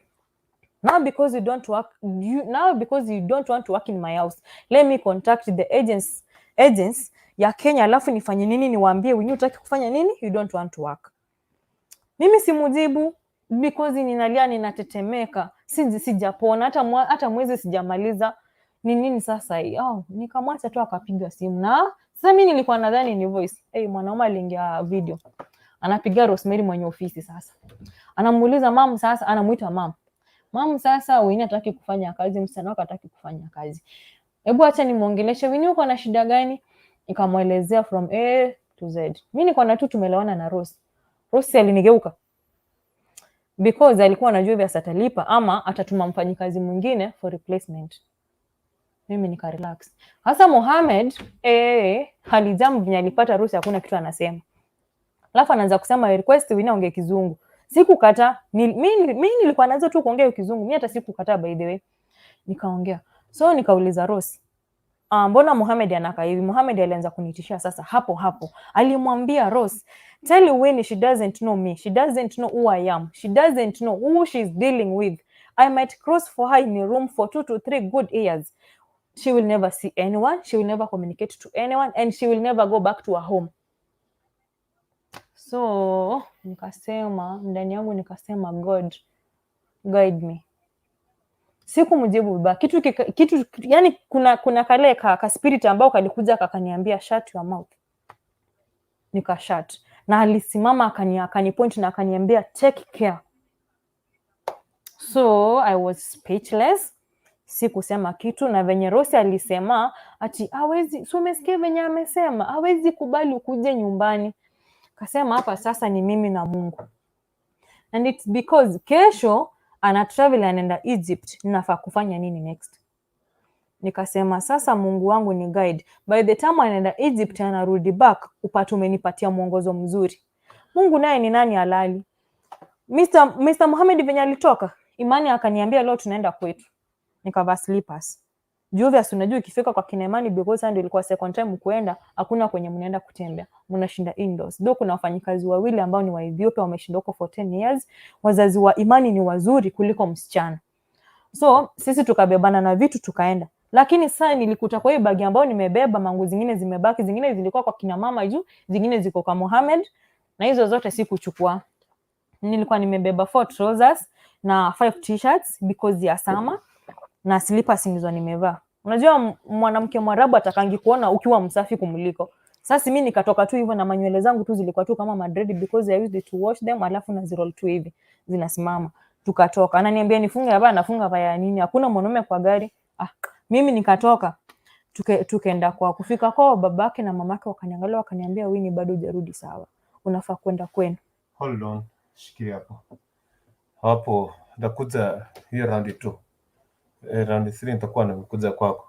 "Now because you don't work you, now because you don't want to work in my house, let me contact the agents ya Kenya, alafu nifanye nini, niwaambie wenyewe hutaki kufanya nini, you don't want to work." Mimi simujibu because ninalia, ninatetemeka, sijapona hata mwezi sijamaliza. Ni nini sasa hii? Oh, nikamwacha tu akapiga simu, na sasa mimi nilikuwa nadhani ni voice. Hey, mwanaume aliingia video, anapiga Rosemary mwenye ofisi. Sasa anamuuliza, "Mam," sasa anamuita mam, "Mam, sasa Winnie hataki kufanya kazi, msichana wako hataki kufanya kazi. Hebu acha nimuongeleshe. Winnie, uko na shida gani?" Nikamwelezea from A to Z. Mimi niko na tu tumeelewana na Rose. Rose alinigeuka because alikuwa anajua hivi atalipa ama atatuma mfanyikazi mwingine for replacement. Mimi nika relax. Sasa Mohamed alijam venye alipata Rose, hakuna kitu anasema. Alafu anaanza kusema, "I request Winnie aongee Kizungu." Sikukataa. Mi nilikuwa naanza tu kuongea Kizungu. Mi hata sikukataa, by the way. Nikaongea. So nikauliza Rose, "Mbona Mohamed anakaa hivi?" Mohamed alianza kunitishia sasa hapo hapo. Alimwambia Rose, "Tell Winnie she doesn't know me. She doesn't know who I am. She doesn't know who she's dealing with. I might cross for her in a room for 2 to 3 good years. She will never see anyone. She will never communicate to anyone and she will never go back to her home." So nikasema ndani yangu, nikasema, "God guide me." Sikumjibu vibaya. Kitu yani kuna kale ka spirit ambao kalikuja kakaniambia, "Shut your mouth." Nika shut. Na alisimama akani point na akaniambia, "Take care." So I was speechless. Sikusema kitu. Na venye Rose alisema ati hawezi, si umesikia venye amesema hawezi kubali ukuje nyumbani? Kasema hapa sasa ni mimi na Mungu, and it's because kesho ana travel, anaenda Egypt, ninafaa kufanya nini next? Nikasema sasa Mungu wangu ni guide. By the time anaenda Egypt, anarudi back, upate umenipatia mwongozo mzuri. Mungu naye ni nani halali? Mr. Mohamed venye alitoka, Imani akaniambia leo tunaenda kwetu. Nikavaa slippers. Juu obvious unajua ikifika kwa kina Imani, because ndio ilikuwa second time kuenda, hakuna kwenye mnaenda kutembea. Mnashinda indoors. Though kuna wafanyikazi wawili ambao ni wa Ethiopia wameshinda huko for 10 years. Wazazi wa Imani ni wazuri kuliko msichana. So sisi tukabebana na vitu tukaenda. Lakini sasa nilikuta kwa hiyo bagi ambayo nimebeba, manguo zingine zimebaki, zingine zilikuwa kwa kina mama juu, zingine ziko kwa Mohamed, na hizo zote sikuchukua. Nilikuwa nimebeba four trousers na five t-shirts because ya summer na slippers ndizo nimevaa. Unajua mwanamke Mwarabu atakangi kuona ukiwa msafi kumliko. Sasa mimi nikatoka tu hivyo na manywele zangu tu zilikuwa tu kama madread because I used to wash them, alafu naziroll tu hivi zinasimama. Tukatoka. Ananiambia nifunge hapa, nafunga hapa ya nini? Hakuna mwanaume kwa gari. Ah, mimi nikatoka. Tukaenda kwa kufika kwao, babake na mamake wakaniangalia wakaniambia, Winnie, bado hujarudi sawa. Unafaa kwenda kwenu. Hold on, shikilia hapo hapo, nitakuja hiyo round 2, round 3 nitakuwa nimekuja kwako.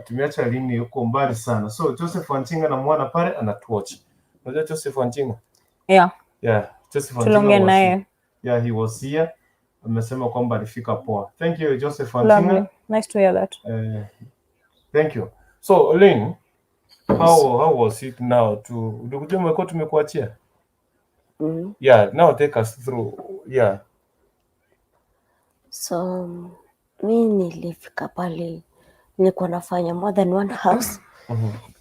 Tumeacha lini yuko mbali sana. So Joseph Wanchinga namwona pale anatuwatch. Unajua Joseph Wanchinga? Yeah, Yeah, Joseph Wanchinga tuliongea was naye. Yeah, he was here. Amesema kwamba alifika poa. Thank you, Joseph Wanchinga. Lovely. Nice to hear that. Thank you. So Lynn, how was it now to ulikuja, umekuwa tumekuachia? Mm. Yeah, now take us through. Yeah. So mi nilifika pale, nilikuwa nafanya more than one house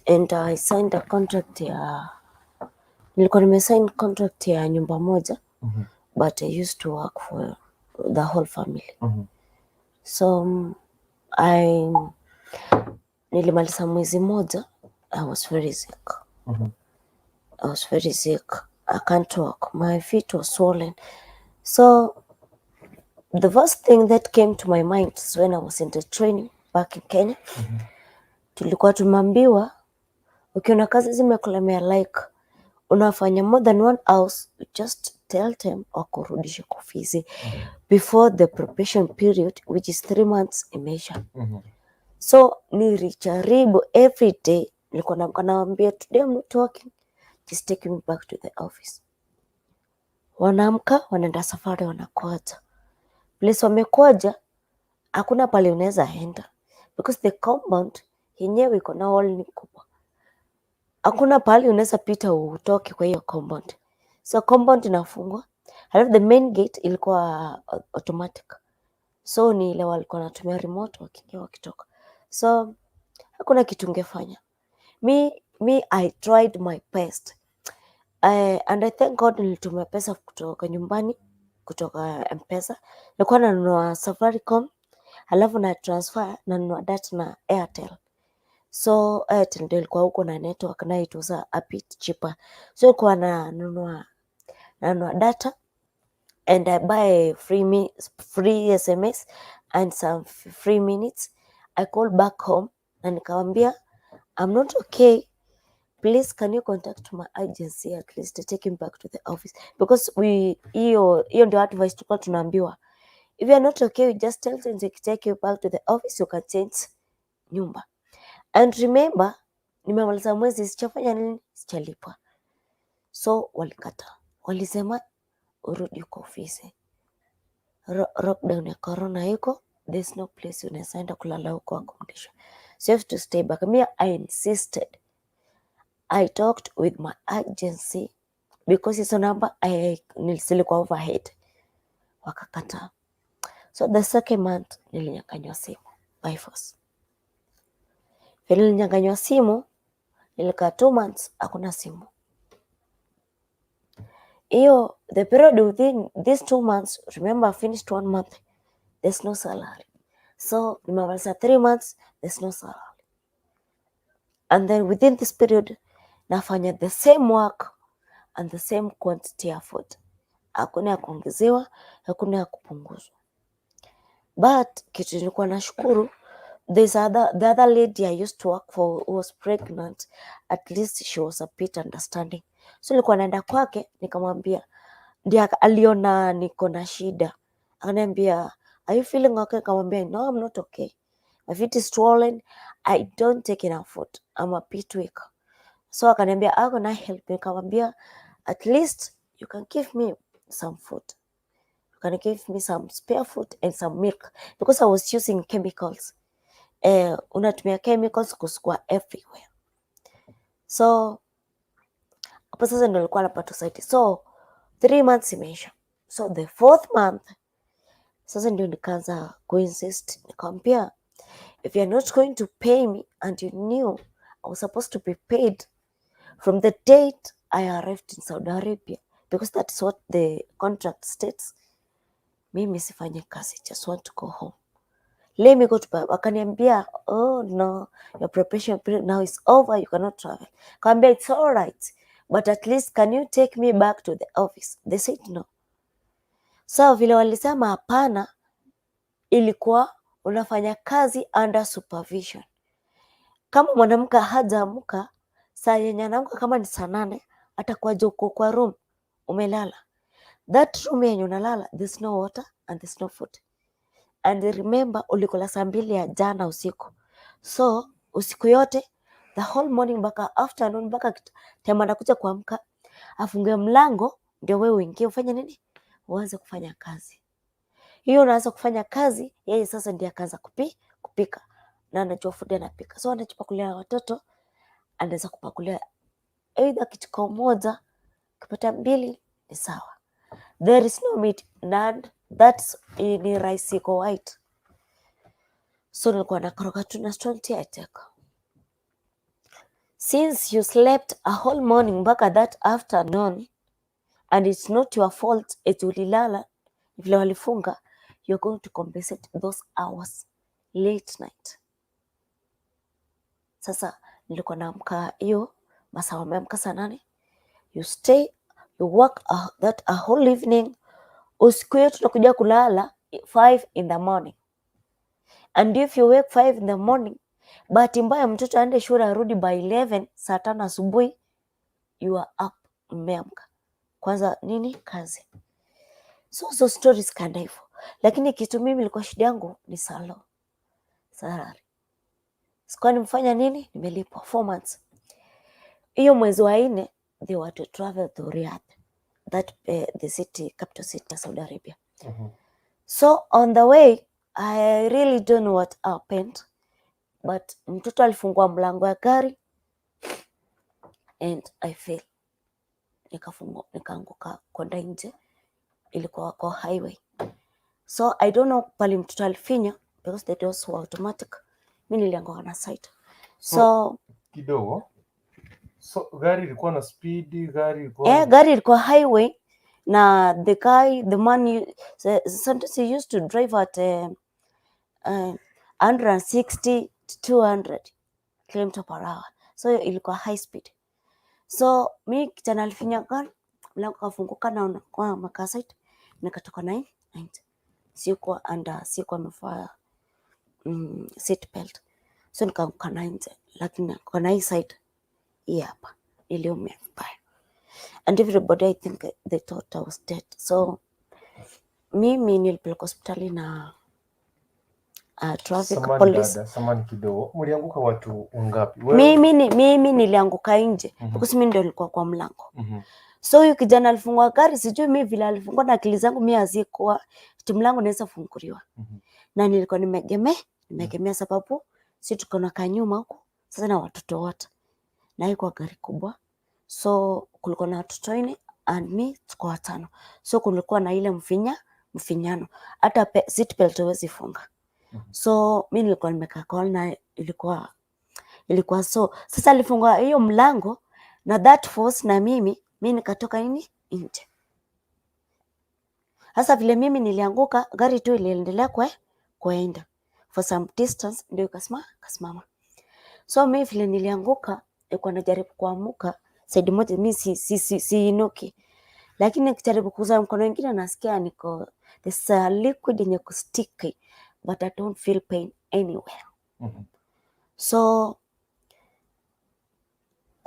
and I signed a contract ya, nilikuwa nimesign contract ya nyumba moja but I used to work for the whole family. So I nilimaliza mwezi moja, I was very sick. I was very sick. I can't walk. My feet were swollen. So the first thing that came to my mind is when I was in the training back in Kenya. Tulikuwa tumeambiwa ukiona kazi zimekulemea, like unafanya more than one house, just tell them wakurudishe kwa ofisi before the probation period, which is 3 months, imeisha. So nilijaribu every day, nilikuwa naamka nawaambia, "Today I'm not working, just take me back to the office." Wanaamka wanaenda safari, wanakuacha. Place wamekuacha hakuna pale unaweza enda because the compound yenyewe iko na wall, ni kubwa. Hakuna pahali unaweza pita utoke kwa hiyo compound. So compound inafungwa, halafu the main gate ilikuwa automatic. So ni ile walikuwa wanatumia remote wakiingia wakitoka. So hakuna kitu ungefanya. Me I tried my best. And I thank God nilitumia pesa kutoka nyumbani, kutoka M-Pesa. Nilikuwa nanunua Safaricom, halafu na transfer nanunua data na Airtel. So Airtel ndio ilikuwa huko na network na it was a bit cheaper. So nilikuwa nanunua data and I buy free SMS and some free minutes. I call back home na nikawambia, "I'm not okay. Please, can you contact my agency at least to take him back to the office?" Because we hiyo ndio advice tulikuwa tunaambiwa. If you are not okay, you just tell them to take you back to the office, you can change nyumba. And remember, nimemaliza mwezi sijafanya nini, sijalipwa. So walikataa, walisema urudi kwa ofisi. Lockdown ya corona iko, there's no place unaweza enda kulala huko accommodation. So you have to stay back. Me, I insisted. I talked with my agency because hizo namba zilikuwa overhead, wakakataa. So the second month nilinyang'anywa simu by force. Vile nilinyang'anywa simu, nilikaa 2 months hakuna simu. Hiyo the period within these 2 months, remember I finished one month, there's no salary. So nimemaliza 3 months, there's no salary. And then within this period nafanya the same work and the same quantity ya food. Hakuna ya kuongezewa, hakuna ya kupunguzwa. But kitu nilikuwa nashukuru, the other lady I used to work for who was pregnant, at least she was a bit understanding. So nilikuwa naenda kwake, nikamwambia, ndiye aliona niko na shida, akaniambia, "Are you feeling okay?" Nikamwambia, "No, I'm not okay. My feet is swollen. I don't take enough food. I'm a bit weak." So akaniambia, "How can I help you?" Nikamwambia, "At least you can give me some food. You can give me some spare food and some milk," because I was using chemicals. Unatumia chemicals kusukua everywhere. So hapo sasa ndo nilikuwa napata usaidizi. So 3 months imeisha. So the fourth month sasa ndio nikaanza kuinsist, nikamwambia, "If you're not going to pay me, and you knew I was supposed to be paid from the date I arrived in Saudi Arabia, because that's what the contract states, mimi sifanye kazi, just want to go home. Let me go to baba." Akaniambia, "Oh no, your probation period now is over, you cannot travel." Kaambia, "It's all right, but at least can you take me back to the office?" They said no. So vile walisema hapana, ilikuwa unafanya kazi under supervision. Kama mwanamke hajaamka, saa yenye anaamka kama ni saa 8, atakuwa uko kwa room umelala. That room yenye unalala, there's no water and there's no food. And remember, ulikula saa 2 ya jana usiku. So usiku yote, the whole morning mpaka afternoon, mpaka time anakuja kuamka afungue mlango ndio wewe uingie ufanye nini, uanze kufanya kazi. Hiyo unaanza kufanya kazi, yeye sasa ndiye akaanza kupika na anajua food anapika, so anachopakulia watoto, anaweza kupakulia either kijiko moja, ukipata mbili ni sawa. There is no meat, none. That's ni rice iko white. So nilikuwa nakoroga tu na strong tea, I take. "Since you slept a whole morning mpaka that afternoon, and it's not your fault eti ulilala vile walifunga, you're going to compensate those hours late night." Sasa nilikuwa naamka hiyo masaa wameamka saa 8, you stay, you work that a whole evening, usiku hiyo tunakuja kulala 5 in the morning. And if you wake 5 in the morning, bahati mbaya mtoto aende shule arudi by 11, saa 5 asubuhi, you are up, mmeamka kwanza nini kazi. So stories kaenda hivyo, lakini kitu mimi ilikuwa shida yangu ni salary. Sikuwa nimefanya nini, nimelipwa 4 months. Hiyo mwezi wa nne they were to travel to Riyadh, that the city, capital city ya Saudi Arabia. So on the way, I really don't know what happened, but mtoto alifungua mlango ya gari and I fell, nikafungua, nikaanguka kwenda nje, ilikuwa kwa highway. So I don't know pali mtoto alifinya, because the doors were automatic. Mi nilianguka na side. So Kidogo. So gari ilikuwa na speed, gari ilikuwa Eh, gari ilikuwa highway na the guy, the man, sometimes he used to drive at 160 to 200 kilometer per hour, so ilikuwa high speed. So mi kijana alifinya gari, mlango kafunguka na kwa makaa side, nikatoka na nje. Sikuwa under, sikuwa amevaa seat belt, so nikaanguka na nje, lakini kwa na hii side hii hapa niliumia vibaya, and everybody, I think they thought I was dead. So mimi nilipelekwa hospitali na traffic Samahani police. dada, samahani kidogo. Mlianguka watu wangapi? Wewe? Mimi nilianguka nje because mimi ndio nilikuwa kwa mlango. So huyu kijana alifungua gari, sijui mi vile alifungua na akili zangu mi hazikuwa ati mlango naweza funguliwa. Na nilikuwa nimeegemea sababu si tuko na kanyuma huku sasa na watoto wote, na haikuwa gari kubwa, so kulikuwa na watoto nne and me, tuko watano, so kulikuwa na ile mfinyano, hata seat belt huwezi funga. So mi nilikuwa nimekaa kona, ilikuwa so sasa alifunga hiyo mlango na that force na mi nikatoka nini nje. Sasa vile mimi nilianguka, gari tu iliendelea kuenda for some distance, ndio ikasimama. So mi vile nilianguka, nilikuwa najaribu kuamuka side moja, mi siinuki, lakini nikijaribu kuuza mkono mwingine nasikia niko, there's a liquid yenye kusticky, but I don't feel pain anywhere. So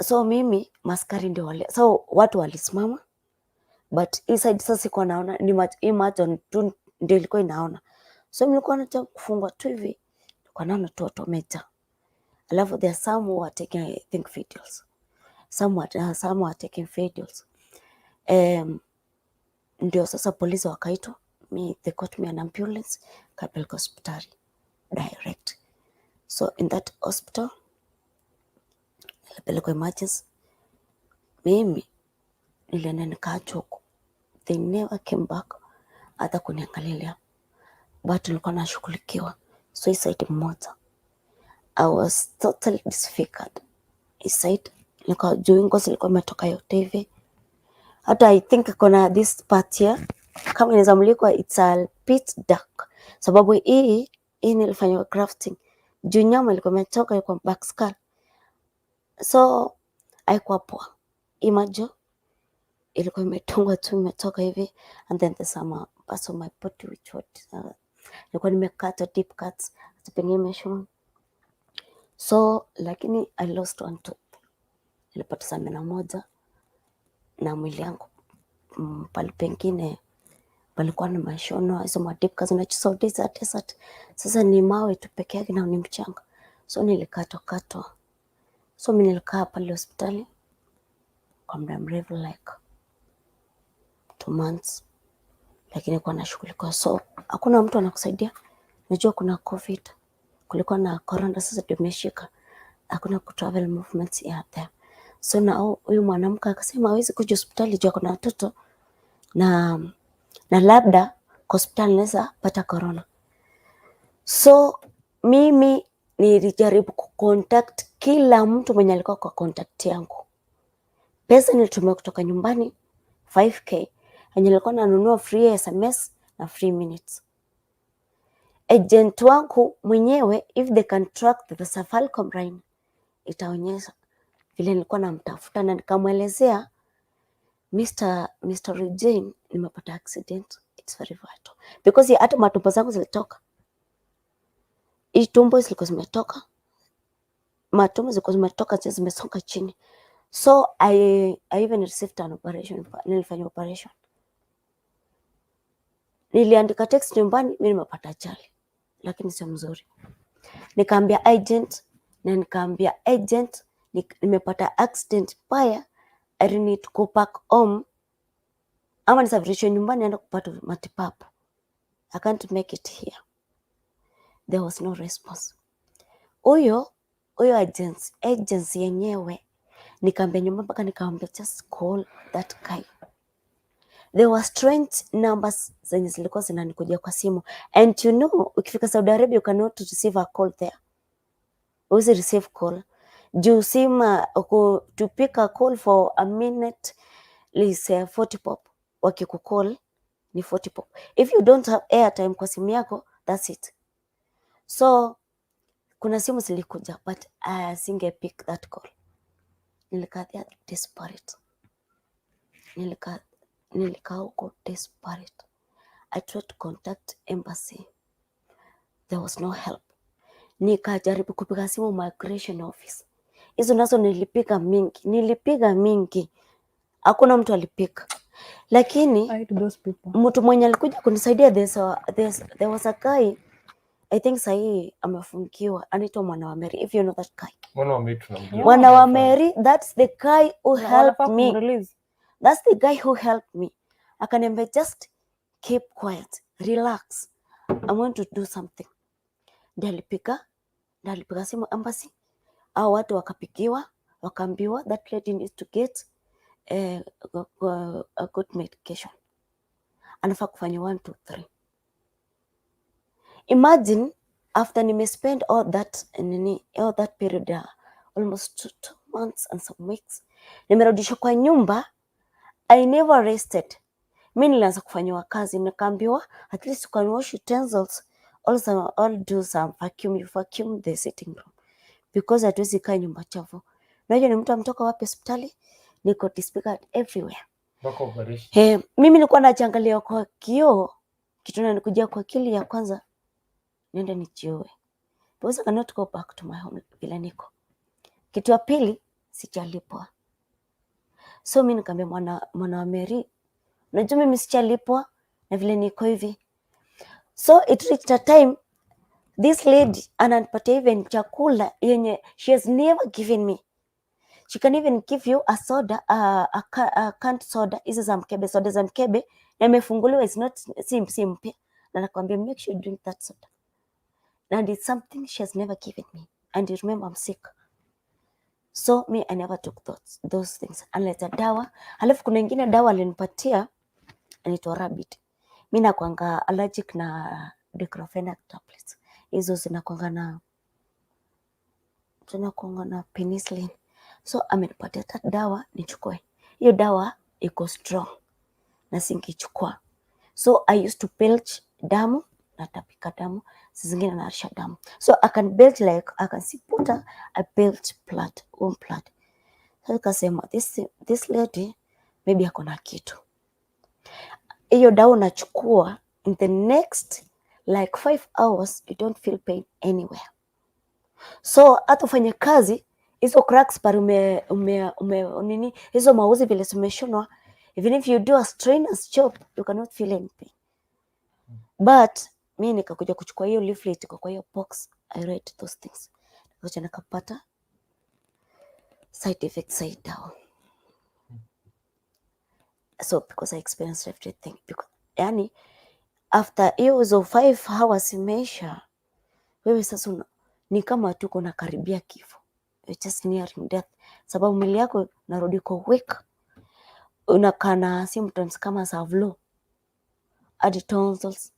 So mimi maskari ndio wale, so watu walisimama, but hii side sasa sikuwa naona ni macho, hii macho tu ndio ilikuwa inaona. So nilikuwa nataka kufungwa tu hivi, nilikuwa naona tu watu wamejaa. Alafu there are some who are taking, I think, videos, some were taking videos. Ndio sasa polisi wakaitwa, me they got me an ambulance, kapeleka hospitali direct. So in that hospital nilipelekwa emergency. Mimi nilienda nikaachwa huko, they never came back hata kuniangalilia, but nilikuwa nashughulikiwa. So hii side mmoja I was totally disfigured. Hii side nilikuwa juu ngozi ilikuwa imetoka yote hivi, hata I think kuna this part here kama inaweza mulikwa, it's a bit dark, sababu hii nilifanywa grafting juu nyama ilikuwa imetoka, ilikuwa back scar, so haikuwa poa. Hii macho ilikuwa imetungwa tu imetoka hivi, and then there's some parts of my body which what nilikuwa nimekata deep cuts, hata pengine imeshona. So lakini I lost one tooth, nilipoteza meno moja na mwili yangu pali pengine palikuwa na mashono, hizo ma deep cuts, unajua desert desert. Sasa ni mawe tu peke yake na ni mchanga, so nilikatwa katwa. So mimi nilikaa pale hospitali kwa muda mrefu like 2 months, lakini kwa nashughulikiwa, so hakuna mtu anakusaidia. Najua kuna COVID, kulikuwa na corona, sasa ndio imeshika, hakuna ku travel movements ya there. So na huyu mwanamke akasema hawezi kuja hospitali juu ako na watoto na labda kwa hospitali naweza pata corona. So mimi nilijaribu kucontact kila mtu mwenye alikuwa kwa contact yangu. Pesa nilitumia kutoka nyumbani 5K yenye nilikuwa nanunua free SMS na free minutes. Agent wangu mwenyewe, if they can track the Safaricom line, itaonyesha vile nilikuwa namtafuta na nikamwelezea Mr. Eugene, nimepata accident, it's very vital because hata matumbo zangu zilitoka, hii tumbo zilikuwa zimetoka, matumbo zilikuwa zimetoka zimesonga chini, so I even received an operation, nilifanya operation. Niliandika text nyumbani, mimi nimepata ajali, lakini sio mzuri. Nikaambia agent na nikaambia agent nimepata accident mbaya, I need to go back home ama nisafirishwe nyumbani niende kupata matibabu. I can't make it here. There was no response. Huyo agency yenyewe nikaambia nyumba mpaka nikaambia just call that guy. There were strange numbers zenye zilikuwa zinanikujia kwa simu, and you know ukifika Saudi Arabia you cannot receive a call there. Huwezi receive call juu sima to pick a call for a minute is 40 bob. Wakikucall ni 40 bob. If you don't have airtime kwa simu yako, that's it. So kuna simu zilikuja but singe pick that call. Nilikaa there desperate. Nilikaa huko desperate. I tried to contact embassy. There was no help. Nikajaribu kupiga simu migration office. Hizo nazo nilipiga mingi, nilipiga mingi. Hakuna mtu alipika. Lakini I hate those people. Mtu mwenye alikuja kunisaidia, there was a guy, I think sahii amefungiwa, anaitwa Mwana wa Mary, if you know that guy. Mwana wa Mary tunamjua. Mwana wa Mary, that's the guy who Na helped wanafaa me. Kumrelease. That's the guy who helped me. Akaniambia, "Just keep quiet, relax, I want to do something." Ndiye alipiga simu embassy au watu wakapigiwa, wakaambiwa that lady needs to get a good medication, anafaa kufanya one two three. Imagine after nimespend all that nini, all that period, almost 2 months and some weeks, nimerudishwa kwa nyumba. I never rested. Mi nilianza kufanyiwa kazi, nikaambiwa at least you can wash utensils also, all do some vacuum, you vacuum the sitting room because hatuwezi kaa nyumba chafu. Unajua ni mtu ametoka wapi hospitali, niko disfigured everywhere. Mpaka operation. He, mimi nilikuwa najiangalia kwa kioo, kitu nanikujia kwa akili ya kwanza, niende nijiue because I cannot go back to my home vile niko. Kitu ya pili Sijalipwa. So mi nikaambia mwana wa Mary, unajua mimi sijalipwa na vile niko hivi. So it reached a time this lady ananipatia even chakula yenye she has never given me. She can even give you a soda, a canned soda, hizo za mkebe, soda za mkebe na imefunguliwa, is not si mpya, na nakwambia, "Make sure you drink that soda." And it's something she has never given me. And you remember I'm sick. So me, I never took those things. Analeta dawa, alafu kuna ingine dawa alinipatia inaitwa Rabbit. Mi nakwanga allergic na diclofenac tablets. Hizo zinakwanga na penicillin. So amenipatia that dawa nichukue. Hiyo dawa iko strong na singichukua. So I used to belch damu, natapika damu, saa zingine naharisha damu. So I can belch, like I can see puta, I belch blood, own blood. Sasa kasema this lady maybe ako na kitu. Hiyo dawa unachukua, in the next like 5 hours you don't feel pain anywhere. So hata ufanye kazi, hizo cracks pale ume nini, hizo mauzi vile zimeshonwa, even if you do a strenuous job you cannot feel any pain. But mi nikakuja kuchukua hiyo leaflet iko kwa hiyo box, I read those things, nikakuja nikapata side effects side dawa. So because I experienced everything, because yani after hiyo hizo 5 hours imeisha, wewe sasa ni kama tuko unakaribia kifo, you're just nearing death, sababu mwili yako narudi kwa weak, unakaa na symptoms kama za flu hadi tonsils,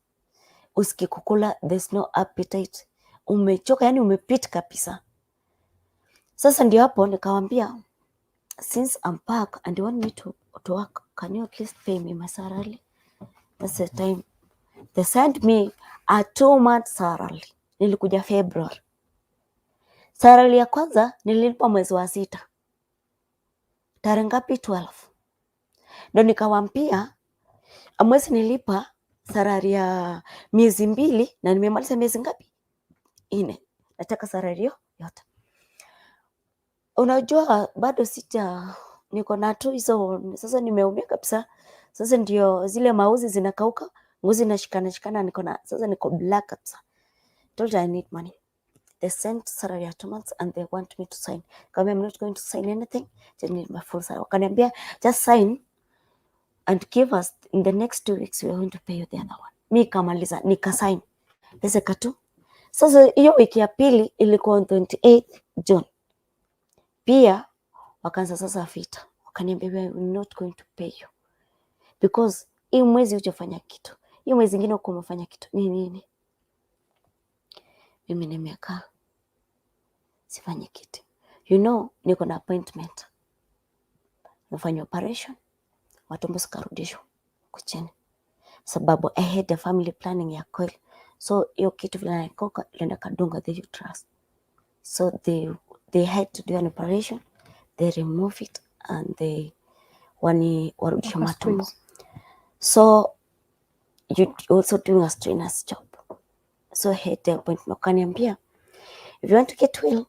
usikii kukula, there's no appetite, umechoka, yani umepit kabisa. Sasa ndio hapo nikawambia, "Since I'm back and you want me to work, can you at least pay me my salary?" That's the time they sent me a 2-month salary. Nilikuja February. Salary ya kwanza nililipa mwezi wa sita, tarehe ngapi? 12. Ndo nikawambia mwezi nilipa salary ya miezi 2 na nimemaliza miezi ngapi? 4. Nataka salary hiyo yote. Unajua bado sija, niko na tu hizo sasa, nimeumia kabisa. Sasa ndio zile mauzi zinakauka, ngozi inashikana shikana, niko na sasa niko black kabisa. Told her I need money. They sent salary ya 2 months and they want me to sign. Nikamwambia, "I'm not going to sign anything, just need my full salary." Wakaniambia, "Just sign and give us in the next 2 weeks, we are going to pay you the other one." Mi kamaliza nikasign. Pesa katu. Sasa hiyo wiki ya pili ilikuwa on 28 June. Pia wakaanza sasa vita, wakaniambia, "We are not going to pay you because hii mwezi hujafanya kitu, hii mwezi ingine uko umefanya kitu nini nini." Mimi nimekaa sifanyi kitu, niko na appointment, nafanya operation, matumbo zikarudishwa huko chini, sababu I had a family planning ya coil, so hiyo kitu vile naikoka ilienda kadunga the uterus, so they had to do an operation, they remove it and they wani warudisha matumbo. Wakasqueeze. So you also doing a strenuous job, so I had the appointment. Wakaniambia, "If you want to get well,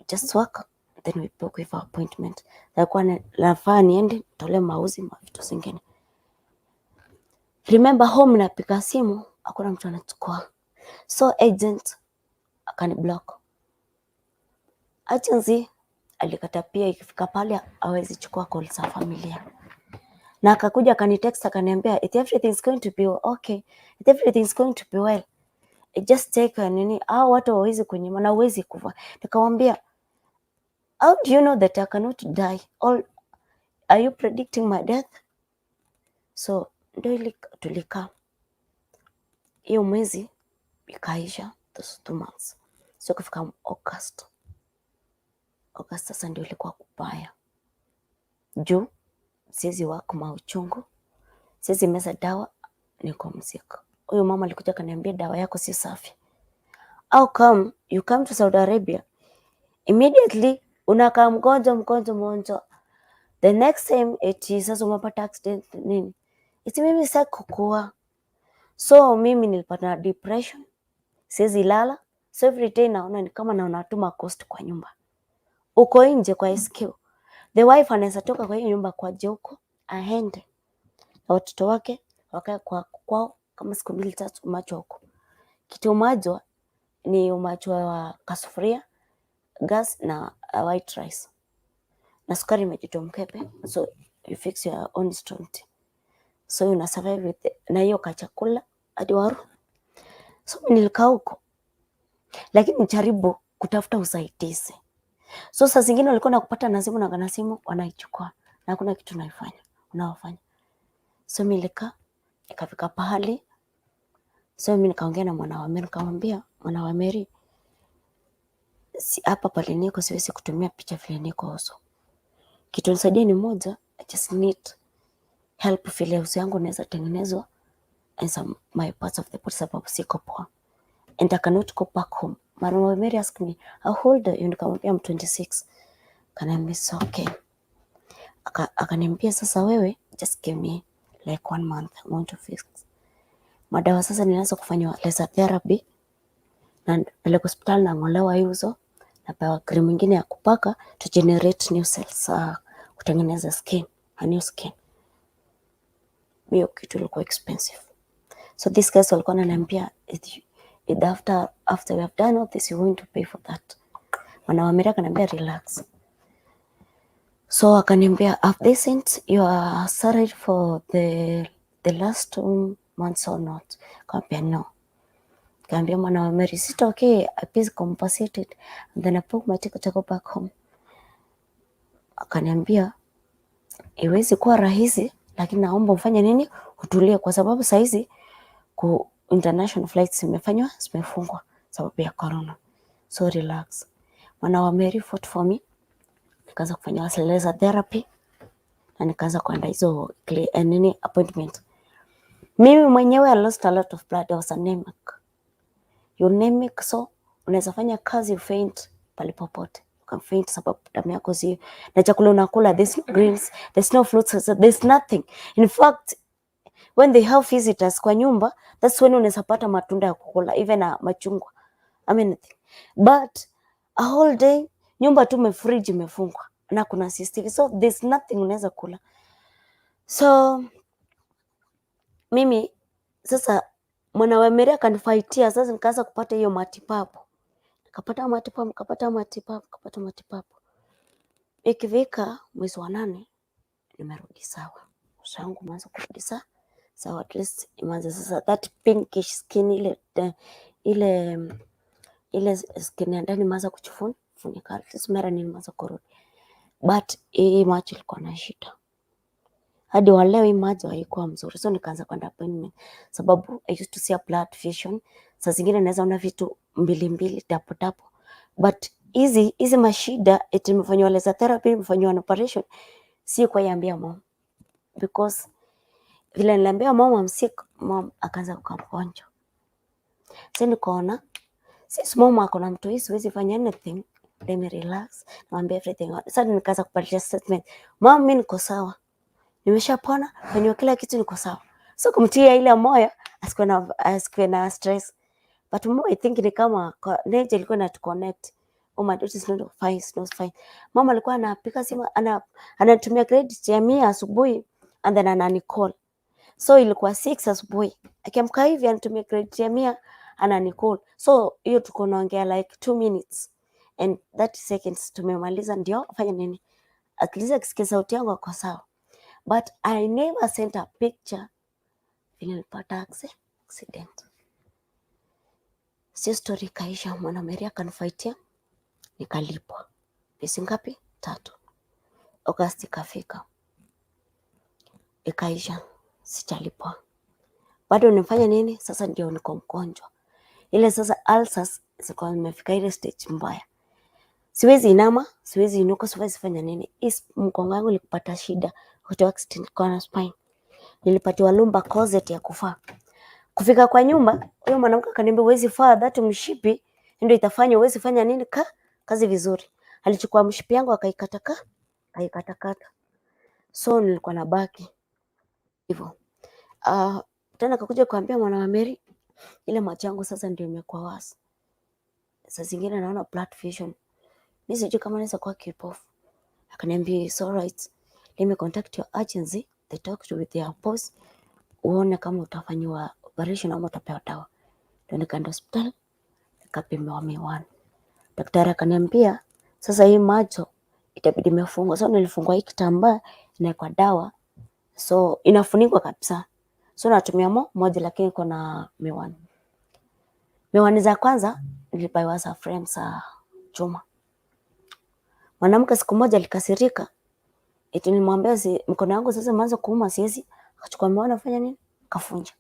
just work, then we book with our appointment." Nilikuwa nafaa niende nitolee mauzi ma vitu zingine. Remember home napiga simu hakuna mtu anachukua, so agent akaniblock. Agency alikata pia, ikifika pale hawezi chukua call za familia, na akakuja akanitext akaniambia, "If everything is going to be okay, if everything is going to be well, it just take a nini, hao watu hawawezi kunyima na huwezi kufa." Nikamwambia, "How do you know that I cannot die? Or are you predicting my death?" So ndo ili tulikaa hiyo mwezi ikaisha, those 2 months. So kufika August, August sasa ndio ilikuwa kubaya juu siwezi work, mauchungu, siwezi meza dawa, niko msick. Huyo mama alikuja akaniambia, "Dawa yako si safi. How come you come to Saudi Arabia, immediately unakaa mgonjwa mgonjwa mgonjwa, the next time eti sasa umepata accident nini?" Eti mimi sitaki kukua. So mimi nilipata na depression, siwezi lala, so every day naona ni kama naona tu maghost kwa nyumba. Uko nje kwa SQ. The wife anaweza toka kwa hiyo nyumba kwa huko aende na watoto wake wakae kwa kwao kama siku mbili tatu, umachwa huko. Kitu umachwa ni umachwa wa kasufuria, gas na white rice na sukari imejitoa mkebe, so you fix your own strong tea. So una survive with na hiyo kachakula hadi waru. So nilikaa huko, lakini jaribu kutafuta usaidizi. So saa zingine walikuwa nakupata na simu na simu wanaichukua na hakuna kitu unaifanya unaofanya. So mimi nilikaa ikafika pahali, so mimi nikaongea na mwana wa Mary, nikamwambia mwana wa Mary, si hapa pale niko siwezi kutumia picha vile niko uso. Kitu nisaidia ni moja, I just need help vile uso yangu inaweza tengenezwa and some my parts of the body sababu siko poa and I cannot go back home. Mwana wa Mary asked me, how old are you? Nikamwambia I'm 26. Akaniambia it's okay. Akaniambia sasa wewe just give me like one month, I'm going to fix. Madawa sasa nilianza kufanywa laser therapy na peleka hospitali nang'olewa hii uso, napewa cream ingine ya kupaka to generate new cells, kutengeneza skin, a new skin. Hiyo kitu ilikuwa expensive. So these guys walikuwa wananiambia it after we have done all this you going to pay for that. Mwana wa Mary akaniambia relax. So akaniambia have they sent your salary for the last 2 months or not? Kaambia no. Kaambia mwana wa Mary, is it okay? I be compensated and then I book my ticket to go back home. Akaniambia iwezi kuwa rahisi, lakini naomba ufanye nini, utulie, kwa sababu saizi ku international flights zimefanywa zimefungwa sababu ya corona, so relax. Mwana wa Mary fought for me, nikaanza kufanya laser therapy na nikaanza kuenda hizo nini appointment. Mimi mwenyewe I lost a lot of blood, I was anemic. You anemic, so unaweza fanya kazi faint pale popote. You can faint sababu damu yako si na chakula unakula, there's no greens, there's no fruits, there's nothing. In fact, when they have visitors kwa nyumba, that's when unaweza pata matunda ya kukula, even a machungwa, I mean anything. But a whole day nyumba tu fridge imefungwa na kuna CCTV, so there's nothing unaweza kula. So mimi sasa mwana wa Mary akanifightia, sasa nikaanza kupata hiyo matibabu, nikapata matibabu, nikapata matibabu, nikapata matibabu. Ikifika mwezi wa nane nimerudi sawa, uso wangu umeanza kurudi sawa sawa, at least imeanza sasa that pinkish skin ile ile ile skin ya ndani imeanza kuchifunika funika, at least melanin imeanza kurudi, but hii macho ilikuwa na shida hadi wa leo hii macho haikuwa mzuri, so nikaanza kwenda appointment sababu I used to see a blurred vision. Saa zingine naweza ona vitu mbili mbili double double, but hizi hizi mashida eti nimefanywa laser therapy, nimefanywa an operation, si kwa yambia mom because vile niliambia mom I'm sick, mom akaanza kukaa mgonjwa. Sasa nikaona since mom ako na mtu hii siwezi fanya anything, let me relax, namwambia everything. Sasa nikaanza kubadilisha statement, mom, mimi niko sawa, nimeshapona, fanyiwa kila kitu, niko sawa. So kumtia ile moyo asikuwe na stress, but more I think ni kama nature ilikuwa inatu connect. Oh, my daughter is not fine, is not fine. Mama alikuwa anapika simu, anatumia credit ya 100 asubuhi and then anani call. So ilikuwa 6 asubuhi, akiamka hivi anatumia credit ya 100 anani call. So hiyo tuko naongea like 2 minutes and 30 seconds tumemaliza, ndio fanya nini, at least akisikia sauti yangu ako sawa. But I never sent a picture vile nilipata accident. Sio story ikaisha, mwana Mary akanifightia nikalipwa pesa ngapi? Tatu. August ikafika ikaisha, sijalipwa bado. Nifanya nini sasa? Ndio niko mgonjwa ile sasa, ulcers zilikuwa zimefika ile stage mbaya, siwezi inama, siwezi inuka, siwezi fanya nini. Mgongo wangu ilipata shida wakati wa accident, kwa na spine nilipatiwa lumbar corset ya kuvaa. Kufika kwa nyumba, huyo mwanamke akaniambia huwezi vaa that mshipi, ndio itafanya huwezi fanya nini kazi vizuri. Alichukua mshipi yangu akaikataka akaikatakata, so nilikuwa nabaki hivyo. Tena akakuja kuambia mwana wa Mary, ile macho yangu sasa ndio imekuwa worse. Saa zingine naona blurred vision. Mimi sijui kama naweza kuwa kipofu. Akaniambia, "It's alright. Let me contact your agency. They talk to with their boss. Uone kama utafanyiwa operation ama utapewa dawa." Ndio nikaenda hospitali, nikapimiwa miwani. Daktari akaniambia sasa hii macho itabidi imefungwa. So nilifungwa hii kitambaa, inawekwa dawa, so inafunikwa kabisa. So natumia moja lakini iko na miwani. Miwani za kwanza nilibuyiwa za frame za chuma. Mwanamke siku moja alikasirika, eti nilimwambia si, mkono wangu sasa imeanza kuuma, siwezi. Akachukua miwani, afanya nini? Kafunja.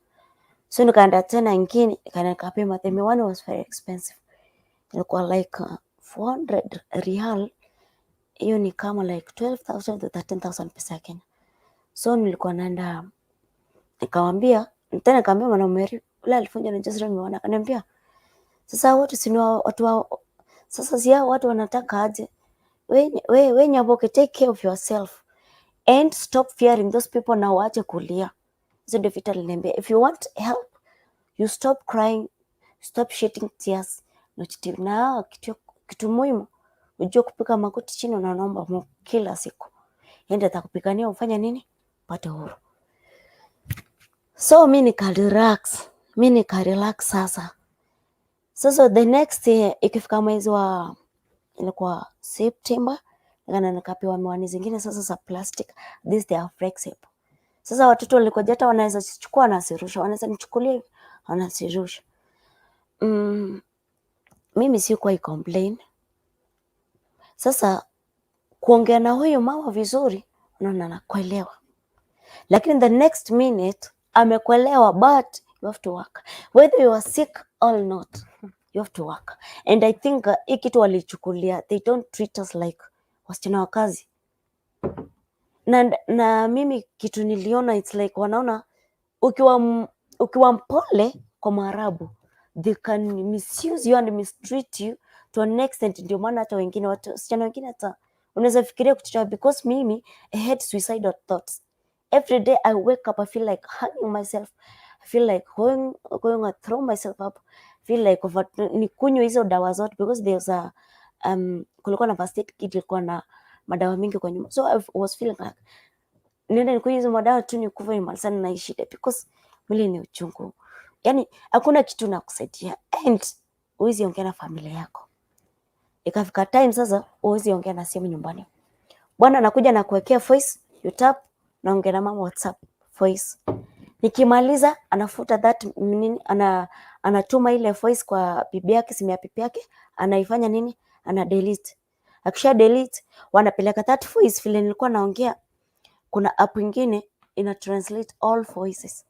So nikaenda tena ingine, nikaenda nikapima. The miwani was very expensive. Ilikuwa like 400 rial, hiyo ni kama like 12,000 to 13,000 pesa ya Kenya. So nilikuwa naenda nikamwambia tena, nikamwambia mwanaume yule alifunja na Jezreel miwani, akaniambia, "Sasa watu si ni watu wa, sasa si hao watu wanataka aje? We Nyaboke, take care of yourself and stop fearing those people na waache kulia." Hizo ndio vitu aliniambia. "If you want help, you stop crying, stop shedding tears na ujitibu. Na kitu muhimu, ujue kupiga magoti chini na unaomba Mungu kila siku. Yeye ndiye atakupigania ufanye nini? Upate uhuru." So mi nika relax, mi nika relax sasa. Sasa the next year ikifika mwezi wa, ilikuwa September, nikaenda nikapewa miwani zingine sasa za plastic. This, they are flexible. Sasa watoto walikuwa hata wanaweza chukua wanazirusha, wanaweza nichukulia hivi wanazirusha. Mimi sikuwahi complain. Sasa kuongea na huyu mama vizuri, unaona anakuelewa, lakini the next minute amekuelewa, but you have to work whether you are sick or not, you have to work. And I think hii kitu walichukulia, they don't treat us like wasichana wa kazi. Na mimi kitu niliona, it's like wanaona ukiwa mpole kwa Mwarabu, they can misuse you and mistreat you to an extent. Ndio maana hata wengine watu, wasichana wengine, hata unaweza fikiria kujitoa, because mimi I had suicidal thoughts every day. I wake up, I feel like hanging myself, I feel like going and throw myself up, feel like over, nikunywe hizo dawa zote, because there's a kulikuwa na first aid kit, ilikuwa na madawa mingi kwa nyumba. So I was feeling like niende nikunywe hizo madawa tu nikufe, nimalizane na hii shida, because mwili ni uchungu, yani hakuna kitu nakusaidia and huwezi ongea na familia yako. Ikafika time sasa huwezi ongea na simu nyumbani. Bwana anakuja na kuwekea voice, you tap, naongea na mama WhatsApp voice. Nikimaliza anafuta that nini, anatuma ile voice kwa bibi yake, simu ya bibi yake, anaifanya nini? Ana delete. Akisha delete, wanapeleka that voice vile nilikuwa naongea. Kuna app ingine ina translate all voices,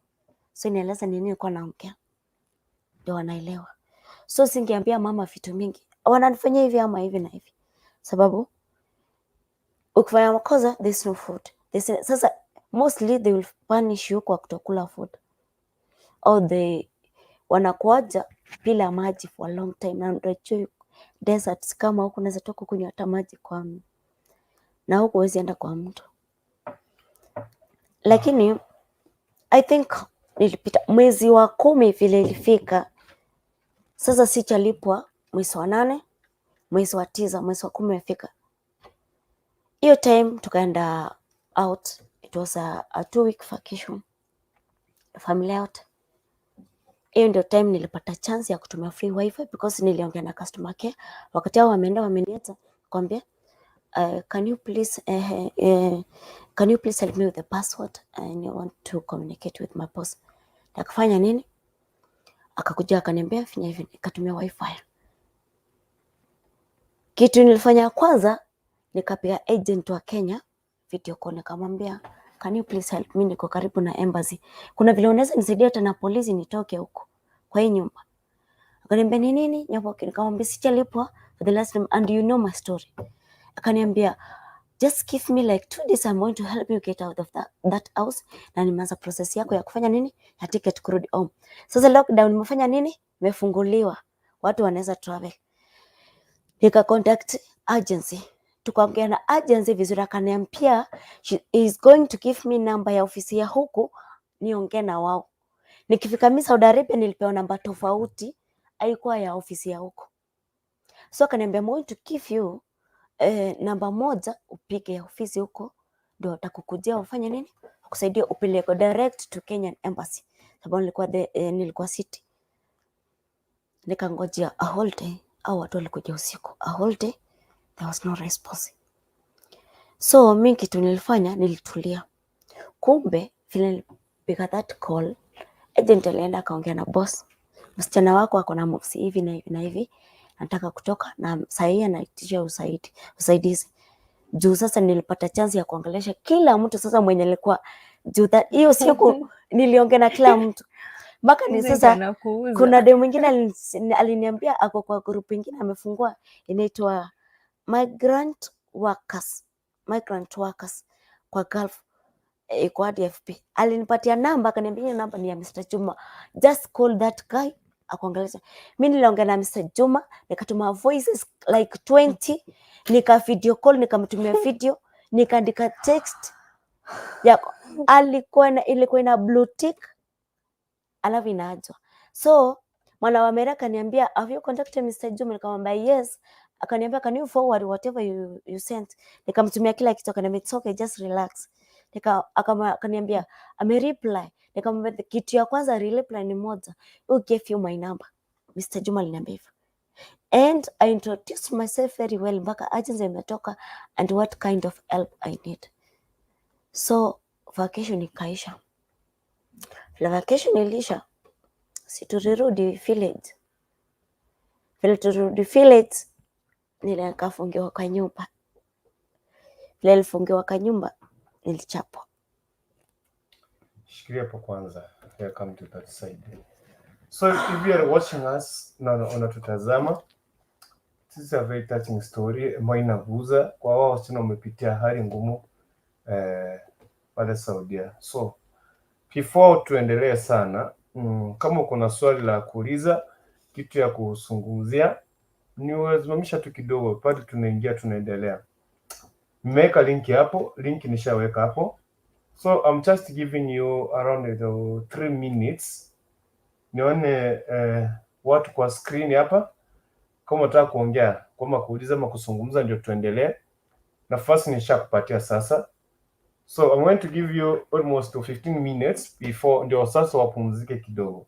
so inaeleza nini nilikuwa naongea, ndio wanaelewa. So singeambia mama vitu mingi, wananifanyia hivi ama hivi na hivi, sababu ukifanya makosa there's no food. Sasa mostly they will punish you kwa kutokula food or they wanakuacha bila maji for a long time, na unajua deserts kama huku unaweza toka kunywa hata maji kwa, na huku huwezi enda kwa mto. Lakini I think nilipita mwezi wa 10 vile ilifika sasa, sichalipwa mwezi wa 8, mwezi wa 9, mwezi wa 10 imefika. Hiyo time tukaenda out, it was a 2 week vacation, familia yote. Hiyo ndio time nilipata chance ya kutumia free wifi, because niliongea na customer care wakati hao wameenda wameniita, kwambia, "Can you please help me with the password and I want to communicate with my boss." Akafanya nini? Akakuja akaniambia finya hivi, nikatumia wifi. Kitu nilifanya kwanza, nikapiga agent wa Kenya video call, nikamwambia, "Can you please help me, niko karibu na embassy. Kuna vile unaweza nisaidia hata na polisi nitoke huko kwa hii nyumba?" Akaniambia, "Ni nini, Nyaboke?" Nikamwambia, "Sijalipwa for the last time and you know my story." Akaniambia, "Just give me like 2 days, I'm going to help you get out of that house, na nimeanza process yako ya kufanya nini, ya ticket kurudi home." Sasa lockdown imefanya nini? Imefunguliwa, watu wanaweza travel. Nika contact agency, tukaongea na agency vizuri, akaniambia she is going to give me namba ya ofisi ya huku niongee na wao. Nikifika mi Saudi Arabia nilipewa namba tofauti, haikuwa ya ofisi ya huku. So akaniambia, "I'm going to give you Namba moja upige ya ofisi huko ndio watakukujia wafanye nini, wakusaidia upeleke direct to Kenyan Embassy, sababu nilikuwa city. Nikangojea a whole day, au watu walikuja usiku, a whole day there was no response. So mi kitu nilifanya, nilitulia. Kumbe vile nilipiga that call, agent alienda akaongea na boss, "Msichana wako ako na moves hivi na hivi na hivi, anataka kutoka na sahii anaitisha usaidizi." Juu sasa nilipata chance ya kuongelesha kila mtu sasa mwenye alikuwa juu hiyo siku niliongea na kila mtu mpaka ni Hizi sasa anakuuza. Kuna dem mwingine aliniambia ako kwa group ingine amefungua inaitwa migrant workers kwa Gulf, iko hadi FB. Alinipatia namba, akaniambia hiyo namba ni ya Mr. Juma, just call that guy akuongelesha. Mi niliongea na Mr. Juma, nikatuma voices like 20, nika video call, nikamtumia video, nikaandika text ya alikuwa na, ilikuwa ina blue tick alafu inaachwa. So mwana wa Amerika akaniambia, "Have you contacted Mr. Juma?" Nikamwambia, "Yes." Akaniambia, "Can you forward whatever you sent?" Nikamtumia kila kitu, akaniambia, "It's okay, just relax." Akaniambia ame reply. Nikamwambia kitu ya kwanza reply ni moja, "Who gave you my number?" Mr. Juma aliniambia hivyo. And I introduced myself very well mpaka agency imetoka and what kind of help I need. So vacation ikaisha. Vile vacation iliisha, si tulirudi village. Vile tulirudi village, nikafungiwa kwa nyumba. Vile nilifungiwa kwa nyumba, nilichapwa. Shikilia hapo kwanza. Yeah, come to that side. So if you are watching us na unatutazama, this is a very touching story ambayo inaguza kwa wao wasichana wamepitia hali ngumu pale Saudia. So before tuendelee sana, kama uko na swali la kuuliza, kitu ya kuzungumzia, ni usimamisha tu kidogo pale, tunaingia tunaendelea. Nimeweka link hapo, link nishaweka hapo. So I'm just giving you around the 3 minutes nione watu kwa screen hapa, kama unataka kuongea, kama kuuliza ama kuzungumza, ndio tuendelee. Nafasi nishakupatia sasa. So I'm going to give you almost 15 minutes before ndio sasa wapumzike kidogo.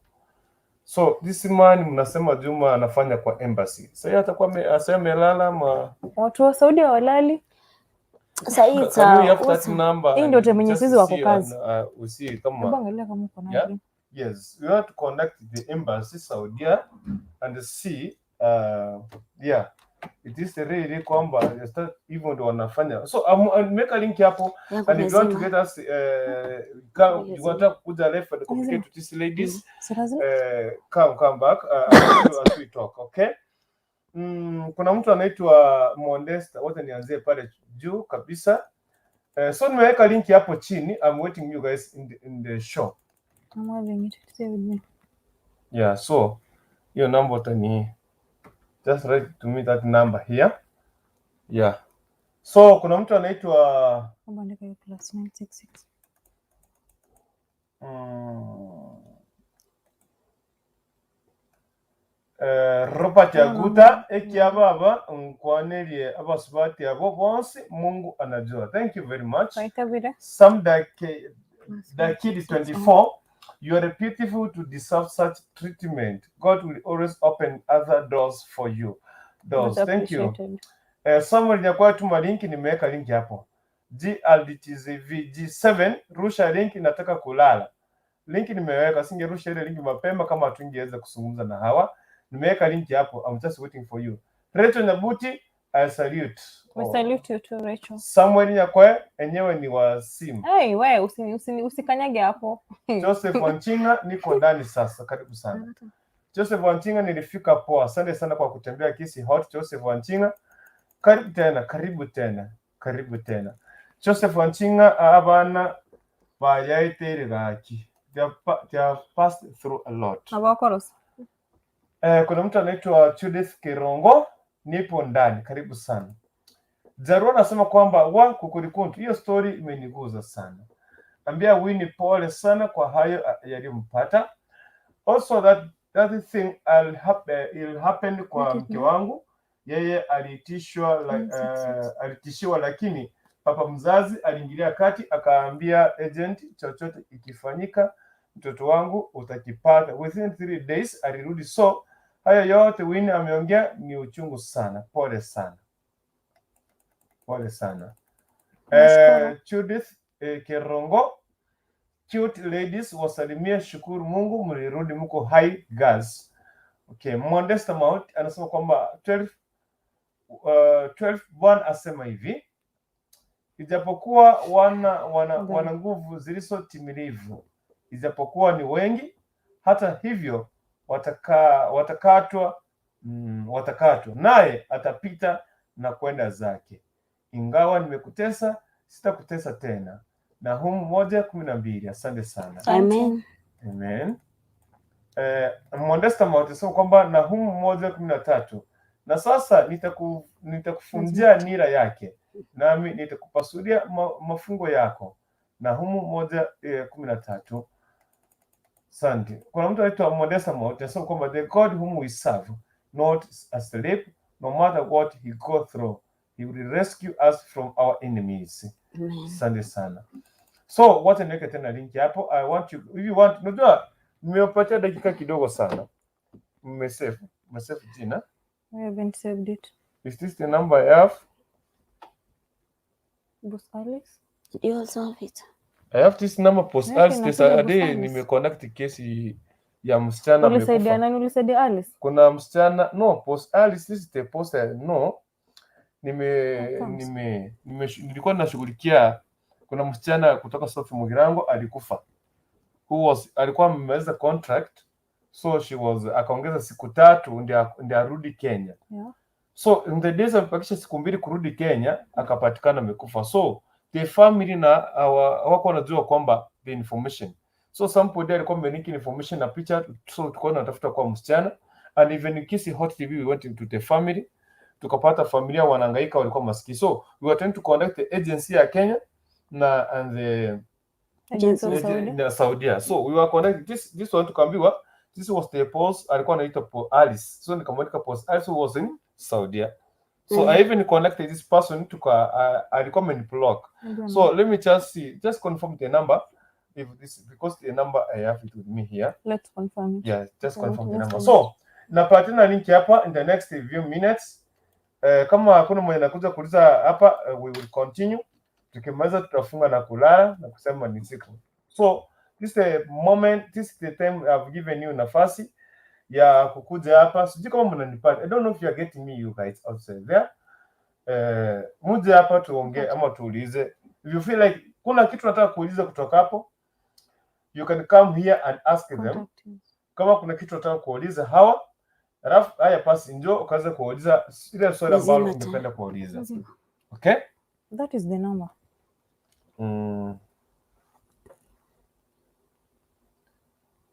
So this man mnasema Juma anafanya kwa embassy. Sasa yeye atakuwa sasa amelala ama Watu wa Saudi hawalali. Sasa hii Can we have that number? Hii ndio time yenye sisi wako kazi. Usi Hebu kama angalia kama uko Yeah. nayo. Yes, we want to connect the embassy Saudia and see, yeah, it is really kwamba hivyo ndio wanafanya. So make a link hapo yangu and if you want to imezima. get us come, you want to kuja live and communicate to these ladies, Si lazima? come back as we talk, okay? Kuna mtu anaitwa Mondesta, wote nianzie pale juu kabisa. So nimeweka link hapo chini. I'm waiting you guys in the show. I'm having it. Stay with me. Yeah, so hiyo number utani just write to me that number here. Yeah. So kuna mtu anaitwa Hebu andika hiyo +966. Robert Aguta ekia baba nkwanerie abasubati abo bonse, Mungu anajua. Thank you very much. Waitabire. Sam Dake Plus Dakid 966. 24, you are beautiful to deserve such treatment. God will always open other doors for you. Doors. Much Thank you. appreciated. Samuel Nyakwaya, tuma link, nimeweka link hapo. GLDTZVG7, rusha link, nataka kulala. Link nimeweka, singerusha ile link mapema kama hatungeweza kuzungumza na hawa. Nimeweka link hapo. I'm just waiting for you. Rachel Nyabuti, I salute. We salute you too, Rachel. Samuel Nyakwe enyewe ni wa simu. Hey, we usikanyage hapo. Joseph Wanchinga, niko ndani sasa, karibu sana. Joseph Wanchinga, nilifika poa. Asante sana kwa kutembea Kisii Hot. Joseph Wanchinga, karibu tena, karibu tena, karibu tena. Joseph Wanchinga, abana bayaitere gaki. They have passed through a lot. Abakorosa. Kuna mtu anaitwa Judith Kirongo, nipo ndani, karibu sana. Jarua anasema kwamba wa kukurikuntu, hiyo story imeniguza sana. Ambia Winnie pole sana kwa hayo yaliyompata. Also that thing will happen kwa mke wangu. Yeye alitishiwa, lakini papa mzazi aliingilia kati akaambia agent, chochote ikifanyika mtoto wangu utakipata. Within 3 days alirudi. So hayo yote Winnie ameongea ni uchungu sana, pole sana, pole sana. Nashukuru. Judith Kerongo, cute ladies wasalimie, shukuru Mungu mlirudi mko hai girls. Okay, Modesta Maut anasema kwamba 12 12 Bwana asema hivi, ijapokuwa wana nguvu zilizotimilivu, ijapokuwa ni wengi, hata hivyo watakatwa, naye atapita na kwenda zake. Ingawa nimekutesa, sitakutesa tena. Nahumu 1:12. Asante sana. Amen. Amen. Modesta Maut anasema kwamba Nahumu 1:13, na sasa nitakufunjia nira yake, nami nitakupasulia mafungo yako. Nahumu 1:13. Asante. Kuna mtu anaitwa Modesta Maut anasema kwamba the God whom we serve not asleep, no matter what he go through, he will rescue us from our enemies. Amen. Asante sana. So wacha niweke tena link hapo. I want you if you want, unajua nimewapatia dakika kidogo sana. Mmesave jina. We haven't saved it. Is this the number I have? Boss Alice? You also have it. I have this number, post Yake Alice inakuja Saturday Boss Alice. nimeconnect kesi ya msichana Ulisaidia amekufa. nani? Ulisaidia Alice? Kuna msichana, no, post Alice, this is the post I no How comes? nime nilikuwa nashughulikia, kuna msichana kutoka South Mugirango alikufa, who was alikuwa amemaliza contract, so she was akaongeza siku 3 ndio arudi Kenya. So in the days amebakisha siku 2 kurudi Kenya, akapatikana amekufa. So the family na hawako wanajua kwamba the information, so somebody alikuwa ameniki information na picha, so tulikuwa tunatafuta kwa msichana. And even in Kisii Hot TV we went into the family, tukapata familia wanahangaika, walikuwa maskini, so we were trying to contact the agency ya Kenya na and the Agency of Agency. Saudi. Na Saudia. So we were connected this one, tukaambiwa this was the post alikuwa anaitwa Alice, so nikamwandika post Alice who was in Saudia. So I even connected this person, tuka alikuwa ameniblock. So let me just see, just confirm the number if this, because the number I have it with me here. Let's confirm it. Yeah, just Okay, confirm the let's number. confirm. So napatiana link hapa in the next few minutes. Kama hakuna mwenye anakuja kuuliza hapa, we will continue. Tukimaliza tutafunga na kulala na kusema ni siku. So this is the moment, this is the time I've given you nafasi ya kukuja hapa. Sijui kama mnanipata. I don't know if you are getting me, you guys outside there. Muje hapa tuongee ama tuulize. If you feel like kuna kitu nataka kuuliza kutoka hapo, you can come here and ask them. Contact us. Kama kuna kitu nataka kuuliza hawa, alafu haya pasi njoo ukaweza kuuliza ile swali ambalo Lazima tu. ungependa kuuliza. Lazima. Okay? That is the number.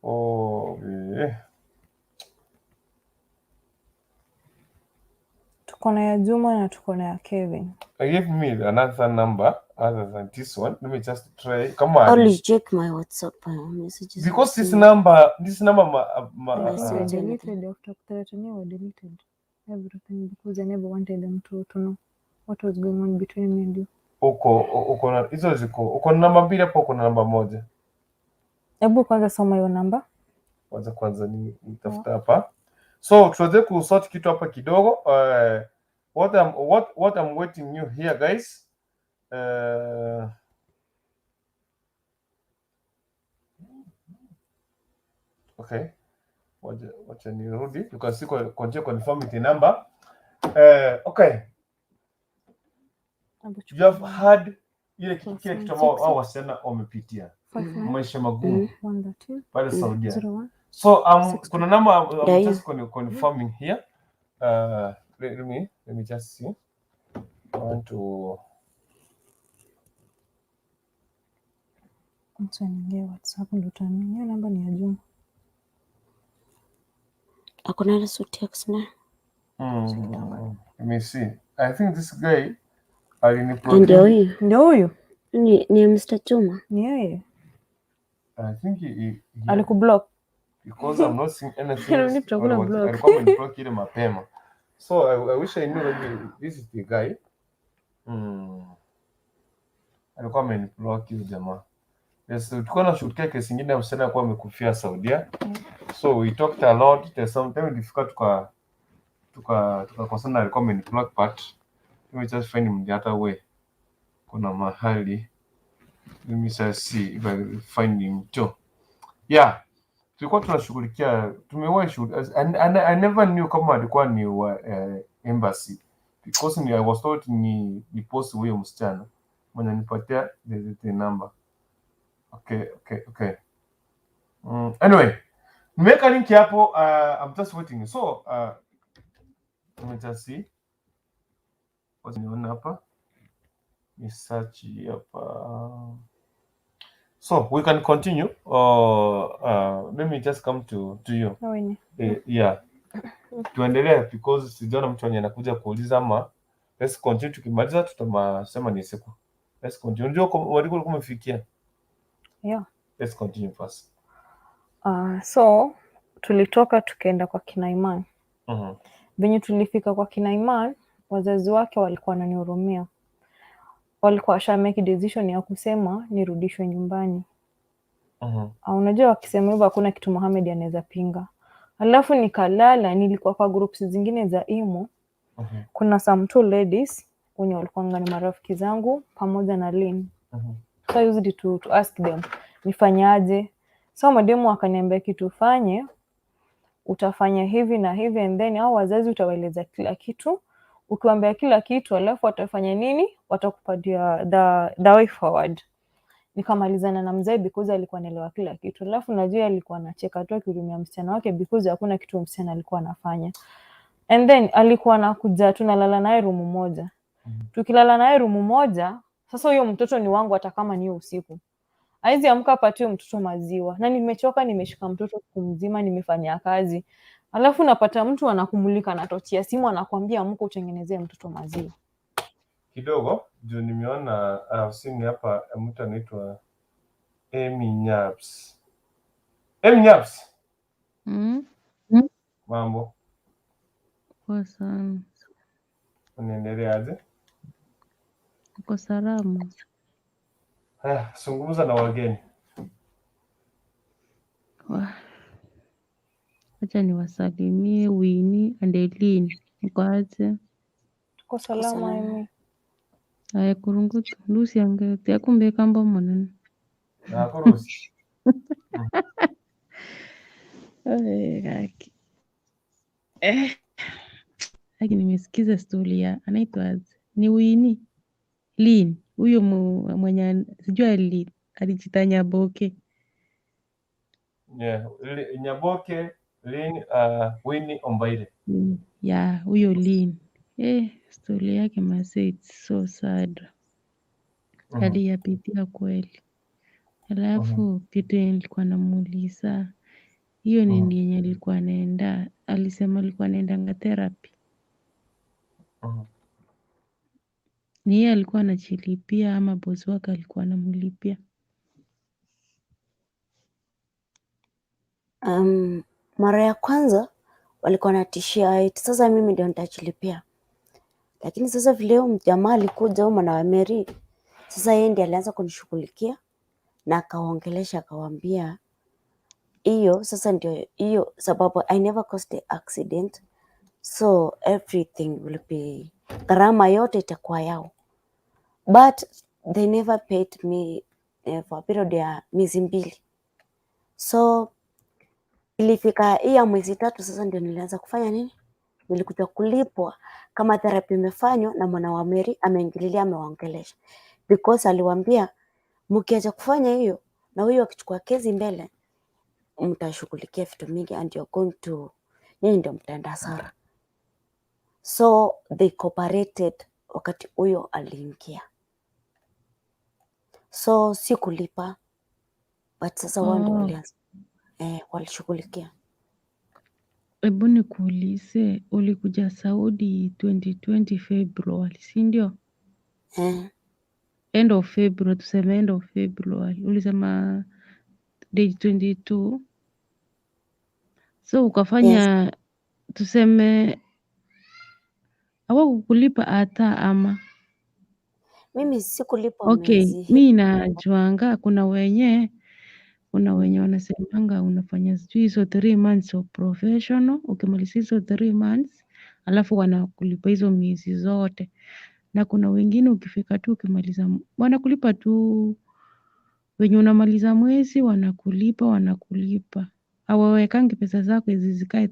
Oh, eh. Tuko na ya Juma na tuko na ya Kevin. Give me another number other than this one. Let me just try. Come on. Only check my WhatsApp messages. Because this number ma, And I I sent anything. deleted after threatening, I deleted everything because I never wanted them to know what was going on between me and you. Uko na hizo ziko, uko na namba mbili hapo, uko na namba moja. Hebu kwanza soma hiyo namba. Kwanza ni nitafuta hapa. So tuweze kusort kitu hapa kidogo. What I'm waiting you here, guys. Okay. Wacha nirudi because siko continue confirm the number. Okay. Hebu You have chukua. had ile Plus kile one kitu ambao six hao wasichana wamepitia 59 maisha magumu 113 pale Saudia. 01 So Six kuna number I'm Yeah, just confirming here. Let me just see. I want to Acha niingie WhatsApp ndo utaamini. Hiyo namba ni ya Juma. Hakuna ile suti ya kusina. Let me see. I think this guy Ndio huyu. Ndio huyu. Ni Mr. Juma. Ni yeye. I think he Alikublock. because I'm not seeing anything. Ndio, tutakula block. Alikuwa ameniblock ile mapema. So I wish I knew maybe this is the guy. Alikuwa ameniblock huyu jamaa. Yes, tulikuwa nashughulikia kesi ingine ya msichana alikuwa amekufia Saudia. So we talked a lot. There's some time ilifika tukakosana, alikuwa ameniblock, but let me just find him the other way. Kuna mahali. Let me just see if I will find him too. Yeah. Tulikuwa tunashughulikia, tumewahi shughuli and I never knew kama alikuwa ni wa embassy because ni, I was told ni post huyo msichana mwenye anipatia the number. Okay. Anyway, nimeweka link hapo. I'm just waiting. So let me just see. Wacha nione hapa. Ni search hapa. So we can continue. Let me just come to you. Winnie. Yeah. Tuendelee because sijaona mtu mwenye anakuja kuuliza ama let's continue, tukimaliza tutamasema ni siku. Let's continue. Unajua walikuwa umefikia. Yeah. Let's continue first. So tulitoka tukaenda kwa kina Iman. Venye tulifika kwa kina Iman, wazazi wake walikuwa wananihurumia, walikuwa washa make decision ya kusema nirudishwe nyumbani. Unajua wakisema hivyo hakuna kitu Mohamed anaweza pinga. Alafu nikalala, nilikuwa kwa groups zingine za imo. Kuna some two ladies wenye walikuwanga ni marafiki zangu pamoja na Lynn. So I used to ask them nifanyaje. So mademu akaniambia kitu fanye, utafanya hivi na hivi and then au wazazi utawaeleza kila kitu. Ukiwaambia kila kitu alafu watafanya nini? Watakupatia the way forward. Nikamalizana na mzee because alikuwa anaelewa kila kitu. Alafu najua alikuwa anacheka tu akihurumia msichana wake because hakuna kitu msichana alikuwa anafanya. And then alikuwa anakuja tunalala naye room moja. Tukilala naye room moja, sasa huyo mtoto ni wangu hata kama ni hiyo usiku. Hawezi amka apatie mtoto maziwa. Na nimechoka, nimeshika mtoto siku mzima, nimefanya kazi. Alafu napata mtu anakumulika na tochi ya simu anakuambia amka utengenezee mtoto maziwa. Kidogo juu nimeona sini hapa mtu anaitwa Amy Nyaps. Amy Nyaps, mambo, Poa sana. unaendeleaje? Uko salama? Haya, zungumza na wageni. Wah. Acha niwasalimie Winnie and Eileen. Mko aje? Tuko salama Salama. Amy. Aya kurungutu Lucy ange kumbe kamba monene. Nakuruhusu. Ay, kaki. Eh. Aki nimesikiza stori ya anaitwa aje? Ni Winnie. Lynn, huyo mwenye sijui alijita Nyaboke. Yeah, Nyaboke Lynn, Winnie Ombaire. Ya, huyo Lynn. Eh, stori yake mazee, it's so sad. Aliyapitia kweli. Alafu kitu yenye nilikuwa namuuliza hiyo nini yenye alikuwa anaenda, alisema alikuwa anaendanga therapy. Ni yeye alikuwa anajilipia ama bosi wake alikuwa anamlipia? Mara ya kwanza walikuwa wanatishia eti sasa mimi ndio nitajilipia, lakini sasa vile huyu jamaa alikuja, huyu mwana wa Mary, sasa yeye ndiye alianza kunishughulikia na akawaongelesha, akawaambia hiyo sasa ndio hiyo sababu I never caused the accident, so everything will be, gharama yote itakuwa yao, but they never paid me for a period ya miezi 2. So ilifika hii ya mwezi 3 sasa ndio nilianza kufanya nini, nilikuja kulipwa kama therapy imefanywa na mwana wa Mary ameingililia, amewaongelesha, because aliwaambia mkiacha kufanya hiyo na huyo akichukua kesi mbele mtashughulikia vitu mingi and you're going to, nyinyi ndio mtaenda hasara. So they cooperated wakati huyo aliingia, so si kulipa, but sasa wao ndio walianza walishughulikia. Hebu nikuulize, ulikuja Saudi 2020 February, si ndio? Eh. End of February, tuseme end of February. Ulisema date 22. So ukafanya Yes. Tuseme Hawakukulipa hata ama? Mimi sikulipwa Okay, miezi hii. mi najuanga kuna wenye wanasemanga unafanya sijui hizo 3 months of professional, ukimaliza hizo 3 months alafu wanakulipa hizo miezi zote, na kuna wengine ukifika tu ukimaliza wanakulipa tu wenye unamaliza mwezi wanakulipa, hawawekangi pesa zako hizi zikae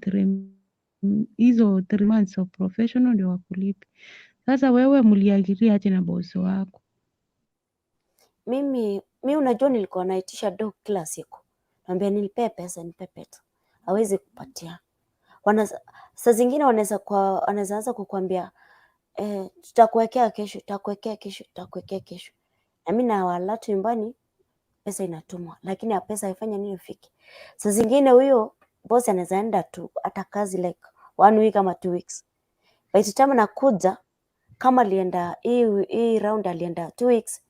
hizo 3 months of professional ndio wakulipe. Sasa wewe mliagree aje na bosi wako? Mimi mi unajua nilikuwa naitisha do kila siku, naambia nilipee pesa, nipe pesa, hawezi kupatia. Saa zingine wanaweza anza kukuambia, "Tutakuwekea kesho, tutakuwekea kesho, tutakuwekea kesho," na mi nawalert nyumbani pesa inatumwa, lakini ya pesa haifanya nini ifike. Saa zingine huyo boss anaweza enda tu hata kazi like one week ama 2 weeks, by the time anakuja, kama alienda hii round alienda 2 weeks,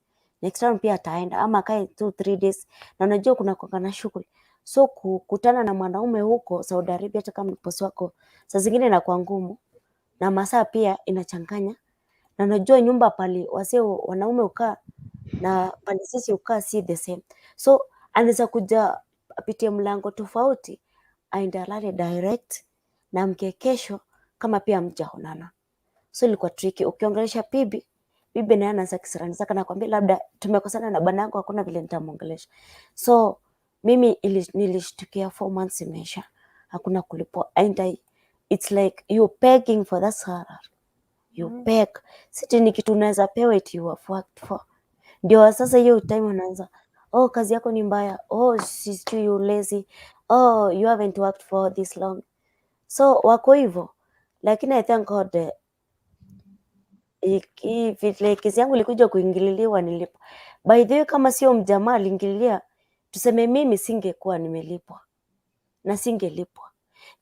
next round pia ataenda ama akae 2-3 days, na unajua kuna kuanga na shughuli, so kukutana na mwanaume huko Saudi Arabia, hata kama ni bosi wako, saa zingine inakuwa ngumu na masaa pia inachanganya, na unajua nyumba pali wasee wanaume ukaa na pali sisi ukaa si the same, so anaweza kuja apitie mlango tofauti, aende alale direct na mke kesho kama pia mjaonana. So ilikuwa tricky. Ukiongelesha bibi, bibi naye anaanza kisirani zake, nakwambia labda tumekosana na bwana yangu, hakuna vile nitamwongelesha. So mimi nilishtukia 4 months imeisha, hakuna kulipwa, and it's like you begging for that salary, you beg, siti ni kitu unaweza pewa it you have worked for. Ndio sasa hiyo time unaanza, "Oh, kazi yako ni mbaya, oh, sijui you lazy, oh, you haven't worked for this long." So wako hivyo, lakini I thank God, vile kesi yangu ilikuja kuingililiwa nilipwa. By the way, kama sio mjamaa aliingililia, tuseme mimi singekuwa nimelipwa na singelipwa,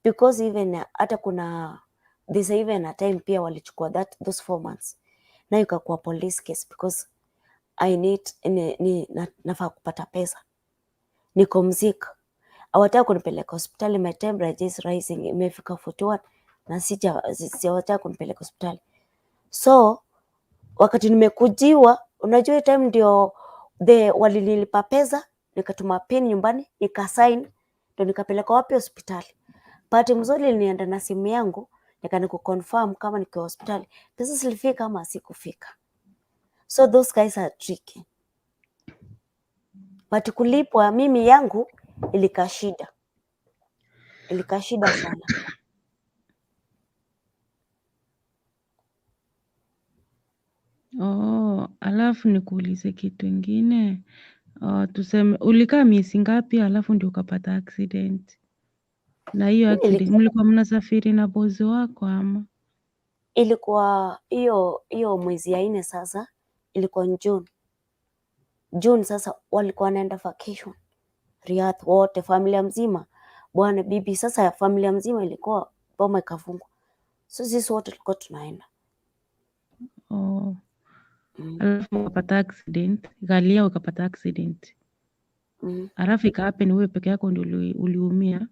because even hata kuna there's even a time pia walichukua that those 4 months na ikakuwa police case, because I need nafaa kupata pesa, niko mzika, hawataka kunipeleka hospitali. My temperature is rising, imefika 41 na hawataka kunipeleka hospitali. So wakati nimekujiwa, unajua hiyo time ndio the walinilipa pesa, nikatuma pin nyumbani, nikasign, ndio nikapeleka wapi, hospitali. Bahati mzuri nilienda na simu yangu nikani kuconfirm kama nikiwa hospitali pesa zilifika ama sikufika. So those guys are tricky, but kulipwa mimi yangu ilikaa shida, ilikaa shida sana. Oh, alafu nikuulize kitu ingine. Tuseme ulikaa miezi ngapi alafu ndio ukapata accident? Na hiyo Mi accident nilikaa mlikuwa mnasafiri na bosi wako ama? Ilikuwa hiyo hiyo mwezi ya nne sasa, ilikuwa June. June sasa walikuwa wanaenda vacation Riyadh wote, familia mzima, bwana, bibi, sasa familia mzima ilikuwa, boma ikafungwa, so sisi wote tulikuwa tunaenda. Oh. Mm. Alafu ukapata accident, gari yao ukapata accident. Alafu ikahappen wewe peke yako ndio uliumia.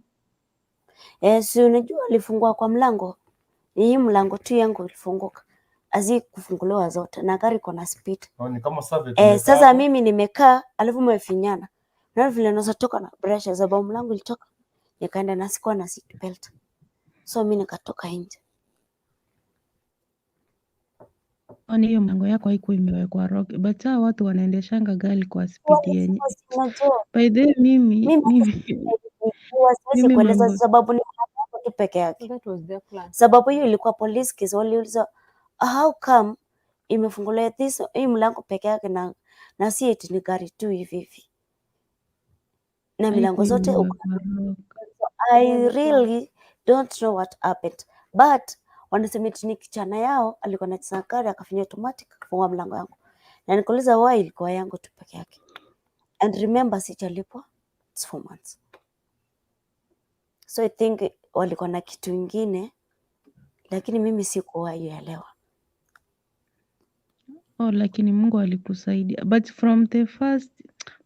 Eh, si unajua alifungua kwa mlango, ni hii mlango tu yangu ilifunguka, azi kufunguliwa zote na gari iko na speed. Oh, ni kama sasa vile Eh, tumekaa sasa hapo. mimi nimekaa alafu mmefinyana. Na vile naweza toka na pressure sababu mlango ilitoka, nikaenda na sikuwa na seat belt. So mimi nikatoka nje. Kwani hiyo mlango yako haikuwa imewekwa lock, but hawa watu wanaendeshanga gari kwa speed yenye Walisema si unajua by the way, mimi mimi hata mimi siwezi mimi kueleza mambo sababu ni mlango wako tu peke yake. That was their plan. Sababu hiyo ilikuwa police case, waliuliza how come imefunguliwa this hii mlango peke yake na si eti ni gari tu hivi hivi. Na milango haikuwa zote uko imewekwa lock. I Yeah, the plan. really don't know what happened, but wanasema eti ni kijana yao alikuwa anacheza gari akafinya automatic akafungua mlango yangu, na nikauliza why ilikuwa yangu tu peke yake, and remember sijalipwa, it's 4 months, so I think walikuwa na kitu ingine, lakini mimi sikuwahi elewa. Oh, lakini Mungu alikusaidia. But from the first,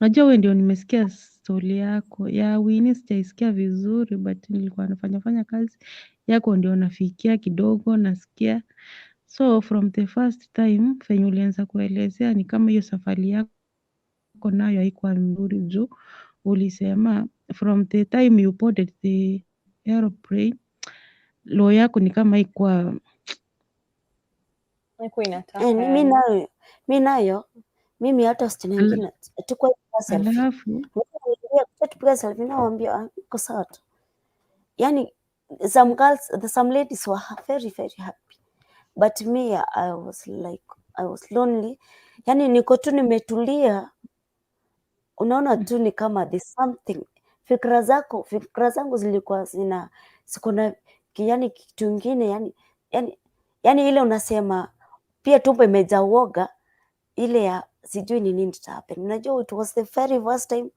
unajua wewe ndio nimesikia story yako ya Winnie, sijaisikia vizuri, but nilikuwa nafanya fanya kazi yako ndio nafikia kidogo, nasikia. So from the first time venye ulianza kuelezea ni kama hiyo safari yako nayo haikuwa mzuri, juu ulisema from the time you boarded the aeroplane roho yako ni kama haikuwa. Haikuwa inataka Eh, mi yani. nayo mi nayo mimi hata wasichana wengine tukuwa selfie. Alafu Tupiga selfie, nawaambia, "Ah, iko sawa tu." Yani some girls, some ladies were very very happy, but me, I was like, I was lonely. Yani niko tu nimetulia, unaona tu ni kama there's something. Fikra zako, fikra zangu zilikuwa zina ziko na yani kitu ingine, yani ile unasema pia tumbo imejaa uoga ile ya sijui ni nini ita happen. Unajua it was the very first time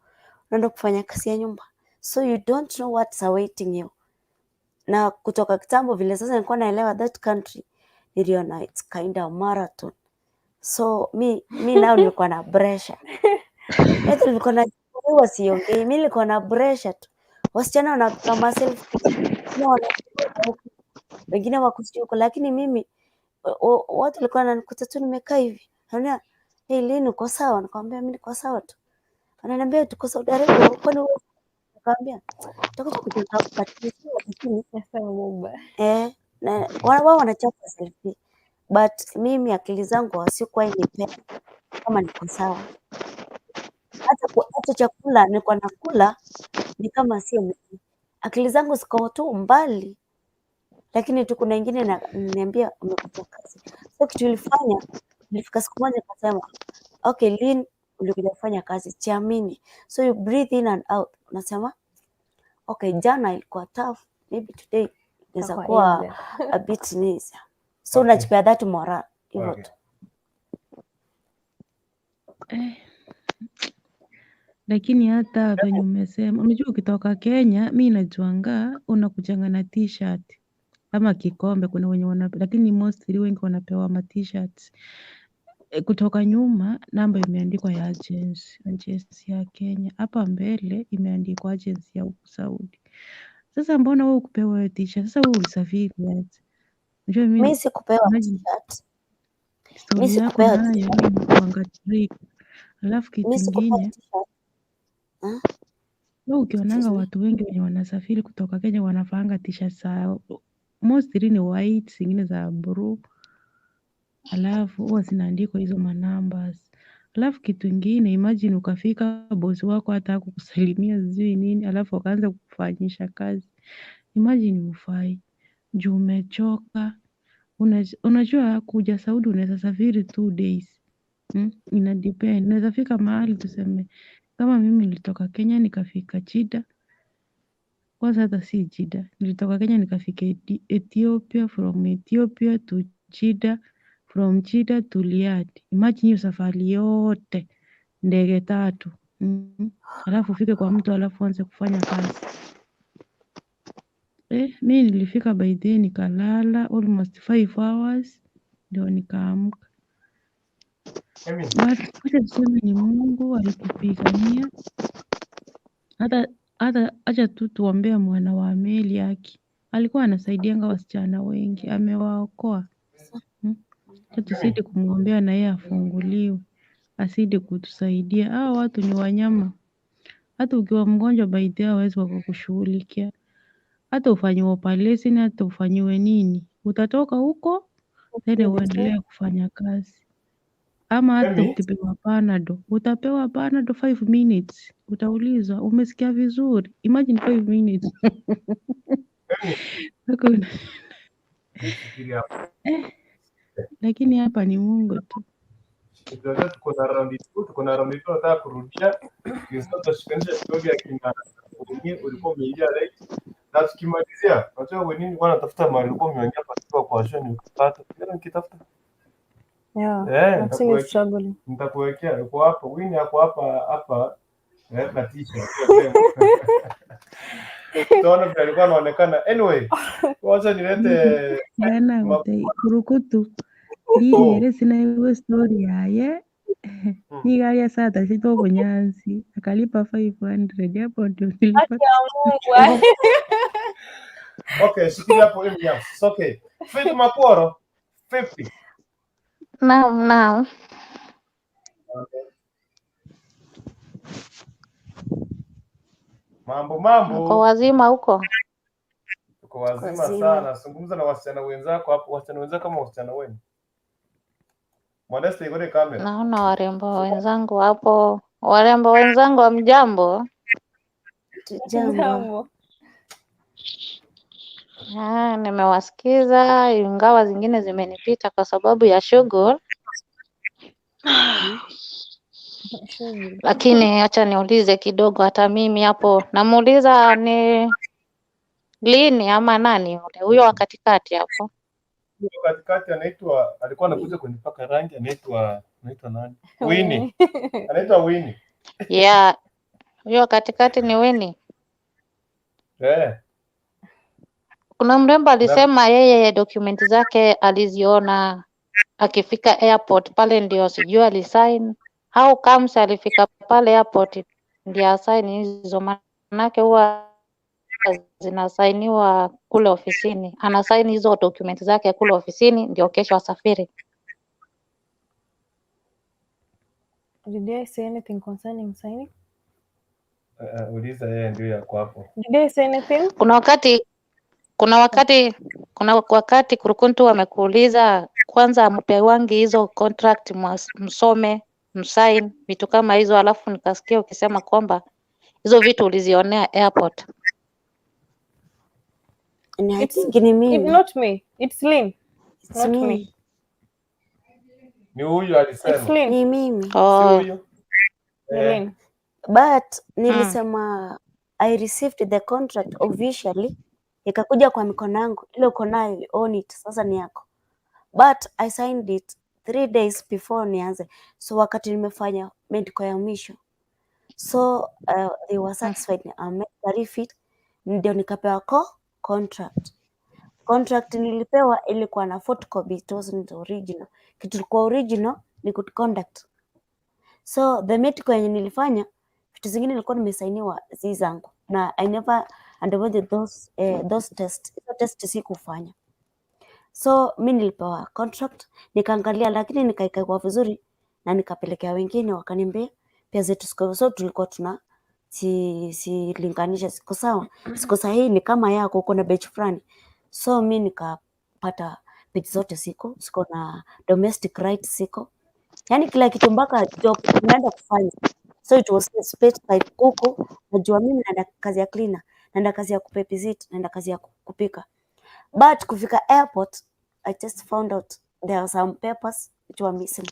unaenda kufanya kazi ya nyumba, so you don't know what's awaiting you. Na kutoka kitambo vile sasa nilikuwa naelewa that country, niliona it's kind of marathon. So mi nao nilikuwa na pressure. Eti nilikuwa na huwa siongei, mi nilikuwa na pressure tu. Wasichana wanapiga ma selfie, wengine wanapiga huku, wengine wako sijui huko, lakini mimi watu walikuwa wananikuta tu nimekaa hivi. Wananiambia, "Hey, Lynn, uko sawa?" Nikamwambia, "Mimi niko sawa tu." Wananiambia, "Tuko Saudi Arabia, kwani wewe?" Nikamwambia, "Tutakuja kujitafuta lakini Nasema Muba. Eh, na wao wanachapa selfie, but mimi akili zangu hasikuwahi nipea kama niko sawa. Hata chakula nilikuwa nakula ni kama sio mimi. Akili zangu ziko tu mbali, lakini tu kuna ingine inaniambia umekuja kazi. So kitu ilifanya, nilifika siku moja nikasema, "Okay Lynn, ulikuja kufanya kazi, jiamini." So you breathe in and out, unasema, "Okay, jana ilikuwa tough, maybe today inaweza Itakuwa kuwa easier. A bit easier." So unajipea that morale hivyo tu. Eh, lakini hata venye umesema, unajua ukitoka Kenya, mi najuanga unakujanga na T-shirt ama kikombe. Kuna wenye wana, lakini mostly wengi wanapewa ma T-shirts. Eh, kutoka nyuma namba imeandikwa ya agency, agency ya Kenya. Hapa mbele imeandikwa agency ya huku Saudi. Sasa mbona wewe ukupewa hiyo t-shirt? Sasa wewe ulisafiri aje? Unajua Mi mimi sikupewa imagine t-shirt. Mi story yako sikupewa nayo t-shirt. inakuanga trick. Alafu kitu Mi sikupewa ingine t-shirt. Ah, wewe ukionanga excuse me. watu wengi wenye wanasafiri kutoka Kenya wanavaanga t-shirt za mostly ni white, zingine za blue, alafu huwa zinaandikwa hizo manumbers. Alafu kitu ingine, imagine ukafika bosi wako hata hakukusalimia sijui nini, alafu akaanza kukufanyisha kazi. Imagine hufai juu umechoka. Unajua kuja Saudi unaweza safiri 2 days. Ina depend. Unaweza fika mahali tuseme kama mimi nilitoka Kenya nikafika Jeddah. Kwanza hata si Jeddah. Nilitoka Kenya nikafika Ethiopia, from Ethiopia to Jeddah, from Jeddah to Riyadh. Imagine hiyo safari yote, ndege tatu. Alafu ufike kwa mtu alafu uanze kufanya kazi. Eh, mi nilifika by then nikalala almost 5 hours ndio nikaamka. Amy, But wacha tuseme ni Mungu alikupigania. Hata acha tu tuombee mwana wa Meli haki. Alikuwa anasaidianga wasichana wengi, amewaokoa. Acha tuzidi kumwombea na yeye afunguliwe, azidi kutusaidia. Hawa watu ni wanyama. Hata ukiwa mgonjwa by the way hawawezi wakakushughulikia. Hata ufanyiwe operation, hata ufanyiwe nini, utatoka huko then uendelee kufanya kazi. Ama hata Amy, ukipewa Panado, utapewa Panado 5 minutes, utaulizwa umesikia vizuri? Imagine 5 minutes. Amy, Hakuna. nifikiria hapo. Eh, lakini hapa ni Mungu tu. Tunajua tuko na raundi 2, tuko na raundi 2 nataka kurudia. Sasa tutashikanisha kidogo ya kina Winnie, ulikuwa umeingia late. Na tukimalizia, unajua Winnie nilikuwa natafuta mahali ulikuwa umeongea pasipo kwa show nikupata. Kila nikitafuta. Yeah, Eh, I'm still nitakuwekea struggling. nitakuwekea. Uko hapo. Winnie ako hapa hapa eh, na t-shirt. Utaona vile alikuwa anaonekana. Anyway, wacha nilete Bana kurukutu Oh. linyere sinaiwe story yaye nigaria saa tacitwo bunyansi akalipa 500 hapo ndio Haki nilipata. ya Mungu. Okay, shikilia hapo Amy. It's okay. Faith Makworo. Vipi? Naam, naam. Mambo Mko mambo. wazima huko? Tuko wazima Wazima. sana. Zungumza na wasichana wenzako hapo, wasichana wenzako kama wasichana wenu. Modesta iko kamera. Naona warembo wenzangu hapo. Warembo wenzangu wa mjambo? Jambo. Jambo. Ah, nimewasikiza ingawa zingine zimenipita kwa sababu ya shughuli, Shughuli. lakini acha niulize kidogo hata mimi hapo. Namuuliza ni lini ama nani yule huyo wa katikati hapo? Huyo katikati anaitwa, alikuwa anakuja kunipaka rangi, anaitwa nani? Winnie. Anaitwa Winnie. Yeah, huyo wa katikati ni Winnie. Eh. Kuna mrembo Na alisema yeye dokumenti zake aliziona akifika airport pale, ndio sijui alisign. How comes alifika pale airport ndio asign hizo? Manake huwa zinasainiwa kule ofisini, anasaini hizo dokumenti zake kule ofisini ndio kesho asafiri. Did I say anything concerning signing? Uliza yeye ndio yako hapo. Did I say anything? Kuna wakati Kurukuntu amekuuliza kwanza ampewangi hizo contract msome msign vitu kama hizo, alafu nikasikia ukisema kwamba hizo vitu ulizionea airport. Ni I It's think ni it, mimi. not me. It's Lynn, It's not me. me. Ni huyu It's alisema. Lynn. Ni mimi. Si Oh, huyu. Ni Eh. Lynn. But nilisema I received the contract officially, ikakuja kwa mikono yangu, ile uko nayo you own it, sasa ni yako. But I signed it 3 days before nianze, so wakati nimefanya medical ya mwisho, so they were satisfied, I'm medically fit, ndio nikapewa contract. Contract nilipewa ilikuwa na photocopy, it wasn't original. Kitu ilikuwa original ni good conduct. So the medical yenye nilifanya, vitu zingine nilikuwa nimesainiwa si zangu, na I never underwent those tests. Hizo test sikufanya. So mi nilipewa contract nikaangalia, lakini nikaika kwa vizuri na nikapelekea wengine, wakaniambia pia zetu ziko, so tulikuwa tuna si silinganisha, siko sawa, siko sahihi, ni kama yako uko na batch fulani. So mi nikapata page zote siko na domestic rights siko, yani kila kitu mpaka job tunaenda kufanya. So it was specified huku, najua mimi naenda kazi ya cleaner, naenda kazi ya kubabysit, naenda kazi ya kupika. But kufika airport, I just found out there are some papers which were missing.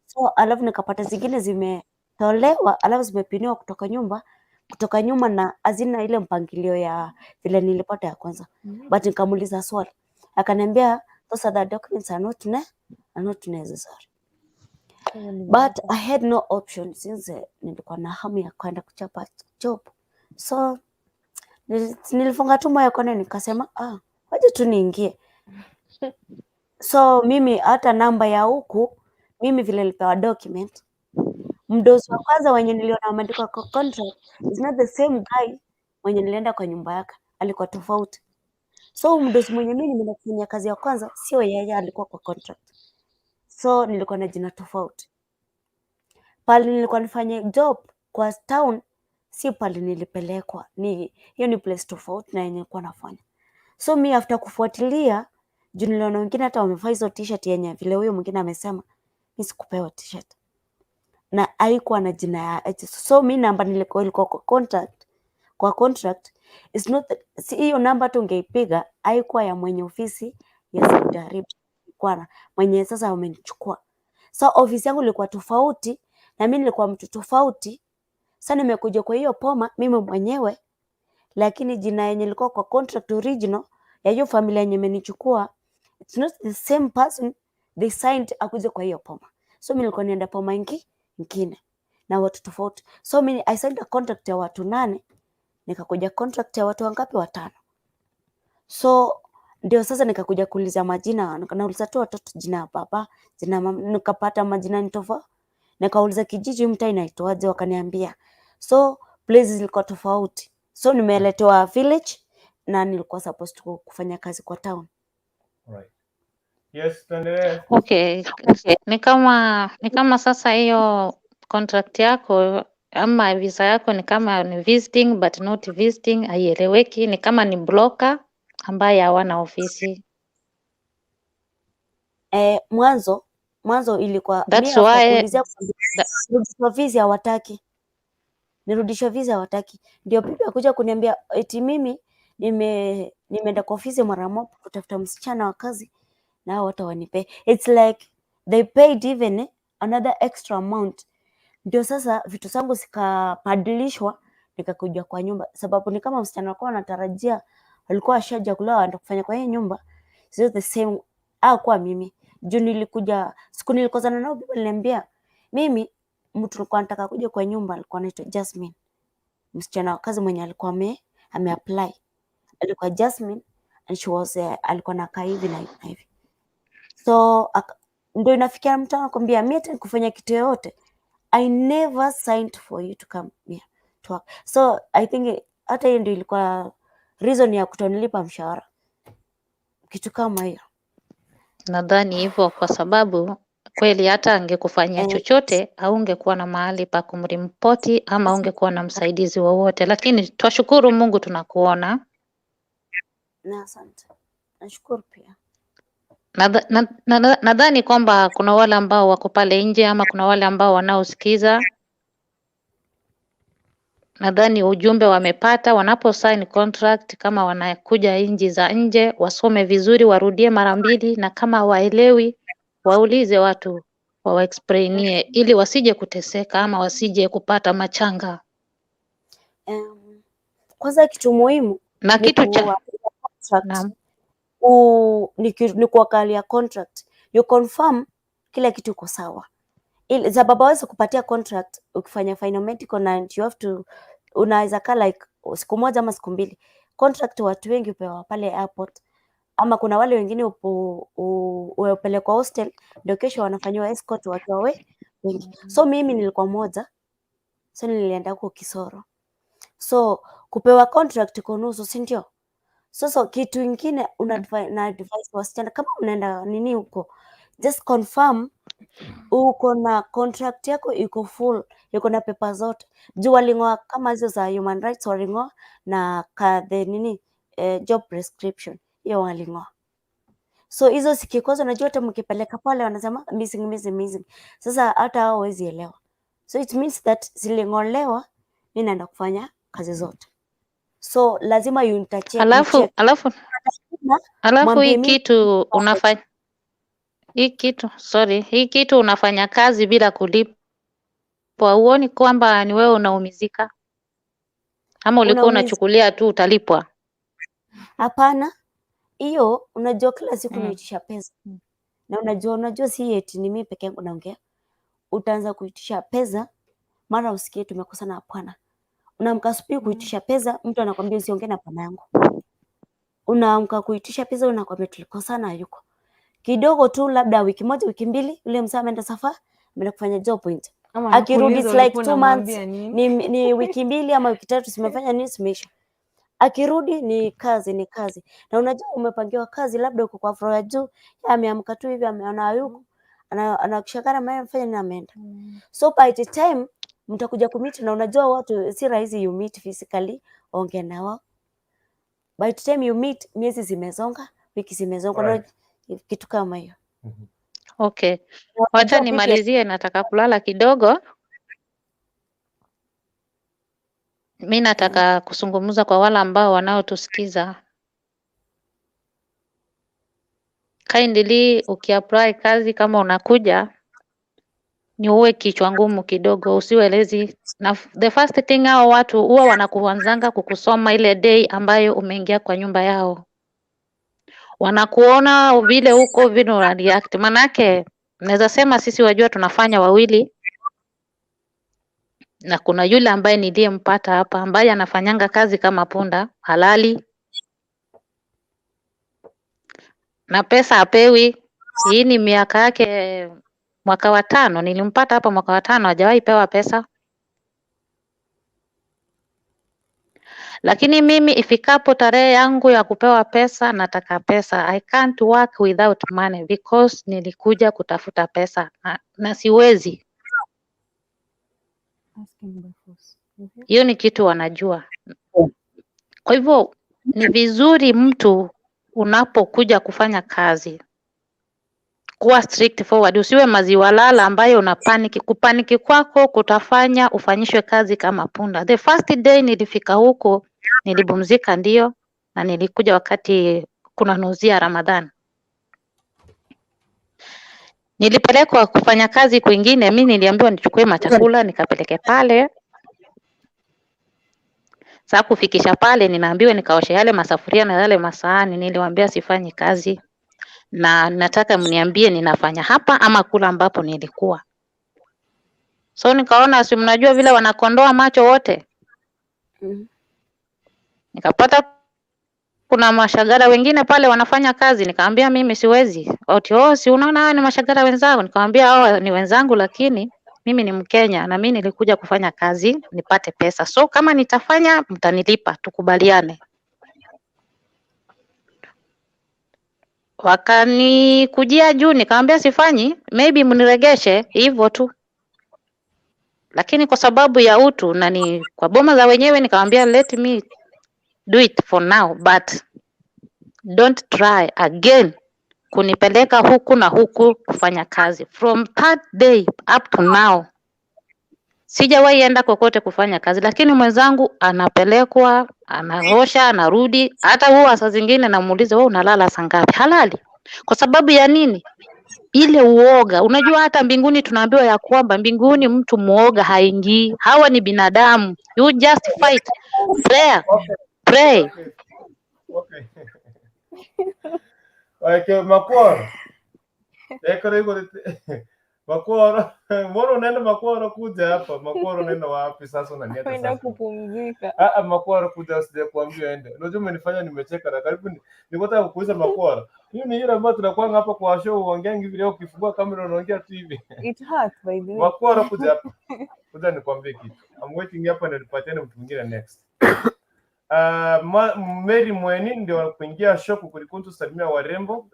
So alafu nikapata zingine zimetolewa, alafu zimepiniwa kutoka nyumba kutoka nyuma na hazina ile mpangilio ya vile nilipata ya kwanza. But nikamuuliza swali, akaniambia those other documents are not necessary. But I had no option since nilikuwa na hamu ya kwenda kuchapa job. So nilifunga tu moyo kone, nikasema ah, wacha tu niingie. So mimi hata namba ya huku mimi vile nilipewa document, mdosi wa kwanza wenye niliona wameandikwa kwa contract is not the same guy mwenye nilienda kwa nyumba yake, alikuwa tofauti. So mdosi mwenye mimi nimeenda kufanya kazi ya kwanza sio yeye alikuwa kwa contract, so nilikuwa na jina tofauti. Pale nilikuwa nifanye job kwa town, si pale nilipelekwa, ni hiyo ni place tofauti na yenye nilikuwa nafanya. So mi after kufuatilia, juu niliona wengine hata wamevaa hizo t-shirt yenye vile huyo mwingine amesema, mi sikupewa t-shirt na haikuwa na jina ya, so mi namba nilikuwa ilikuwa kwa contract is not si hiyo namba tu ungeipiga, haikuwa ya mwenye ofisi ya Saudi Arabia, ilikuwa na mwenye sasa wamenichukua. So ofisi yangu ilikuwa tofauti na mimi nilikuwa mtu tofauti. Sasa nimekuja kwa hiyo poma mimi mwenyewe, lakini jina yenye ilikuwa kwa contract original ya hiyo familia yenye imenichukua, it's not the same person they signed akuje kwa hiyo poma. So mimi nilikuwa nienda poma ingine na watu tofauti. So mimi I signed a contract ya watu nane, nikakuja contract ya watu wangapi? Watano. So ndio sasa nikakuja kuuliza majina, nauliza tu watoto jina ya baba, jina ya mama, nikapata majina ni tofauti. Nikauliza kijiji mtaa inaitwaje, wakaniambia. So places zilikuwa tofauti. So nimeletewa village na nilikuwa supposed to kufanya kazi kwa town. Right. Yes, tuendelee. Okay, ni kama sasa hiyo contract yako ama visa yako ni kama ni visiting but not visiting, haieleweki, ni kama ni broker ambaye hawana ofisi. Eh, mwanzo ilikuwa mi That's after why kuulizia nirudishwa visa hawataki, nirudishwa visa hawataki. Ndio bibi akuja kuniambia eti mimi nimeenda kwa ofisi mara moja kutafuta msichana wa kazi na hao watu wanipe. It's like they paid even another extra amount. Ndio sasa vitu zangu zikabadilishwa nikakuja kwa nyumba, sababu ni kama msichana alikuwa anatarajia, alikuwa ashaja kulewa aenda kufanya kwa hii nyumba, sio the same au kwa mimi juu nilikuja siku nilikozana nao, bibi aliniambia mimi mtu alikuwa anataka kuja kwa nyumba alikuwa anaitwa Jasmine, msichana wa kazi mwenye alikuwa ame apply alikuwa Jasmine and she was alikuwa nakaa hivi na hivi na hivi, so ndio inafikia mtu anakwambia mi hata nikufanya kitu yoyote, I never signed for you to come here to work. So I think hata hiyo ndio ilikuwa reason ya kutonilipa mshahara, kitu kama hiyo. Nadhani hivyo kwa sababu kweli hata angekufanyia chochote haungekuwa na mahali pa kumripoti ama ungekuwa na msaidizi wowote, lakini twashukuru Mungu tunakuona. Na asante, nashukuru pia. Nadhani kwamba kuna wale ambao wako pale nje ama kuna wale ambao wanaosikiza, nadhani ujumbe wamepata. Wanapo sign contract, kama wanakuja nchi za nje, wasome vizuri, warudie mara mbili, na kama waelewi waulize watu wawaexplainie, ili wasije kuteseka ama wasije kupata machanga. Kwanza kitu muhimu Na ni kitu cha kuangalia contract. Naam. Ni kuangalia contract. You confirm kila kitu iko sawa. Ili sababu hawezi kupatia contract ukifanya final medical na you have to, unaweza kaa like siku moja ama siku mbili. Contract watu wengi hupewa pale airport, ama kuna wale wengine upelekwa hostel ndio kesho wanafanyiwa escort wakiwa wengi. So mimi nilikuwa moja, so nilienda huko Kisoro. So kupewa contract iko nusu, si ndio? Sasa kitu ingine una na advise wasichana, kama mnaenda nini huko, just confirm uko na contract yako iko full, iko na paper zote. Juu waling'oa kama hizo za human rights waling'oa na ka the nini job prescription hiyo waling'oa. So hizo zikikosa, unajua hata mkipeleka pale wanasema missing, missing, missing. Sasa hata hao hawezi elewa. So it means that ziling'olewa, mi naenda kufanya kazi zote. So lazima you intercheck, Alafu mcheck. alafu Na alafu mwambie hii mimi kitu unafanya hii kitu, sorry, hii kitu unafanya kazi bila kulipwa, huoni kwamba ni wewe unaumizika ama ulikuwa unachukulia tu utalipwa? Hapana, hiyo unajua kila siku unaitisha pesa na unajua si eti ni mimi peke yangu naongea. Utaanza kuitisha pesa, mara usikie tumekosana, hapana. Unaamka asubuhi kuitisha pesa, mtu anakwambia usiongee na bwana yangu. Unaamka kuitisha pesa, unakwambia tulikosana, hayuko. Kidogo tu, labda wiki moja, wiki mbili, yule msee ameenda safari, ameenda kufanya job nje. Ama Akirudi anakuuliza it's like ulikuwa 2 months, unamwambia nini? ni wiki mbili ama wiki tatu, simefanya nini, zimeisha. Akirudi ni kazi, ni kazi. Na unajua umepangiwa kazi, labda uko kwa floor ya juu, yeye ameamka tu hivi ameona hayuko, anakishakana amefanya nini, ameenda. So by the time mtakuja kumeet, na unajua watu si rahisi you meet physically, ongea na wao. By the time you meet, miezi zimesonga, wiki zimesonga, kitu kama hiyo. Okay, Na wacha unajua bibi nimalizie, nataka kulala kidogo. Mi nataka kuzungumza kwa wale ambao wanaotusikiza. Kindly, ukiapply kazi kama unakuja ni uwe kichwa ngumu kidogo, usiwe lazy. Na the first thing, hao watu huwa wanakuanzanga kukusoma ile day ambayo umeingia kwa nyumba yao, wanakuona vile huko vile una react. Manake naweza sema sisi wajua tunafanya wawili, na kuna yule ambaye niliyempata hapa ambaye anafanyanga kazi kama punda halali na pesa apewi. Hii ni miaka yake, mwaka wa tano nilimpata hapa mwaka wa tano, hajawahi pewa pesa. Lakini mimi ifikapo tarehe yangu ya kupewa pesa, nataka pesa. I can't work without money because nilikuja kutafuta pesa na siwezi. Asking by force. Hiyo ni kitu wanajua. Kwa hivyo ni vizuri mtu unapokuja kufanya kazi kuwa strict forward, usiwe maziwa lala ambayo una panic. Kupaniki kwako kutafanya ufanyishwe kazi kama punda. The first day nilifika huko nilipumzika, ndio, na nilikuja wakati kuna nuzia Ramadhan. Nilipelekwa kufanya kazi kwingine, mi niliambiwa nichukue machakula nikapeleke pale. Sasa kufikisha pale ninaambiwa nikaoshe yale masafuria na yale masahani. Niliwaambia sifanyi kazi na nataka mniambie ninafanya hapa ama kula ambapo nilikuwa. So nikaona si mnajua vile wanakondoa macho wote. Nikapata kuna mashagara wengine pale wanafanya kazi, nikamwambia mimi siwezi. Oti, oh, si unaona hawa ni mashagara wenzangu? Nikamwambia hawa ni wenzangu, lakini mimi ni Mkenya na mimi nilikuja kufanya kazi nipate pesa, so kama nitafanya mtanilipa, tukubaliane. Wakanikujia juu, nikamwambia sifanyi, maybe mniregeshe hivyo tu, lakini kwa sababu ya utu na ni kwa boma za wenyewe, nikamwambia let me do it for now but don't try again kunipeleka huku na huku kufanya kazi. From that day up to now sijawahi enda kokote kufanya kazi, lakini mwenzangu anapelekwa, anaosha, anarudi. Hata huwa saa zingine namuuliza, wewe unalala saa ngapi? Halali. Kwa sababu ya nini? Ile uoga. Unajua hata mbinguni tunaambiwa ya kwamba mbinguni mtu muoga haingii. Hawa ni binadamu. You just fight. Prayer. Okay. Pray. Okay. Okay, Makworo. Ekore iko Makworo. Mbona unaenda Makworo kuja hapa? Makworo unaenda wapi sasa unaniacha Kwenda sasa? kupumzika. Ah, Makworo kuja usije kuambia ende. Unajua umenifanya nimecheka na karibu nilikuwa nataka kukuuliza Makworo. Hiyo ni ile ambayo tunakuwa hapa kwa show uongeangi vile ukifungua kamera unaongea tu hivi. It hurts by the way. Makworo kuja hapa. Kuja nikwambie kitu. I'm waiting hapa ndio nipatiane mtu mwingine next. Mary Mweni ndio kuingia show kukulikuntu salimia warembo.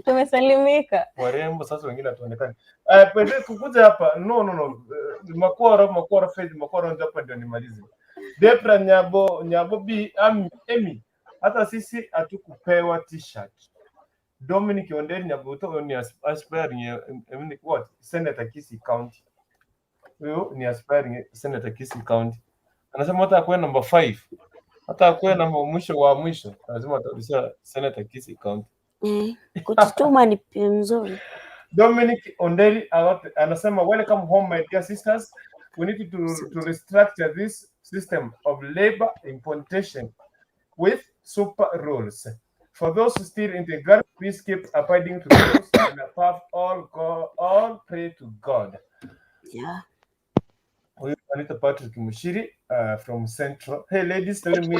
Tumesalimika. Warembo sasa wengine hatuonekani. Pende kukuja hapa. No no no. Makworo Makworo Faith Makworo ndio hapa ndio nimalize. Depra Nyabo Nyabo B Emi. Hata sisi hatukupewa t-shirt. Dominic Onderi Nyabuto ni aspiring what? Senator Kisii County. Huyo ni aspiring Senator Kisii County. Anasema hata akuwe number 5. Hata akuwe namba mwisho wa mwisho. Lazima atarudisha Senator Kisii County. Kujituma ni mzuri. Dominic Onderi anasema welcome home my dear sisters. We need to restructure this system of labor importation with super rules. For those still in the Gulf, please keep abiding to the rules and above all, go, all pray to God. Yeah. Huyu anaitwa Patrick Mushiri from Central. Hey ladies, let me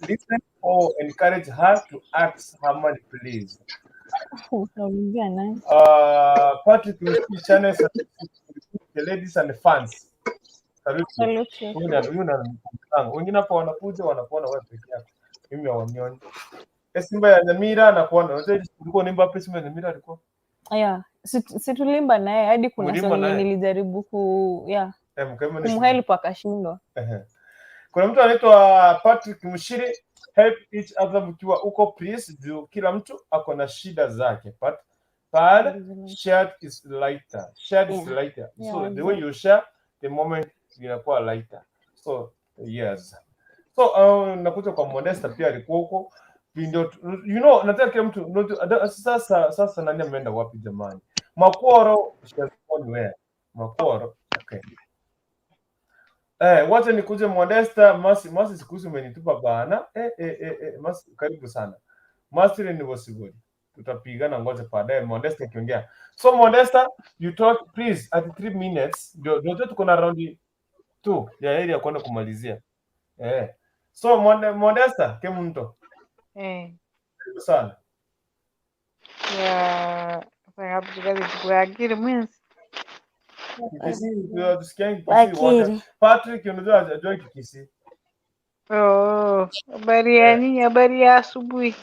listen or encourage her to ask her money, please. Unaulizia nani? Patrick Mushiri channel the ladies and the fans. Salute. Salute. Huyu na wengine hapo wanakuja wanakuona wewe peke yako. Mimi hawanioni. Simba ya Nyamira anakuona. Unajua ulikuwa unaimba hapo Simba ya Nyamira alikuwa? Yeah. Si tulimba naye hadi kuna Mulimba song naye? nilijaribu ku yeah, kumhelp akashindwa. Kuna mtu anaitwa Patrick Mushiri, help each other mkiwa uko please, juu kila mtu ako na shida zake. But shared is lighter. Shared is lighter. Yeah, so the way you share, the moment inakuwa lighter. So yes. So nakuja kwa Modesta pia alikuwa huko. Ndio you know, nataka kila mtu sasa nani ameenda wapi jamani? Makworo she has gone where? Makworo. Okay. Wacha nikuje Modesta. Masi siku hizi umenitupa bana. Masi karibu sana. Masi ni wasigodi. Tutapigana ngoja baadaye Modesta akiongea. So Modesta, you talk please at 3 minutes. Ndio tuko na round 2 ya area kwenda kumalizia. So Modesta, kemu mto. Karibu sana. Ya Wakiri mwinzi. Kikisii, tusikiangi Kikisii wote. Wakiri. Patrick unajua hajajua Kikisii. Oh, habari ya Eh, nyinyi, habari ya asubuhi. Hii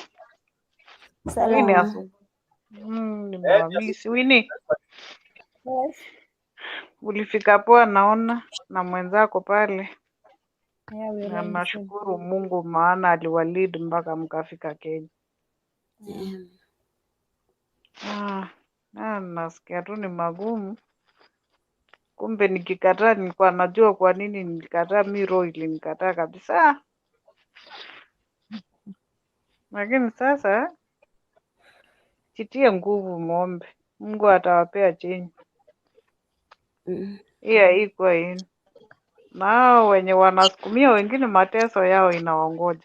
ni Salama. asubuhi. Nimewamisi. Winnie, Yes. ulifika poa naona na mwenzako pale. Yeah, we Na are safe. nashukuru Mungu maana aliwalead mpaka mkafika Kenya. Yeah. Ah, nasikia tu ni magumu. Kumbe nikikataa nilikuwa najua kwa nini nilikataa, mi roho ilinikataa kabisa. Lakini sasa jitie nguvu, muombe Mungu atawapea chenye. Hii haikuwa yenu, na hao wenye wanasukumia wengine mateso yao inawangoja.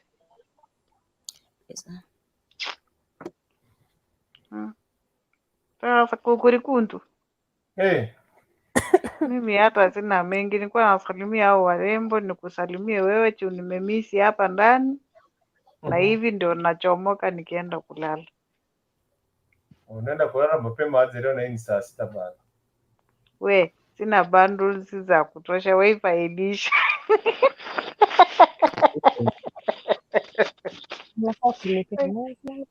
Kabisa. Sasa kukurikuntu, Hey, mimi hata sina mengi, nilikuwa nasalimia hao warembo, nikusalimie wewe juu nimemisi hapa ndani, na hivi ndio nachomoka nikienda kulala. Unaenda kulala mapema aje leo na hii ni saa 6 bana. We, sina bundles za kutosha, wifi iliisha. Unafaa kulipia mwezi.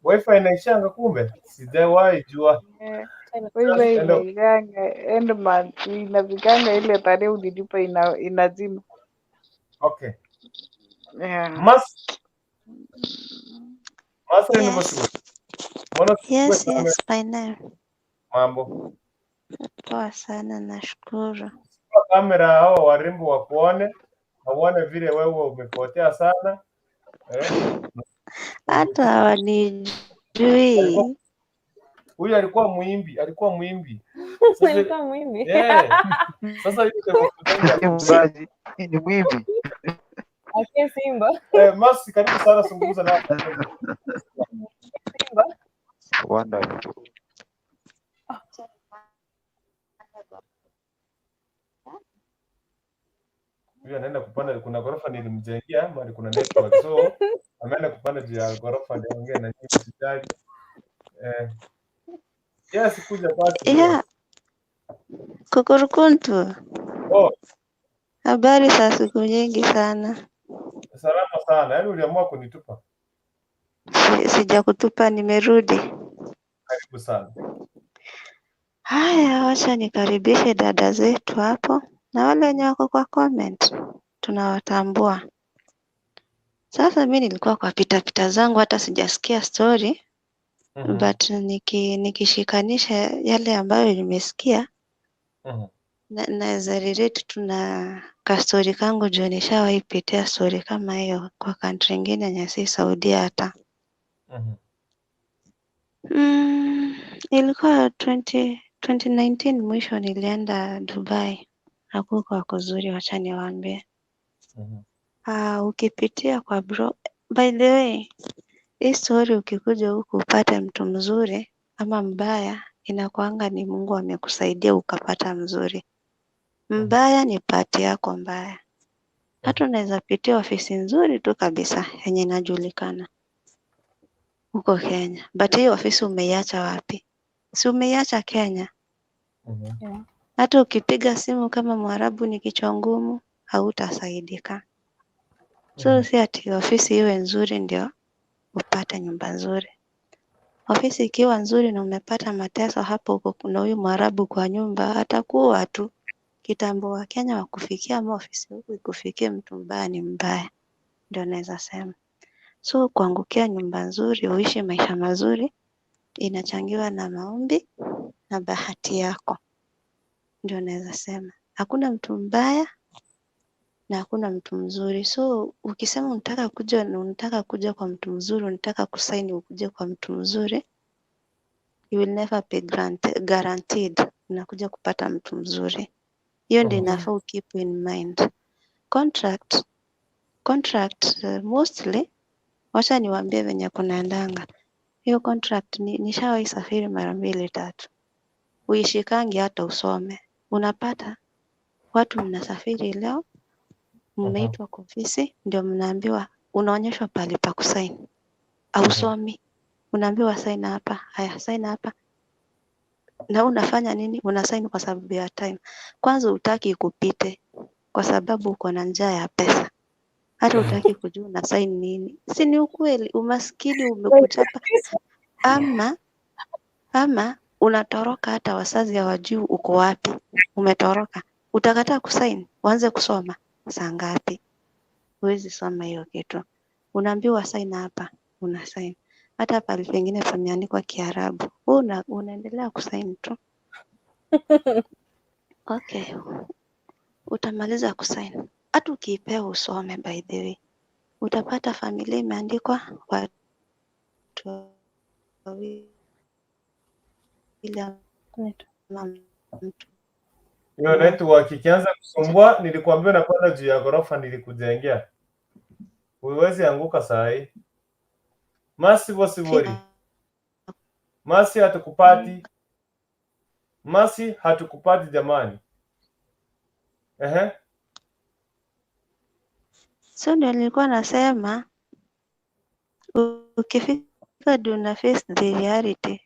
Wifi inaishanga kumbe? Sijawahi jua. Eh, Tena. wifi Enda inaishanga end month, inafikanga ile tarehe ulilipa inazima. Okay. Yeah. Mas Masa ni Yes, masiku. Mbona yes, usiwe yes, my name. mambo? Poa sana, nashukuru. Kwa kamera hawa warembo wakuone na uone vile wewe umepotea sana. Eh? Hata hawanijui. Huyu alikuwa muimbi, alikuwa muimbi. Sasa Alikuwa muimbi. Sasa hivi ndio Ni mwimbaji, ni mwimbi. Akie Simba. Masi, karibu sana, zungumza na Simba. Wonderful. Huyu anaenda kupanda, kuna ghorofa nilimjengea mahali kuna network, so ameenda kupanda juu ya ghorofa ndio ongea na nyinyi msijali. Yes, kuja basi. Yeah, kukurukuntu. Oh, Habari za siku nyingi sana. salama sana. Yaani uliamua kunitupa. Sijakutupa, nimerudi. Karibu sana. Haya, wacha nikaribishe dada zetu hapo na wale wenye wako kwa comment tunawatambua. Sasa mi nilikuwa kwa pita pita zangu hata sijasikia story. But nikishikanisha yale ambayo nimesikia naweza relate tu na kastori kangu juu nishawahi pitia story kama hiyo kwa country ingine yenye si Saudia hata. Ilikuwa 2019 mwisho nilienda Dubai. Hakukuwa kuzuri, wacha niwaambie. Ukipitia kwa bro, by the way, hii story ukikuja huku upate mtu mzuri ama mbaya, inakuanga ni Mungu amekusaidia ukapata mzuri. Mbaya ni pati yako mbaya. Hata unaweza pitia ofisi nzuri tu kabisa yenye inajulikana huko Kenya, but hiyo ofisi umeiacha wapi? Si umeiacha Kenya? Yeah. Hata ukipiga simu kama Mwarabu ni kichwa ngumu, hautasaidika. So si ati ofisi iwe nzuri ndio upate nyumba nzuri. Ofisi ikiwa nzuri na umepata mateso hapo huko, kuna huyu Mwarabu kwa nyumba atakuwa tu kitambo wa Kenya wakufikia ama ofisi huku ikufikie, mtu mbaya ni mbaya, ndio naweza sema. So kuangukia nyumba nzuri, uishi maisha mazuri, inachangiwa na maombi na bahati yako, ndio naweza sema. Hakuna mtu mbaya na hakuna mtu mzuri. So ukisema unataka kuja na unataka kuja kwa mtu mzuri, unataka kusaini ukuje kwa mtu mzuri, you will never be guaranteed unakuja kupata mtu mzuri. Hiyo ndio inafaa ukeep in mind. Contract mostly, wacha niwaambie venye kunaendanga. Hiyo contract nishawahi safiri mara 2 3. Uishikangi hata usome. Unapata watu mnasafiri leo, mmeitwa kwa ofisi, ndio mnaambiwa, unaonyeshwa pale pa kusign. Hausomi. Unaambiwa sign hapa, haya sign hapa. Na unafanya nini? Unasign kwa sababu ya time. Kwanza hutaki ikupite kwa sababu uko na njaa ya pesa. Hata utaki kujua una sign nini. Si ni ukweli, umaskini umekuchapa ama unatoroka, hata wazazi hawajui uko wapi, umetoroka. Utakataa kusign, uanze kusoma saa ngapi? Huwezi soma hiyo kitu. Unaambiwa sign hapa, una sign. Hata pale pengine pameandikwa Kiarabu, wewe unaendelea kusign tu. Okay, utamaliza kusign. Hata ukiipewa usome, by the way, utapata familia imeandikwa watu wawili ama mtu Hiyo network ikianza kusumbua, nilikuambia unapanda juu ya ghorofa nilikujengea. Huwezi anguka saa hii. Masi Bosibori. Masi hatukupati. Masi hatukupati jamani. Ehe. So ndio nilikuwa nasema ukifika ndio una face the reality.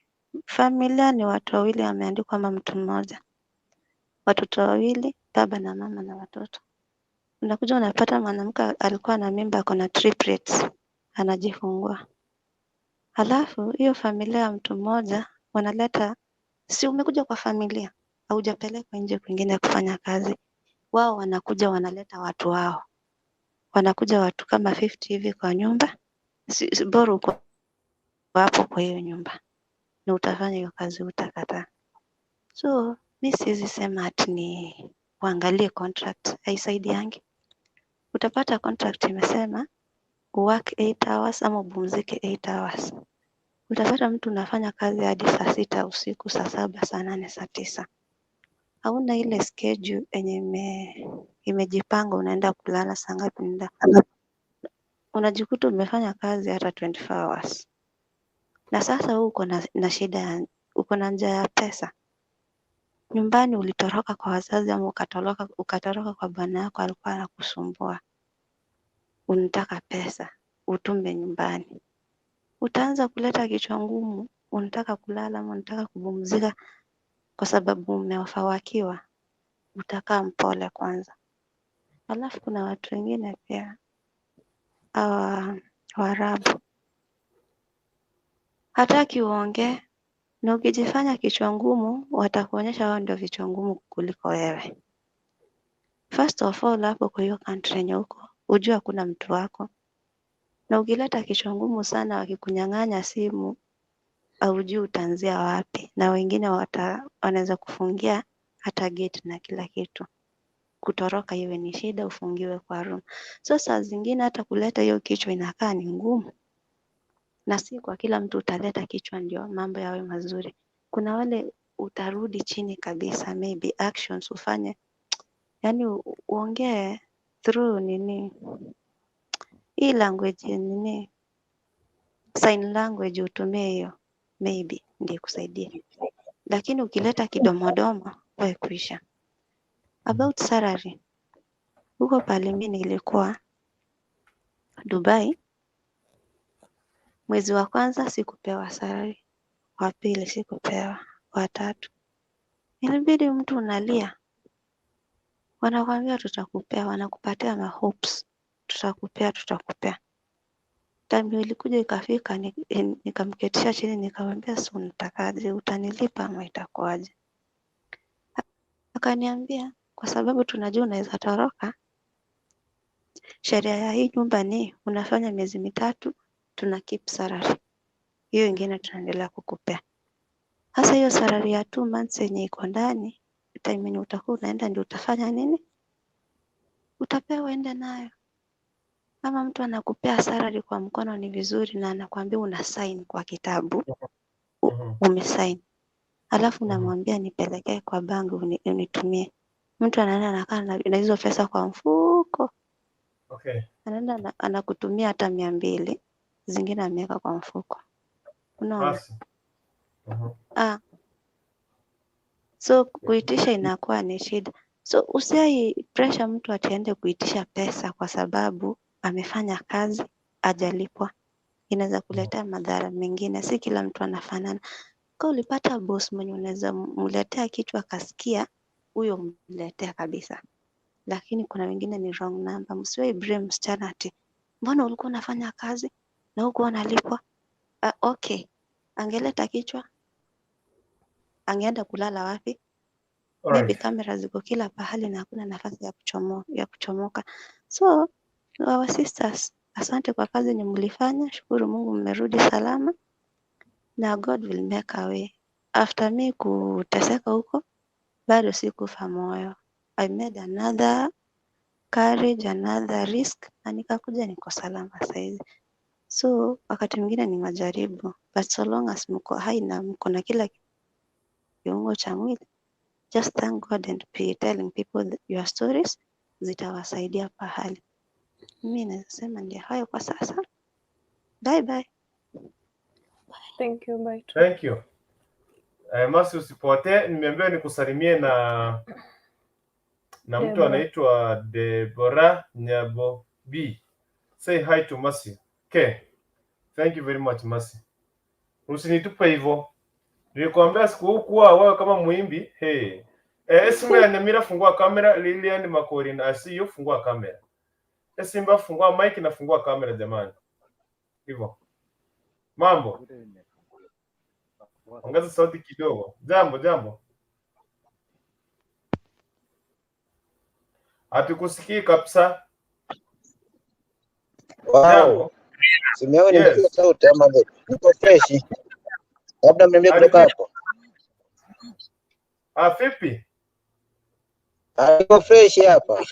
Familia ni watu wawili wameandikwa ama mtu mmoja, watoto wawili, baba na mama na watoto. Unakuja unapata mwanamke alikuwa na mimba, ako na triplets, anajifungua. Halafu hiyo familia ya mtu mmoja wanaleta, si umekuja kwa familia, haujapelekwa nje kwingine kufanya kazi. Wao wanakuja wanaleta watu wao, wanakuja watu kama 50 hivi kwa nyumba, si bora uko hapo kwa hiyo nyumba na utafanya hiyo kazi, utakataa. So mi siwezi sema ati ni uangalie contract, haisaidiangi. Utapata contract imesema work 8 hours ama upumzike 8 hours. Utapata mtu unafanya kazi hadi saa 6 usiku, saa 7, saa 8, saa 9. Hauna ile schedule yenye imejipanga, unaenda kulala saa ngapi, unaenda unajikuta umefanya kazi hata 24 hours. Na sasa wewe uko na shida ya uko na njaa ya pesa. Nyumbani ulitoroka kwa wazazi ama ukatoroka kwa bwana yako alikuwa anakusumbua. Unataka pesa utume nyumbani. Utaanza kuleta kichwa ngumu, unataka kulala ama unataka kupumzika kwa sababu umeoverworkiwa. Utakaa mpole kwanza. Alafu kuna watu wengine pia hawa Waarabu hataki uongee, na ukijifanya kichwa ngumu watakuonyesha wao ndio vichwa ngumu kuliko wewe. First of all, hapo kwa hiyo country yenye uko ujue hakuna mtu wako, na ukileta kichwa ngumu sana, wakikunyang'anya simu haujui utaanzia wapi, na wengine wanaweza kufungia hata gate na kila kitu. Kutoroka iwe ni shida, ufungiwe kwa room. So saa zingine hata kuleta hiyo kichwa inakaa ni ngumu, na si kwa kila mtu utaleta kichwa ndio mambo yawe mazuri. Kuna wale utarudi chini kabisa, maybe actions ufanye, yani uongee through nini hii language nini sign language utumie hiyo, maybe ndio ikusaidie, lakini ukileta kidomodomo wewe kuisha. About salary, huko pale mimi nilikuwa Dubai, mwezi wa kwanza sikupewa salary, wa pili sikupewa, wa tatu ilibidi mtu unalia, wanakwambia tutakupea, wanakupatia ma hopes, tutakupea, tutakupea. Time ilikuja ikafika, nikamketisha chini nikamwambia, si unatakaje, utanilipa ama itakuwaje? Akaniambia kwa sababu tunajua unaweza toroka, sheria ya hii nyumba ni unafanya miezi 3, tuna keep salary, hiyo ingine tunaendelea kukupea. Sasa hiyo salary ya 2 months yenye iko ndani, time yenye utakuwa unaenda ndio utafanya nini? Utapewa uende nayo. Kama mtu anakupea salary kwa mkono ni vizuri, na anakuambia una sign kwa kitabu, umesign, alafu unamwambia nipelekee kwa bank unitumie. Mtu anaenda anakaa na hizo pesa kwa mfuko, anaenda anakutumia hata 200, zingine ameweka kwa mfuko. Unaona? Basi. Ah, so kuitisha inakuwa ni shida. So usiai pressure mtu atiende kuitisha pesa kwa sababu amefanya kazi hajalipwa. Inaweza kuletea madhara mengine. Si kila mtu anafanana. Kama ulipata boss mwenye unaweza mletea kitu akasikia, huyo mletea kabisa. Lakini kuna wengine ni wrong number. Msiwahi blame msichana ati mbona ulikuwa unafanya kazi na hukuwa unalipwa. Okay, angeleta kichwa, angeenda kulala wapi? Maybe kamera ziko kila pahali na hakuna nafasi ya kuchomoka. So our sisters, asante kwa kazi yenye mlifanya. Shukuru Mungu mmerudi salama na God will make a way. After me kuteseka huko, bado sikufa moyo. I made another courage, another risk na nikakuja niko salama saizi. So wakati mwingine ni majaribu, but so long as mko hai na mko na kila kiungo cha mwili, just thank God and be telling people your stories, zitawasaidia pahali. Mimi naweza sema ndio hayo kwa sasa. Bye bye. Thank you, bye. Thank you. Masi usipotee, nimeambiwa nikusalimie na mtu Deborah. Anaitwa Deborah Nyabo B. Say hi to Masi. Okay. Thank you very much, Masi. Usinitupe hivyo. Nilikwambia siku kuwa wewe kama muimbi. Hey. Simba ya Nyamira, fungua kamera. Lilian Makorin, I see you, fungua kamera. Simba, fungua mic na fungua kamera jamani. Hivyo. Mambo. Ongeza sauti kidogo. Jambo, jambo. Hatukusikii kabisa. Wow. Jambo. Simeoni, Yes. sauti ama vipi? Niko fresh. Labda mniambie kutoka hapo. Ah, vipi? Ah, niko fresh hapa.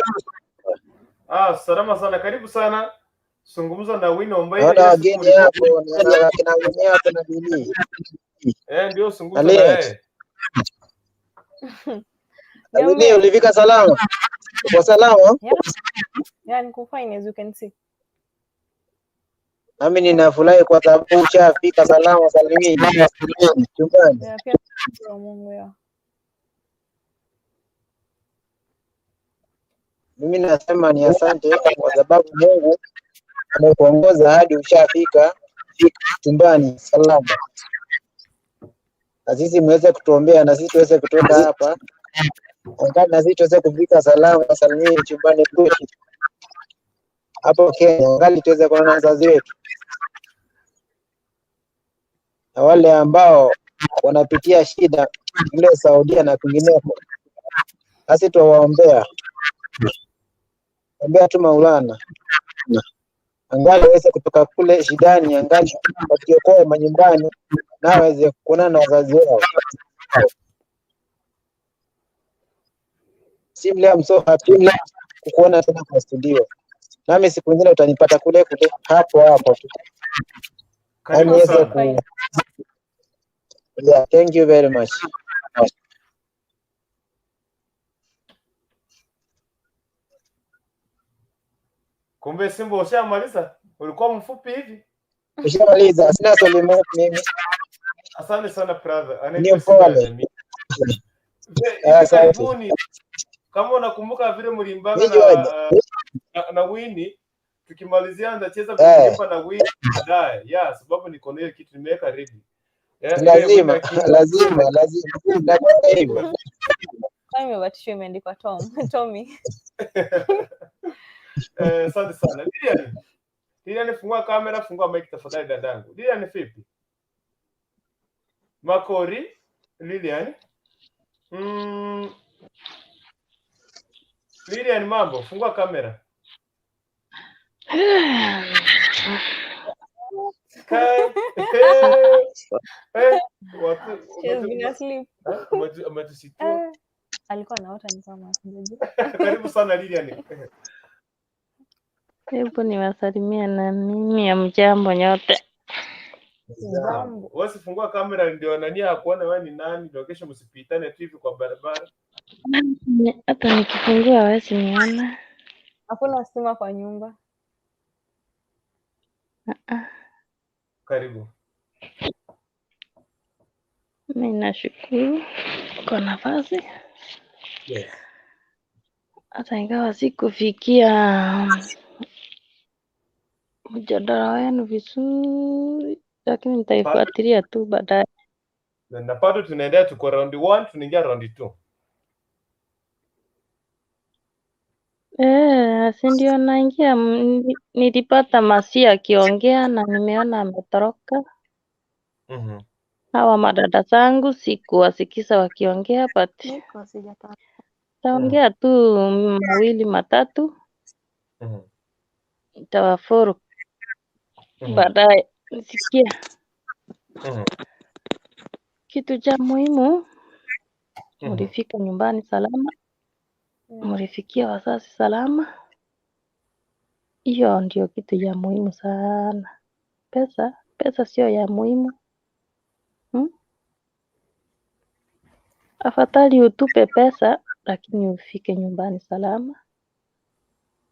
Ah, salama sana. Karibu sana. Zungumza na Winnie Ombaile. Naona Ile siku wageni ulikuwa hapo, naona kina Winnie hapo na Bini. Eh, ndio Na zungumza na Linet. yeye. Na Winnie, Niambie. ulifika salama? Uko salama? Yeah, niko fine as you can see. Nami ninafurahi kwa sababu ushafika salama salimini nyumbani. Yeah, pia nashukuru Mungu, yeah. Mimi nasema ni asante kwa sababu Mungu amekuongoza hadi ushafika chumbani salama, na sisi mweze kutuombea na sisi tuweze kutoka hapa angali na sisi tuweze kufika salama salimini chumbani kwetu hapo Kenya, angali tuweze kuona wazazi wetu na wale ambao wanapitia shida kule Saudia na kwingineko, basi twawaombea, ombea tu Maulana angali aweze kutoka kule shidani, angali wakiokoa manyumbani na aweze kuonana na wazazi wao. Simle, I'm so happy kukuona tena kwa studio. Nami siku nyingine utanipata kule kule hapo hapo tu. Na Karibu niweze sana. ku Yeah, thank you very much. Kumbe Simba ushamaliza? Ulikuwa mfupi hivi? Ushamaliza, sina swali moja mimi. Asante sana brother. Ni Anaitwa Simba ya mpole. Nyamira. Hivi Asante. karibuni kama unakumbuka vile mliimbaga Nijuaje? na Winnie, tukimalizia ndacheza vile mliimba na Winnie baadaye. Yeah, sababu niko na hiyo kitu nimeweka ready. Yeah, ile Winnie Lazima, akiimba. lazima, lazima. Nakwenda hivyo. Kama imebatishwa imeandikwa Tom, Tommy. Asante sana. Lilian. Lilian, fungua kamera, fungua mic tafadhali dadangu. Lilian vipi? Makori, Lilian. Lilian mambo, fungua kamera. Kai. Watu She has been asleep. umetusitua. Alikuwa anaota ni kama sijajua. Karibu sana Lilian. Hebu niwasalimia na mimi ya mjambo nyote. Jambo. Wewe fungua kamera ndio nani akuone wewe ni nani, ndio kesho msipitane tu hivi kwa barabara. Hata nikifungua hawezi niona. Hakuna stima kwa nyumba. Karibu. Mi nashukuru kwa nafasi, Yes. hata ingawa sikufikia mjadala wenu vizuri, lakini nitaifuatilia tu baadaye. Na bado tunaendelea, tuko round 1, tunaingia round 2. Si ndio naingia, nilipata Masia akiongea na nimeona ametoroka. Hawa madada zangu sikuwasikiza wakiongea, but Niko sijatoka. taongea tu mawili matatu, nitawafuru baadaye nisikie. Kitu cha muhimu, mlifika nyumbani salama, mlifikia wazazi salama. Hiyo ndio kitu ya muhimu sana. Pesa sio ya muhimu. Afadhali utupe pesa lakini ufike nyumbani salama,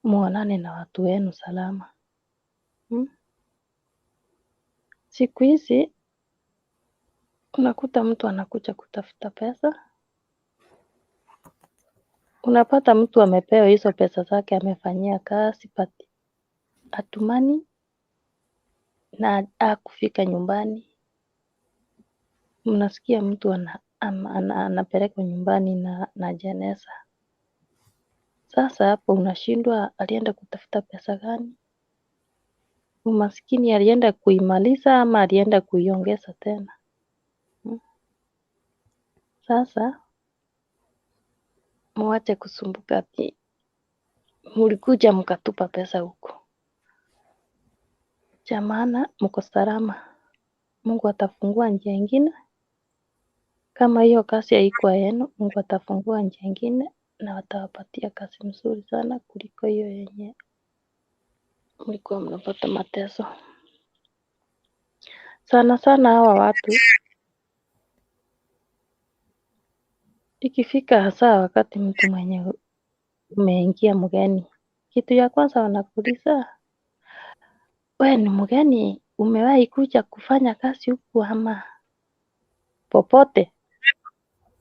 muonane na watu wenu salama. Siku hizi unakuta mtu anakuja kutafuta pesa, unapata mtu amepewa hizo pesa zake, amefanyia kazi but hatumani na hakufika nyumbani. Mnasikia mtu anapelekwa nyumbani na jeneza. Sasa hapo unashindwa alienda kutafuta pesa gani? Umaskini alienda kuimaliza ama alienda kuiongeza tena? Sasa muache kusumbuka ati mulikuja mkatupa pesa huko. Cha maana mko salama. Mungu atafungua njia ingine. Kama hiyo kazi haikuwa yenu, Mungu atafungua njia ingine na watawapatia kazi mzuri sana kuliko hiyo yenye mlikuwa mnapata mateso. Sana sana hawa watu ikifika hasa wakati mtu mwenye umeingia mgeni, kitu ya kwanza wanakuuliza, we ni mgeni, umewahi kuja kufanya kazi huku ama popote?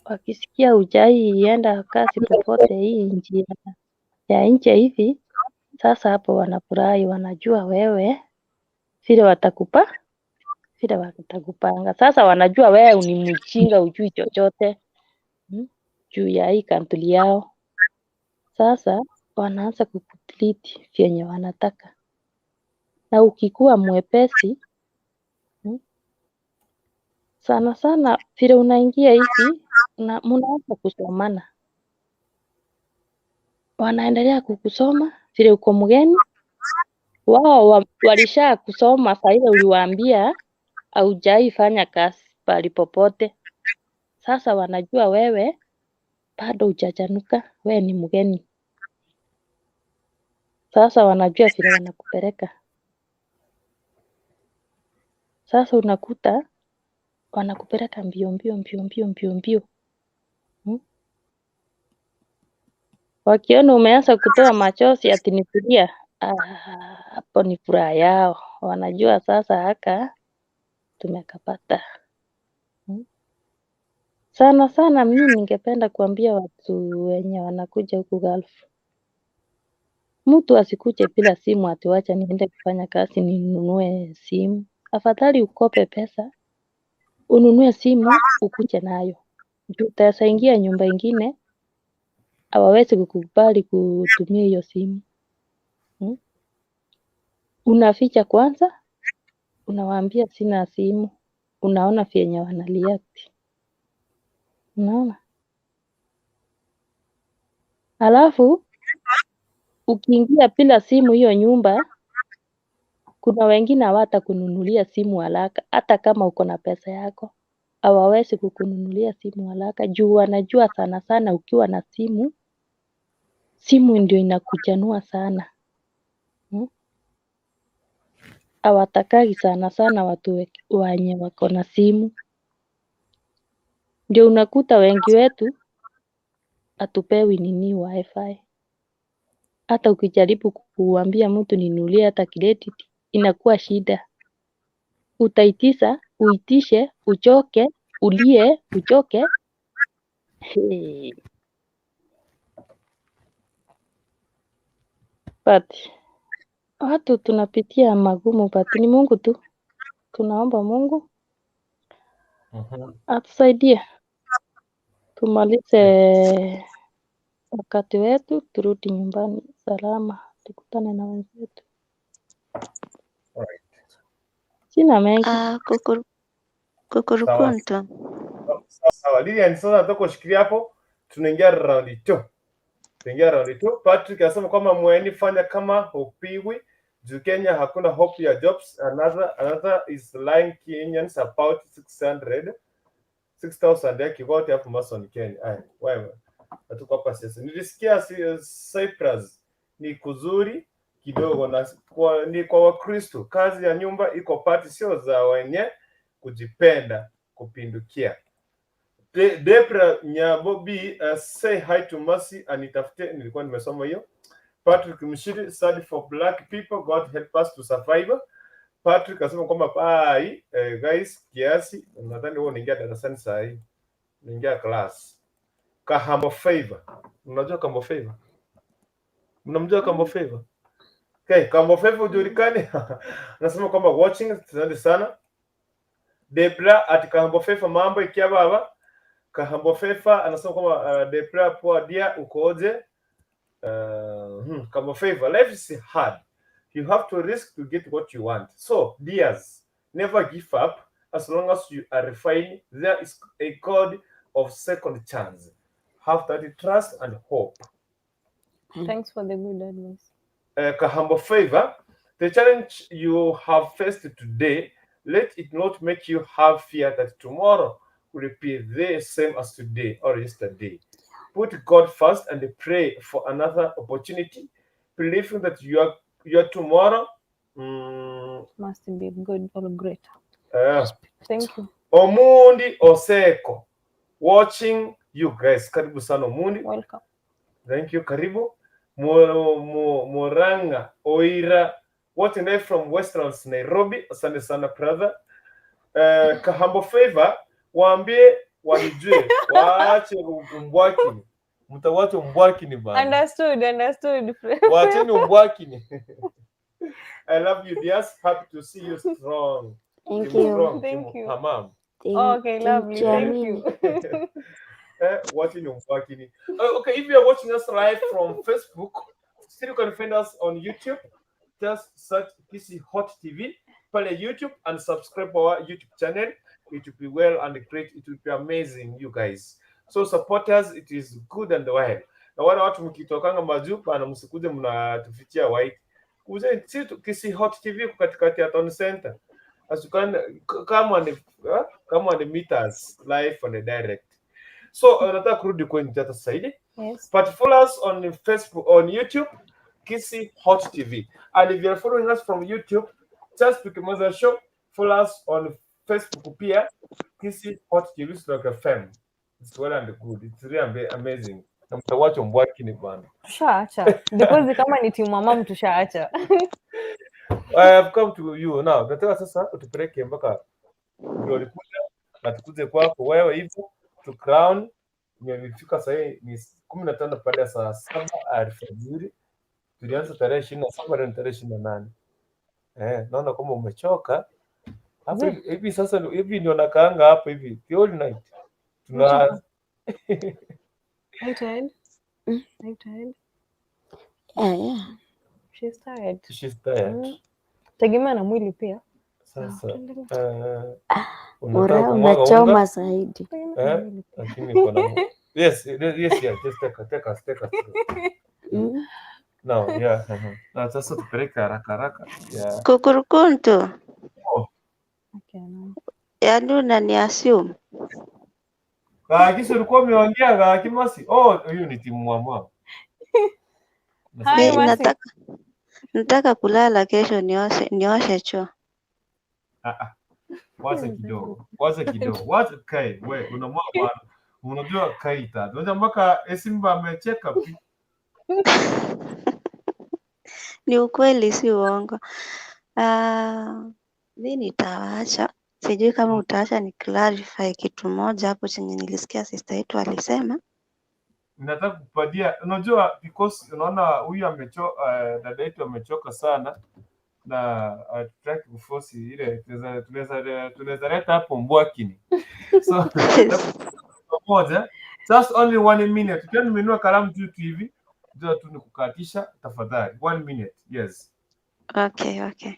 Wakisikia hujai enda kazi popote hii nchi ya nje hivi, sasa hapo wanafurahi, wanajua wewe vile watakupa, vile watakupanga. Sasa wanajua wewe ni mjinga, hujui chochote juu ya hii kantuli yao. Sasa wanaanza kukutreat vyenye wanataka, na ukikuwa mwepesi sana sana vile unaingia hivi na mnaanza kusomana, wanaendelea kukusoma vile uko mgeni. Wao walisha kusoma saa ile uliwaambia haujai fanya kazi pahali popote. Sasa wanajua wewe bado hujachanuka, wewe ni mgeni. Sasa wanajua vile wanakupeleka. Sasa unakuta wanakupeleka mbio mbio mbio mbio mbio mbio. Wakiona umeanza kutoa machozi ati ni kulia, hapo ni furaha yao. Wanajua sasa haka tumekapata. Sana sana mimi ningependa kuambia watu wenye wanakuja huku Gulf, mtu asikuje bila simu ati wacha niende kufanya kazi ninunue simu. Afadhali ukope pesa ununue simu ukuje nayo. Juu utaweza ingia nyumba ingine hawawezi kukubali kutumia hiyo simu. Unaficha kwanza, unawaambia sina simu, unaona vyenye wanareact. Unaona? Alafu ukiingia bila simu hiyo nyumba, kuna wengine hawatakununulia simu haraka, hata kama uko na pesa yako hawawezi kukununulia simu haraka juu wanajua sana sana ukiwa na simu, simu ndio inakuchanua sana. Hawatakagi sana sana watu wenye wako na simu. Ndio unakuta wengi wetu hatupewi nini wifi. Hata ukijaribu kuambia mtu ninunulie hata credit inakuwa shida. Utaitisa, uitishe, uchoke, ulie, uchoke. Hey. But watu tunapitia magumu, but ni Mungu tu. Tunaomba Mungu atusaidie tumalize Wakati wetu turudi nyumbani salama, tukutane na wenzetu. Alright. Sina mengi. Ah, Sawa. kukurukuntu. Sawa sawa. Lilian, sasa nataka ushikilie hapo. Tunaingia round 2. Tunaingia round 2. Patrick anasema kwamba mweni fanya kama hupigwi juu Kenya hakuna hope ya jobs. Another is lying Kenyans about 600 6000 ya Kigote hapo Mason Kenya. Ay, wewe. Hatuko hapa sasa. Nilisikia Cyprus ni kuzuri kidogo na ni kwa Wakristo. Kazi ya nyumba iko pati, sio za wenye kujipenda kupindukia. Debra Nyabobi, say hi to Mercy anitafute, nilikuwa nimesoma hiyo. Patrick Mshiri, sad for black people, God help us to survive. Patrick asema kwamba bye guys, kiasi nadhani wewe unaingia darasani saa hii, unaingia class. Kahambo Favor, unajua Kambo Favor? Mnamjua Kambo Favor? Okay, Kambo Favor hujulikani. Anasema kwamba watching, asante sana. Debra at Kahambo Favor, mambo ikia baba. Kahambo Favor anasema kwamba Debra poa dia ukoje? Kambo Favor, life is hard. You have to risk to get what you want. So, dears, never give up. As long as you are fine, there is a God of second chance. Have that trust and hope. Thanks for the good advice. Kahambo Favor, the challenge you have faced today, let it not make you have fear that tomorrow will be the same as today or yesterday. Put God first and pray for another opportunity, believing that your tomorrow Must be good or greater. Thank you. Omundi Oseko watching you guys. Karibu sana Omundi. Welcome. Thank you. Karibu. Muranga Oira watching live from Westlands, Nairobi. Asante sana brother. Kahambo Favor, waambie wanijue, waache umbwakini. Mtawache umbwakini bana. Understood, understood. Waacheni umbwakini. I love you dears. Happy to see you strong. Thank Team you. strong, Thank team you. Hamam. Okay, lovely. Thank you. Watching umbwakini. Okay, if you are watching us live from Facebook, still you can find us on YouTube. Just search Kisii Hot TV pale YouTube and subscribe our YouTube channel. It will be well and great. It will be amazing, you guys. So support us. It is good and well. Na wale watu mkitokanga majuu bana, msikuje mnatufichia white. Kuje si Kisii Hot TV iko katikati ya town center. As you can come and meet us live on the direct. So nataka kurudi kwenye tata sasa hivi. Yes. But follow us on Facebook, on YouTube, Kisii Hot TV. And if you're following us from YouTube, just Tukimoza Show, follow us on Facebook pia, Kisii Hot TV stroke FM. It's well and good. It's really amazing. Na mtawacha mbwakini bana. Tushaacha because kama ni timu mama tushaacha. I have come to you now. Nataka sasa utupeleke mpaka ndio ulikuja na tukuje kwako wewe hivyo to crown. Imefika sasa hii ni 15 baada ya saa 7 alfajiri. Tulianza tarehe 27, leo ni tarehe 28. Naona kama umechoka. Hapo hivi sasa hivi ndio nakaanga hapo hivi the whole night. Tuna Are you tired? Are you tired? Yeah. She's tired. She's tired. Tegemea na mwili pia. Sasa Tuendelee. Unataka Ura kumwaga unga? unachoma zaidi. Eh, lakini kuna yes, yeah, just take us, take us through. No, yeah. Na sasa tupeleke haraka haraka. Yeah. Kukurukuntu, Oh. Okay, no. yaani unaniassume. Kisi ulikuwa umeongea Kimasi. Oh, huyu ni timu mama. Hi, Mi Mercy. nataka kulala kesho nioshe choo. Ah, ah. Wacha kidogo. Wacha kidogo. Wacha kai. We, unamwaga bwana. Unajua kai tatu. Unajua mpaka Simba amecheka pi. Ni ukweli, si uongo. Mi nitawaacha, sijui kama utaacha ni clarify kitu moja hapo chenye nilisikia sister yetu alisema. Nataka kupatia, unajua because unaona huyu amechoka, dada yetu amechoka sana na hatutaki kuforce ile tunaweza leta hapo mbwakini. So nataka moja Just only one minute. Ukiwa nimeinua kalamu juu tu hivi, jua tu ni kukatisha tafadhali. One minute. Yes. Okay, okay.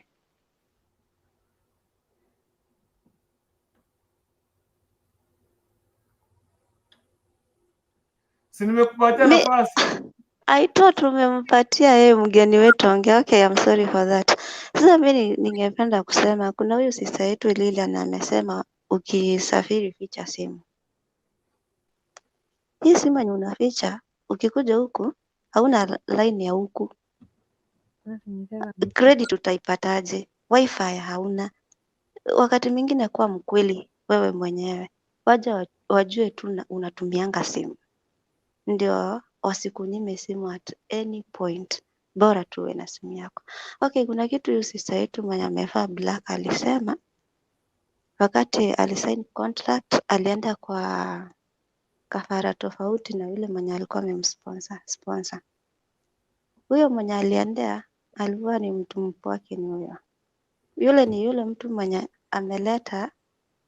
Si nimekupatia Mi nafasi. I thought tumempatia yeye mgeni wetu ongea. Okay, I'm sorry for that. Sasa mi ningependa kusema kuna huyu sister yetu Lilian amesema ukisafiri ficha simu. Hii simu yenye unaficha ukikuja huku hauna line ya huku, credit utaipataje? Wifi hauna. Wakati mwingine kuwa mkweli wewe mwenyewe, waja wajue tu unatumianga simu, ndio wasikunyime simu at any point, bora tu uwe na simu yako. Okay, kuna kitu huyu sister yetu mwenye amevaa black alisema wakati alisign contract alienda kwa kafara tofauti na yule mwenye alikuwa amemsponsor sponsor. Huyo mwenye aliendea alikuwa ni mtu mpwake, ni huyo yule ni yule mtu mwenye ameleta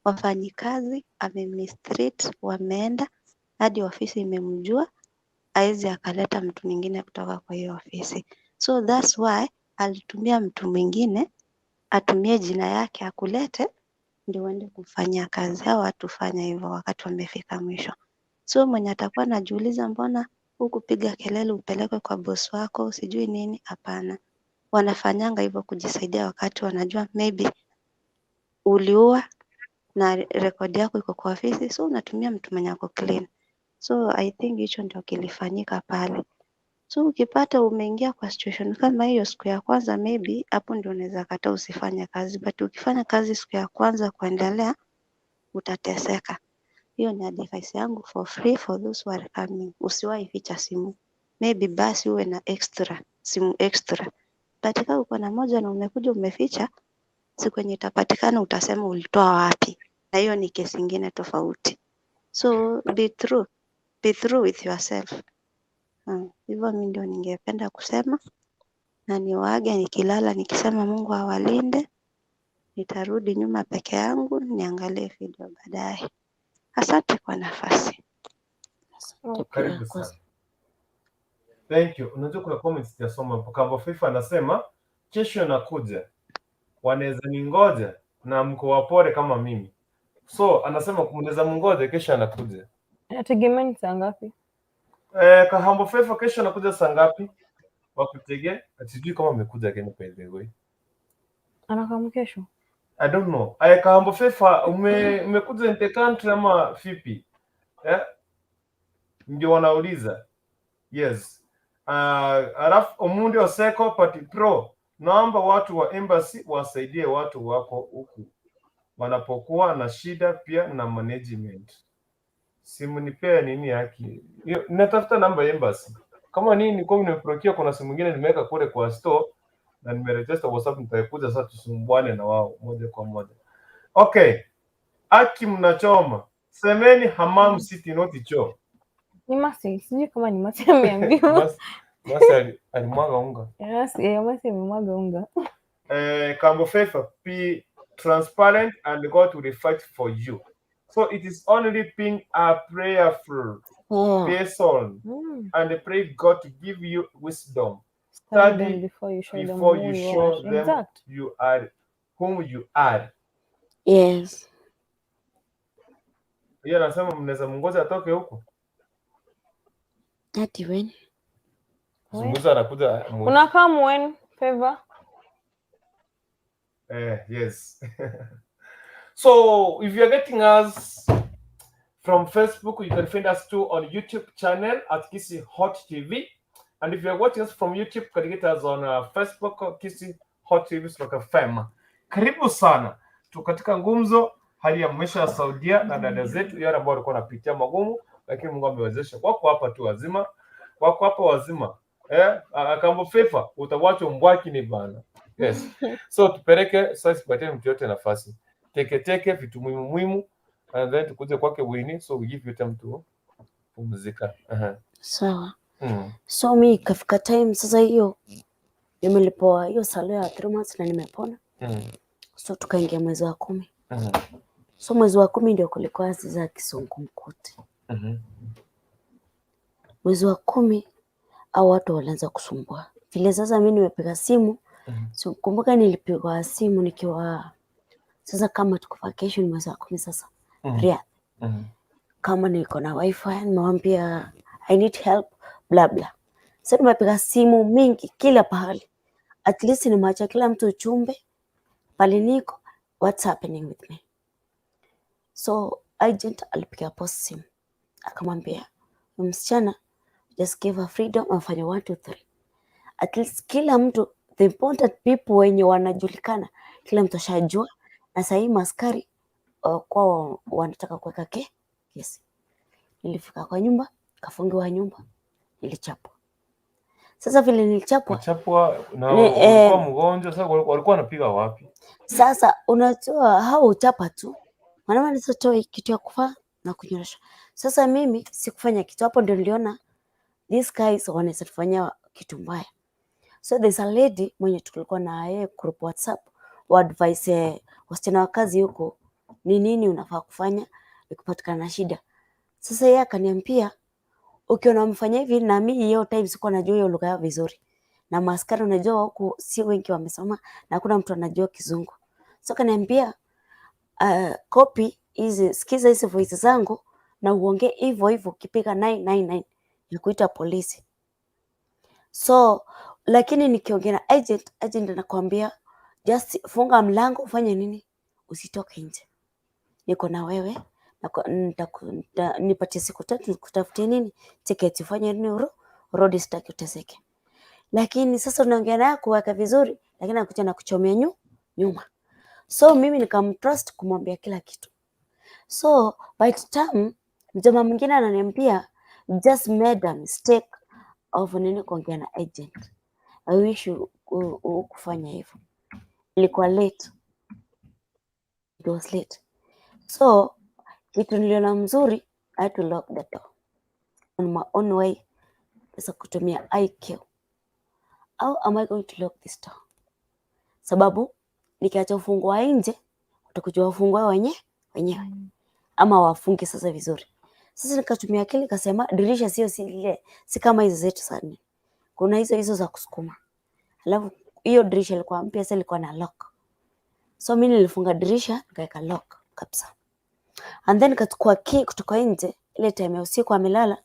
wafanyikazi amemistreat, wameenda hadi ofisi imemjua, haezi akaleta mtu mwingine kutoka kwa hiyo ofisi. So that's why alitumia mtu mwingine atumie jina yake akulete ndio uende kumfanyia kazi. Hawa watu hufanya hivyo wakati wamefika mwisho. So mwenye atakuwa anajiuliza mbona hukupiga kelele upelekwe kwa boss wako sijui nini, hapana. Wanafanyanga hivyo kujisaidia wakati wanajua maybe uliua na rekodi yako iko kwa ofisi, so unatumia mtu mwenye ako clean. So I think hicho ndio kilifanyika pale. So ukipata umeingia kwa situation kama hiyo siku ya kwanza, maybe hapo ndio unaweza kataa usifanye kazi, but ukifanya kazi siku ya kwanza kuendelea utateseka. Hiyo ni advice yangu for free for those who are coming. Usiwahi ficha simu, maybe basi uwe na extra simu extra, but kama uko na moja na umekuja umeficha, siku yenye itapatikana utasema ulitoa wapi, na hiyo ni kesi ingine tofauti. So be true, be true with yourself. Hivyo mi ndio ningependa kusema na niwaage nikilala nikisema Mungu awalinde. Nitarudi nyuma peke yangu niangalie video baadaye. Asante kwa nafasi. Asante pia Karibu kwa sana. Thank you. Unajua kuna comments sijasoma. Kambo FIFA anasema kesho nakuja. Wanaweza ningoja na mko wapore kama mimi. So anasema mnaweza mngoja kesho anakuja. Nategemea ni saa ngapi? Kahambo Fefa kesho anakuja saa ngapi? Wakutege. Sijui kama amekuja Kenya by the way. Anakam kesho. I don't know. Kahambo Fefa umekuja in the country ama vipi? Eh? Ndio wanauliza. Yes. Alafu Omundi Oseko Party Pro, naomba watu wa embassy wasaidie watu wako huku wanapokuwa na shida pia na management. Simu nipea nini yake? Natafuta namba ya embassy. Kama nini nilikuwa nimeprokia, kuna simu nyingine nimeweka kule kwa store na nimeregister WhatsApp, nitaikuja sasa tusumbuane na wao moja kwa moja. Okay, aki mnachoma. Semeni Hamam City not choo. Ni Masi, sijui kama ni Masi ameambiwa. Masi alimwaga unga. Masi amemwaga unga. Kambo Fefa, be transparent and God will fight for you. So it is only being a prayerful person and pray God to give you wisdom. Study them Study before you show them before who you you show are. them Exact. you are whom you are. Yes. Yeye anasema mnaweza mungoja atoke huko. Hati when? Zunguza anakuja Unakaa when favor? Yes. So if you're getting us from Facebook, you can find us too on YouTube channel at Kisii Hot TV. And if you're watching us from YouTube, you can get us on Facebook Kisii Hot TV stroke FM. Karibu sana. Tu katika ngumzo hali ya maisha ya Saudia na dada zetu yale ambao walikuwa wanapitia magumu, lakini Mungu amewezesha. Wako hapa tu wazima. Wako hapa wazima. Akambo FIFA utawachwa mbwaki ni bana. Yes. So tupeleke sasa, sipatie mtu yote nafasi. Teke teke vitu muhimu muhimu, and then tukuje kwake Winnie, so we give you time to pumzika. Sawa. So mi ikafika time sasa hiyo nimelipoa hiyo salio ya 3 months na nimepona. So tukaingia mwezi wa 10. So mwezi wa 10 ndio kulikuwa sasa kisungumkuti. Mwezi wa 10 au watu walianza kusumbua. Vile sasa mi nimepiga simu, so kumbuka nilipigwa simu nikiwa sasa kama tuko vacation mwezi wa 10 sasa. Riyadh. Kama niko na wifi nimewambia I need help bla bla. Sasa nimepiga simu mingi kila pahali. At least nimeacha kila mtu ujumbe pale niko, what's happening with me. So agent alipiga boss simu akamwambia "Huyu msichana, just give her freedom afanye 1 2 3." At least kila mtu, the important people wenye wanajulikana, kila mtu ashajua, na sahii maskari kwao wanataka kuweka kesi. Nilifika kwa nyumba, kafungiwa nyumba, nilichapwa. Sasa vile nilichapwa, Kuchapwa na ni, ulikuwa mgonjwa sasa, walikuwa wanapiga wapi? Sasa unajua hao uchapa tu, mwanaume anaweza toa kitu ya kufaa na kunyorosha. Sasa mimi sikufanya kitu, hapo ndio niliona these guys wanaweza tufanyia kitu mbaya. So there's a lady mwenye tulikuwa na yeye group WhatsApp wa advice wasichana wa kazi huko ni nini unafaa kufanya ukipatikana na shida. Sasa yeye akaniambia ukiona wamefanya hivi, na mimi hiyo time sikuwa najua hiyo lugha yao vizuri, na maaskari unajua huku si wengi wamesoma na hakuna mtu anajua Kizungu. So akaniambia copy hizi, sikiza hizi voice zangu na uongee hivyo hivyo ukipiga 999 ya kuita polisi. So lakini nikiongea na agent, agent anakuambia just funga mlango, ufanye nini, usitoke nje, niko na wewe nipatie siku 3 nikutafutie nini tiketi, ufanye nini, urudi, sitaki uteseke. Lakini sasa unaongea naye kuweka vizuri, lakini anakuja na kuchomea nyuma. So mimi nikamtrust kumwambia kila kitu. So by the time mjamaa mwingine ananiambia just made a mistake of nini kuongea na agent. I wish kufanya hivyo. Ilikuwa late. It was late. So kitu niliona mzuri, I had to lock the door on my own way. Sasa kutumia IQ. How am I going to lock this door? Sababu nikiacha ufunguo wa nje watakuja wafungue wenyewe ama wafunge sasa vizuri. Sasa nikatumia akili nikasema dirisha sio si ile si kama hizo zetu sana. Kuna hizo hizo za kusukuma. Alafu hiyo dirisha ilikuwa mpya, sasa ilikuwa na lock. So mimi nilifunga dirisha nikaweka lock kabisa. And then nikachukua key kutoka nje ile time ya usiku amelala,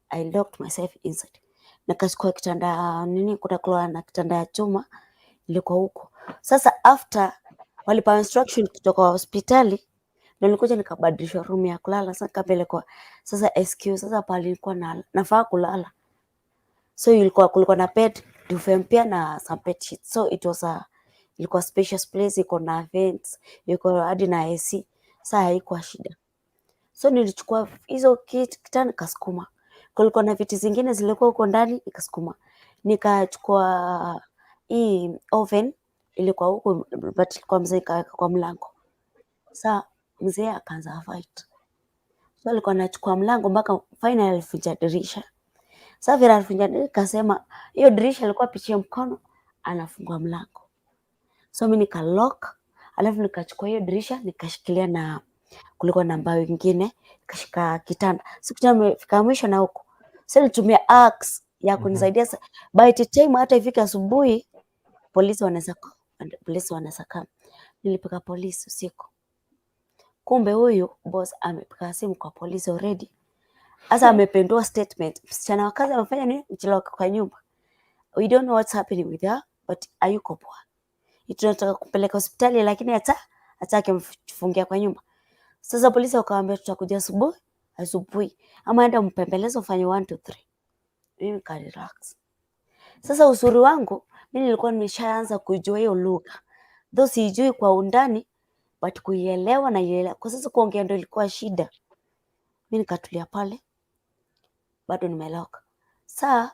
I locked myself inside. Nikachukua kitanda nini, kutakuwa na kitanda ya chuma ilikuwa huko. Sasa after walipa instruction kutoka hospitali ndio nilikuja nikabadilishwa room ya kulala. Sasa nikapelekwa sasa SQ. Sasa pale nilikuwa na nafaa kulala, so ilikuwa kulikuwa na bed, duvet mpya na some bed sheets, so it was a ilikuwa spacious place, iko na vents, iko hadi na AC. Sasa haikuwa shida. So nilichukua hizo kitanda nikasukuma. Kulikuwa na viti zingine zilikuwa huko ndani nikasukuma. Nikachukua hii oven ilikuwa huko but ilikuwa mzee ikaweka kwa mlango. Sa mzee akaanza fight. So alikuwa anachukua mlango mpaka finally alivunja dirisha. Sasa vile alivunja dirisha, kasema hiyo dirisha alikuwa pichia mkono anafungua mlango. So mimi nika lock, alafu nikachukua hiyo dirisha nikashikilia na kulikuwa na mbao ingine nikashika kitanda. So kitanda imefika mwisho na huko. So nilitumia axe ya kunisaidia by the time hata ifike asubuhi polisi wanaweza come. Nilipiga polisi usiku. Kumbe huyu boss amepiga simu kwa polisi already. Sasa amependua statement. Msichana wa kazi amefanya nini? Mchelewa kwa nyumba. We don't know what's happening with her, but hayuko poa. Tunataka kupeleka hospitali lakini hata hataki kumfungia kwa nyumba. Sasa polisi wakawaambia tutakuja asubuhi, asubuhi ama enda mpembeleze ufanye 1 2 3. Mimi nika relax. Sasa uzuri wangu mimi nilikuwa nimeshaanza kujua hiyo lugha. Though siijui kwa undani but kuielewa naielewa. Kwa sasa kuongea ndio ilikuwa shida. Mimi nikatulia pale bado nimelock. Saa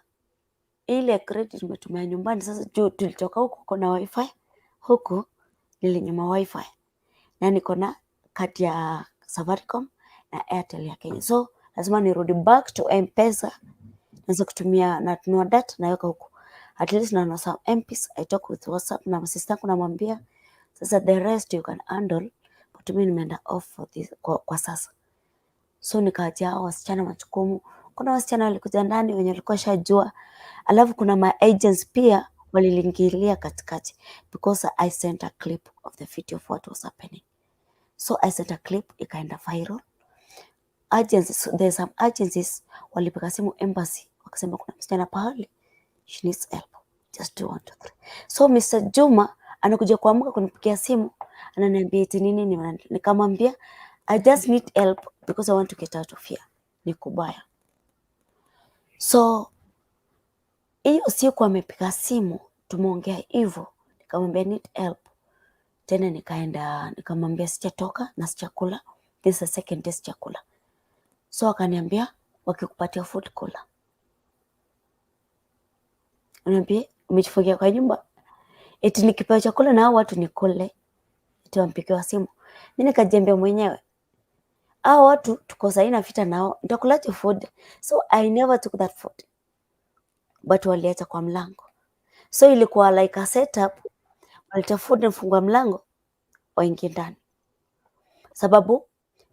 ile credit nimetumia nyumbani sasa juu tulitoka huku kuna wifi huku nilinyima wifi na niko na kadi ya Safaricom na Airtel ya Kenya, so lazima nirudi back to M-Pesa naweza kutumia nanunua data naweka huku at least naona some MPs. I talk with WhatsApp na sister yangu namwambia sasa the rest you can handle, but mimi nimeenda off for this, kwa sasa. So nikaachia hao wasichana majukumu, Kuna wasichana walikuja ndani wenye walikuwa shajua, alafu kuna ma agents pia waliingilia katikati because I sent a clip of the video of what was happening. So I sent a clip, ikaenda viral. Agencies, there's some agencies walipiga simu embassy wakasema kuna msichana pahali, she needs help, just do one two three. So Mr. Juma anakuja kuamka kunipigia simu, ananiambia eti nini nini, nikamwambia I just need help because I want to get out of here, ni kubaya. So hiyo siku amepiga simu, tumeongea hivyo, nikamwambia need help tena, nikaenda nikamwambia sijatoka na sijakula, this is the second day sijakula. So akaniambia wakikupatia food kula. Niambie umejifungia kwa nyumba, eti nikipewa chakula na hao watu nikule, eti wampigiwa simu. Mimi nikajiambia mwenyewe hao watu tuko sahi na vita nao, nitakulaje food? So I never took that food, but waliacha kwa mlango, so ilikuwa like a setup. Waleta food, nifungua mlango waingie ndani, sababu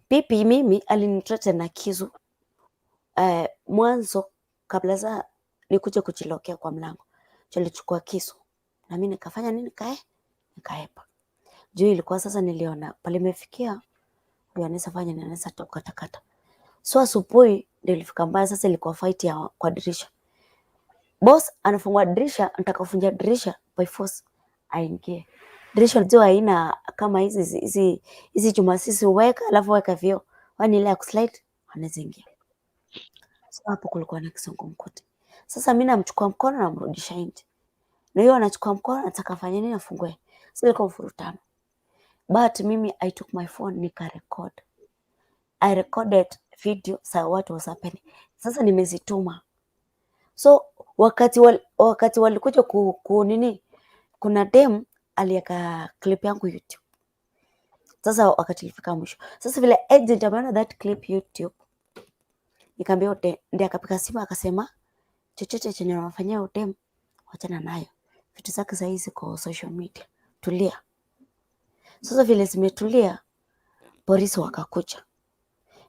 pipi mimi alinithreaten na kisu mwanzo kabla za nikuje kujilokea kwa mlango, alichukua kisu na mimi nikafanya nini, nikaepa juu ilikuwa sasa, niliona pale imefikia, ndio anaweza fanya ni anaweza katakata. So asubuhi ndio ilifika mbaya sasa, ilikuwa fight ya kwa dirisha. Boss anafungua dirisha, anataka kuvunja dirisha by force aingie. Dirisha unajua haina kama hizi hizi hizi chuma sisi weka alafu weka vioo, wani ile ya kuslide anaweza ingia. So hapo kulikuwa na kizungumkuti. Sasa mimi namchukua mkono namrudisha nje, na hiyo anachukua mkono anataka afanye nini, afungue. So ilikuwa mfurutano, but mimi I took my phone nika record. I recorded video sa what was happening. Sasa nimezituma. So wakati walikuja ku nini, kuna dem alieka clip yangu YouTube. Sasa wakati ilifika mwisho, sasa vile agent ameona that clip YouTube, nikaambia ndiye akapiga simu akasema chochote chenye unafanyia udem wachana nayo, vitu zake sahii ziko social media, tulia. Sasa vile zimetulia, polisi wakakuja.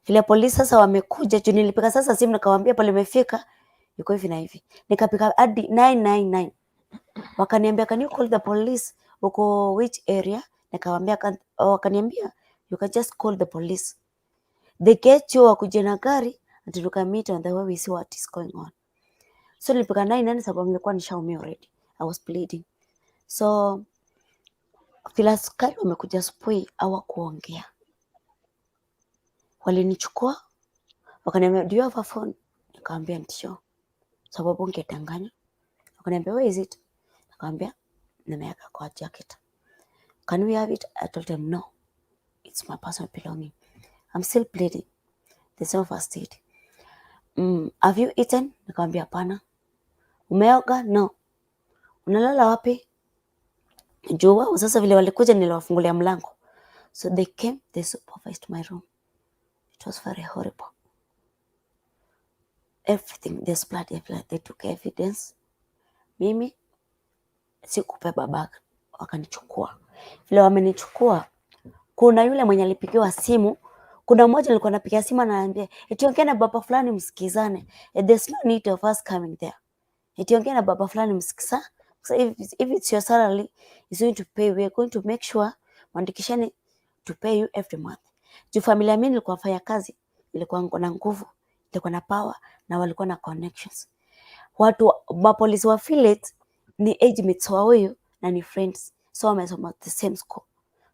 Vile polisi sasa wamekuja, juu nilipiga sasa simu nikawaambia pale imefika iko hivi na hivi, nikapiga hadi 999 wakaniambia can you call the police, uko which area? Nikawaambia wakaniambia you can just call the police, they get you, wakuje na gari and you can meet on the way, we see what is going on. So nilipiga 99 sababu nilikuwa nishaumia already, I was bleeding. So vile askari wamekuja asubuhi hawakuongea, walinichukua wakaniambia do you have a phone? Nikamwambia ndio, sababu ungedanganya. Wakaniambia where is it? Nikamwambia nimeweka kwa jacket. Can we have it? I told them no, it's my personal belonging. I'm still bleeding. There's no first aid. Have you eaten? Nikamwambia hapana. Umeoga? No. Unalala wapi? Juu wao sasa vile walikuja niliwafungulia mlango. So they came, they supervised my room. It was very horrible. Everything, there's blood everywhere. They took evidence. Mimi sikubeba bag, wakanichukua. Vile wamenichukua, kuna yule mwenye alipigiwa simu. Kuna mmoja alikuwa anapiga simu ananiambia eti ongea na baba fulani msikizane. There's no need of us coming there. Eti ongea na baba fulani msikiza. So if it's your salary is going to pay, we are going to make sure mwandikishane to pay you every month. Juu familia mimi nilikuwa nafanya kazi, ilikuwa na nguvu, ilikuwa na power na walikuwa na connections. Watu mapolisi wa village ni age mates wa huyu na ni friends, so wamesoma the same school,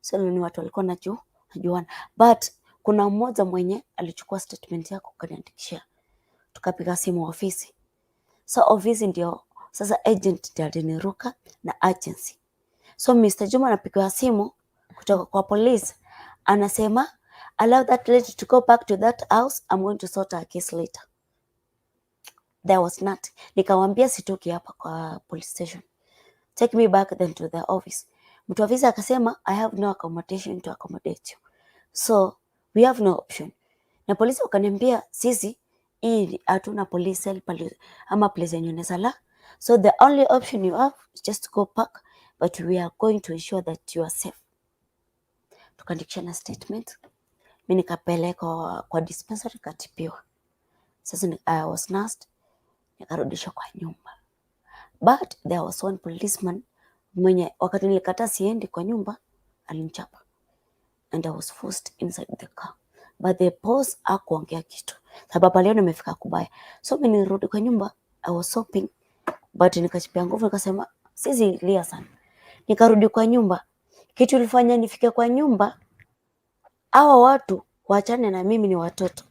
so ni watu walikuwa najuana, but kuna mmoja mwenye alichukua statement yako kaniandikishia, tukapiga simu ofisi. So ofisi ndio sasa agent ndio aliniruka na agency. So Mr. Juma anapigiwa simu kutoka kwa police, anasema allow that lady to go back to that house, I'm going to sort her case later. There was not. Nikamwambia sitoki hapa kwa police station. Take me back then to the office. Mtu wa ofisi akasema I have no accommodation to accommodate you. So we have no option. Na polisi wakaniambia sisi hii hatuna police cell pale ama place yenye unaweza la. So the only option you have is just to go back, but we are going to ensure that you are safe. Tukaandikishana statement, mi nikapelekwa kwa dispensary katibiwa. Sasa I was nursed, nikarudishwa kwa nyumba. But there was one policeman mwenye wakati nilikataa siendi kwa nyumba alinichapa and I was forced inside the car. But the boss hakuongea kitu sababu aliona nimefika kubaya. So mimi nilirudi kwa nyumba, I was sobbing, but nikajipea nguvu, nikasema siwezi lia sana. Nikarudi kwa nyumba. Kitu ilifanya nifike kwa nyumba, hawa watu waachane na mimi, ni watoto.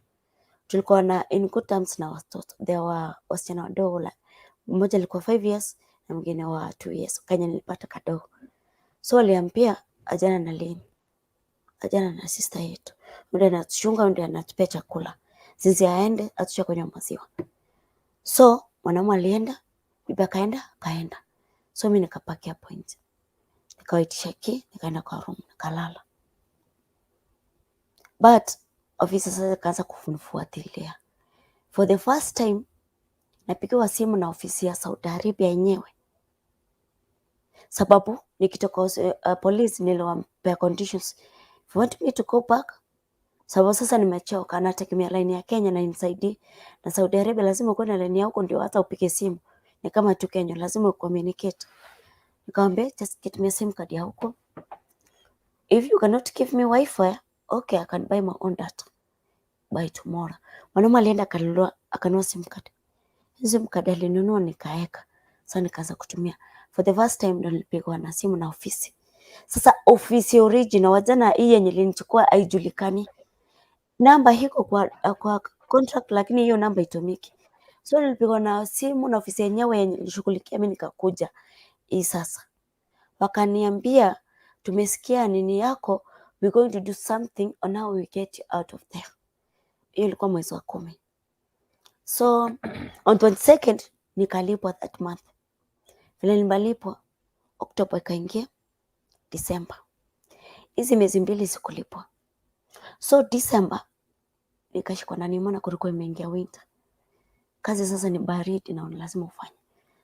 Tulikuwa na in good terms na watoto. There were wasichana wadogo, like mmoja alikuwa 5 years na mwingine wa 2 years, kanya nilipata kadogo. So waliambia achana na Lynn, achana na sister yetu, ndio anatuchunga, ndio anatupea chakula, sisi aende atusha kwenye maziwa. So mwanamume alienda, bibi akaenda, kaenda. So mimi nikapaki hapo nje, nikawaitisha key, nikaenda kwa room nikalala. But ofisi sasa ikaanza kunifuatilia for the first time. Napigiwa simu na ofisi ya Saudi Arabia yenyewe, sababu nikitoka police niliwampea conditions, if you want me to go back, sababu sasa nimechoka, nategemea line ya Kenya na inisaidie, na Saudi Arabia lazima ukuwe na line ya huko ndio hata upige simu, ni kama tu Kenya, lazima ucommunicate. Nikamwambia, "Just get me a SIM card ya huko. If you cannot give me wifi, okay, I can buy my own data by tomorrow." Mwanaume alienda akanunua SIM card. SIM card alinunua nikaeka. Sasa nikaanza kutumia. For the first time ndo nilipigwa na simu na ofisi. Sasa ofisi original, wajana hii yenye ilinichukua haijulikani. Namba iko kwa contract, lakini hiyo namba itumiki. So nilipigwa na simu na ofisi yenyewe yenye ilishughulikia mimi nikakuja hii sasa. Wakaniambia, "Tumesikia nini yako, we're going to do something on how we get you out of there." Hiyo ilikuwa mwezi wa 10. So on 22nd nikalipwa that month. Vile nilipwa, Oktoba ikaingia, December. Hizi miezi 2 sikulipwa. So December nikashikwa na pneumonia, kulikuwa imeingia winter. Kazi sasa ni baridi na lazima ufanye.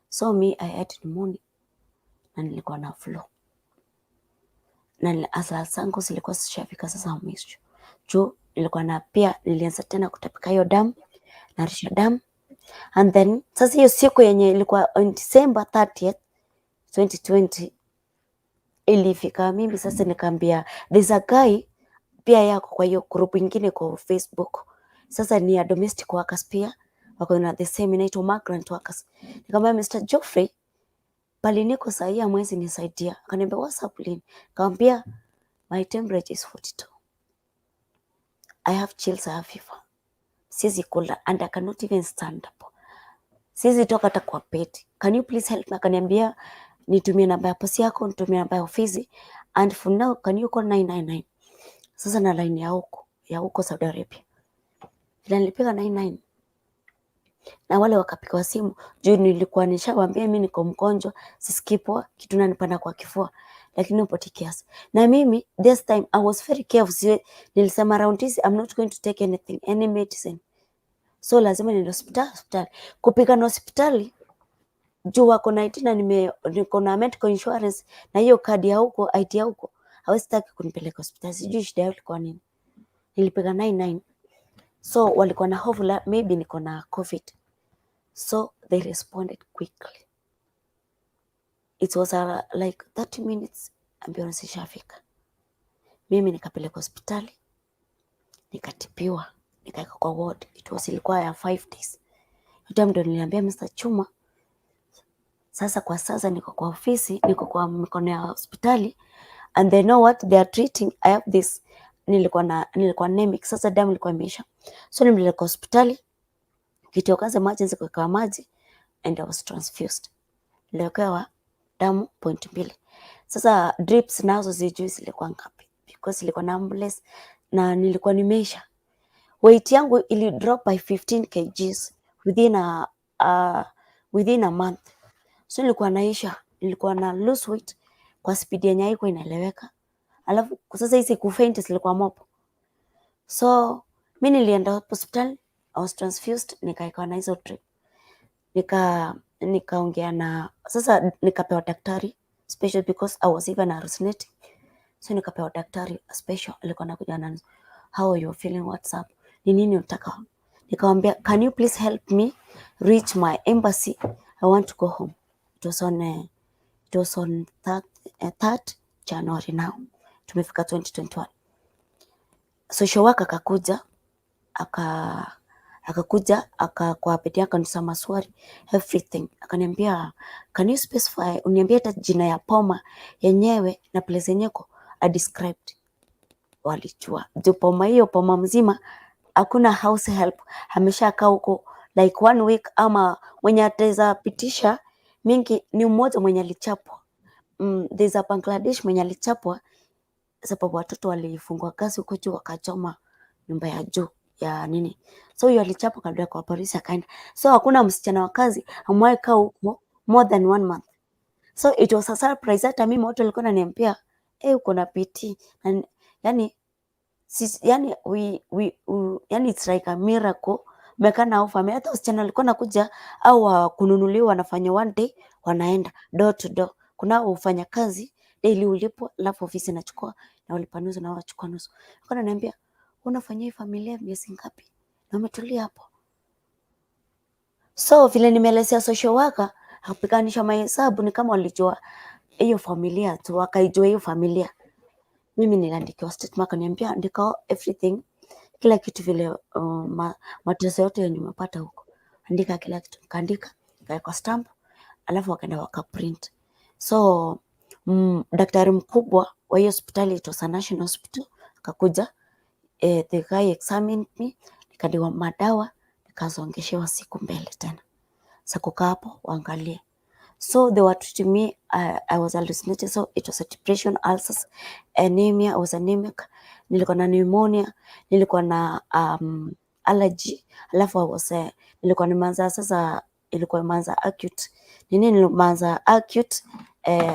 So me, I had pneumonia na nilikuwa na flu. Na ulcer zangu zilikuwa zishafika sasa mwisho. Juu nilikuwa na pia nilianza tena kutapika hiyo damu, naharisha damu. And then sasa hiyo siku yenye ilikuwa on December 30th 2020 ilifika mimi sasa nikaambia, there's a guy pia yako kwa hiyo group ingine kwa Facebook. Sasa ni ya domestic workers pia wako na the same, inaitwa migrant workers. Nikamwambia, "Mr. Geoffrey, pali niko sahii hamwezi nisaidia." Akaniambia, "What's up, Lynn?" Nikamwambia, "My temperature is 42. I have chills, I have fever. Siwezi kula and I cannot even stand up. Siwezi toka hata kwa bed. Can you please help me?" Akaniambia nitumie namba ya posi yako, nitumie namba ya ofisi, and for now can you call 999? Sasa na line ya huko Saudi Arabia. Vile nilipiga 99 na wale wakapiga simu juu nilikuwa nishawaambia mimi niko mgonjwa, sisikii poa, kitu nanipanda kwa kifua, lakini nobody cares. Na mimi this time I was very careful. Nilisema round this I'm not going to take anything, any medicine. So lazima niende hospitali. Kupiga na hospitali juu wako na ID na niko na medical insurance na hiyo kadi ya huko, ID ya huko, hawezi taki kunipeleka hospitali. Sijui shida yao ilikuwa nini. Nilipiga 99, so walikuwa na hofu la maybe niko na COVID, so they responded quickly. It was like 30 minutes, ambulance ishafika. Mimi nikapelekwa hospitali, nikatibiwa, nikaweka kwa ward. It was ilikuwa ya 5 days. Hiyo time ndo niliambia Mr. Chuma, sasa kwa sasa niko kwa ofisi, niko kwa mikono ya hospitali and they know what they are treating. I have this, nilikuwa anemic, sasa damu ilikuwa imeisha. So nilipelekwa hospitali, kitu ya kwanza emergency kuwekewa maji and I was transfused. Niliwekewa damu 0.2. Sasa drips nazo sijui zilikuwa ngapi because ilikuwa na ambulance na nilikuwa nimeisha. Weight yangu ili drop by 15 kgs within a month. So nilikuwa naisha, nilikuwa na lose weight kwa speed yenye haikuwa inaeleweka. Alafu sasa hizi kufaint zilikuwa mob. So mi nilienda hospital, I was transfused, nikawekewa na hizo drip. Nikaongea na sasa nikapewa daktari special because I was even hallucinating. So nikapewa daktari special, alikuwa anakuja na, "How are you feeling? What's up? Ni nini unataka?" Nikamwambia, "Can you please help me reach my embassy? I want to go home." It was on 3rd January. Now tumefika 2021. Social worker akakuja, akakuja kwa pedi, akaniuliza maswali, everything. Akaniambia, "Can you specify, uniambie hata jina ya boma yenyewe na place yenyewe iko?" I described. Walijua juu boma hiyo, boma mzima hakuna house help ameshakaa huko like one week, ama mwenye ataweza pitisha mingi ni mmoja mwenye alichapwa. There's a Bangladesh mwenye alichapwa sababu watoto walifungwa kazi huko juu, wakachoma nyumba ya juu ya nini. So huyo alichapwa kabla kwa polisi akaenda. So hakuna msichana wa kazi amewahi kaa huko more than one month. So it was a surprise. Hata mimi watu walikuwa wananiambia, "Eh, uko na PT." Na yani sisi, yani we, yani it's like a miracle umekaa na hao familia. Hata wasichana walikuwa nakuja au wa kununuliwa, wanafanya one day, wanaenda door to door. Kuna hufanya kazi daily, ulipwa, alafu ofisi inachukua na walipa nusu na wachukua nusu. Alikuwa ananiambia, "Unafanyia hii familia miezi ngapi na umetulia hapo?" So vile nimeelezea social worker, akapiganisha mahesabu, ni kama walijua hiyo familia tu, wakaijua hiyo familia. Mimi niliandikiwa statement, akaniambia, "Andika everything, kila kitu vile mateso yote yenye umepata huko, andika kila kitu." Nikaandika, nikaweka stamp, alafu wakaenda wakaprint. So daktari mkubwa wa hiyo hospitali, it was a national hospital, akakuja. The guy examined me, nikaandikiwa madawa, nikasongeshewa siku mbele tena sa kukaa hapo waangalie. So they were treating me. I was hallucinating, so it was a depression, ulcers, anemia. I was anemic, nilikuwa na pneumonia, nilikuwa na allergy, alafu I was nilikuwa nimeanza sasa, ilikuwa imeanza acute nini, nilianza acute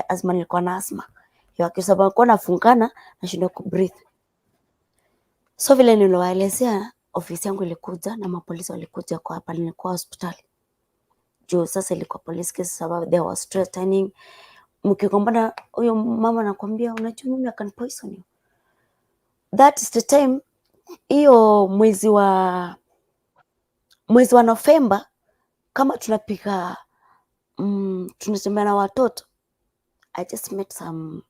asthma. Nilikuwa na asthma ya kwa sababu nilikuwa nafungana, nashindwa kubreathe. So vile niliwaelezea, ofisi yangu ilikuja na mapolisi walikuja kwa hapa nilikuwa hospitali, juu sasa ilikuwa police case sababu there was threatening. Mkigombana, huyo mama anakwambia, "Unajua mimi I can poison you." That is the time, hiyo mwezi wa Novemba, kama tunapika, tunatembea na watoto, I just met some,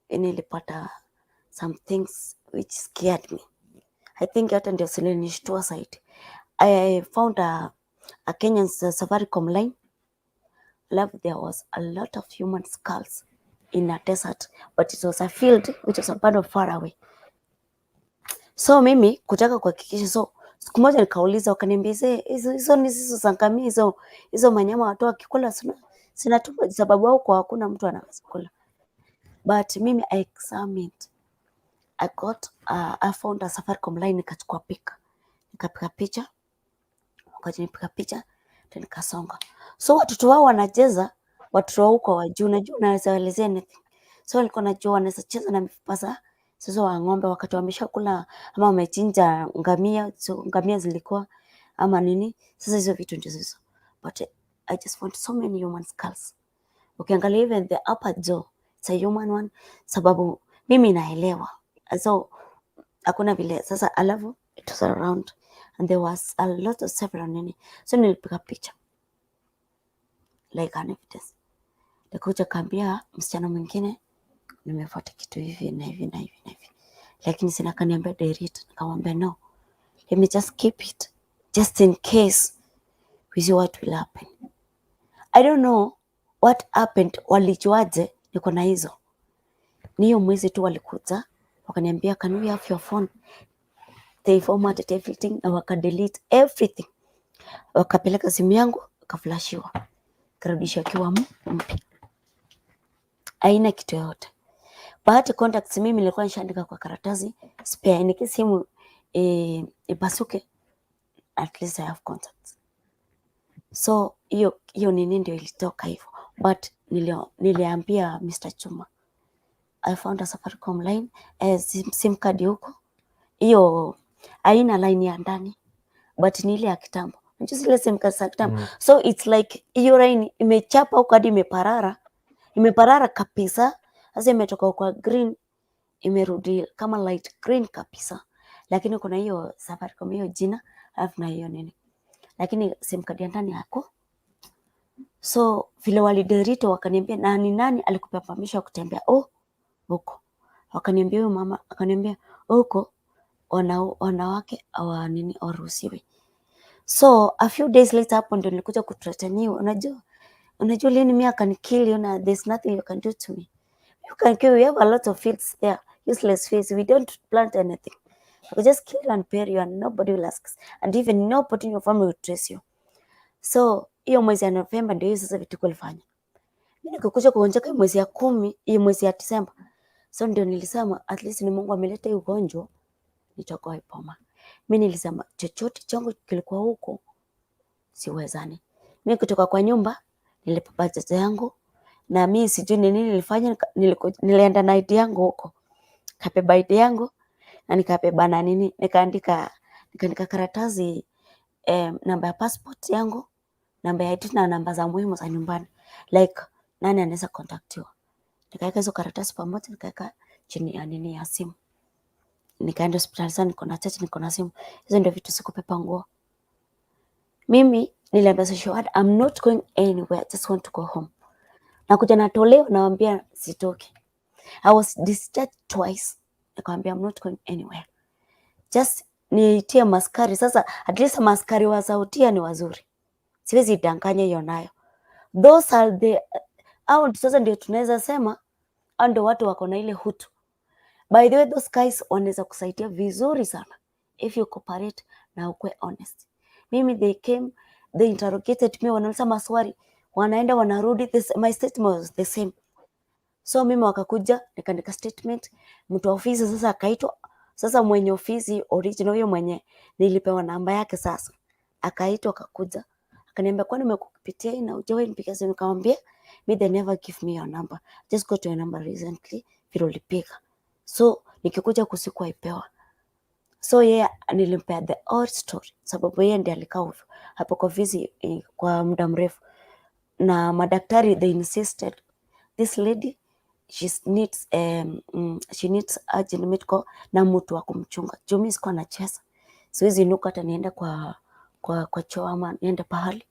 nilipata some things which scared me. I think hata ndio zilinishtua zaidi. I found a Kenyan Safaricom line. Alafu there was a lot of human skulls in a desert, but it was a field which was a part of far away. So mimi kutaka kuhakikisha, so siku moja nikauliza, wakaniambia, "Hizo hizo ni hizo za ngamia, hizo manyama watu wakikula zinatupa, sababu huko hakuna mtu anaweza kula." But mimi I examined, I found a Safaricom line, nikachukua pic, nikapiga picha. Wakati nipiga picha tena nikasonga. So watoto wao wanacheza, watoto wa huko wajuu, unajua unaweza elezea anything. So walikuwa najua wanaweza cheza na mifupa za sasa wa ng'ombe wakati wameshakula ama wamechinja ngamia, so ngamia zilikuwa ama nini. Sasa hizo vitu ndio hizo. But I just found so many human skulls. Ukiangalia even the upper jaw, it's a human one, sababu mimi naelewa. So hakuna vile sasa, alafu it was around and there was a lot of several nini. So nilipiga picha like an evidence. Nikakuja kaambia msichana mwingine, "Nimefuata kitu hivi na hivi na hivi na hivi," lakini sina. Akaniambia, "Delete." Nikamwambia, "No, let me just keep it just in case we see what will happen." I don't know what happened, walijuaje niko na hizo. Ni hiyo mwezi tu walikuja wakaniambia, "Can we have your phone?" They formatted everything na wakadelete everything, wakapeleka simu yangu ikaflashiwa, karudisha ikiwa mpya, haina kitu yoyote. Bahati contacts mimi nilikuwa nishaandika kwa karatasi spare, niki simu ipasuke, at least I have contacts. So hiyo hiyo nini ndio ilitoka hivyo, but niliambia Mr. Chuma I found a Safaricom line, SIM card huko, hiyo haina line ya ndani but ni ile ya kitambo. Unajua zile SIM card za kitambo. So it's like hiyo line imechapa huko hadi imeparara, imeparara kabisa. Sasa imetoka kwa green imerudi kama light green kabisa, lakini kuna hiyo Safaricom, hiyo jina alafu na hiyo nini, lakini SIM card ya ndani hako. So vile walidelete wakaniambia, na ni nani alikupea permission ya kutembea oh huko? Wakaniambia huyo mama akaniambia huko wanawake hawa nini hawaruhusiwi. So a few days later hapo ndio nilikuja kuthreateniwa. Unajua lini mimi akanikill you na there's nothing you can do to me. You can kill, we have a lot of fields there, useless fields. We don't plant anything. I will just kill you and bury you and nobody will ask. And even nobody in your family will trace you. So hiyo mwezi ya Novemba ndio hiyo sasa vituko ilifanya. Mimi nikakuja kugonjeka mwezi ya 10, hii mwezi ya Disemba. So ndio nilisema at least ni Mungu ameleta hii ugonjwa nitakuwa ipoma. Mimi nilisema chochote changu kilikuwa huko siwezani. Mimi kutoka kwa nyumba nilipa budget yangu na mimi sijui ni nini nilifanya, nilienda na ID yangu huko, kabeba ID yangu na nikabeba na nini, nikaandika karatasi namba ya passport yangu, namba ya ID na namba za muhimu za nyumbani, like nani anaweza contactiwa. Nikaweka hizo karatasi pamoja, nikaweka chini ya nini ya simu, nikaenda hospitali. Sasa niko na chaji, niko na simu. Hizo ndio vitu, sikubeba nguo. Mimi niliambia social worker, I'm not going anywhere, I just want to go home. Nakuja natolewa, nawambia sitoki. I was discharged twice. Nikamwambia I'm not going anywhere. Just niitie maskari sasa, at least maskari wa Saudia ni wazuri, siwezi danganya hiyo nayo. Those are the au sasa ndio tunaweza sema au ndio watu wako na ile hutu. By the way, those guys wanaweza kusaidia vizuri sana if you cooperate na ukwe honest. Mimi they came, they interrogated me, wanauliza maswali, wanaenda wanarudi, my statement was the same. So mimi wakakuja nikaandika statement, mtu wa ofisi sasa akaitwa. Sasa mwenye ofisi original, huyo mwenye nilipewa namba yake sasa akaitwa, akakuja akaniambia, kwani nimekupitia hii na hujawahi nipigia simu? Nikamwambia me they never give me your number, just got your number recently vile ulipiga, so nikikuja kusikuwa ipewa. So yeye nilimpea the old story, sababu yeye ndiye alikaa hapo kwa ofisi kwa muda mrefu, na madaktari they insisted this lady she needs urgent medical na mtu wa kumchunga. Juu mimi sikuwa nacheza, siwezi inuka hata niende kwa choo ama niende pahali.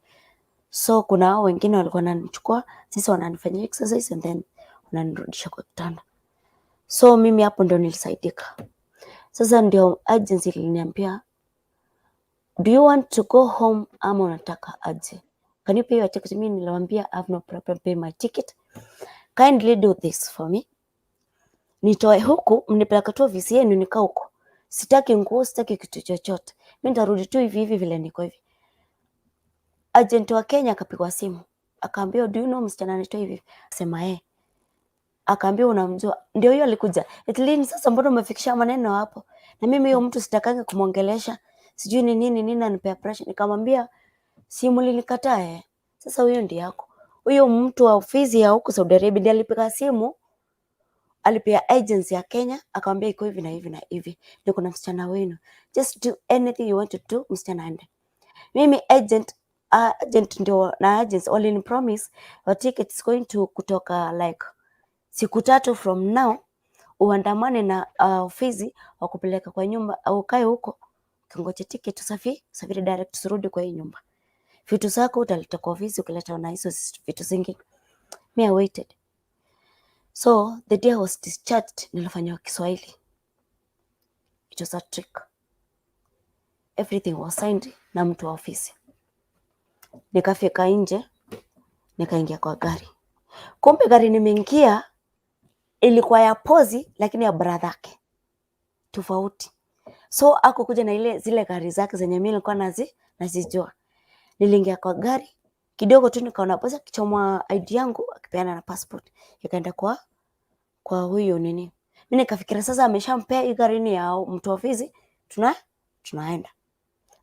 So kuna hao wengine walikuwa wananichukua, sisi wananifanyia exercise and then wananirudisha kwa kitanda. So mimi hapo ndo nilisaidika. Sasa ndio agency iliniambia, do you want to go home ama unataka aje? Can you pay your ticket? Mimi niliwaambia I have no problem pay my ticket. Kindly do this for me. Nitoe huku mnipeleke tu ofisi yenu nikaa huko. Sitaki nguo, sitaki kitu chochote. Mimi nitarudi tu hivi hivi vile niko hivi. Agent wa Kenya akapigwa simu. Akaambiwa, do you know msichana anaitwa hivi? Sema eh. Akaambiwa unamjua? Ndio hiyo alikuja. Eti sasa mbona umefikisha maneno hapo? Na mimi huyo mtu sitakangi kumwongelesha. Sijui ni nini nini anipea pressure. Nikamwambia simu linikataa eh. Sasa huyo ndiye yako. Huyo mtu wa ofisi ya huko Saudi Arabia ndiye alipiga simu, alipia agency ya Kenya akamwambia iko hivi na hivi na hivi, niko na msichana wenu, just do anything you want to do, msichana aende. Mimi agent ndio na agency walini promise your ticket is going to kutoka like siku 3 from now, uandamane na ofisi wakupeleka kwa nyumba au ukae huko kingoja ticket, usafiri direct, usirudi kwa hii nyumba. Vitu zako utaleta kwa ofisi, ukileta na hizo vitu zingine. Me I waited. So the day I was discharged, nilifanywa Kiswahili. It was a trick. Everything was signed na mtu wa ofisi. Nikafika nje, nikaingia kwa gari. Kumbe gari nimeingia ilikuwa ya Pozi, lakini ya brother yake tofauti. So akukuja na ile zile gari zake zenye mimi nilikuwa nazijua. Niliingia kwa gari kidogo tu nikaona Pozi akichomwa ID yangu akipeana na passport, ikaenda kwa huyu nini. Mimi nikafikiria sasa ameshampea hii gari ni ya mtu wa ofisi, tunaenda.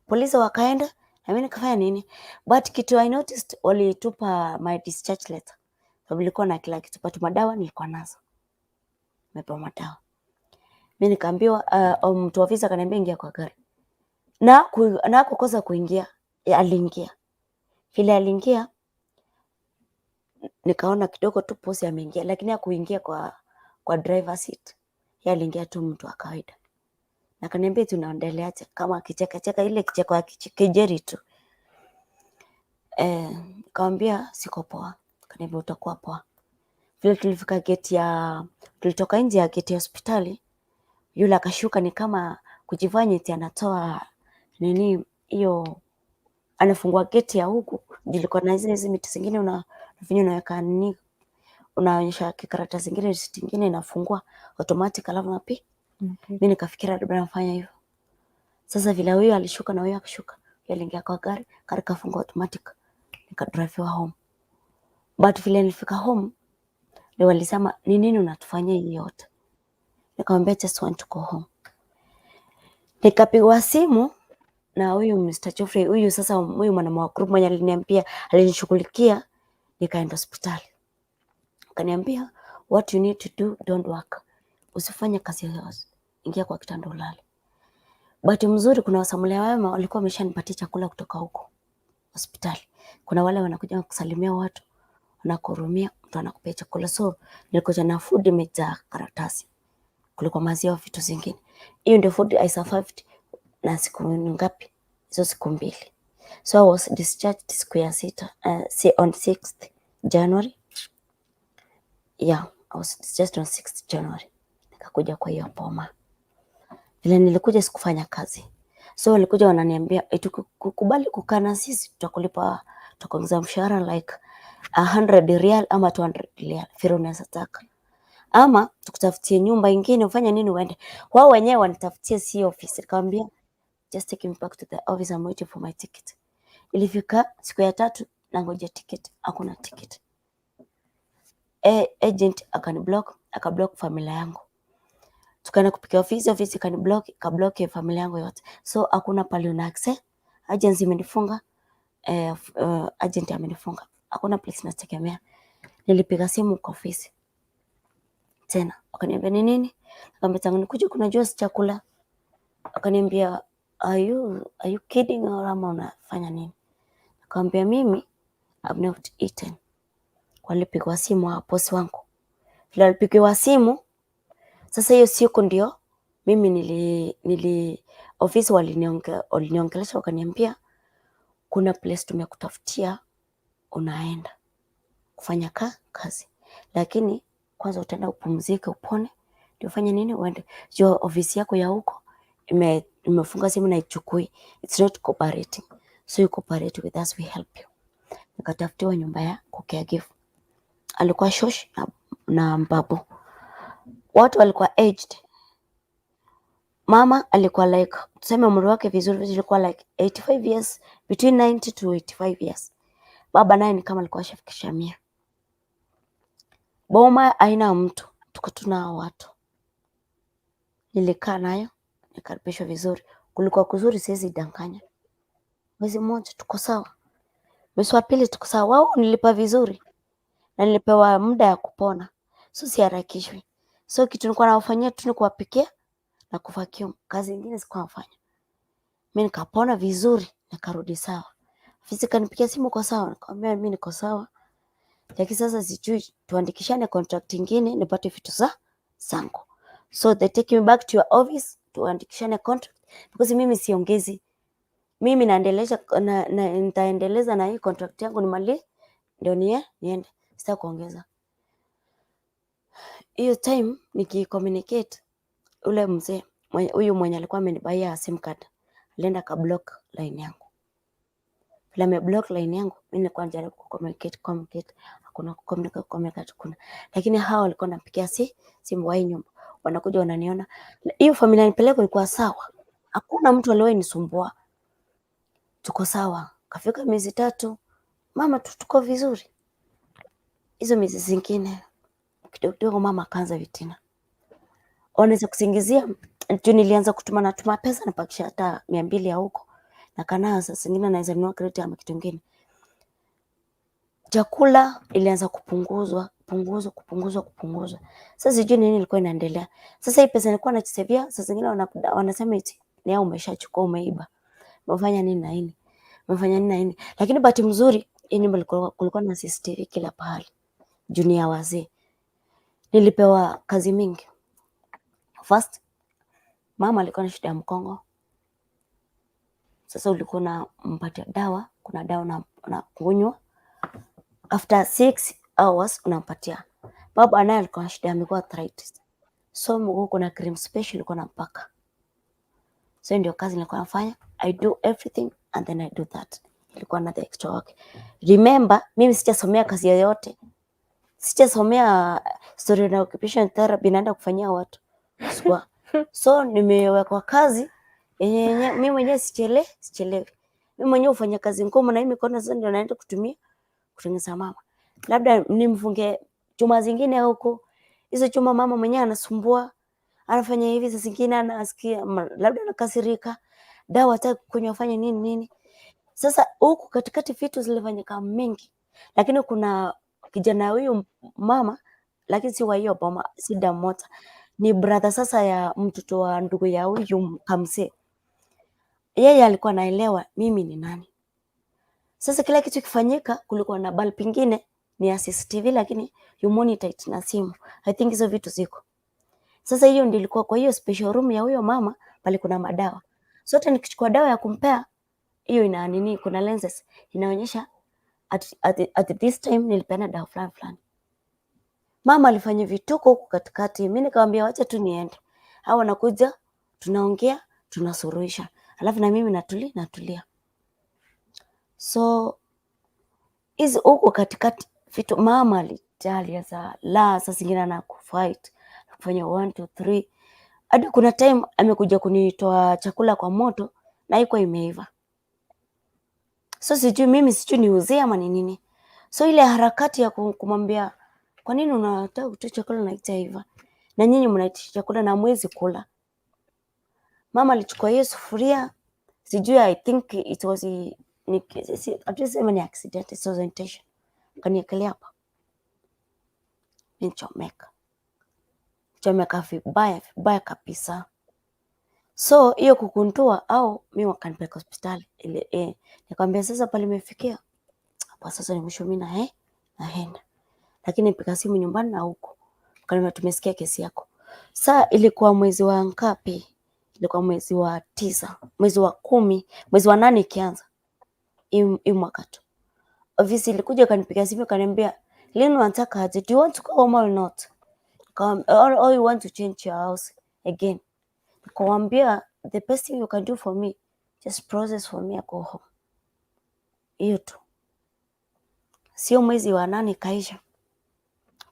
Polisi wakaenda na mimi nikafanya nini? But kitu I noticed, walitupa my discharge letter. Sababu ilikuwa na kila kitu, but madawa nilikuwa nazo. Nimepewa madawa. Mimi nikaambiwa mtu wa ofisi akaniambia ingia kwa gari. Na kukosa kuingia, aliingia. Vile aliingia nikaona kidogo tu Pozi ameingia, lakini hakuingia kwa driver seat. Yeye aliingia tu mtu wa kawaida. Na akaniambia tunaendeleaje, kama akicheka cheka ile kicheko ya kijeri tu. Nikamwambia siko poa. Akaniambia utakuwa poa. Vile tulifika gate ya, tulitoka nje ya gate ya hospitali, yule akashuka ni kama kujifanya eti anatoa nini hiyo, anafungua gate ya huku. Jilikuwa na hizi miti zingine unafinya unaweka nini, unaonyesha kikaratasi zingine, receipt ingine inafungua automatic, alafu napi. Mimi nikafikira labda anafanya hivyo. Sasa vile huyo alishuka na huyo akashuka, huyo aliingia kwa gari, gari kafungua automatic, nikadriviwa home. But vile nilifika home ndio walisema ni nini unatufanyia hii yote? Nikamwambia just want to go home. Nikapigwa simu na huyu Mr. Geoffrey, huyu sasa, huyu mwanaume wa group mwenye aliniambia, alinishughulikia, nikaenda hospitali. Akaniambia what you need to do, don't work, usifanye kazi yoyote, ingia kwa kitanda ulale. Bahati mzuri kuna wasamaria wema walikuwa wameshanipatia chakula kutoka huko hospitali. Kuna wale wanakuja kusalimia watu, wanakuhurumia, mtu anakupea chakula. So nilikuja na food imejaa karatasi, kulikuwa maziwa, vitu zingine. Hiyo ndio food I survived na siku ngapi? Hizo siku 2. So I was discharged siku ya 6, on 6th January. Yeah, I was discharged on 6th January. Nikakuja kwa hiyo boma. Vile nilikuja sikufanya kazi. So walikuja wananiambia eti kukubali kukaa na sisi tutakulipa, tutakuongeza mshahara like 100 rial ama 200 rial vile unaweza taka, ama tukutafutie nyumba ingine ufanye nini uende. Wao wenyewe wanitafutie, si office. Nikamwambia just take me back to the office, I'm waiting for my ticket. Ilifika siku ya tatu nangoja ticket, hakuna ticket. Agent akaniblock, akablock familia yangu. Tukaenda kupiga ofisi, ofisi ikaniblock, ikablock familia yangu yote. So hakuna pale una access. Agency imenifunga, agent amenifunga. Hakuna place nategemea. Nilipiga simu kwa ofisi tena, wakaniambia ni nini? Nikamwambia tangu nikuje kuna jua chakula. Akaniambia are you kidding or ama unafanya nini? Nikamwambia mimi I've not eaten. Walipigwa simu wa bosi wangu. Vile walipigiwa simu, sasa hiyo siku ndio mimi nili ofisi waliniongelesha wakaniambia kuna place tumekutafutia unaenda kufanya kazi, lakini kwanza utaenda upumzike upone ndio ufanye nini uende. Jua ofisi yako ya huko imefunga simu na ichukui, it's not cooperating, so you cooperate with us, we help you. Nikatafutiwa nyumba ya kucaregive. Alikuwa shosh na mbabu, watu walikuwa aged. Mama alikuwa like tuseme umri wake vizuri vizuri ilikuwa like 85 years, between 90 to 85 years. Baba naye ni kama alikuwa ashafikisha 100. Boma haina mtu, tuko tu na hao watu. Nilikaa nayo nikaribishwa vizuri, kulikuwa kuzuri, siwezi danganya. Mwezi mmoja tuko sawa, mwezi wa pili tuko sawa. Wao nilipa vizuri na nilipewa muda ya kupona, so siharakishwi. So kitu nilikuwa nawafanyia tu ni kuwapikia na kuvacuum, kazi ingine sikuwa nafanya. Mimi nikapona vizuri, nikarudi sawa. Ofisi kanipigia simu, uko sawa? Nikamwambia mimi niko sawa, lakini sasa sijui tuandikishane contract ingine nipate vitu za zangu. So they take me back to your office tuandikishane contract because mimi siongezi, mimi naendeleza na nitaendeleza na hii contract yangu nimalize ndio niende, sita kuongeza. Hiyo time nikicommunicate ule mzee huyu mwenye alikuwa amenibuyia sim card alienda akablock line yangu. Vile ameblock line yangu, mimi nilikuwa najaribu kucommunicate communicate, hakuna kucommunicate communicate kuna, lakini hawa walikuwa wanampigia simu wa hii nyumba, wanakuja wananiona. Hiyo familia nipeleka ilikuwa sawa, hakuna mtu aliwahi nisumbua, tuko sawa. Kafika miezi 3, mama tuko vizuri. Hizo miezi zingine kidogo kidogo mama akaanza vitina, wanaweza kusingizia juu nilianza kutuma natuma pesa napakisha hata 200 ya huko na kana saa zingine naweza nunua credit ama kitu kingine. Chakula ilianza kupunguzwa kupunguzwa kupunguzwa kupunguzwa. Sasa sijui nini ilikuwa inaendelea. Sasa hii pesa nilikuwa nachisevia, saa zingine wanasema eti ni yao umeshachukua, umeiba, umefanya nini na nini, umefanya nini na nini. Lakini bahati mzuri hii nyumba kulikuwa na CCTV kila pahali juu ni ya wazee. Nilipewa kazi mingi. First Mama alikuwa na shida ya mgongo. Sasa ulikuwa unampatia dawa, kuna dawa unakunywa after 6 hours unampatia. Baba naye alikuwa na shida ya miguu, arthritis. So mguu kuna cream special ilikuwa nampaka. So ndio kazi nilikuwa nafanya. I do everything and then I do that. Ilikuwa another extra work. Remember, mimi sijasomea kazi yoyote. Sijasomea story na occupation therapy naenda kufanyia watu. Sikuwa. So nimewekwa kazi yenye mimi mwenyewe sichelewi. Mimi mwenyewe hufanya kazi ngumu na hii mikono sasa ndio naenda kutumia kutengeneza mama. Labda nimfunge chuma zingine huko. Hizo chuma mama mwenyewe anasumbua. Anafanya hivi, saa zingine anasikia labda anakasirika. Dawa hataki kunywa, afanye nini nini. Sasa huku katikati vitu zilifanyika mingi. Lakini kuna kijana huyu mama, lakini si wa hiyo boma, si Damota. Ni brother sasa ya mtoto wa ndugu ya huyu kamsee. Yeye alikuwa anaelewa mimi ni nani. Sasa kila kitu kifanyika, kulikuwa na bulb ingine ni ya CCTV, lakini you monitor it na simu. I think hizo vitu ziko. Sasa hiyo ndio ilikuwa kwa hiyo special room ya huyo mama, pale kuna madawa. So hata nikichukua dawa ya kumpea hiyo ina nini, kuna lenses inaonyesha at this time nilipeana dawa fulani fulani. Mama alifanya vituko huku katikati, mimi nikamwambia wacha tu niende. Hao wanakuja, tunaongea, tunasuluhisha. Alafu na mimi natulia, natulia. So hizi huku katikati vitu mama alijali za la saa zingine anakufight, kufanya one two three. Hadi kuna time amekuja kunitoa chakula kwa moto na haikuwa imeiva. So sijui mimi, sijui ni uzee ama ni nini. So ile harakati ya kumwambia kwa nini unataka kutoa chakula na haijaiva, na nyinyi mnaitisha chakula na hamwezi kula. Mama alichukua hiyo sufuria, sijui, I think it was ni hatuwezi sema ni accident, it was intention. Akaniekelea hapa, nichomeka chomeka vibaya vibaya kabisa. So hiyo kugundua au mi wakanipeleka hospitali ile, nikamwambia sasa pale imefikia hapa sasa ni mwisho, mimi na naenda, lakini nipiga simu nyumbani na huko wakaniambia tumesikia kesi yako. Saa ilikuwa mwezi wa ngapi? Ilikuwa mwezi wa 9, mwezi wa 10, mwezi wa 8 ikianza hii mwaka tu. Ofisi ilikuja ikanipigia simu ikaniambia, "Lini unataka aje? Do you want to go home or not? Or you want to change your house again?" Nikamwambia the best thing you can do for me, just process for me I go home. Hiyo tu. Sio mwezi wa 8 ikaisha.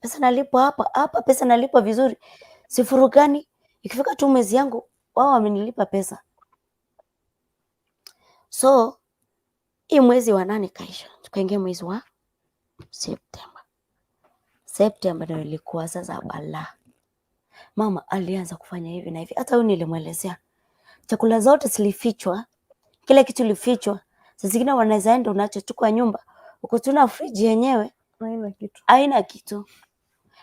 Pesa nalipwa hapa hapa, pesa nalipwa vizuri, sifurugani. Ikifika tu mwezi yangu wao wamenilipa pesa. So hii mwezi wa 8 ikaisha, tukaingia mwezi wa Septemba. Septemba ndio ilikuwa sasa balaa. Mama alianza kufanya hivi na hivi, hata huyu nilimwelezea, chakula zote zilifichwa, kila kitu ilifichwa. Saa zingine wanaweza enda unachochukua nyumba, ukutuna friji yenyewe Haina kitu. Haina kitu.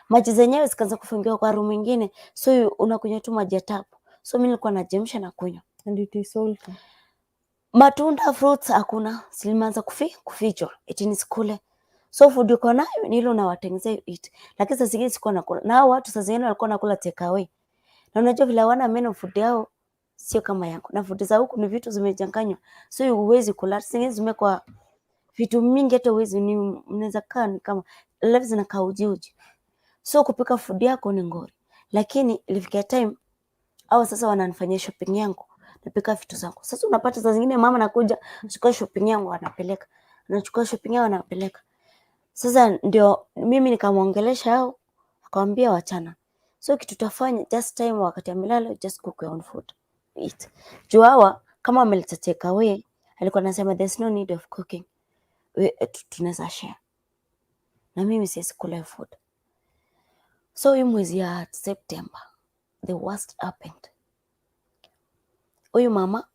Maji zenyewe zikaanza kufungiwa kwa room ingine, so unakunywa tu maji ya tap. So mimi nilikuwa nachemsha na kunywa. And it is salty. Matunda, fruits hakuna, zilianza kufichwa eti nisikule. So food uko nayo ni ile unawatengenezea you eat. Lakini saa zingine sikuwa nakula. Na hao watu saa zingine walikuwa nakula take away. Na unajua vile hawana meno, food yao sio kama yangu. Na food za huku ni vitu zimechanganywa. So huwezi kula. Zingine zimewekwa vitu mingi hata huwezi, ni mnaweza kaa ni kama alafu zinakaa uji uji. So kupika food yako ni ngori. Lakini ilifikia time au sasa wananifanyia shopping yangu, napika vitu zangu. Sasa unapata saa zingine mama anakuja, anachukua shopping yangu anapeleka, anachukua shopping yangu anapeleka. Sasa ndio mimi nikamwongelesha hao, akamwambia wachana. So kitu tutafanya, just time wakati amelala, just cook your own food. Eat. Juu hawa kama wameleta take away, alikuwa anasema there's no need of cooking. Tunaweza share. Na mimi siwezi kula hiyo food. So hii mwezi ya September, the worst happened. Huyu mama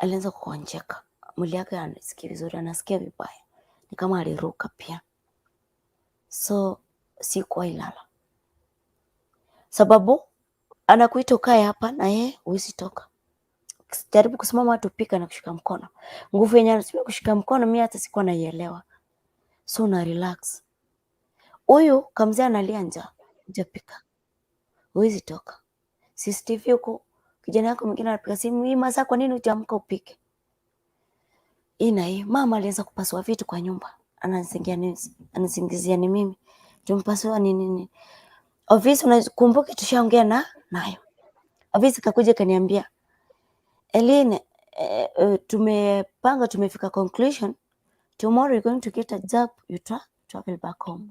alianza kugonjeka, mwili yake anasikii vizuri, anasikia vibaya, ni kama aliruka pia. So sikuwahi lala, sababu anakuita ukae hapa na yeye huwezi toka. Jaribu kusimama watu pika na kushika mkono, nguvu yenye anatumia kushika mkono mimi hata sikuwa naielewa. So una relax. Huyu kamzee analia njaa, hujapika, huwezi toka. CCTV huko Kijana yako mwingine anapiga simu, hii masaa kwa nini hujaamka upike? Hii na hii. Mama alianza kupasua vitu kwa nyumba. Anasingizia ni mimi. Tumpasua ni nini? Ofisi unakumbuka tushaongea na nayo. Ofisi kakuja kaniambia, Eline, tumepanga, tumefika conclusion. Tomorrow you're going to get a job, you travel back home.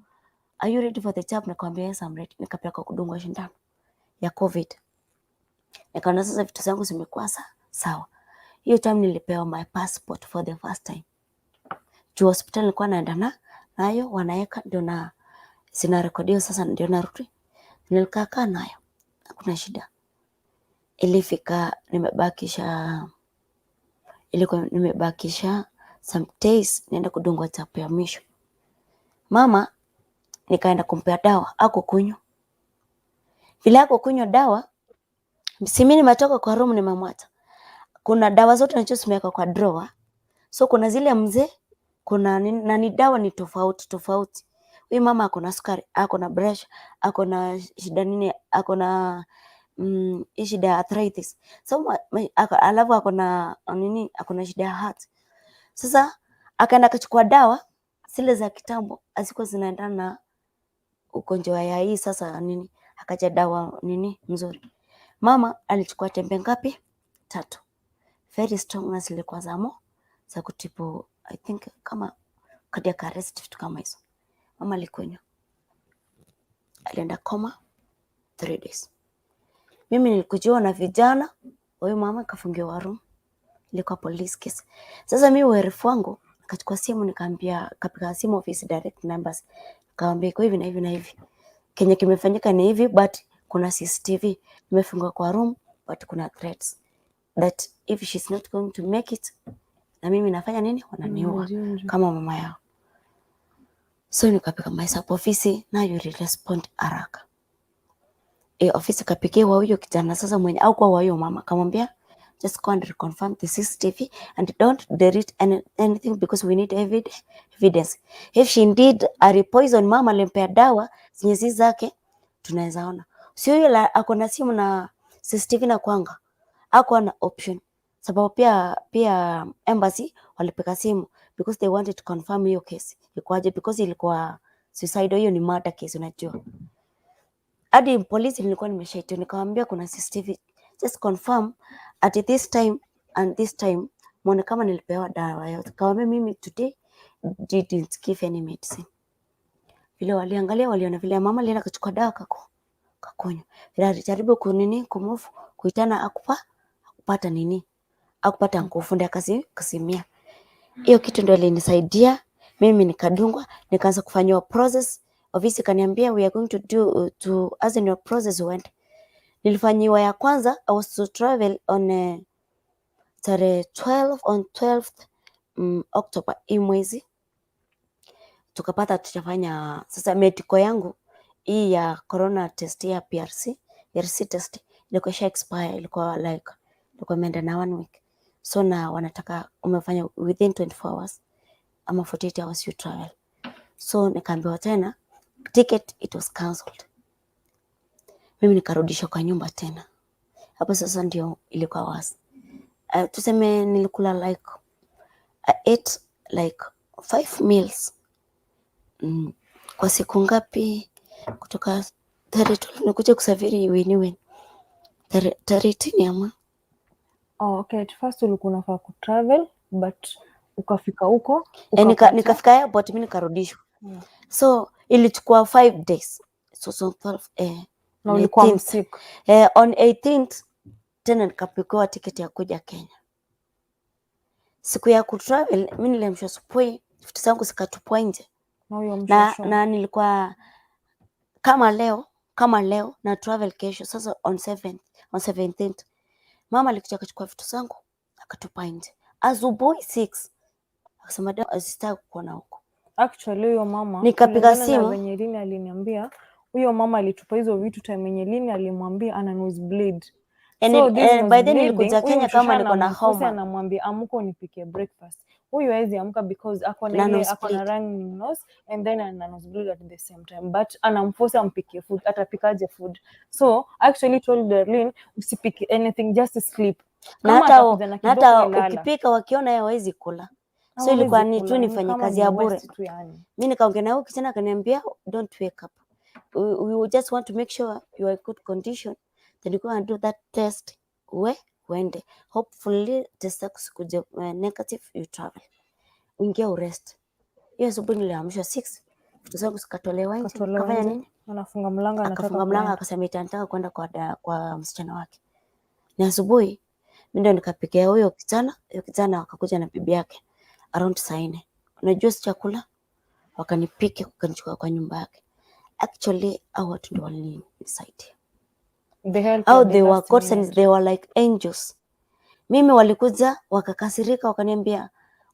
Are you ready for the job? Nikamwambia yes, I'm ready. Nikapeleka kudungwa sindano ya COVID. Nikaona sasa vitu zangu zimekuwa sawa. Hiyo time nilipewa my passport for the first time. Juu hospitali nilikuwa naenda na nayo wanaweka ndio na zinarekodiwa sasa ndio narudi. Nilikaa kaa nayo. Hakuna shida. Ilifika nimebakisha, ilikuwa nimebakisha some days nienda kudungwa chapu ya mwisho. Mama nikaenda kumpea dawa, hakukunywa. Vile hakukunywa dawa, si mimi nimetoka kwa room nimemwacha. Kuna dawa zote nacho zimewekwa kwa drawer. So kuna zile mzee, kuna nini, na ni dawa ni tofauti tofauti. Huyu mama ako na sukari, ako na pressure, ako na shida nini, ako na hii shida ya arthritis. So alafu ako na nini, ako na shida ya heart. Sasa akaenda akachukua dawa zile za kitambo hazikuwa zinaendana na ugonjwa ya hii sasa nini, akaja dawa nini mzuri. Mama alichukua tembe ngapi? Tatu. Very strong na zilikuwa za za kutibu I think kama cardiac arrest, vitu kama hizo. Mama alikunywa, alienda coma 3 days. Mimi nilikujiwa na vijana, huyu mama kafungiwa room, ilikuwa police case. Sasa mimi uerefu wangu nikachukua simu nikaambia, kapiga simu office direct numbers, nikamwambia iko hivi na hivi na hivi, kenye kimefanyika ni hivi, but kuna CCTV, nimefungwa kwa room but kuna threats that if she's not going to make it, na mimi nafanya nini, wananiua Unajua. Kama mama yao. So nikapiga mahesabu ofisi, nayo respond haraka. Ofisi kapigiwa huyo kijana sasa mwenye au kwa huyo mama, kamwambia just go and reconfirm the CCTV and don't delete anything because we need evidence. If she indeed alipoison mama, alimpea dawa zenye si zake, tunaweza ona. Sio yule ako na simu na CCTV na kwanga hakuwa na option, sababu pia embassy walipiga simu because they wanted to confirm hiyo case ikoaje, because ilikuwa suicide, hiyo ni murder case, unajua. Hadi polisi nilikuwa nimeshaitwa, nikamwambia kuna CCTV, just confirm at this time and this time, muone kama nilipewa dawa yote. Kawambia mimi today didn't give any medicine. Vile waliangalia waliona vile mama alienda kuchukua dawa kakunywa. Vile alijaribu kunini kumove kuitana akupata nini, akupata nguvu, ndio akasimia. Hiyo kitu ndio ilinisaidia mimi, nikadungwa, nikaanza kufanyiwa process. Ofisi kaniambia we are going to do to as in your process went. Nilifanyiwa ya kwanza, I was to travel on tarehe 12, on 12th October hii mwezi, tukapata tutafanya sasa medical yangu hii ya corona test ya PRC test ilikuwa isha expire, ilikuwa like ilikuwa imeenda na one week, so na wanataka umefanya within 24 hours ama 48 hours you travel. So nikaambiwa tena ticket it was cancelled. Mimi nikarudishwa kwa nyumba tena. Hapo sasa ndio ilikuwa worse. Tuseme nilikula like I ate like five meals kwa siku ngapi? Kutoka tarehe 12 nikuja kusafiri wini tarehe 18 ama Oh, okay. At first ulikuwa unafaa kutravel but ukafika huko ukapata nikafika airport mi nikarudishwa, so ilichukua 5 days, so 12 na ulikuwa 18th. Msick. On 18th tena nikapikiwa tiketi ya kuja Kenya. Siku ya kutravel mi niliamshwa asubuhi, vitu zangu zikatupwa nje Na huyo na, mshosho. Na nilikuwa kama leo na travel kesho. Sasa on 7th, on 17th mama alikuja akachukua vitu zangu akatupa nje asubuhi 6, akasema sitaki kuona huko. Actually huyo mama Nikapiga kulingana na simu. Venye Lini aliniambia, huyo mama alitupa hizo vitu time yenye Lini alimwambia ana nosebleed And So this was by then bleeding. nilikuja Huyu Kenya kama mshosha niko na anamforce, homa anamwambia amka unipikie breakfast. Huyu hawezi amka because ako na na ile ako na nosebleed. running nose and then ana nosebleed at the same time, but anamforce ampikie food. Atapikaje food? So I actually told Darlene, usipike anything, just sleep. Na Kama hata atakuja na na kiboko, hata we lala. ukipika wakiona yeye hawezi kula, so Hawezi ilikuwa ni tu kula, ni nifanye kama kazi ni ya bure. waste tu yani. Mi nikaongea na huyu kijana akaniambia don't wake up, we just want to make sure you are in good condition, then you go and do that test, we uende, hopefully test yako sikuje negative, you travel, ingia urest. Hiyo asubuhi niliamshwa 6, vitu zangu zikatolewa nje, Katolewa kafanya nje, nini, anafunga mlango, anataka akafunga mlango kuenda. akasema eti anataka kwenda kwa msichana wake. Ni asubuhi mimi ndio nikapikia huyo kijana. Huyo kijana akakuja na bibi yake around saa 4. Unajua si chakula, wakanipika wakanichukua kwa nyumba yake. Actually hao watu ndio walinisaidia. The help Au at the they were last godsends, minute. they were like angels. Mimi walikuja wakakasirika, wakaniambia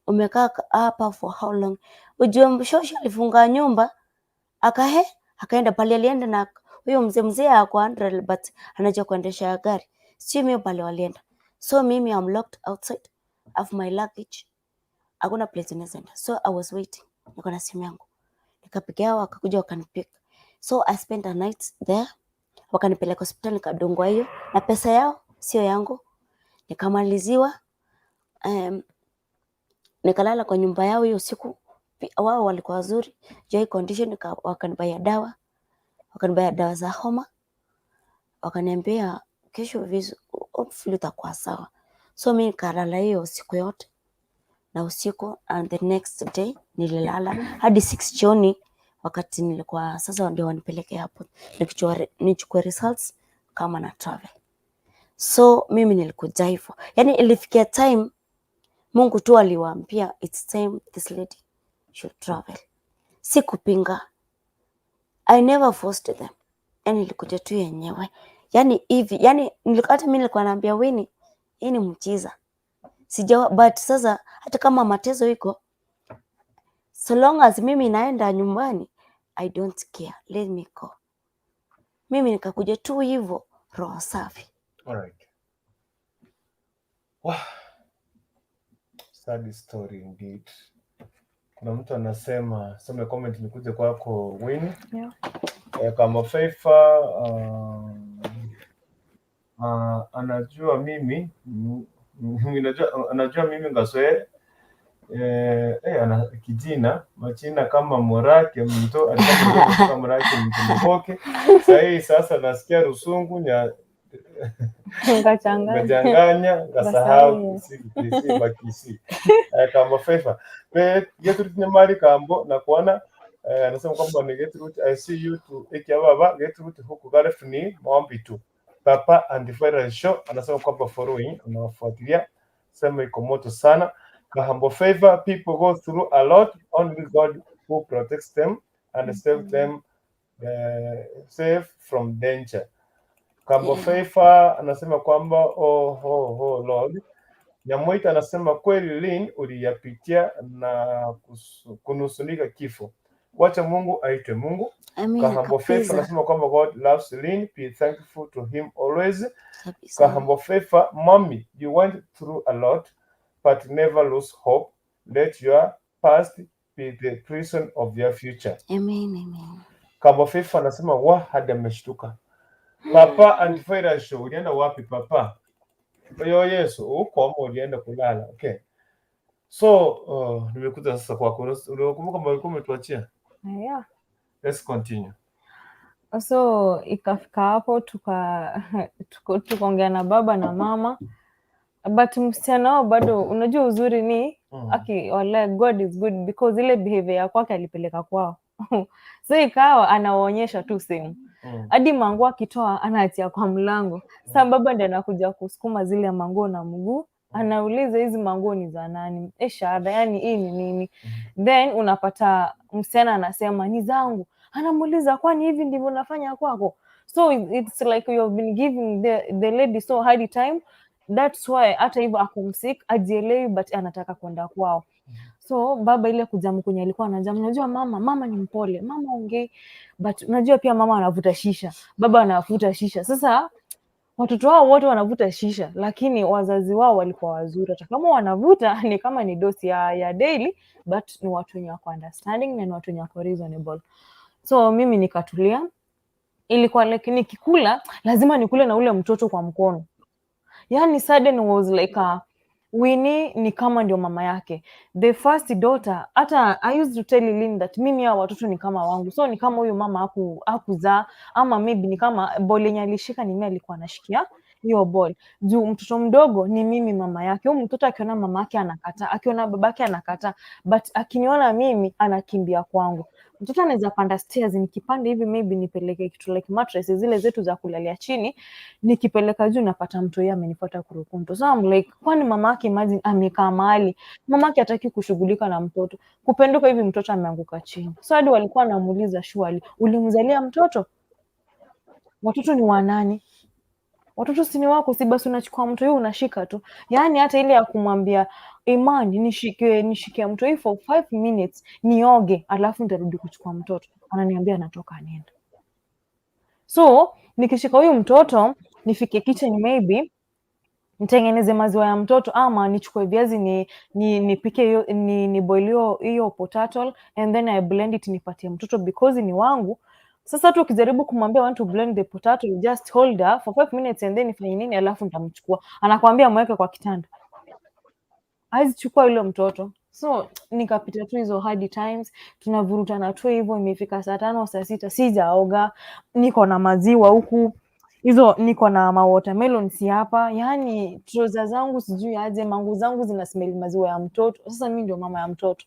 umekaa hapa for how long? Ujue mshosho alifunga nyumba akahe akaenda pale, alienda na huyo mzee ako 100 but anajua kuendesha gari, sio mimi pale walienda. So mimi I'm locked outside of my luggage, hakuna place naweza enda, so I was waiting, niko na simu yangu, nikapigia hao, wakakuja wakanipick, so I spent a night there, wakanipeleka hospitali nikadungwa hiyo na pesa yao sio yangu, nikamaliziwa nikalala kwa nyumba yao hiyo siku. Wao walikuwa wazuri juu ya hii condition, wakanibuyia dawa za homa, wakaniambia kesho hopefully utakuwa sawa. So mi nikalala hiyo siku yote na usiku, and the next day nililala hadi 6 jioni, wakati nilikuwa sasa ndio wanipeleke hapo nichukue results kama na travel. So mimi nilikuja hivyo, yani ilifikia time Mungu tu aliwaambia it's time this lady should travel. Sikupinga, I never forced them, yani ilikuja tu yenyewe, yani hivi, yani hata mimi nilikuwa naambia Winnie hii ni mchiza sijawa, but sasa hata kama mateso iko, so long as mimi naenda nyumbani, I don't care, let me go. Mimi nikakuja tu hivyo, roho safi. Alright. Wow. Sad story indeed. Kuna mtu anasema, some comment nikuje kwako Winnie. Yeah. Kama Faifa anajua mimi anajua mimi ngaswe ana kijina machina kama Morake mto alikuwa kutoka Morake mto Mboke. Sahii sasa nasikia rusungu nya Ngachanganya. ngachanganya ngasahau Ngasahau. Kisii Kisii Makisi kama Faifa Gertrude Nyamari Kambo na kuona anasema kwamba ni Gertrude, I see you to ikia baba Gertrude huku Gulf ni maombi tu. Papa and Viral Show anasema kwamba following unawafuatilia, sema iko moto sana. Kahambo Favor, people go through a lot, only God who protects them and saves them safe from danger. Kambo Favor anasema kwamba oh, Lord. Nyamoita anasema kweli Lynn uliyapitia na kunusurika kifo. Wacha Mungu aitwe Mungu. Amina Kahambo Favor kabisa anasema kwamba God loves Lynn, be thankful to him always. Kabisa. Kahambo Favor, mommy, you went through a lot, but never lose hope. Let your past be the prison of your future. Amen, amen. Kambo Favor anasema wa hadi ameshtuka. Papa Antivirus Show, ulienda wapi papa? Yo Yesu, huko ama ulienda kulala? Okay. So, nimekuja sasa kwako. Unakumbuka kwamba ulikuwa umetuachia? Yeah. Let's continue. So ikafika hapo tukaongea na baba na mama, but msichana wao bado, unajua uzuri ni aki wallahi God is good because ile behavior ya kwake alipeleka kwao so ikawa anawaonyesha tu sehemu hadi manguo akitoa anaachia kwa mlango. Sasa baba ndiye anakuja kusukuma zile manguo na mguu, anauliza hizi manguo ni za nani? E, shahada, yani hii ni nini? Then unapata msichana anasema ni zangu, anamuuliza kwani hivi ndivyo unafanya kwako? So it's like you have been giving the lady so hard time, that's why hata hivyo akumsik ajielewi, but anataka kwenda kwao. So baba ile kujamu kwenye alikuwa anajamu, unajua mama ni mpole, mama ongei, but unajua pia mama anavuta shisha, baba anavuta shisha. Sasa Watoto wao wote wanavuta shisha, lakini wazazi wao walikuwa wazuri. Hata kama wanavuta ni kama ni dosi ya daily, but ni watu wenye wako understanding na ni watu wenye wako reasonable. So mimi nikatulia. Ilikuwa like nikikula lazima nikule na ule mtoto kwa mkono. Yani sudden was like a, Winnie ni kama ndio mama yake. The first daughter, hata I used to tell Lynn that mimi hao watoto ni kama wangu. So ni kama huyu mama hakuzaa ama maybe ni kama ball yenye alishika ni mimi alikuwa anashikia hiyo ball. Juu mtoto mdogo ni mimi mama yake. Huyu mtoto akiona mama yake anakataa, akiona babake anakataa, but akiniona mimi anakimbia kwangu. Mtoto anaweza panda stairs, nikipanda hivi maybe nipeleke kitu like mattress zile zetu za kulalia chini, nikipeleka juu napata mtu yeye amenifuata kurukuntu. So I'm like, kwani mama yake, imagine amekaa mahali, mama yake hataki kushughulika na mtoto, kupenduka hivi mtoto ameanguka chini. So hadi walikuwa wanamuuliza, surely ulimzalia mtoto? Watoto ni wa nani? Watoto si ni wako? Si basi unachukua mtu huyu unashika tu. Yaani hata ile ya kumwambia Imani nishike nishike mtu huyu for 5 minutes nioge, alafu nitarudi kuchukua mtoto, ananiambia anatoka anaenda. So nikishika huyu mtoto nifike kitchen maybe nitengeneze maziwa ya mtoto ama nichukue viazi ni nipike hiyo ni boil hiyo potato and then I blend it nipatie mtoto because ni wangu. Sasa tu ukijaribu kumwambia want to blend the potato, you just hold her for 5 minutes and then ifanye nini, alafu nitamchukua. Anakuambia mweke kwa kitanda, hawezi chukua yule mtoto. So nikapita tu hizo hard times, tunavurutana tu hivyo. Imefika saa 5, saa 6, sijaoga, niko na maziwa huku hizo, niko na ma watermelons hapa, yani trouser zangu sijui aje, manguo zangu zina smell maziwa ya mtoto. Sasa mimi ndio mama ya mtoto.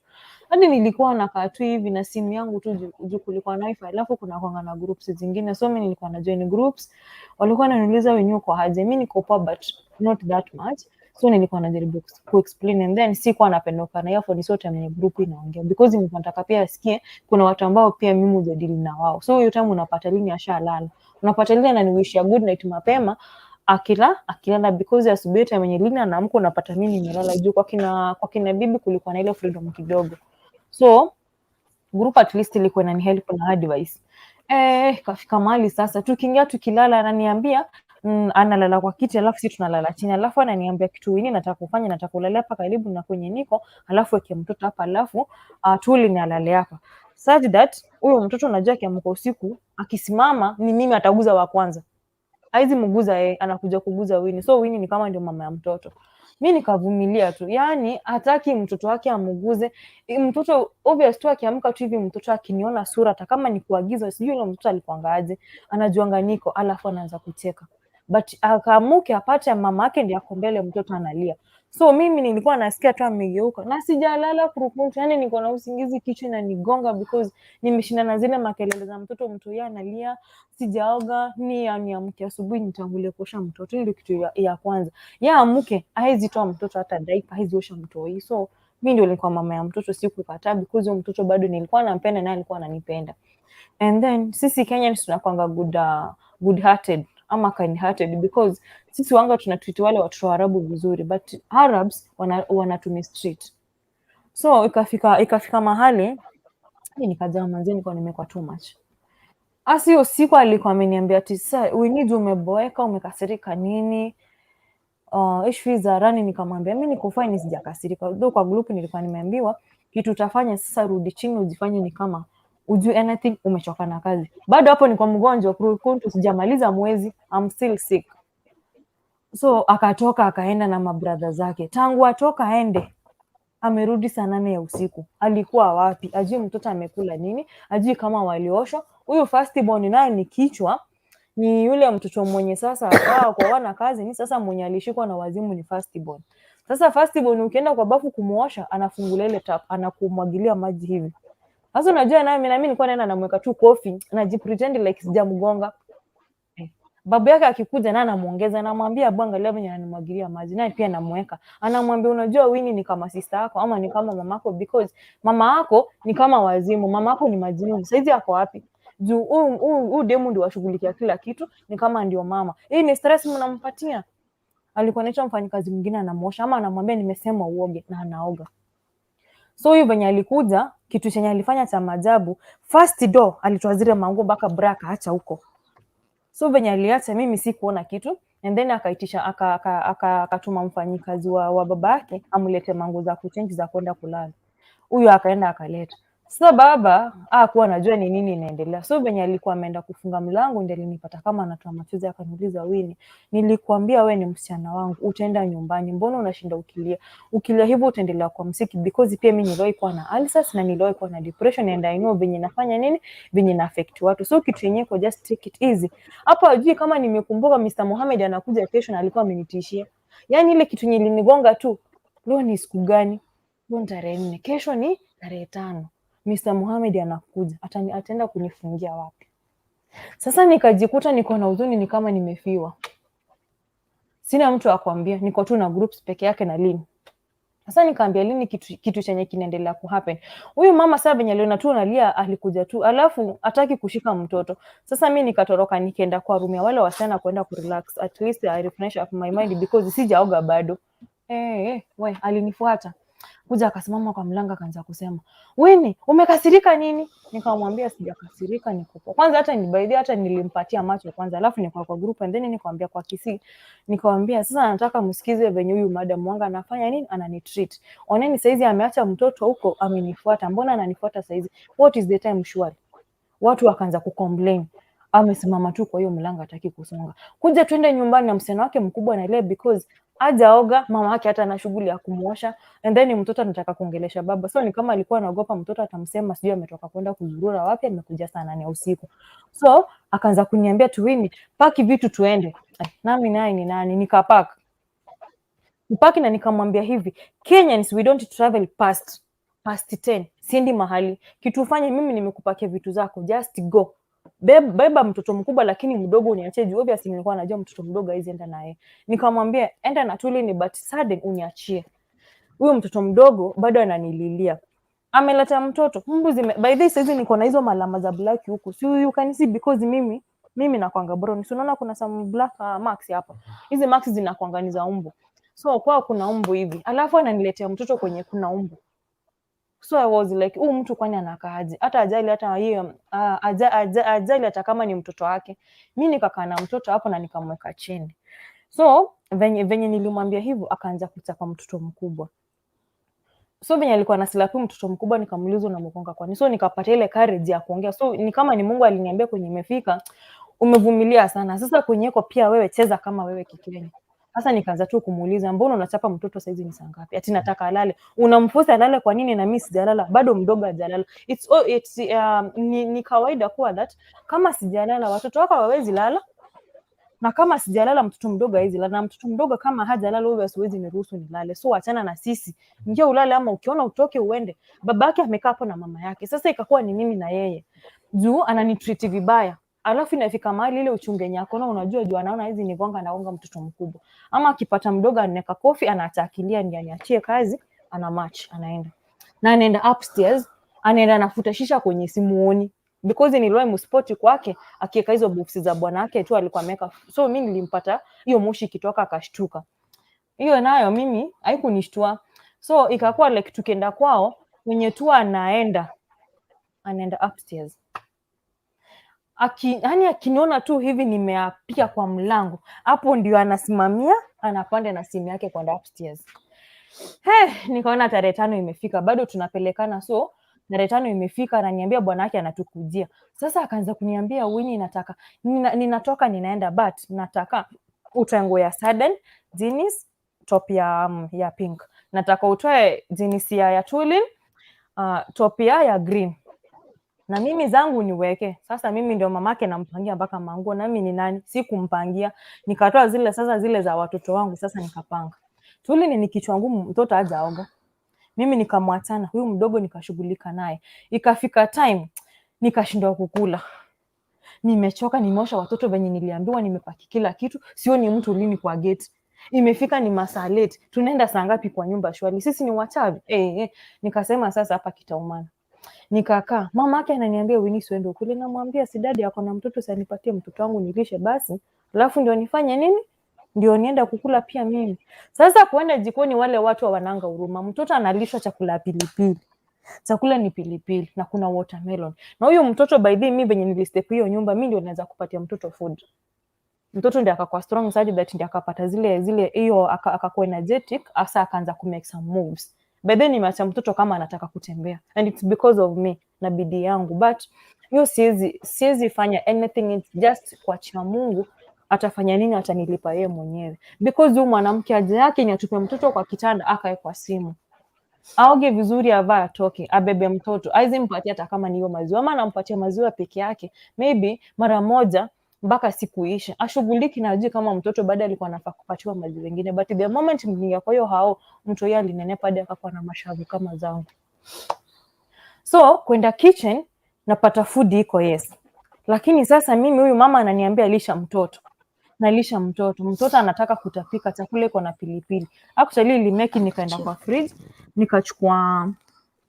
Hadi nilikuwa nakaa tu hivi na simu yangu tu juu kulikuwa na wifi, alafu kuna kwanga na groups zingine, so mimi nilikuwa na join groups. Walikuwa wananiuliza wenyewe kwa aje, mimi niko poa but not that much, so nilikuwa najaribu kuexplain and then sikuwa napenda kukaa na earphone, so time yenye group inaongea, because nilikuwa nataka pia asikie kuna watu ambao pia mimi hujadili na wao. So hiyo time unapata Lini ashalala, unapata Lini ananiwishia good night mapema akilala, because asubuhi time yenye Lini anaamka unapata mimi nimelala juu kwa kina bibi kulikuwa na ile freedom kidogo, so group at least ilikuwa inanihelp na advice. Eh, kafika mahali sasa tukiingia tukilala ananiambia analala kwa kiti alafu sisi tunalala chini, alafu ananiambia kitu wini nataka kufanya, nataka kulala hapa karibu na kwenye niko, alafu weke mtoto hapa, alafu tuli ni alale hapa, such that huyo mtoto unajua akiamka usiku akisimama ni mimi ataguza wa kwanza, haizi mguza yeye, anakuja kuguza Wini. So Wini ni kama ndio mama ya mtoto. Mi nikavumilia tu, yaani hataki mtoto wake amuguze mtoto. Obvious tu akiamka tu hivi mtoto akiniona sura, hata kama ni kuagiza, sijui yule mtoto alikuanga aje, anajuanga niko, alafu anaanza kucheka, but akaamuke apate mama yake ndiye ako mbele, mtoto analia. So mimi nilikuwa nasikia tu amegeuka na sijalala kurukuntu, yani niko na usingizi, kichwa inanigonga because nimeshinda na zile makelele za mtoto, mtu yeye analia, sijaoga, ni niamke asubuhi nitangulie kuosha mtoto. Hiyo ndio kitu ya kwanza. Yeye amke haezi toa mtoto hata diaper, haezi osha mtoi. So mi ndio nilikuwa mama ya mtoto, sikukataa because huyo mtoto bado nilikuwa nampenda naye alikuwa ananipenda. And then sisi Kenyans tunakwanga good hearted ama kind hearted because sisi wanga tunatreat wale watoto wa Arabu vizuri, but Arabs wana mistreat. So ikafika mahali mi nikajaa manzi, nilikuwa nimekuwa too much. Asi hiyo siku alikuwa ameniambia ati sasa we need, umeboeka, umekasirika nini? Issue za rani, nikamwambia mi niko fine, sijakasirika. Though kwa group nilikuwa nimeambiwa kitu utafanya sasa, rudi chini ujifanye ni kama ujui anything, umechoka na kazi. Bado hapo niko mgonjwa, kuntu sijamaliza mwezi, I'm still sick. So akatoka akaenda na mabradha zake. Tangu atoka aende amerudi saa 8 ya usiku. Alikuwa wapi? Ajui mtoto amekula nini, ajui kama walioshwa. Huyu firstborn naye ni kichwa, ni yule mtoto mwenye sasa wao kwa wana kazi ni sasa mwenye alishikwa na wazimu ni firstborn. Sasa firstborn ukienda kwa bafu kumuosha, anafungulia ile tap, anakumwagilia maji hivi. Sasa unajua naye mimi na mimi nilikuwa naenda namweka tu kofi, najipretend like sijamgonga. Babu yake akikuja naye anamuongeza, anamwambia bwana, angalia venye ananimwagilia maji, naye pia anamweka. Anamwambia unajua Winnie ni kama sister yako ama ni kama mamako because mama yako ni kama wazimu, mama yako ni majinuni. Saizi ako wapi? Juu huyu demu ndio washughulikia kila kitu, ni kama ndio mama. Hii ni stress mnampatia. Alikuwa anaitwa mfanyikazi mwingine anamuosha ama anamwambia nimesema uoge na anaoga. So huyu venye alikuja, kitu chenye alifanya cha maajabu, first door alitoa zile manguo mpaka bra akaacha huko. So venye aliacha, mimi sikuona kitu. And then akaitisha, akatuma mfanyikazi wa baba yake amlete manguo za kuchange za kwenda kulala. Huyo akaenda akaleta. Sasa baba hakuwa anajua ni nini inaendelea, so venye alikuwa ameenda kufunga mlango ndiye alinipata kama anatoa machozi, akaniuliza, "Winnie, nilikuambia we ni msichana wangu, utaenda nyumbani, mbona unashinda ukilia? Ukilia hivyo utaendelea kuwa msick, because pia mimi niliwahi kuwa na ulcers na niliwahi kuwa na depression and I know venye nafanya nini, venye na affect watu, so kitu yenyewe kwa just take it easy." Hapo ajui kama nimekumbuka Mr. Mohamed anakuja kesho na alikuwa amenitishia. Yani ile kitu yenye ilinigonga tu, leo ni siku gani? Leo ni tarehe 4, kesho ni tarehe 5. Mr. Mohamed anakuja, ataenda kunifungia wapi? Sasa nikajikuta niko na huzuni, ni kama nimefiwa. Sina mtu wa kuambia, niko tu na groups peke yake na Lini. Sasa nikaambia Lini kitu chenye kinaendelea kuhappen. Huyu mama sasa venye aliona tu nalia, alikuja tu, alafu hataki kushika mtoto. Sasa mi nikatoroka nikaenda kwa room ya wale wasichana kwenda kurelax. At least I refresh up my mind because sijaoga bado. We, alinifuata. Kuja akasimama kwa mlango akaanza kusema, "Winnie, umekasirika nini?" Nikamwambia sijakasirika, niko poa. Kwanza hata ni by the way, hata nilimpatia macho kwanza, alafu nikawa kwa group and then nikamwambia kwa Kisii, nikamwambia sasa nataka msikize venye huyu madam wanga anafanya nini, ananitreat. Oneni saizi ameacha mtoto huko amenifuata, mbona ananifuata saizi? What is the time surely? Watu wakaanza kucomplain. Amesimama tu kwa hiyo mlango hataki kusonga. Kuja twende nyumbani na msichana wake mkubwa analia because hajaoga, mama yake hata ana shughuli ya kumuosha, and then mtoto anataka kuongelesha baba, so ni kama alikuwa anaogopa mtoto atamsema sijui ametoka kwenda kuzurura wapi, amekuja saa 8 ya usiku. So akaanza kuniambia tu, "Winnie, paki vitu tuende." Ay, nami naye ni nani, nikapack mpaki na nikamwambia hivi, "Kenyans, we don't travel past 10. Siendi mahali. Kitu ufanye, mimi nimekupakia vitu zako, just go. Beba mtoto mkubwa lakini mdogo uniachie juu obviously nilikuwa najua mtoto mdogo hawezi enda naye." Nikamwambia enda na Tulini but sudden uniachie. Huyo mtoto mdogo bado ananililia. Ameleta mtoto. Mbu zime by the way saizi niko na hizo malama za black huku. So you can see because mimi nakwanga brown. So unaona kuna some black marks hapa. Hizi marks zinakwanga ni za umbu. So kwao kuna umbu hivi. Alafu ananiletea mtoto kwenye kuna umbu. So I was like, huyu mtu kwani anakaaje? Hata ajali hata hiyo ajali hata kama ni mtoto wake. Mi nikakaa na mtoto hapo na nikamweka chini. So venye nilimwambia hivyo akaanza kuchapa mtoto mkubwa. So venye alikuwa anaslap mtoto mkubwa nikamuuliza, "Unamgonga kwani?" So nikapata ile courage ya kuongea. So ni kama ni Mungu aliniambia kwenye imefika, umevumilia sana. Sasa kwenye pia wewe cheza kama wewe Kikenya. Sasa nikaanza tu kumuuliza, "Mbona unachapa mtoto, saizi ni saa ngapi?" Ati nataka alale. Unamforce alale kwa nini na mimi sijalala? Bado mdogo hajalala. It's, oh, it's ni kawaida kuwa that kama sijalala watoto wako hawawezi lala, na kama sijalala mtoto mdogo hawezi lala, na mtoto mdogo kama hajalala wewe siwezi niruhusu nilale. So achana na sisi, ingia ulale, ama ukiona utoke uende. Babake amekaa hapo na mama yake. Sasa ikakuwa ni mimi na yeye, juu ananitreat vibaya. Alafu inafika mahali ile uchungu yenye akona, unajua juu anaona hizi ni gonga, anagonga mtoto mkubwa, ama akipata mdogo anaweka kofi, anaacha akilia ndio aniachie kazi, ana march anaenda na anaenda upstairs, anaenda anafuta shisha kwenye simuoni because niliwahi mspot kwake akiweka hizo boxi za bwana yake tu alikuwa ameweka, so mi nilimpata hiyo moshi ikitoka akashtuka. Hiyo nayo mimi haikunishtua, so ikakuwa like tukienda kwao kwenye tu anaenda upstairs yani akiniona tu hivi nimeapia kwa mlango, hapo ndio anasimamia, anapanda na simu yake kwenda upstairs. He, nikaona tarehe 5 imefika, bado tunapelekana. So tarehe 5 imefika, ananiambia bwana yake anatukujia. Sasa akaanza kuniambia, "Winnie, nataka ninatoka ninaenda, but nataka utoe nguo ya sudden jeans top ya pink, nataka utoe jeans ya Tulin, top ya green na mimi zangu niweke." Sasa mimi ndio mamake nampangia mpaka manguo, nami ni nani? Sikumpangia. Nikatoa zile sasa zile za watoto wangu, sasa nikapanga. Tulin ni kichwa ngumu, mtoto hajaoga. Mimi nikamwachana huyu mdogo nikashughulika naye. Ikafika time nikashindwa kukula. Nimechoka, nimeosha watoto venye niliambiwa, nimepaki kila kitu, sioni mtu lini kwa gate. Imefika ni masaa late, tunaenda saa ngapi kwa nyumba shwali? Sisi ni wachawi. Nikasema sasa hapa kitaumana. Nikakaa, mama yake ananiambia, "Winnie, uende ukule." Namwambia si daddy ako na mtoto, si anipatie mtoto wangu nilishe basi, alafu ndio nifanye nini? Ndio nienda kukula pia mimi. Sasa kuenda jikoni, wale watu hawananga huruma. Mtoto analishwa chakula ya pilipili, chakula ni pilipili na kuna watermelon. Na huyu mtoto by the way, mimi venye nilistep hiyo nyumba, mi ndio naweza kupatia mtoto food. Mtoto ndiye akakuwa strong such that ndiye akapata zile zile hiyo akakuwa energetic, hasa akaanza ku make some moves. By then nimeacha mtoto kama anataka kutembea, and it's because of me na bidii yangu, but hiyo siwezi fanya anything, it's just kuachia Mungu atafanya nini, atanilipa yeye mwenyewe, because huyu mwanamke haja yake ni atupe mtoto kwa kitanda, akae kwa simu, aoge vizuri, avaa, atoke, abebe mtoto, aizi mpatie hata kama ni hiyo maziwa, ama anampatia maziwa peke yake maybe mara moja mpaka siku ishe, ashughuliki na ajui kama mtoto baada alikuwa anafaa kupatiwa maziwa wengine. But the moment mlingia kwa hiyo hao, mtu yeye alinenepa hadi akakuwa na mashavu kama zangu. So kwenda kitchen napata food iko, yes, lakini sasa mimi huyu mama ananiambia lisha mtoto, nalisha mtoto, mtoto anataka kutapika, chakula iko na pilipili. Actually ilimeki nikaenda kwa fridge nikachukua,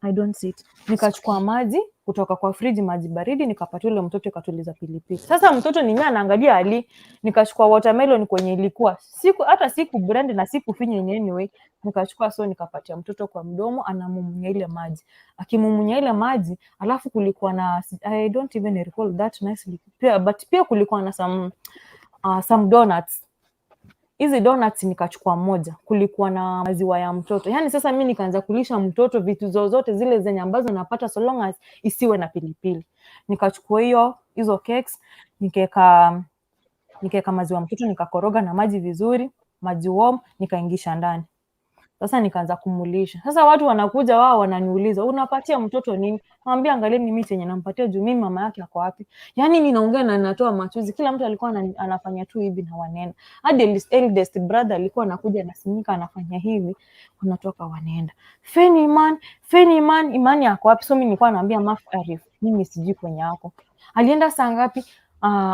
I don't see it. Nikachukua maji kutoka kwa friji, maji baridi, nikapatia ule mtoto ikatuliza pilipili. Sasa mtoto ni mimi anaangalia ali, nikachukua watermelon kwenye ilikuwa siku hata siku blend na siku finya in anyway, nikachukua, so nikapatia mtoto kwa mdomo, anamumunya ile maji, akimumunya ile maji, alafu kulikuwa na, I don't even recall that nicely pia, but pia kulikuwa na some donuts. Hizi donuts nikachukua moja, kulikuwa na maziwa ya mtoto. Yani sasa mi nikaanza kulisha mtoto vitu zozote zile zenye ambazo napata, so long as isiwe na pilipili. Nikachukua hizo cakes, nikaeka maziwa mtoto, nikakoroga na maji vizuri, maji warm, nikaingisha ndani. Sasa nikaanza kumulisha. Sasa watu wanakuja wao wananiuliza, unapatia mtoto nini? Naambia angalieni mimi chenye nampatia juu mimi mama yake ako wapi? Yaani ninaongea na natoa machozi. Kila mtu alikuwa anafanya tu hivi na wanena. Hadi eldest brother alikuwa anakuja anasimika anafanya hivi, wanatoka wanaenda. Feni Iman, Feni Iman, Imani ako wapi? So mimi nilikuwa naambia Maf Arif, mimi sijui kwenye ako. Alienda saa ngapi?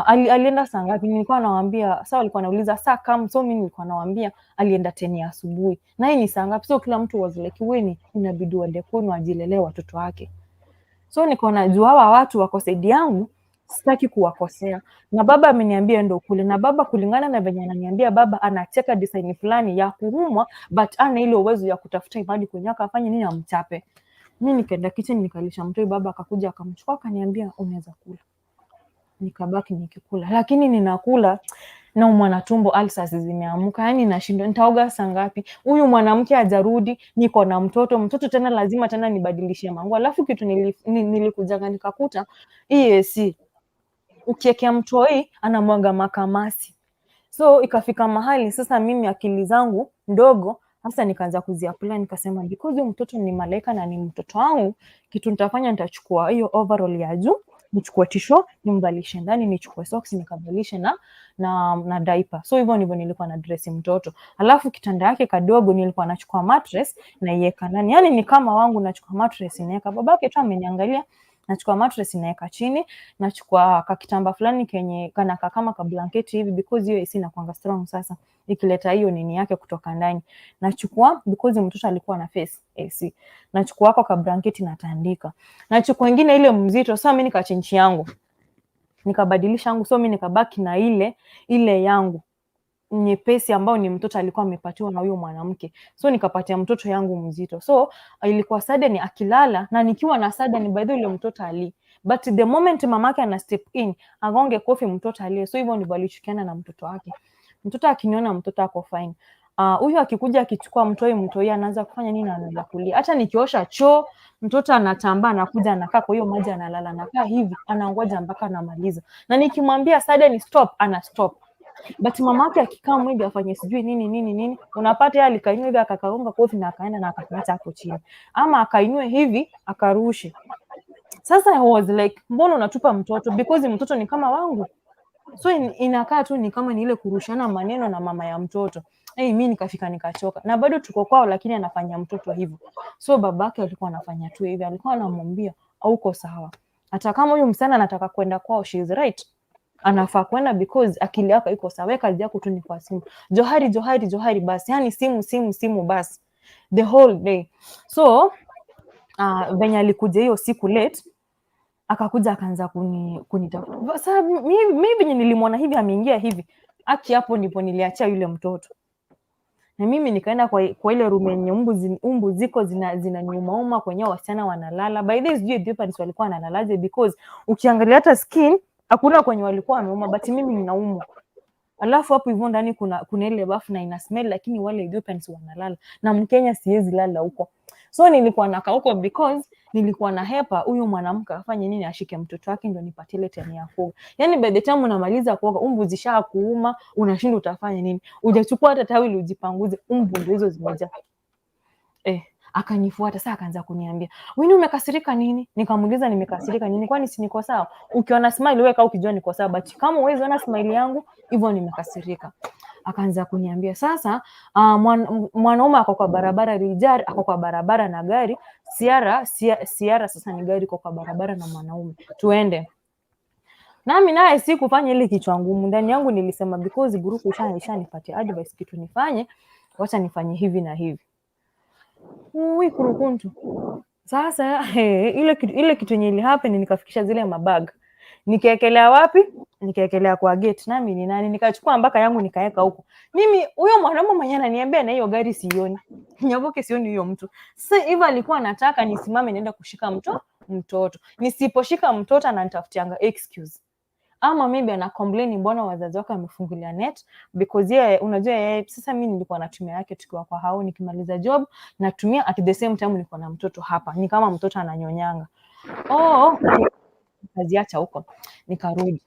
Alienda saa ngapi? Nilikuwa nawaambia saa walikuwa wanauliza saa kam, so mimi nilikuwa nawaambia alienda 10 ya asubuhi. Na hii ni saa ngapi? So kila mtu was like, wewe ni inabidi uende kwenu ajilelee watoto wake. So niko najua hawa watu wako side yangu, sitaki kuwakosea. Na baba ameniambia ndo kule, na baba kulingana na venye ananiambia, baba anacheka design fulani ya kuumwa, but ana ile uwezo ya kutafuta Imani kwenye afanye nini amchape. Mi nikaenda kitchen nikalisha mtoi, baba akakuja akamchukua akaniambia unaweza kula. Nikabaki nikikula, lakini ninakula naumwa na tumbo, ulcers zimeamuka, yani nashindwa nitaoga saa ngapi? Huyu mwanamke hajarudi, niko na mtoto, mtoto tena lazima tena nibadilishie manguo. Alafu kitu nilikujanga nikakuta hii AC ukiekea mtoi anamwaga makamasi, so ikafika mahali sasa mimi akili zangu ndogo sasa nikaanza kuziapply, nikasema because huyu mtoto ni malaika na ni mtoto wangu, kitu nitafanya nitachukua hiyo overall ya juu, nichukue tisho nimvalishe ndani, nichukue socks nikavalishe na diaper. So hivyo ndivyo nilikuwa na dress mtoto. Alafu kitanda yake kadogo nilikuwa nachukua mattress na iweka ndani, yani ni kama wangu, nachukua mattress naeka, babake tu ameniangalia, nachukua mattress naeka chini, nachukua kakitamba fulani kenye kanakaa kama ka blanketi hivi, because hiyo AC inakuanga strong. Sasa ikileta hiyo nini yake kutoka ndani, nachukua, because mtoto alikuwa na face AC, nachukua ako ka blanketi natandika, nachukua ingine ile mzito. Sasa mimi nikachange yangu, nikabadilisha yangu, so mimi nikabaki na ile ile yangu nyepesi ambao ni mtoto alikuwa amepatiwa na huyo mwanamke, so nikapatia mtoto yangu mzito. So ilikuwa sudden akilala na nikiwa na sudden, by the way, yule mtoto ali, but the moment mamake ana step in agonge kofi, mtoto alie. So hivyo ndivyo alichukiana na mtoto wake. Mtoto akiniona, mtoto ako fine. Huyu akikuja akichukua mtoi, mtoi anaanza kufanya nini? Anaanza kulia. Hata nikiosha choo, mtoto anatambaa, anakuja anakaa kwa hiyo maji, analala, anakaa hivi, anangoja mpaka anamaliza. Na nikimwambia sudden stop, ana stop, but mamake akikaa hivi afanye sijui nini nini nini, unapata yeye alikainua hivi akakagonga kofi na akaenda na akakata hapo chini, ama akainue hivi akarushe. Sasa I was like, mbona unatupa mtoto? Because mtoto ni kama wangu. So inakaa tu ni kama ni ile kurushana maneno na mama ya mtoto. Hey, mi nikafika nikachoka, na bado tuko kwao, lakini anafanya mtoto hivyo. So babake alikuwa anafanya tu hivi, alikuwa anamwambia hauko sawa, hata kama huyu msichana anataka kwenda kwao, she is right, anafaa kwenda because akili yako iko sawa. Wewe kazi yako tu ni kwa simu, Johari Johari Johari, basi, yani simu simu simu basi the whole day. So venye alikuja hiyo siku late, akakuja akaanza kunitafuta. Sasa mi venye nilimwona hivi ameingia hivi, aki hapo ndipo niliachia yule mtoto na mimi nikaenda kwa ile room yenye umbu ziko zinaniumauma kwenye wasichana wanalala. By the way, sijui Ethiopians walikuwa wanalalaje, because ukiangalia hata skin hakuna kwenye walikuwa wameuma, but mimi ninaumwa. Alafu hapo hivyo ndani kuna ile bafu na ina smell, lakini wale Ethiopians wanalala na Mkenya siwezi lala huko. So nilikuwa nakaa huko because nilikuwa na hepa huyu mwanamke afanye nini, ashike mtoto wake ndio nipatie ile time ya kuoga. Yani by the time unamaliza kuoga, umbu zishakuuma, unashindwa utafanya nini, hujachukua hata tawili ujipanguze, umbu ndio hizo zimejaa. Akanifuata sasa, akaanza kuniambia, "Wini, umekasirika nini?" Nikamuuliza, "Nimekasirika nini? Kwani si niko sawa? Ukiona smile weka, ukijua niko sawa, but kama huwezi ona smile yangu hivyo nimekasirika." Akaanza kuniambia sasa, mwanaume ako kwa barabara, Rijar ako kwa barabara na gari Siara, Siara sasa ni gari iko kwa barabara na mwanaume, tuende nami naye sikufanya ile kichwa ngumu ndani yangu nilisema because group ishanipatia advice kitu nifanye, wacha nifanye hivi na hivi. Ui, kurukuntu sasa. Hey, ile kitu yenye ili happen, nikafikisha zile mabag, nikaekelea wapi? Nikaekelea kwa gate. Nami ni nani, nikachukua mpaka yangu nikaeka huko. Mimi huyo mwanaume mwenye ananiambia na hiyo gari sioni, Nyaboke, sioni huyo mtu. Sasa hivyo alikuwa anataka nisimame nienda kushika mtoto, nisiposhika mtoto ananitafutianga excuse ama maybe ana complain mbona wazazi wake wamefungulia net, because yeye, unajua yeye sasa, mi nilikuwa natumia yake tukiwa kwa hao, nikimaliza job natumia, at the same time niko na mtoto hapa, ni kama mtoto ananyonyanga. Oh, nikaziacha huko nikarudi.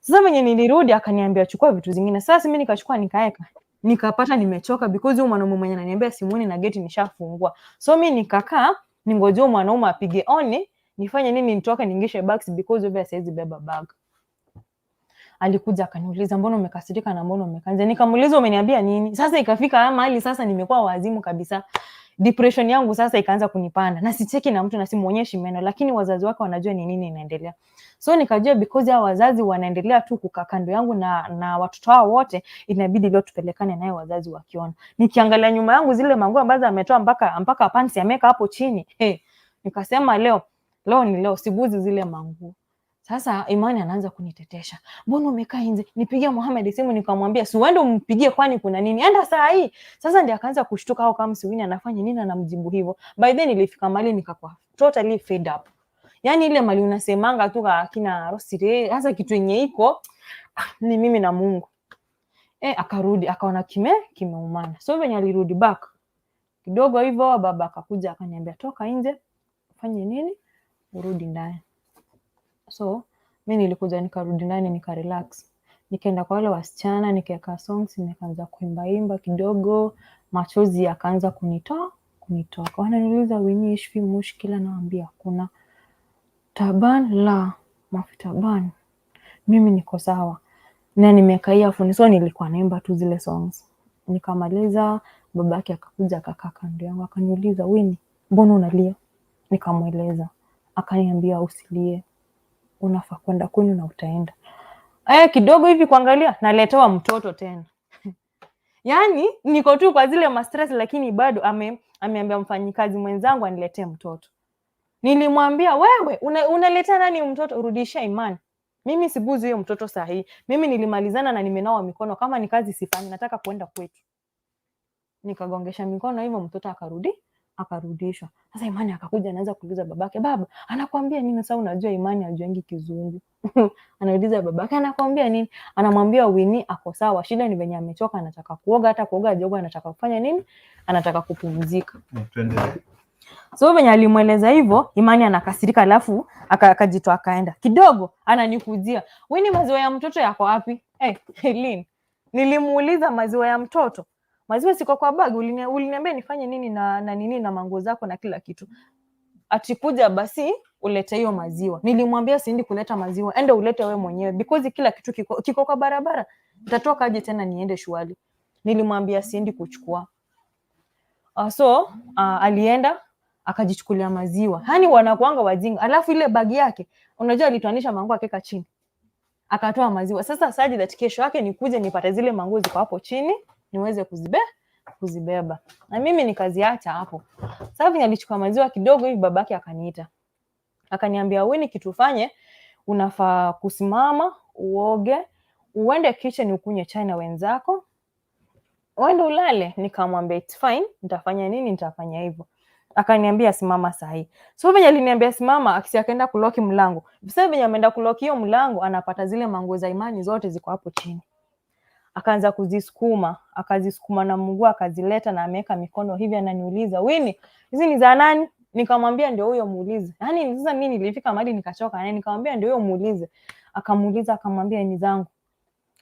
Sasa venye nilirudi akaniambia chukua vitu zingine. Sasa mi nikachukua nikaeka, nikapata nimechoka because huyu mwanaume mwenye ananiambia simuoni na geti nishafungua. So mi nikakaa ningoje huyu mwanaume apige oni, nifanye nini, nitoke niingishe bags because obviously siwezi beba bag. Alikuja akaniuliza, "Mbona umekasirika na mbona umekanja?" Nikamuuliza, "Umeniambia nini?" Sasa ikafika haya mahali sasa nimekuwa wazimu kabisa. Depression yangu sasa ikaanza kunipanda na sicheki na mtu na simuonyeshi meno, lakini wazazi wake wanajua ni nini inaendelea. So nikajua because hao wazazi wanaendelea tu kukaa kando yangu na watoto wao wote, inabidi leo tupelekane naye wazazi wakiona. Nikiangalia nyuma yangu zile manguo ambazo ametoa mpaka pants ameweka hapo chini, hey, nikasema leo leo ni leo, siguzi zile manguo. Sasa Imani anaanza kunitetesha, "Mbona umekaa nje? Nipigie Mohamed simu." Nikamwambia, "Si uende umpigie, kwani kuna nini? Enda saa hii." Sasa ndiye akaanza kushtuka, au kama Siwini anafanya nini, anamjibu hivyo. By then nilifika mahali nikakuwa totally fed up. Yani ile mali unasemanga tu akina Rosire, hasa kitu yenye iko ni mimi na Mungu. Akarudi akaona kimeumana. So venye alirudi back kidogo hivyo, baba akakuja akaniambia, "Toka nje, fanye nini, urudi ndani." So mi nilikuja nikarudi ndani nikarelax, nikaenda kwa wale wasichana nikaweka songs, nikaanza kuimbaimba kidogo, machozi yakaanza kunitoka. Wananiuliza, "Winnie, ايش في مشكلة?" Nawaambia hakuna taban la mafi taban, mimi niko sawa na nimeweka earphone, so nilikuwa naimba tu zile songs. Nikamaliza, babake akakuja akakaa kando yangu akaniuliza, "Winnie, mbona unalia?" Nikamweleza, akaniambia, "Usilie, unafaa kwenda kwenu na utaenda." Kidogo hivi kuangalia naletewa mtoto tena. Yaani niko tu kwa zile mastress, lakini bado ameambia mfanyikazi mwenzangu aniletee mtoto. Nilimwambia, "Wewe unaletea nani mtoto? Rudisha Imani. Mimi siguzi huyo mtoto sahihi. Mimi nilimalizana na nimenawa mikono, kama ni kazi sifanyi, nataka kuenda kwetu." Nikagongesha mikono hivyo, mtoto akarudi, akarudishwa. Sasa Imani akakuja anaanza kuuliza babake, "Baba, anakuambia nini?" Sasa unajua Imani hajuangi Kizungu. Anauliza babake, "Anakuambia nini?" Anamwambia, "Winnie ako sawa, shida ni venye amechoka, anataka kuoga, hata kuoga hajaoga, anataka kufanya nini? Anataka kupumzika." Tuendelee. So venye alimweleza hivyo, Imani anakasirika, alafu akajitoa akaenda. Kidogo ananikujia, "Winnie, maziwa ya mtoto yako wapi?" Hey, Lynn, nilimuuliza maziwa ya mtoto. "Maziwa siko kwa bag, uliniambia nifanye nini na nini na manguo zako na kila kitu. Atikuja basi ulete hiyo maziwa." Nilimwambia, "Siendi kuleta maziwa, enda ulete wewe mwenyewe because kila kitu kiko kwa barabara. Nitatoka aje tena niende shwali?" Nilimwambia siendi kuchukua. So alienda akajichukulia maziwa. Yaani wanakuanga wajinga. Alafu ile bagi yake, unajua alitoanisha manguo akaweka chini. Akatoa maziwa. Sasa saji that kesho yake nikuje nipate zile manguo ziko hapo chini niweze kuzibeba. Na mimi nikaziacha hapo. Sasa venye alichukua maziwa kidogo hivi babake akaniita. Akaniambia, "Winnie, kitu ufanye, unafaa kusimama, uoge, uende kitchen ukunywe chai na wenzako, uende ulale." Nikamwambia, "It's fine, nitafanya nini? Nitafanya hivyo." Akaniambia, "Simama sahi." So venye aliniambia simama, akisi akaenda kulock mlango. Sasa venye ameenda kulock hiyo mlango, anapata zile manguo za Imani zote ziko hapo chini. Akaanza kuzisukuma, akazisukuma na mguu akazileta, na ameweka mikono hivi, ananiuliza, "Winnie, hizi ni za nani?" Nikamwambia, "Ndio huyo, muulize." Yaani sasa mimi nilifika mahali nikachoka, yani nikamwambia, "Ndio huyo, muulize." Akamuuliza, akamwambia, "Ni zangu."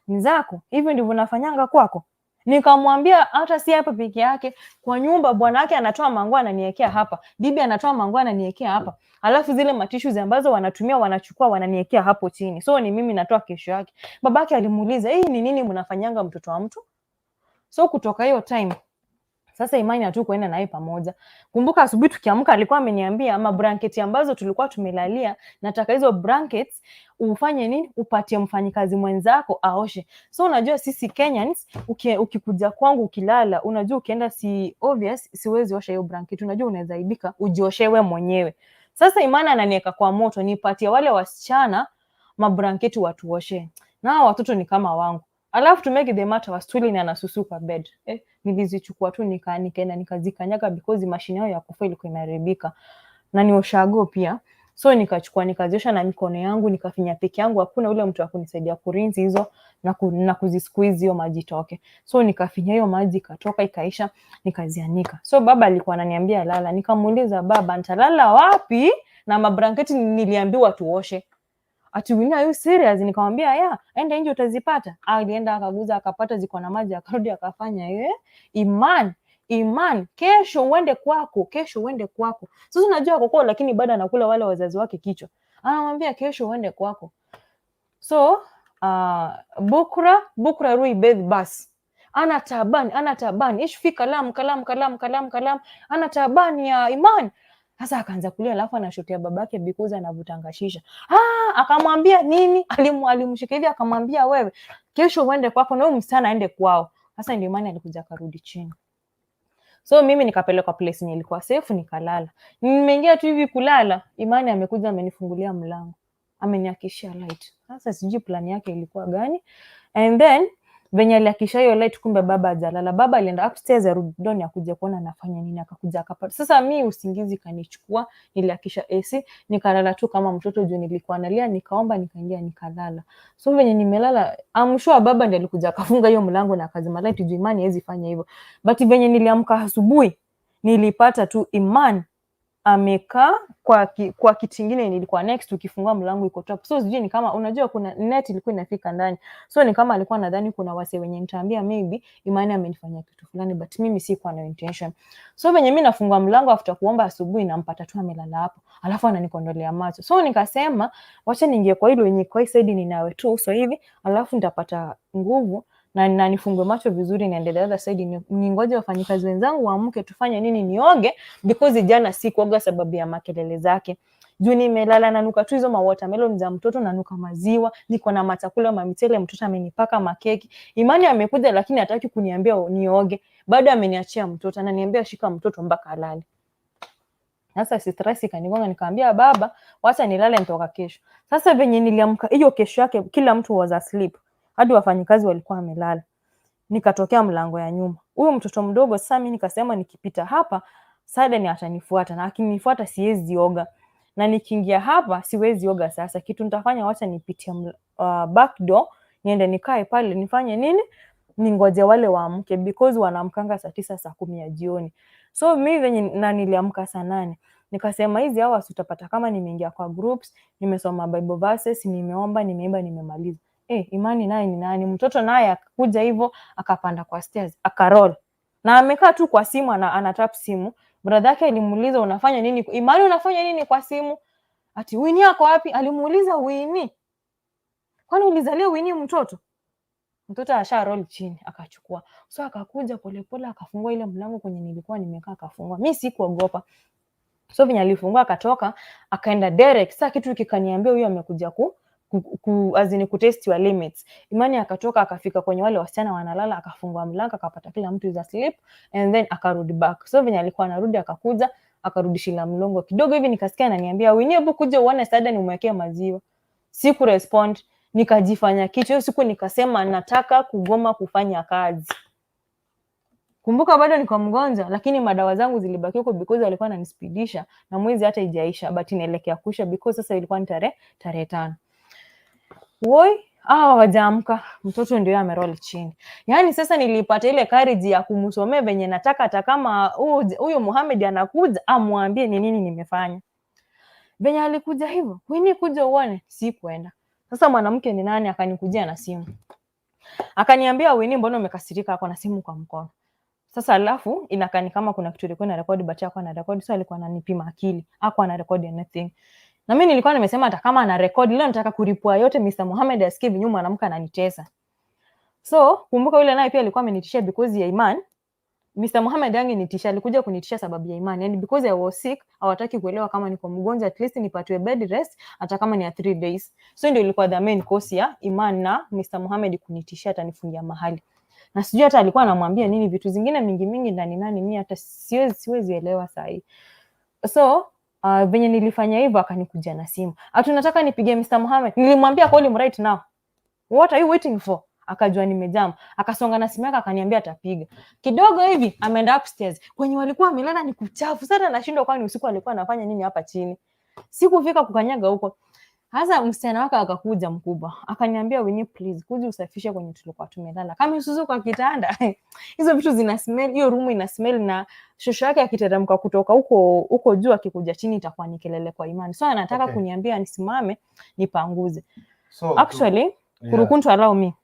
"Ni zako? Hivyo ndivyo nafanyanga kwako?" Nikamwambia, "Hata si hapa peke yake, kwa nyumba bwana wake anatoa manguo ananiwekea hapa, bibi anatoa manguo ananiwekea hapa, alafu zile matissues ambazo wanatumia wanachukua wananiwekea hapo chini, so ni mimi natoa kesho yake." Babake alimuuliza, "Hii ni nini mnafanyanga mtoto wa mtu?" So kutoka hiyo time sasa Imani hatukuenda naye pamoja. Kumbuka asubuhi tukiamka alikuwa ameniambia mablanketi ambazo tulikuwa tumelalia, nataka hizo blankets ufanye nini? Upatie mfanyikazi mwenzako aoshe. So unajua sisi Kenyans, ukikuja kwangu ukilala, unajua ukienda, si obvious siwezi osha hiyo blanket. Unajua unaweza aibika ujioshe wewe mwenyewe. Sasa Imani ananiweka kwa moto nipatie wale wasichana mablanketi watuoshe. Na hao watoto ni kama wangu. Alafu to make the matter worse, Tulin anasusu kwa bed. Nilizichukua tu nikaenda nikazikanyaga because mashine yao ya kufua ilikuwa imeharibika. Na ni ushago pia. So nikachukua nikaziosha na mikono yangu, nikafinya peke yangu, hakuna ule mtu wa kunisaidia kurinse hizo na kuzisqueeze hiyo maji itoke. So nikafinya hiyo maji ikatoka ikaisha, nikazianika. So baba alikuwa ananiambia lala, nikamuuliza, "Baba, nitalala wapi na mablanketi niliambiwa tuoshe?" Ati, "Winnie, are you serious?" Nikamwambia, "Yeah, enda nje utazipata." Alienda akaguza akapata ziko na maji, akarudi akafanya, "Iman, Iman, kesho uende kwako, kesho uende kwako." Sasa unajua ako kwao, lakini bado anakula wale wazazi wake kichwa. Anamwambia, "Kesho uende kwako." So بكرة بكرة روحي بيت بس. أنا تعبان، أنا تعبان. إيش في كلام كلام كلام كلام كلام. أنا تعبان يا Iman. Sasa akaanza kulia, alafu anashotea babake because anavutanga shisha. Ah, akamwambia nini? Alimshika hivi akamwambia, "Wewe kesho uende kwako na huyu msichana aende kwao." Sasa ndio maana alikuja akarudi chini. So mimi nikapelekwa place yenye ilikuwa safe, nikalala. Nimeingia tu hivi kulala, Imani amekuja amenifungulia mlango. Ameniakishia light. Sasa sijui plan yake ilikuwa gani. And then venye aliakisha hiyo light, kumbe baba hajalala. Baba alienda upstairs arudi down akuja kuona anafanya nini, akakuja akapata. Sasa mi usingizi kanichukua, niliakisha AC, nikalala tu kama mtoto juu nilikuwa nalia, nikaomba, nikaingia nikalala. So venye nimelala, I'm sure baba ndiye alikuja akafunga hiyo mlango na akazima light juu Imani hawezi fanya hivyo. But venye niliamka asubuhi, nilipata tu Iman amekaa kwa kiti ingine nilikuwa next, ukifungua mlango iko top. So sijui ni kama unajua kuna net ilikuwa inafika ndani, so ni kama alikuwa nadhani kuna wase wenye nitaambia maybe Imani amenifanyia kitu fulani, but mimi sikuwa na intention. So venye mimi nafungua mlango after kuomba asubuhi, nampata tu amelala hapo, alafu ananikondolea macho. So nikasema wacha niingie kwa hilo yenye kwa hii side ninawe tu uso hivi, alafu nitapata nguvu na nifungue macho vizuri, niende the other side, ningoje wafanyikazi wenzangu waamke, tufanye nini, nioge, because jana sikuoga sababu ya makelele zake. Juu nimelala nanuka tu hizo ma watermelon za mtoto, nanuka maziwa, niko na machakula mamichele, mtoto amenipaka makeki. Imani amekuja lakini hataki kuniambia nioge, bado ameniachia mtoto, ananiambia shika mtoto mpaka alale. Sasa stress ikanigonga, nikamwambia baba, wacha nilale, nitoka kesho. Sasa venye niliamka hiyo kesho yake, kila mtu was asleep, hadi wafanyikazi walikuwa wamelala. Nikatokea mlango ya nyuma, huyu mtoto mdogo. Sasa mimi nikasema nikipita hapa suddenly atanifuata, na akinifuata siwezi oga, na nikiingia hapa siwezi oga. Sasa kitu nitafanya, wacha nipitie back door niende nikae pale, nifanye nini, ningoje wale waamke because wanaamkanga saa 9, saa 10 ya jioni. So mi venye na niliamka saa 8, nikasema hizi hours utapata kama nimeingia kwa groups, nimesoma Bible verses, nimeomba, nimeimba, nimemaliza. Imani naye ni nani? Mtoto naye akakuja hivyo akapanda kwa stairs akaroll na amekaa tu kwa simu, ana tap simu. Brother yake alimuuliza, "Unafanya nini Imani, unafanya nini kwa simu?" Ati, "Winnie ako wapi?" Alimuuliza Winnie, "Kwani ulizalia Winnie mtoto?" Mtoto asha roll chini akachukua. So akakuja polepole akafungua ile mlango kwenye nilikuwa nimekaa, akafungua. Mi sikuogopa. So venye alifungua akatoka akaenda direct. Sasa kitu kikaniambia huyu amekuja ku as in kutest your limits. Imani akatoka akafika kwenye wale wasichana wanalala, akafungua mlango akapata kila mtu is asleep and then akarudi back. So venye alikuwa anarudi akakuja akarudishila mlongo kidogo hivi, nikasikia ananiambia, "Winnie, hebu kuja uone Sada nimwekee maziwa." Siku respond, nikajifanya kichwa. Hiyo siku nikasema nataka kugoma kufanya kazi. Kumbuka bado niko mgonjwa, lakini madawa zangu zilibaki huko because alikuwa ananispidisha na mwezi hata ijaisha, but inaelekea kuisha because sasa ilikuwa ni tarehe 5. Woi, Hawa hawajaamka, mtoto ndio ameroll chini. Yaani sasa nilipata ile courage ya kumsomea venye nataka, hata kama huyu Muhammad anakuja amwambie ni nini nimefanya. Venye alikuja hivyo, "Winnie, kuja uone," sikuenda. Sasa mwanamke ni nani? Akanikujia na simu, akaniambia, "Winnie, mbona umekasirika?" Ako na simu kwa mkono. Sasa alafu inakaa ni kama kuna kitu ilikuwa ina record, but hakuwa na record, so alikuwa ananipima akili, hakuwa ana record anything. Na mimi nilikuwa nimesema hata kama ana record leo nataka kulipua yote, Mr. Mohamed asikie venye mwanamke ananitesa. So kumbuka yule naye pia alikuwa amenitishia because ya Iman. Mr. Mohamed angenitishia, alikuja kunitisha sababu ya Iman. Yani because I was sick, hawataki kuelewa kama niko mgonjwa, at least nipatiwe bed rest hata kama ni ya 3 days. So ndio ilikuwa the main cause ya Iman na Mr. Mohamed kunitishia atanifungia mahali. Na sijui hata alikuwa anamwambia nini, vitu zingine mingi mingi ndani nani, mimi hata siwezi elewa saa hii. So venye nilifanya hivyo akanikuja na simu. "Ati unataka nipigie Mr. Mohamed?" Nilimwambia, "Call him right now. What are you waiting for?" Akajua nimejam. Akasonga na simu yake akaniambia atapiga. Kidogo hivi ameenda upstairs. Kwenye walikuwa wamelala ni kuchafu. Sasa nashindwa kwani usiku alikuwa anafanya nini hapa chini. Sikufika kukanyaga huko. Sasa msichana wake akakuja mkubwa. Akaniambia, "Winnie, please kuja usafishe kwenye tulikuwa tumelala. Kama Isuzu kwa kitanda. Hizo vitu zina smell, hiyo room ina smell na shosho yake akiteremka kutoka huko huko juu akikuja chini itakuwa ni kelele kwa Imani." So anataka kuniambia nisimame nipanguze. So, Actually, Kurukuntu, allow me.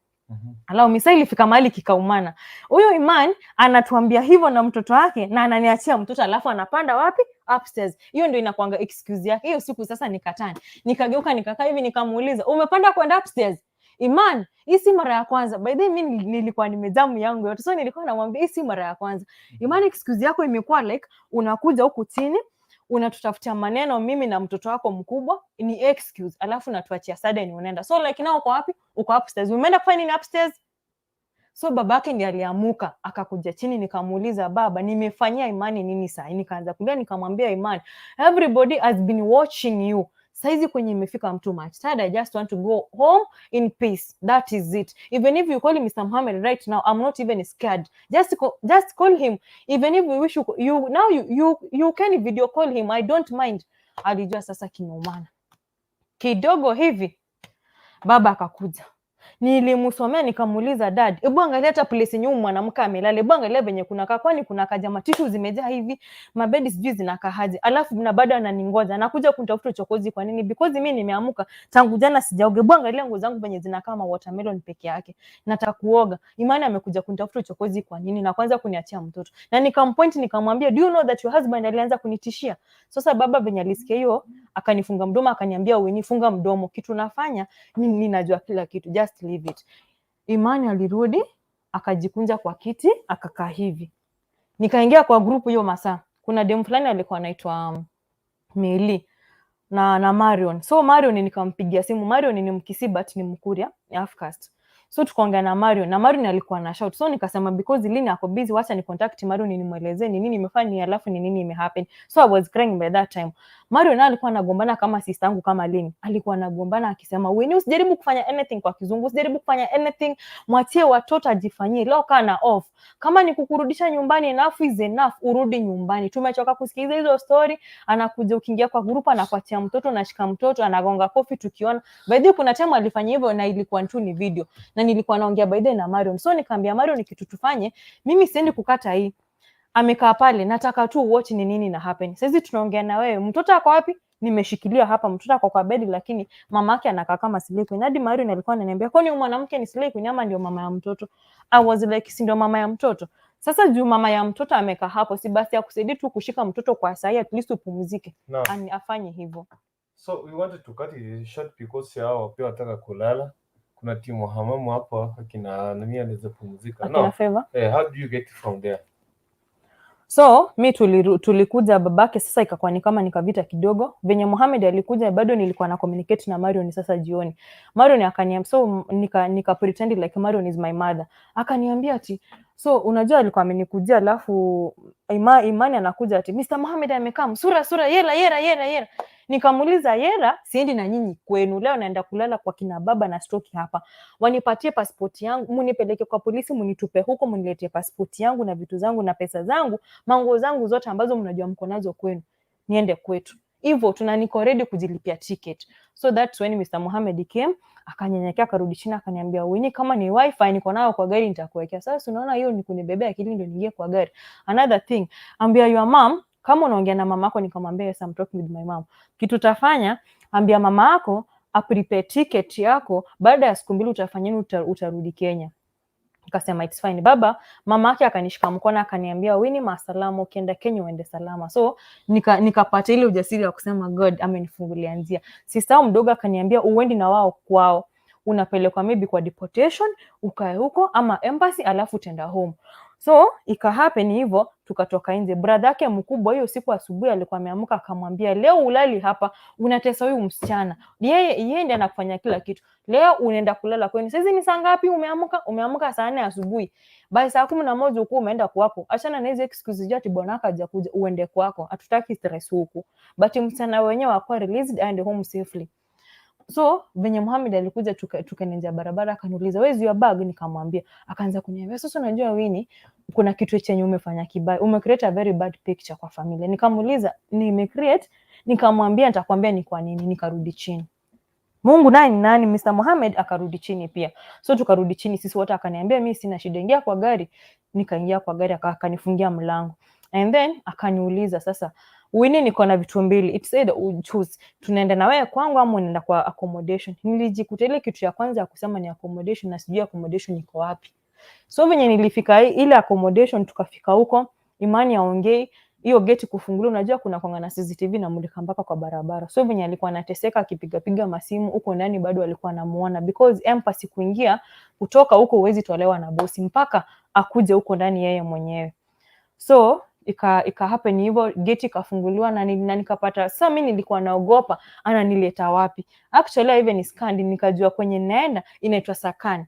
Allow me. Sasa ilifika mahali kikaumana. Huyo Iman anatuambia hivyo na mtoto wake na ananiachia mtoto alafu anapanda wapi? Upstairs. Hiyo ndio inakuanga excuse yake. Hiyo siku sasa nikatani. Nikageuka nikakaa hivi nikamuuliza, "Umepanda kwenda upstairs?" Iman, hii si mara ya kwanza. By the way, mimi nilikuwa nimejamu yangu yote. So nilikuwa namwambia hii si mara ya kwanza. Iman, excuse yako imekuwa like unakuja huku chini unatutafutia maneno mimi na mtoto wako mkubwa ni excuse, alafu natuachia sudden unaenda. So like now uko wapi? Uko upstairs. Umeenda kufanya nini upstairs? So babake ndiye aliamuka akakuja chini, nikamuuliza, "Baba, nimefanyia Imani nini saa hii?" Nikaanza kulia, nikamwambia, "Imani, everybody has been watching you. Saizi kwenye imefika, I'm too much tired. I just want to go home in peace. That is it. Even if you call Mr. Mohammed right now, I'm not even scared. Just call him. Even if you wish you now you can video call him. I don't mind." Alijua sasa kimeumana. Kidogo hivi baba akakuja, nilimsomea nikamuuliza, "Dad, hebu angalia hata place yenye huyu mwanamke amelala, hebu angalia venye kunakaa, kwani kuna kajama, tishu zimejaa hivi, mabedi sijui zinakaa aje, alafu na bado ananingoja, anakuja kunitafuta uchokozi kwa nini? Because mimi nimeamuka tangu jana sijaoga, hebu angalia nguo zangu venye zinakaa ma watermelon peke yake, nataka kuoga. Imani amekuja kunitafuta uchokozi kwa nini? Na kwanza kuniachia mtoto." Na nikampoint nikamwambia, "Do you know that your husband alianza kunitishia?" Sasa baba venye alisikia hiyo akanifunga mdomo, akaniambia, "Winnie, funga mdomo, kitu nafanya ninajua kila kitu, just leave it." Imani alirudi akajikunja kwa kiti akakaa hivi. Nikaingia kwa group hiyo masaa, kuna demu fulani alikuwa anaitwa Meli na Marion. So Marion nikampigia simu. Marion ni Mkisii but ni Mkuria, ni half caste. So tukaongea na Marion na Marion alikuwa na shout. So nikasema because Lini ako busy, wacha ni contact Marion nimwelezee ni nini imefanya alafu ni nini imehappen. So I was crying by that time. Marion naye alikuwa anagombana kama sister yangu kama Lini. Alikuwa anagombana akisema, "Winnie, usijaribu kufanya anything," kwa kizungu, "usijaribu kufanya anything, mwachie watoto ajifanyie. Leo kaa na off. Kama ni kukurudisha nyumbani, enough is enough, urudi nyumbani. Tumechoka kusikiliza hizo story." Anakuja ukiingia kwa group anakuachia mtoto, anashika mtoto, anagonga kofi tukiona. By the way, kuna time alifanya hivyo na ilikuwa tu ni video. Na nilikuwa naongea by the way na Marion. So nikaambia Marion kitu tufanye, mimi siendi kukata hii. Amekaa pale, nataka tu watch ni nini na happen. Saizi tunaongea na wewe, mtoto ako wapi? Nimeshikilia hapa, mtoto ako kwa bedi, lakini mama yake anakaa kama slay queen. Hadi Marion alikuwa ananiambia, "Kwani huyu mwanamke ni slay queen ama ndio mama ya mtoto?" I was like, "Si ndio mama ya mtoto?" Sasa juu mama ya mtoto amekaa hapo, si basi akusaidie tu kushika mtoto kwa sahi, at least upumzike. Naam. Ani afanye hivyo. So we wanted to cut it short because hao pia wataka kulala. Kuna timu hamamu hapa akina nani anaweza pumzika. Akina No. Favor. Eh, how do you get from there? So mi tulikuja babake, sasa ikakuwa ni kama nikavita kidogo. Venye Mohamed alikuja bado nilikuwa na communicate na Marion. Sasa jioni Marion akaniambia, so nika pretend like Marion is my mother. Akaniambia ati, so unajua alikuwa amenikujia, alafu Imani anakuja ati Mr. Mohamed amekaa sura sura yera yera yera yera. Nikamuuliza, "Yera, siendi na nyinyi kwenu leo, naenda kulala kwa kina baba na stoki hapa. Wanipatie pasipoti yangu, munipeleke kwa polisi, munitupe huko, muniletee pasipoti yangu na vitu zangu na pesa zangu, manguo zangu zote ambazo mnajua mko nazo kwenu, niende kwetu." Hivyo tuna niko ready kujilipia ticket. So that's when Mr. Mohamed came, Akanyenyekea, akarudi chini, akaniambia, "Winnie, kama ni wifi niko nayo kwa gari nitakuwekea." Sasa unaona hiyo ni kunibebea akili ndio niingie kwa gari. "Another thing, ambia your mom kama unaongea na mama yako." Nikamwambia, "Yes, I'm talking with my mom." "Kitu utafanya, ambia mama yako aprepare ticket yako, baada ya siku 2 utafanya nini, utarudi Kenya." Nikasema, "It's fine, baba." Mama yake akanishika mkono akaniambia, "Winnie, masalama, ukienda Kenya uende salama." So nikapata ile ujasiri wa kusema God amenifungulia njia. Sister mdogo akaniambia, "Uendi na wao kwao, unapelekwa maybe kwa deportation ukae huko ama embassy, alafu utaenda home." So ika happen hivyo, tukatoka nje. Brother yake mkubwa hiyo siku asubuhi alikuwa ameamka, akamwambia, "Leo ulali hapa, unatesa huyu msichana, yeye yeye ndiye anakufanya kila kitu. Leo unaenda kulala kwenu. Saizi ni saa ngapi umeamka? Umeamka saa 4 asubuhi, by saa 11 ukuwa umeenda kwako. Achana na hizo excuse ati bwana wako hajakuja, uende kwako, hatutaki stress huku." But msichana wenyewe akuwa released and home safely. So venye Muhammad alikuja, tukaendelea barabara, akaniuliza, "Where's your bag?" Nikamwambia. Akaanza kuniambia, "Sasa unajua Winnie, kuna kitu chenye umefanya kibaya, umecreate a very bad picture kwa familia." Nikamuuliza, "Nimecreate?" Nikamwambia, "Nitakwambia ni kwa nini." Nikarudi chini. Mungu naye ni nani? Mr. Mohammed akarudi chini pia. So tukarudi chini sisi wote, akaniambia, "Mi sina shida, ingia kwa gari." Nikaingia kwa gari, akanifungia mlango. And then akaniuliza, "Sasa Winnie, niko na vitu mbili. It's either you choose. Tunaenda na wewe kwangu ama unaenda kwa accommodation." Nilijikuta ile kitu ya kwanza ya kusema ni accommodation na sijui accommodation iko wapi. So venye nilifika ile accommodation, tukafika huko, Imani aongei, hiyo geti kufunguliwa, unajua kuna kwanga na CCTV na mulika mpaka kwa barabara. So venye alikuwa anateseka akipiga piga masimu huko ndani, bado alikuwa anamuona because embassy kuingia kutoka huko huwezi tolewa na bosi mpaka akuje huko ndani yeye mwenyewe. So ika happen hivyo, geti ikafunguliwa na nikapata. Sasa mi nilikuwa naogopa ananileta wapi. Actually, I even scanned, nikajua kwenye naenda inaitwa Sakan.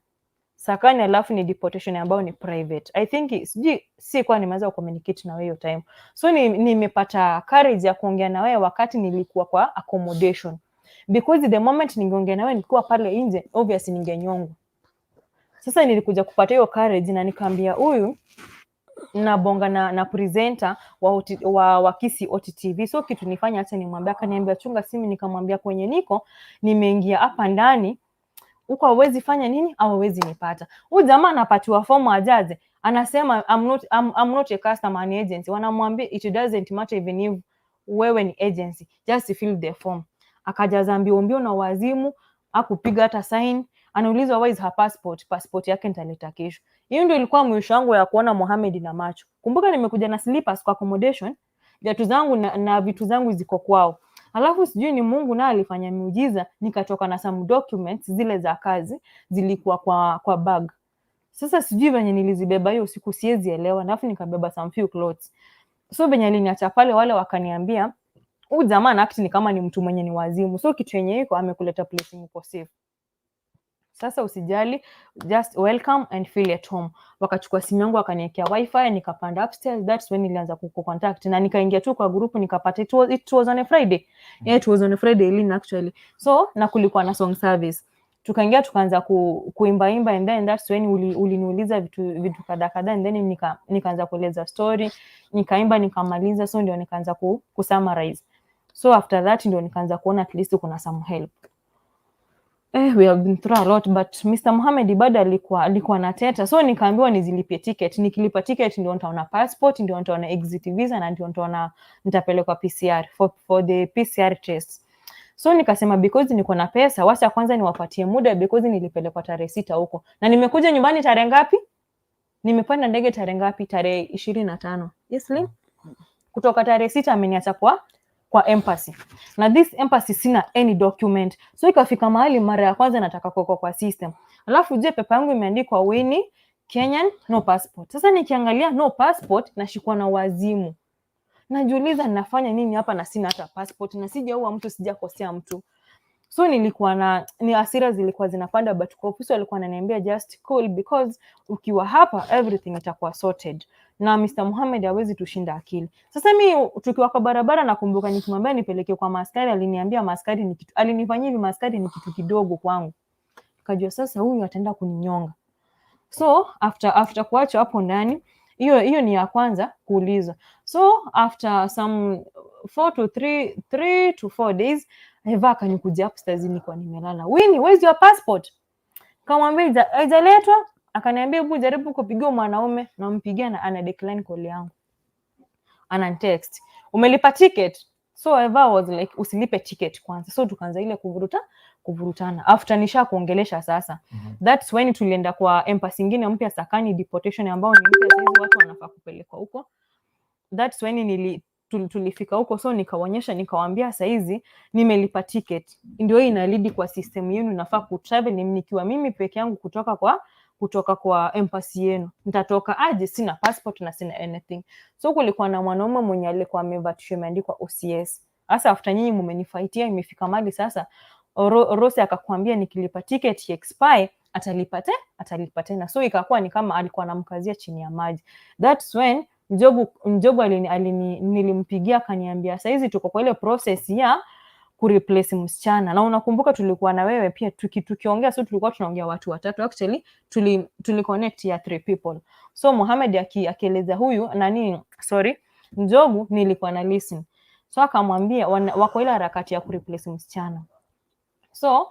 Sakani, alafu ni deportation ambayo ni private. I think sijui si kwa nimeanza kucommunicate na wewe hiyo time. So nimepata courage ya kuongea na wewe wakati nilikuwa kwa accommodation. Because the moment ningeongea na wewe nilikuwa pale nje, obviously ningenyongwa. Sasa nilikuja kupata hiyo courage na nikaambia huyu nabonga na presenter wa Kisii OTTV. So kitu nifanya, acha nimwambia. Akaniambia, "Chunga simu." Nikamwambia kwenye niko, nimeingia hapa ndani huko hawezi fanya nini au hawezi nipata. Huyu jamaa anapatiwa fomu ajaze, anasema, I'm not a customer, an agency." Wanamwambia, "It doesn't matter even if wewe ni agency, just fill the form." Akajaza mbio mbio na wazimu, akupiga hata sign. Anaulizwa, "Where is her passport?" "Passport yake nitaleta kesho." Hiyo ndio ilikuwa mwisho wangu ya kuona Mohamed na macho. Kumbuka nimekuja na slippers kwa accommodation, viatu zangu na vitu zangu ziko kwao. Alafu sijui ni Mungu naye alifanya miujiza, nikatoka na some documents zile za kazi zilikuwa kwa bag. Sasa sijui venye nilizibeba hiyo siku, siwezi elewa. Alafu nikabeba some few clothes. So venye aliniacha pale, wale wakaniambia, "Huyu jamaa ana act ni kama ni mtu mwenye ni wazimu. So kitu yenye iko, amekuleta place uko safe. Sasa usijali, just welcome and feel at home." Wakachukua simu yangu wakaniwekea wifi, nikapanda upstairs. That's when nilianza kucontact na nikaingia tu kwa group nikapata it was on a Friday. Yeah, it was on a Friday, Lynn, actually. So na kulikuwa na song service. Tukaingia tukaanza kuimba imba and then that's when uliniuliza vitu kadhaa kadhaa and then nikaanza kueleza story, nikaimba nikamaliza, so ndio nikaanza kusummarize. So after that ndio nikaanza kuona at least kuna some help. We have been through a lot, but Mr. Mohamed bado alikuwa anateta, so nikaambiwa nizilipie ticket. Nikilipa ticket ndio nitaona passport, ndio nitaona exit visa na ndio nitaona nitapelekwa PCR for the PCR test. So nikasema because niko na pesa, wacha kwanza niwapatie muda because nilipelekwa tarehe 6 huko na nimekuja nyumbani tarehe ngapi? Nimepanda ndege tarehe ngapi? Tarehe 25. Yes, Lynn? Kutoka tarehe 6 ameniacha kwa embassy, na this embassy sina any document. So ikafika mahali mara ya kwanza nataka kuwekwa kwa system, alafu je, paper yangu imeandikwa Winnie Kenyan, no passport. Sasa nikiangalia no passport nashikwa na wazimu, najiuliza ninafanya nini hapa na sina hata passport na sijaua mtu, sijakosea mtu. So nilikuwa na ni hasira zilikuwa zinapanda, but kwa ofisi walikuwa wananiambia, "Just cool, because ukiwa hapa everything itakuwa sorted na Mr. Mohamed hawezi tushinda akili." Sasa mi tukiwa kwa barabara nakumbuka nikimwambia nipeleke kwa maaskari, aliniambia maaskari ni kitu, alinifanyia hivi, maaskari ni kitu kidogo kwangu. Nikajua sasa huyu ataenda kuninyonga. So after kuachwa hapo ndani, hiyo ni ya kwanza kuulizwa. So after some 4 to 3, 3 to 4 days, I Eva akanikujia upstairs nilikuwa nimelala. Winnie, where's your passport? Kamwambia haijaletwa. Akaniambia hebu jaribu kupigia mwanaume, nampigia na ana decline call yangu. Ananitext, umelipa ticket? So Eva was like, usilipe ticket kwanza. So tukaanza ile kuvurutana. After nisha kuongelesha sasa. That's when tulienda kwa embassy ingine mpya Sakani deportation ambao ni mpya saizi watu wanafaa kupelekwa huko. That's when tulifika huko, so nikawaonyesha, nikawaambia saizi nimelipa ticket, ndio hii inalidi kwa system yenu, nafaa kutravel nikiwa mimi peke yangu kutoka kwa embassy yenu, nitatoka aje? Sina passport na sina anything. So kulikuwa na mwanaume mwenye alikuwa amevaa t-shirt imeandikwa OCS. Sasa after nyinyi mumenifightia, imefika mali sasa Rose akakwambia nikilipa ticket expire atalipa tena, so ikakuwa ni kama alikuwa anamkazia chini ya maji. That's when Njogu nilimpigia akaniambia saizi tuko kwa ile process ya kureplace msichana, na unakumbuka tulikuwa na wewe pia tukiongea, so tulikuwa tunaongea watu watatu actually, tuli connect ya three people. So Mohamed akieleza huyu nani, sorry, Njogu, nilikuwa na listen, so akamwambia wako ile harakati ya kureplace msichana so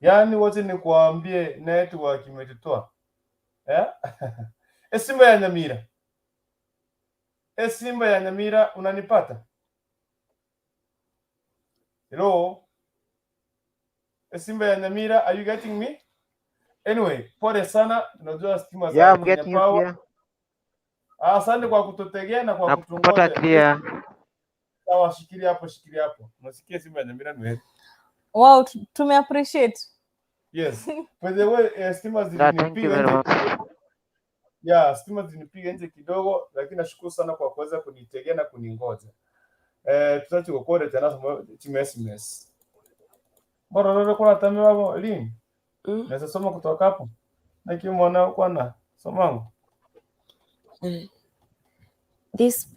Yaani wote nikuambie network imetutoa. Eh? Esimba ya Nyamira. Esimba ya Nyamira unanipata? Hello? Esimba ya Nyamira, are you getting me? Anyway, pole sana, tunajua stima za Yeah, I'm Kenya getting you Power. clear. Ah, asante kwa kututegea na kwa Nakupata kutungoja. clear. Sawa, shikilia hapo, shikilia hapo. Unasikia Simba ya Nyamira ni wewe. Wow, tume appreciate. Yes. By the way, stima Yeah, thank you zilinipiga very nje much. kidogo. Yeah, stima zilinipiga nje kidogo, lakini nashukuru sana kwa kuweza kunitegea na kuningoja. Tutachi kokore tena timu SMS. Bora roro kwa tame wabo lini? Naweza soma kutoka hapo. Na kimwana kwana somangu. These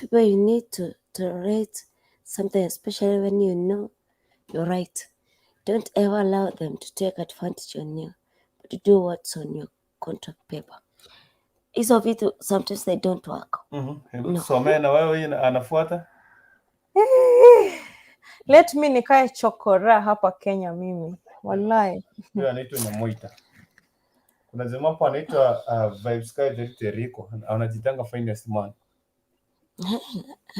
people you need to tolerate something, especially when you know you're right. Don't ever allow them to take advantage on you, but do what's on your contract paper. Hizo vitu sometimes they don't work. Hebu No. tusomee na wewe hii anafuata. Let me nikae chokora hapa Kenya mimi. Wallahi. Huyo anaitwa Nyamoita. Kuna jamaa hapo anaitwa Vibe Sky Teriko, anajitanga finest man.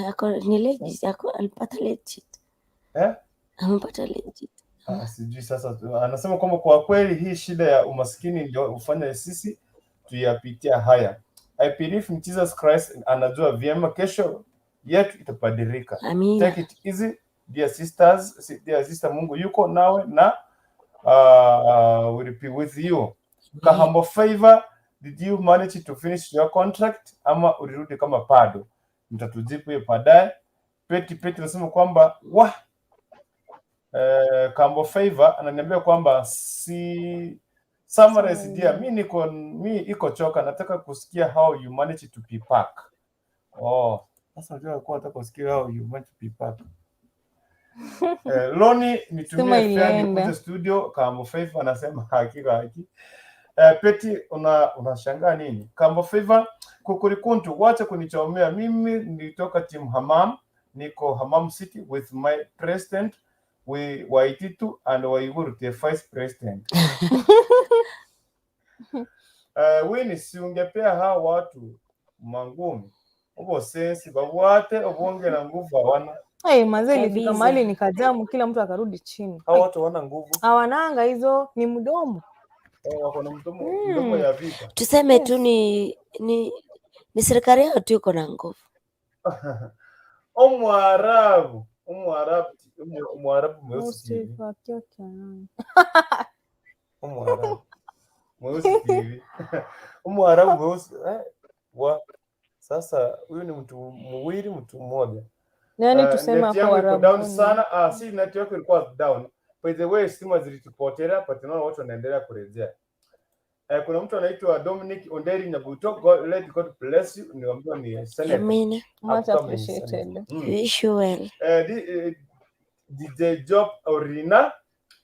Ako ni legit, ako alipata legit. Eh? Amepata legit. Ah, sijui sasa anasema kwamba kwa kweli hii shida ya umaskini ndio hufanya sisi tuyapitia haya. I believe in Jesus Christ, anajua vyema kesho yetu itabadilika. Amina. Take it easy dear sisters, dear sister, Mungu yuko nawe na will be with you. Kahambo Favor, did you manage to finish your contract ama ulirudi kama bado? Mtatujibu hiyo baadaye. Peti Peti anasema kwamba wa Kambo Favor ananiambia kwamba si summarize dear, mi niko mi iko choka, nataka kusikia how you manage to be back. Oh, sasa unajua alikuwa nataka kusikia how you manage to be back. Loni Stima nitumie fare ilienda. nikuje studio. Kambo Favor anasema hakika haki. Peti unashangaa nini? Kambo Favor kukurikuntu, wacha kunichomea mimi. Nilitoka team Hamam, niko Hamam City with my president we Waititu and Waiguru the vice president. Wini si ungepea hao watu mangumi obosensi babwate obonge na nguvu hawana. Hey, mazee ilifika Kabisa. mahali nikajamu, kila mtu akarudi chini. Hao watu hawana nguvu. Hawananga hizo, ni mdomo. Wako na mdomo ya vita. Tuseme tu Yes. ni serikali yao tu iko na nguvu. Omwarabu, Omwarabu, Omwarabu mweusi TV. Omwarabu mweusi TV. Omwarabu mweusi wa sasa huyu ni mtu mwili mtu mmoja. Yaani tuseme Net hapo yangu iko down Warabuni. sana. Ah, si net yako ilikuwa down. By the way, stima zilitupotelea, but naona watu wanaendelea kurejea. Kuna mtu anaitwa Dominic Onderi Nyabuto. God, let God bless you. Niwaambiwa ni senator. Amina. Much Upcoming appreciated. senator. Wish you well. DJ Job Orina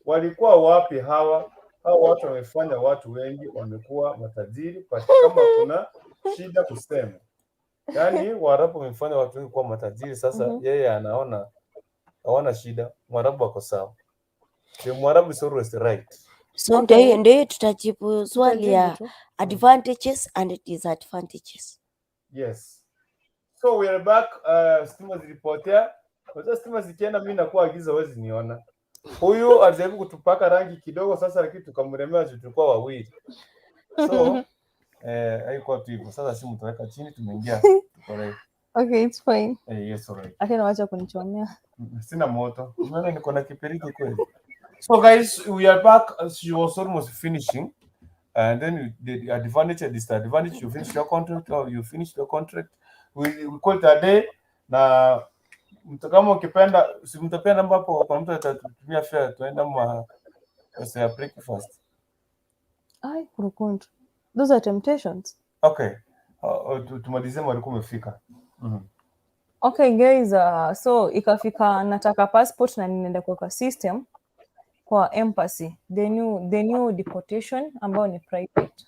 walikuwa wapi hawa? Hawa watu wamefanya watu wengi wamekuwa matajiri, but kama kuna shida kusema. Yaani Waarabu wamefanya watu wengi kuwa matajiri. Sasa yeye anaona hawana shida, Mwarabu ako sawa. The Mwarabu is always right. So ndio Okay. hiyo ndio hiyo tutajibu swali Tutajibu ya tu. advantages and disadvantages. Yes. So we are back. Stima zilipotea. Unajua stima zikienda mimi nakuwa giza huwezi niona. Huyu alijaribu kutupaka rangi kidogo sasa, lakini tukamremea juu tulikuwa wawili. So haikuwa tu hivyo. Sasa simu tutaweka chini, tumeingia tuko right. Okay, it's fine. Yes, all right. Lakini wacha kunichomea. Sina moto. Unaona niko na kipiriti kweli. So guys, we are back. She was almost finishing. And then the advantage and disadvantage, you finish your contract or you finish your contract. We call it a day. Na mtu kama ukipenda, si mtapenda ambapo kwa mtu atatumia fare tuenda ma pesa ya breakfast. Ai, kurukuntu. Those are temptations. Okay. Tumalizie walikuwa umefika. Okay guys, so ikafika nataka passport na ninaenda kuweka system kwa embassy, the new deportation ambayo ni private.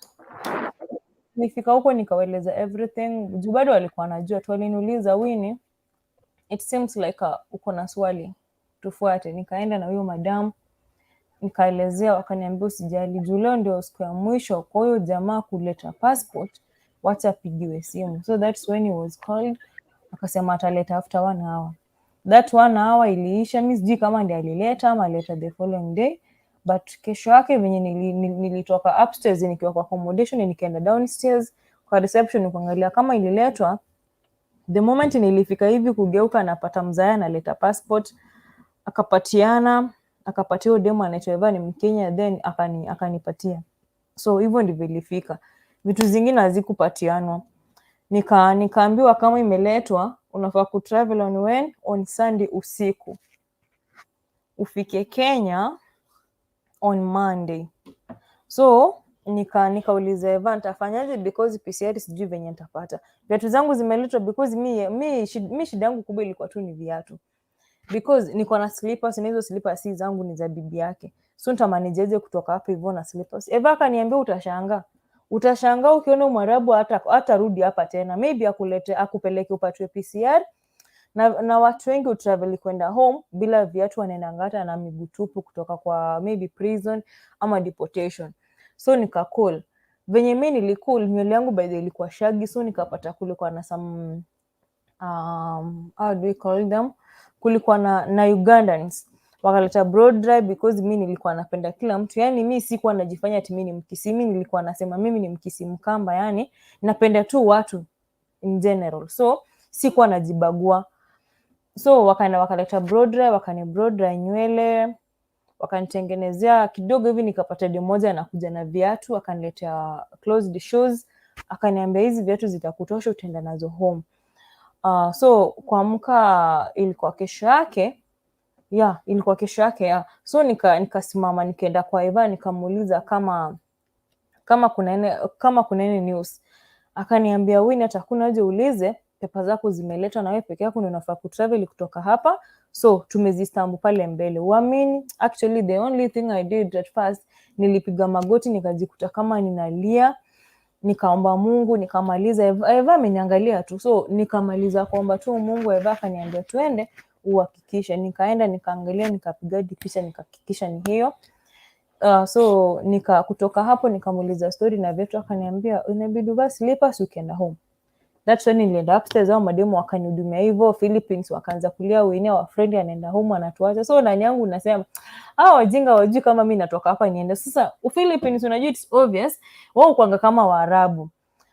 Nifika huko nikawaeleza everything, juu bado walikuwa wanajua tu, waliniuliza Winnie, it seems like uko na swali, tufuate. Nikaenda na huyo madam. Nikaelezea, wakaniambia usijali, juu leo ndio siku ya mwisho kwa huyo jamaa kuleta passport, wacha apigiwe simu. So that's when he was called, akasema ataleta after one hour. That one hour iliisha, mi sijui kama ndiye alileta ama alileta the following day, but kesho yake venye nilitoka upstairs nikiwa kwa accommodation, nikaenda downstairs kwa reception kuangalia kama ililetwa. The moment nilifika hivi kugeuka, napata mzae analeta passport, akapatiana, akapatia huyo demu anaitwa Eva, ni Mkenya, then akanipatia. So hivyo ndivyo ilifika. Vitu zingine hazikupatianwa. Nikaambiwa kama imeletwa unafaa kutravel on when? On Sunday usiku, ufike Kenya on Monday. So nikauliza Eva nitafanyaje because PCR sijui venye nitapata. Viatu zangu zimeletwa because mi shida yangu kubwa ilikuwa tu ni viatu, because niko na slippers na hizo slippers si zangu, ni za bibi yake. So nitamanageje kutoka hapo hivyo na slippers? Eva akaniambia utashangaa. Utashangaa ukiona Mwarabu hata rudi hapa tena. Maybe akulete, akupeleke upatiwe PCR na watu wengi utravel kwenda home bila viatu, wanaendanga hata na miguu tupu kutoka kwa maybe prison ama deportation. So nikacall. Venye mi nilicool, nywele yangu by the way ilikuwa shaggy, so nikapata kulikuwa na some how do we call them, kulikuwa na Ugandans wakaleta blow dry because mi nilikuwa napenda kila mtu. Yani mi sikuwa najifanya ati mi ni Mkisii, mi nilikuwa nasema mimi ni Mkisii Mkamba, yani napenda tu watu in general, so sikuwa najibagua. So wakaenda wakaleta blow dry, wakani blow dry nywele, wakanitengenezea kidogo hivi, nikapata demu moja anakuja na viatu, akaniletea closed shoes, akaniambia hizi viatu zitakutosha, utaenda nazo home. So kuamka ilikuwa kesho yake, yeah, ilikuwa kesho yake, yeah. So nikasimama nikaenda kwa Eva nikamuuliza kama kuna any news. Akaniambia Winnie, hata hakuna haja uulize, paper zako zimeletwa na wewe peke yako ndio unafaa kutravel kutoka hapa, so tumezistamp pale mbele. Uamini, actually the only thing I did at first, nilipiga magoti nikajikuta kama ninalia, nikaomba Mungu nikamaliza. Eva ameniangalia tu, so nikamaliza kuomba tu Mungu. Eva akaniambia tuende uhakikishe. Nikaenda nikaangalia, nikapiga hadi picha, nikahakikisha ni hiyo. So nika kutoka hapo nikamuuliza story na vitu, akaniambia inabidi uvaa slippers ukienda home. That's when nilienda upstairs, au mademu wakanihudumia hivyo. Philippines wakaanza kulia, Winnie wa friend anaenda home anatuacha. So ndani yangu nasema hao wajinga wajui kama mi natoka hapa niende. Sasa Philippines, unajua it's obvious wao kuanga kama Waarabu,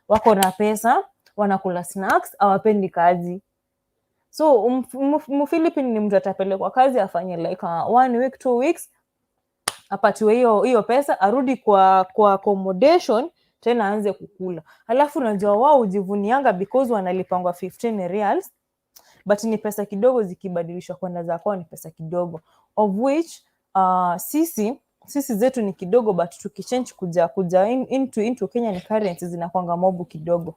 wako na pesa, wanakula snacks, hawapendi kazi. So Mphilippine ni mtu atapelekwa kazi afanye like one week, 2 weeks, apatiwe hiyo hiyo pesa, arudi kwa accommodation tena aanze kukula. Alafu unajua wao hujivunianga because wanalipangwa 15 reals, but ni pesa kidogo, zikibadilishwa kwenda za kwao ni pesa kidogo, of which sisi zetu ni kidogo, but tukichange kuja into Kenyan currency zinakwanga mob kidogo.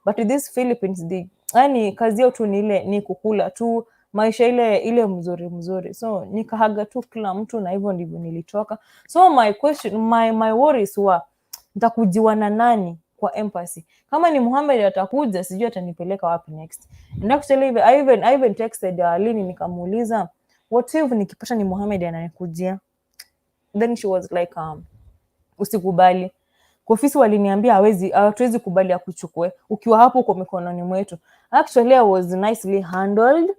But this Philippines, yani kazi yao tu ni ile ni kukula tu, maisha ile ile mzuri mzuri. So nikahaga tu kila mtu na hivyo ndivyo nilitoka. So my question, my worries were nitakujiwa na nani kwa embassy? Kama ni Muhammad atakuja, sijui atanipeleka wapi next. And actually I even texted Alini nikamuuliza what if nikipata ni Muhammad ananikujia? Then she was like usikubali. Kwa ofisi waliniambia hawezi, hatuwezi kubali akuchukue ukiwa hapo, uko mikononi mwetu. Actually I was nicely handled.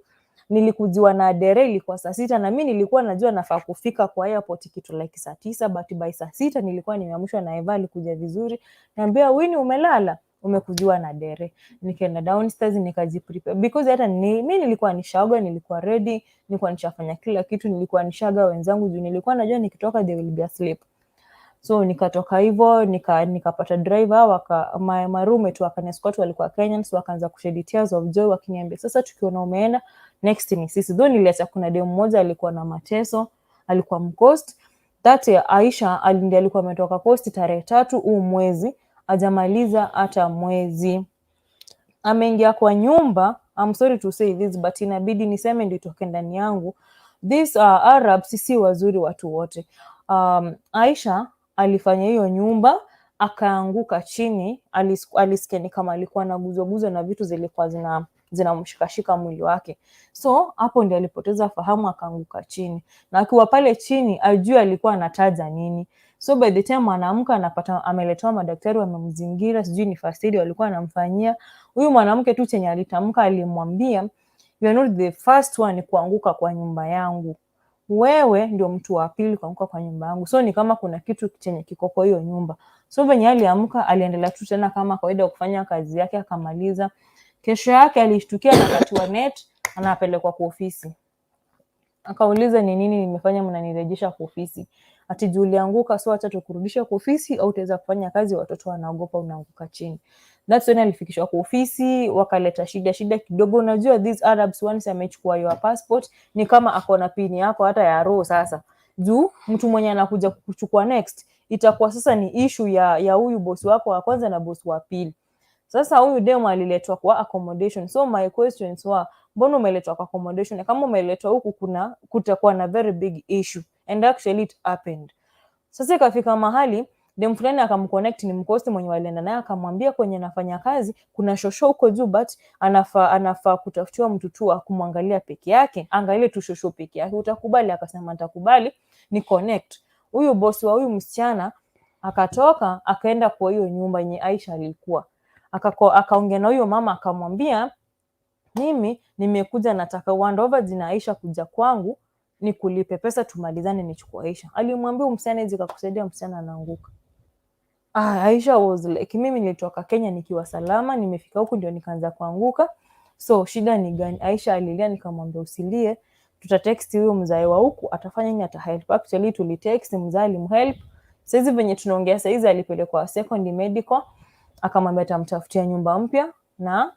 Nilikujiwa na dere, ilikuwa saa 6, na mi nilikuwa najua nafaa kufika kwa airport kitu like saa 9, but by saa 6 nilikuwa nimeamshwa na Eva, alikuja vizuri, niambia Winnie, umelala? Umekujiwa na dere. Nikaenda downstairs nikajiprepare because hata mi nilikuwa nishaoga, nilikuwa ready, nilikuwa nishafanya kila kitu, nilikuwa nishaga wenzangu juu nilikuwa najua nikitoka they will be asleep. So nikatoka hivyo, nikapata driver, my roommate wakaniescort, walikuwa Kenyans, wakaanza kushed tears of joy wakiniambia sasa tukiona umeenda next ni sisi. Though niliacha kuna demu mmoja alikuwa na mateso, alikuwa mcoast that year, Aisha ndiye alikuwa ametoka coast tarehe 3 huu mwezi, hajamaliza hata mwezi, ameingia kwa nyumba. I'm sorry to say this but inabidi niseme ndio itoke ndani yangu. This Arabs si wazuri watu wote. Aisha alifanya hiyo nyumba akaanguka chini, alisikia ni kama alikuwa anaguzwaguzwa na vitu zilikuwa zina zinamshikashika mwili wake. So hapo ndio alipoteza fahamu akaanguka chini, na akiwa pale chini ajui alikuwa anataja nini. So by the time anaamka anapata ameletewa madaktari wamemzingira, sijui ni first aid walikuwa anamfanyia. Huyu mwanamke tu chenye alitamka, alimwambia, "You are not the first one kuanguka kwa nyumba yangu, wewe ndio mtu wa pili kuanguka kwa nyumba yangu." So ni kama kuna kitu chenye kiko kwa hiyo nyumba. So venye aliamka aliendelea tu tena kama kawaida kufanya kazi yake akamaliza. Kesho yake alishtukia anakatiwa net, anapelekwa kwa ofisi. Akauliza, "Ni nini nimefanya mnanirejesha kwa ofisi?" Ati juu ulianguka, so acha tukurudisha kwa ofisi au utaweza kufanya kazi, watoto wanaogopa unaanguka chini. That's when alifikishwa kwa ofisi, wakaleta shida shida kidogo. Unajua these Arabs, once amechukua your passport ni kama ako na pini yako hata ya roho sasa. Juu mtu mwenye anakuja kukuchukua next itakuwa sasa ni issue ya huyu bosi wako wa kwanza na bosi wa pili. Sasa huyu demu aliletwa kwa accommodation. So my questions were, mbona umeletwa kwa accommodation? Na kama umeletwa huku kuna kutakuwa na very big issue, and actually it happened. Sasa ikafika mahali dem fulani akamconnect, ni mkosti mwenye walienda naye, akamwambia kwenye nafanya kazi kuna shosho huko juu, but anafaa kutafutiwa mtu tu wa kumwangalia peke yake, angalie tu shosho peke yake, utakubali? Akasema nitakubali, ni connect. Huyu bosi wa huyu msichana akatoka akaenda kwa hiyo nyumba yenye Aisha alikuwa, akaongea na huyo mama akamwambia, "Mimi nimekuja nataka hand over jina Aisha kuja kwangu nikulipe pesa tumalizane nichukue Aisha." Alimwambia huyu msichana hizi kakusaidia, msichana anaanguka. Ah, Aisha was like, "Mimi nilitoka Kenya nikiwa salama, nimefika huku ndio nikaanza kuanguka. So shida ni gani?" Aisha alilia, nikamwambia usilie, tutatext huyo mzae wa huku atafanya nini, atahelp. Actually tulitext mzae, alimhelp. Saizi venye tunaongea saizi alipelekwa second medical, akamwambia atamtafutia nyumba mpya na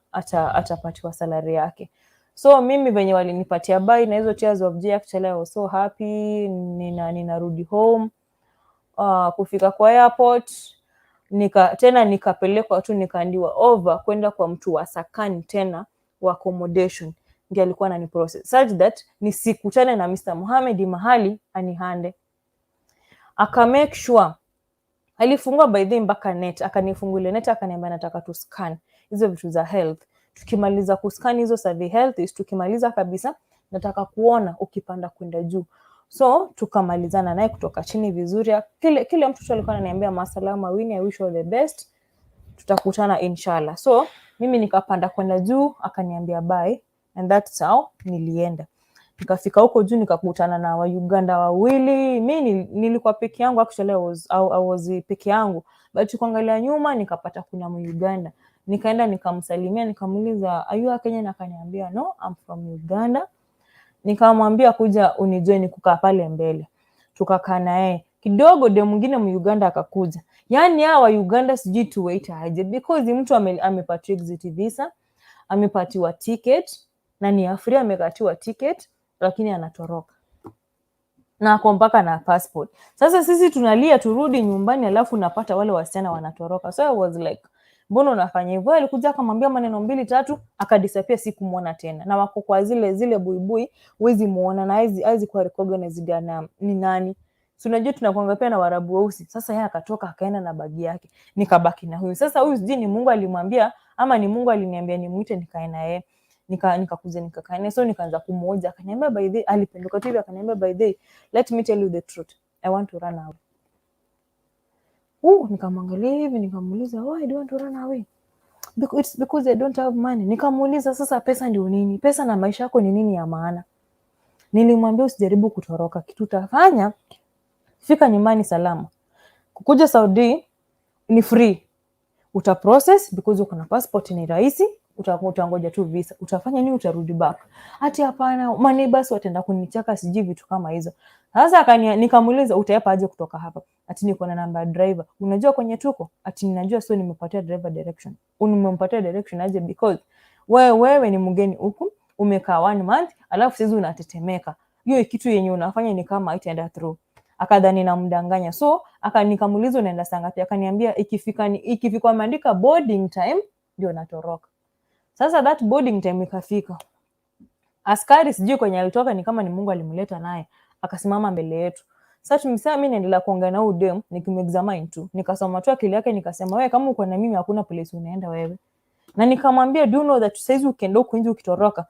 atapatiwa salary yake. So mimi venye walinipatia bye na hizo tears of joy, actually I was so happy. Ninarudi home. Kufika kwa airport tena nikapelekwa tu nikahandiwa over kwenda kwa mtu wa Sakani tena wa accommodation, ndiye alikuwa anani process such that nisikutane na Mr. Mohamed mahali anihande. Aka make sure alifungua by the mpaka net, akanifungulia net, akaniambia nataka tu scan hizo vitu za health. Tukimaliza kuscan hizo survey health is tukimaliza kabisa, nataka kuona ukipanda kwenda juu. So tukamalizana naye kutoka chini vizuri. Kile mtu tu alikuwa ananiambia, "Masalama Winnie, I wish you all the best, tutakutana inshallah." So mimi nikapanda kwenda juu, akaniambia bye, and that's how nilienda. Nikafika huko juu nikakutana na Wauganda wawili. Mi nilikuwa peke yangu actually, I was peke yangu, but kuangalia nyuma nikapata kuna Muganda. Nikaenda nikamsalimia, nikamuuliza, "Are you a Kenyan?" Akaniambia, "No, I'm from Uganda." Nikamwambia, "Kuja unijoin kukaa pale mbele." Tukakaa na yeye kidogo, de mwingine Muganda akakuja. Yaani hawa wa Uganda sijui tuwaite aje, because mtu amepatiwa exit visa, amepatiwa ticket na ni free, amekatiwa ticket lakini anatoroka na ako mpaka na passport. Sasa sisi tunalia turudi nyumbani, alafu unapata wale wasichana wanatoroka. So I was like, "Mbona unafanya hivyo?" Alikuja akamwambia maneno mbili tatu, akadisappear, sikumuona tena. Na wako kwa zile zile buibui, huwezi muona na hawezi kuwa recognized na ni nani. Si unajua tunakuanga pia na Waarabu weusi. Sasa yeye akatoka akaenda na bagi yake, nikabaki na huyu. Sasa huyu sijui ni Mungu alimwambia ama ni Mungu aliniambia nimuite nikae na yeye. Nikakuja nikakaa naye, so nikaanza kumuoja, akaniambia by the, alipinduka tu hivi akaniambia, "By the, let me tell you the truth, I want to run away." Nikamwangalia hivi nikamuuliza, "Why do you want to run away?" "Because it's because I don't have money." Nikamuuliza, "Sasa pesa ndio nini? Pesa na maisha yako ni nini ya maana?" Nilimwambia usijaribu kutoroka, kitu utafanya fika nyumbani salama. Kukuja Saudi ni free, uta process because uko na passport ni rahisi, utangoja tu visa, utafanya nini? Utarudi back. Ati hapana, maneighbors wataenda kunicheka, sijui vitu kama hizo. Sasa nikamuuliza, "Utaepa aje kutoka hapa?" Ati niko na namba ya driver. "Unajua kwenye tuko?" Ati ninajua, so nimepatia driver direction. Umempatia direction aje? Because wewe ni mgeni huku, umekaa one month, alafu sasa unatetemeka. Hiyo kitu yenye unafanya ni kama itaenda through. Akadhani namdanganya, so nikamuuliza, "Unaenda saa ngapi?" Akaniambia ikifika wameandika boarding time ndio natoroka. Sasa that boarding time ikafika, askari sijui kwenye alitoka, ni kama ni Mungu alimleta naye, akasimama mbele yetu. Sasa tumesema mimi naendelea kuongea na huyu dem nikimexamine tu, nikasoma tu akili yake, nikasema, "Wewe kama uko na mimi hakuna place unaenda wewe." Na nikamwambia, do you know that saizi ukienda huku nje ukitoroka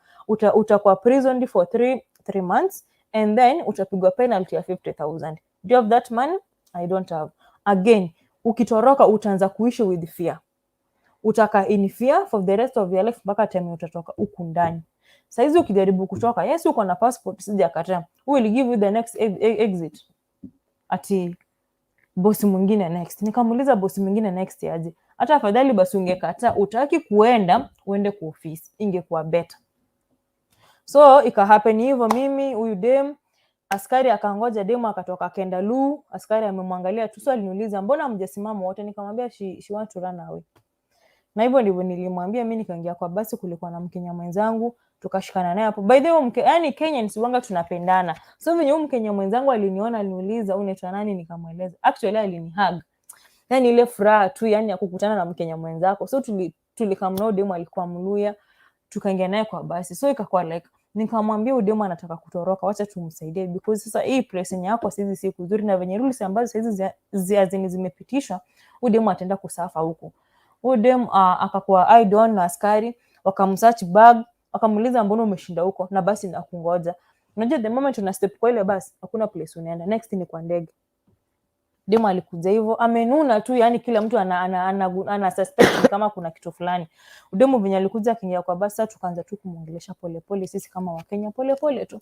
utakuwa prisoned for 3 months and then utapigwa penalty ya 50,000. Do you have that money? I don't have. Again, ukitoroka utaanza kuishi with fear, utaka in fear for the rest of your life mpaka time utatoka huku ndani. Saizi ukijaribu kutoka, yes, uko na passport, sijakataa. Who will give you the next exit? Ati bosi mwingine next. Nikamuuliza, bosi mwingine next aje? Hata afadhali basi ungekataa, utaki kuenda, uende kwa ofisi, ingekuwa better. So ikahappen hivyo, mimi huyu dem, askari akangoja demu akatoka akaenda loo, askari amemwangalia tu, so aliniuliza, "Mbona mjasimama wote?" Nikamwambia she want to run away. Na hivyo ndivyo nilimwambia. Mi nikaingia kwa basi, kulikuwa na Mkenya mwenzangu, tukashikana naye hapo. By the way, yani Kenyans wanga tunapendana. So venye huyu Mkenya mwenzangu aliniona, aliniuliza, "Unaitwa nani?" Nikamweleza. Actually alinihug, yani ile furaha tu yani ya kukutana na Mkenya mwenzako. So tulikamnao, demu alikuwa Mluya, tukaingia naye kwa basi. So ikakuwa like nikamwambia huyu demu anataka kutoroka, wacha tumsaidie, because sasa hii place yenye yako saizi si kuzuri, na venye rules ambazo saizi zenye zimepitishwa, huyu demu ataenda kusuffer huku. Huyu demu akakuwa eyed on na askari, wakamsearch bag, wakamuuliza, "Mbona umeshinda huko na basi na kungoja?" Unajua the moment una step kwa ile basi, hakuna place unaenda, next ni kwa ndege. Demu alikuja hivyo amenuna tu, yani kila mtu ana suspect ni kama kuna kitu fulani. Demu venye alikuja akiingia kwa basi, sasa tukaanza tu kumuongelesha polepole, sisi kama Wakenya, polepole tu.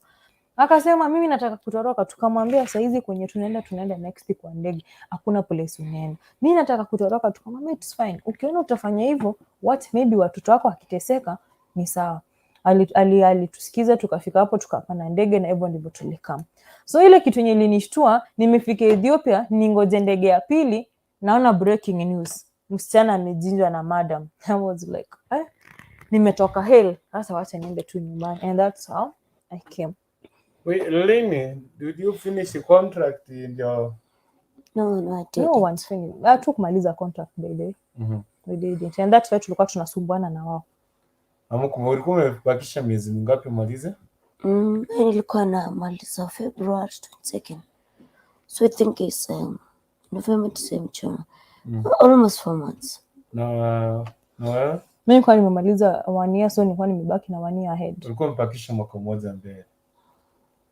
Akasema, "Mimi nataka kutoroka." Tukamwambia, saizi kwenye tunaenda, tunaenda next kwa ndege, hakuna place unaenda. "Mimi nataka kutoroka." Tukamwambia, it's fine, ukiona utafanya hivyo, what maybe watoto wako wakiteseka ni sawa. Alitusikiza, tukafika hapo, tukapanda ndege, na hivyo ndivyo tulikam. So ile kitu yenye ilinishtua, nimefika Ethiopia, ningoje ndege ya pili, naona breaking news, msichana amechinjwa na madam. I was like, eh, nimetoka hell, sasa wacha niende tu nyumbani, and that's how I came. Wait, Lini, did you finish the contract in your No, I No didn't. One's finished. Hatukumaliza contract, by the way. We didn't, and that's why tulikuwa tunasumbuana na wao. Ama ulikuwa umebakisha miezi mingapi umalize? Mi nilikuwa namaliza February 22nd. So I think it's November, December, June. Almost 4 months. Na wewe? Mi nilikuwa nimemaliza one year, so nilikuwa nimebaki na one year ahead. Ulikuwa umebakisha mwaka mmoja mbele.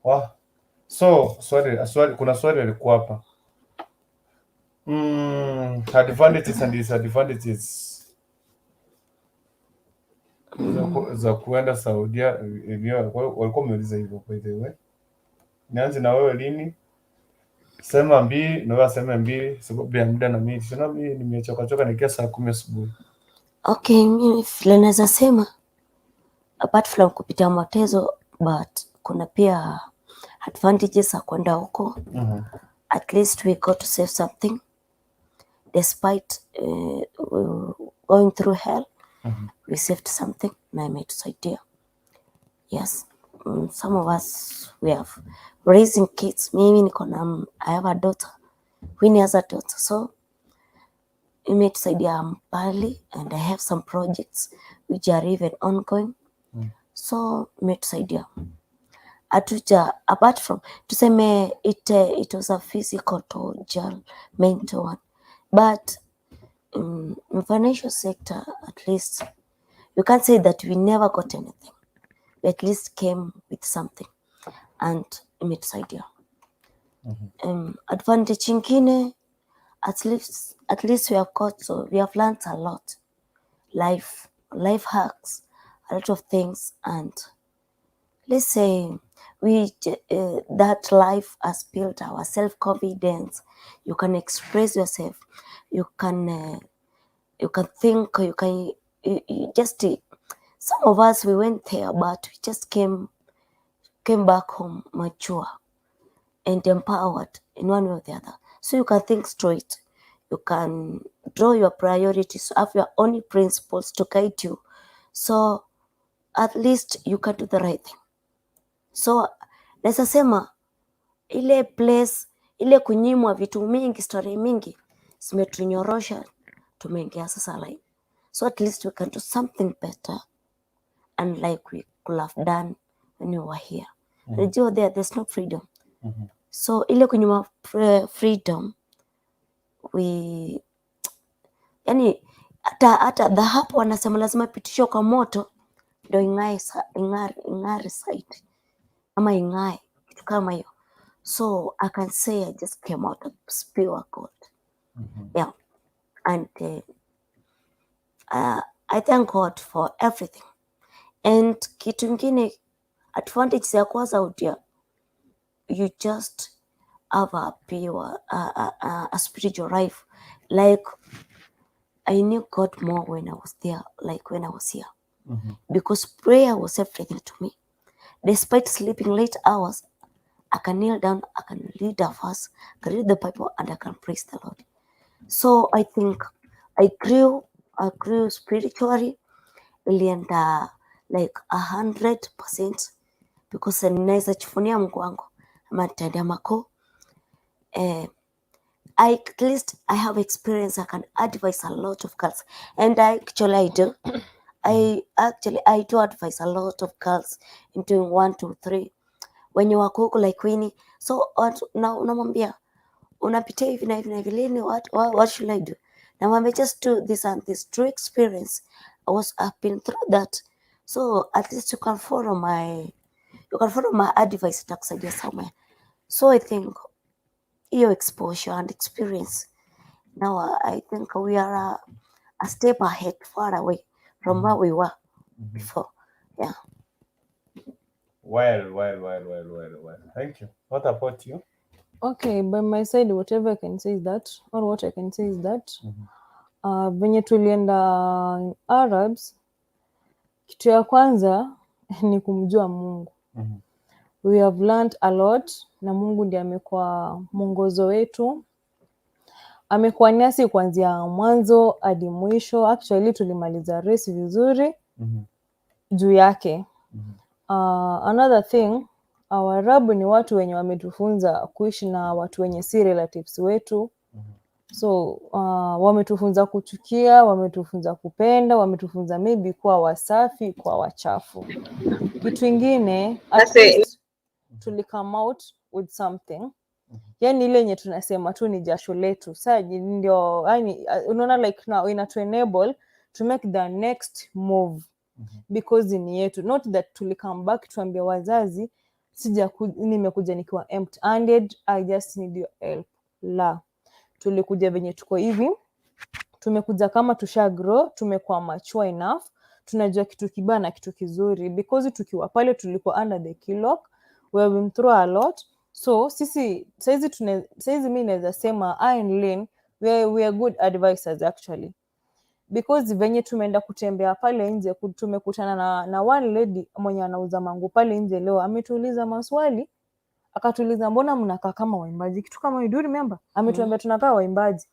Wow. So swali, kuna swali alikuwa hapa. Advantages and disadvantages za kuenda Saudia, walikuwa wameuliza hivyo, by the way. Nianze na wewe Lini. Sema mbili na wewe sema mbili sababu ya muda na mimi. Sina, mimi nimechoka choka nikia saa 10 asubuhi. Okay, mimi vile naweza sema, apart from kupitia mateso, but kuna pia advantages za kwenda huko. At least we got to save something despite going through hell. We saved something na imetusaidia. Yes. Some of us, we have raising kids. Mimi niko na, I have a daughter. Winnie has a daughter. So imetusaidia mbali and I have some projects which are even ongoing. So imetusaidia. Hatuja, apart from tuseme it was a physical torture, mental one. But in financial sector, at least you can't say that we never got anything. We at least came with something and imetusaidia. Advantage ingine, at least we have got, so we have learned a lot, life hacks, a lot of things, and let's say that life has built our self confidence. You can express yourself, you can think, you can you, you just some of us, we went there, but we just came back home mature and empowered in one way or the other. So you can think straight, you can draw your priorities, have your own principles to guide you. So at least you can do the right thing. So naweza sema ile place, ile kunyimwa vitu mingi, story mingi zimetunyorosha, tumeingia sasa line. So at least we can do something better unlike we could have done when we were here. Unajua there's no freedom. So ile kunyima freedom, we, yani Hata dhahabu wanasema lazima ipitishwe kwa moto ndio ing'ae, ing'are zaidi ama ing'ae, kitu kama hiyo. So I can say I just came out of pure gold. Yeah, and I thank God for everything. And kitu ingine, advantage ya kuwa Saudia, you just have a pure a spiritual life. Like, I knew God more when I was there, like when I was here, because prayer was everything to me. Despite sleeping late hours, I can kneel down, I can read a verse, I can read the Bible, and I can praise the Lord. So I think I grew spiritually, ilienda like 100% because ninaweza jivunia Mungu wangu ametendea makuu. At least I have experience. I can advise a lot of girls, and I actually I do. I actually I do advise a lot of girls in doing one, two, three. Wenye wako huku like Winnie, so na unamwambia unapitia hivi na hivi na hivi lini, what should I do? Namwambia just do this and this. Through experience, I've been through that. So at least you can follow my advice, itakusaidia somewhere. So I think hiyo exposure and experience, now I think we are a step ahead, far away from where we were before. Yeah. Well, well, well, well, well, well. Thank you. What about you? Okay, by my side, whatever I can say is that, or what I can say is that, venye tulienda Arabs, kitu ya kwanza ni kumjua Mungu. We have learned a lot na Mungu ndiye amekuwa mwongozo wetu, amekuwa nasi kuanzia mwanzo hadi mwisho. Actually tulimaliza race vizuri juu yake. Another thing, Waarabu ni watu wenye wametufunza kuishi na watu wenye si relatives wetu. So wametufunza kuchukia, wametufunza kupenda, wametufunza maybe kuwa wasafi, kuwa wachafu. Kitu ingine, at Sasa least tuli come out with something, yani ile yenye tunasema tu ni jasho letu sa ndio, yani unaona, like now inatu enable to make the next move because ni yetu, not that tuli come back tuambie wazazi sija nimekuja nikiwa empty handed, I just need your help. La, tulikuja venye tuko hivi, tumekuja kama tusha grow, tumekuwa mature enough, tunajua kitu kibaya na kitu kizuri, because tukiwa pale tulikuwa under the keylock, we have been through a lot. So sisi saizi mi naweza sema I and Lynn, we are good advisors actually, because venye tumeenda kutembea pale nje, tumekutana na one lady mwenye anauza manguo pale nje. Leo ametuuliza maswali, akatuuliza mbona mnakaa kama waimbaji, kitu kama hiyo. Do you remember? Ametuambia tunakaa waimbaji.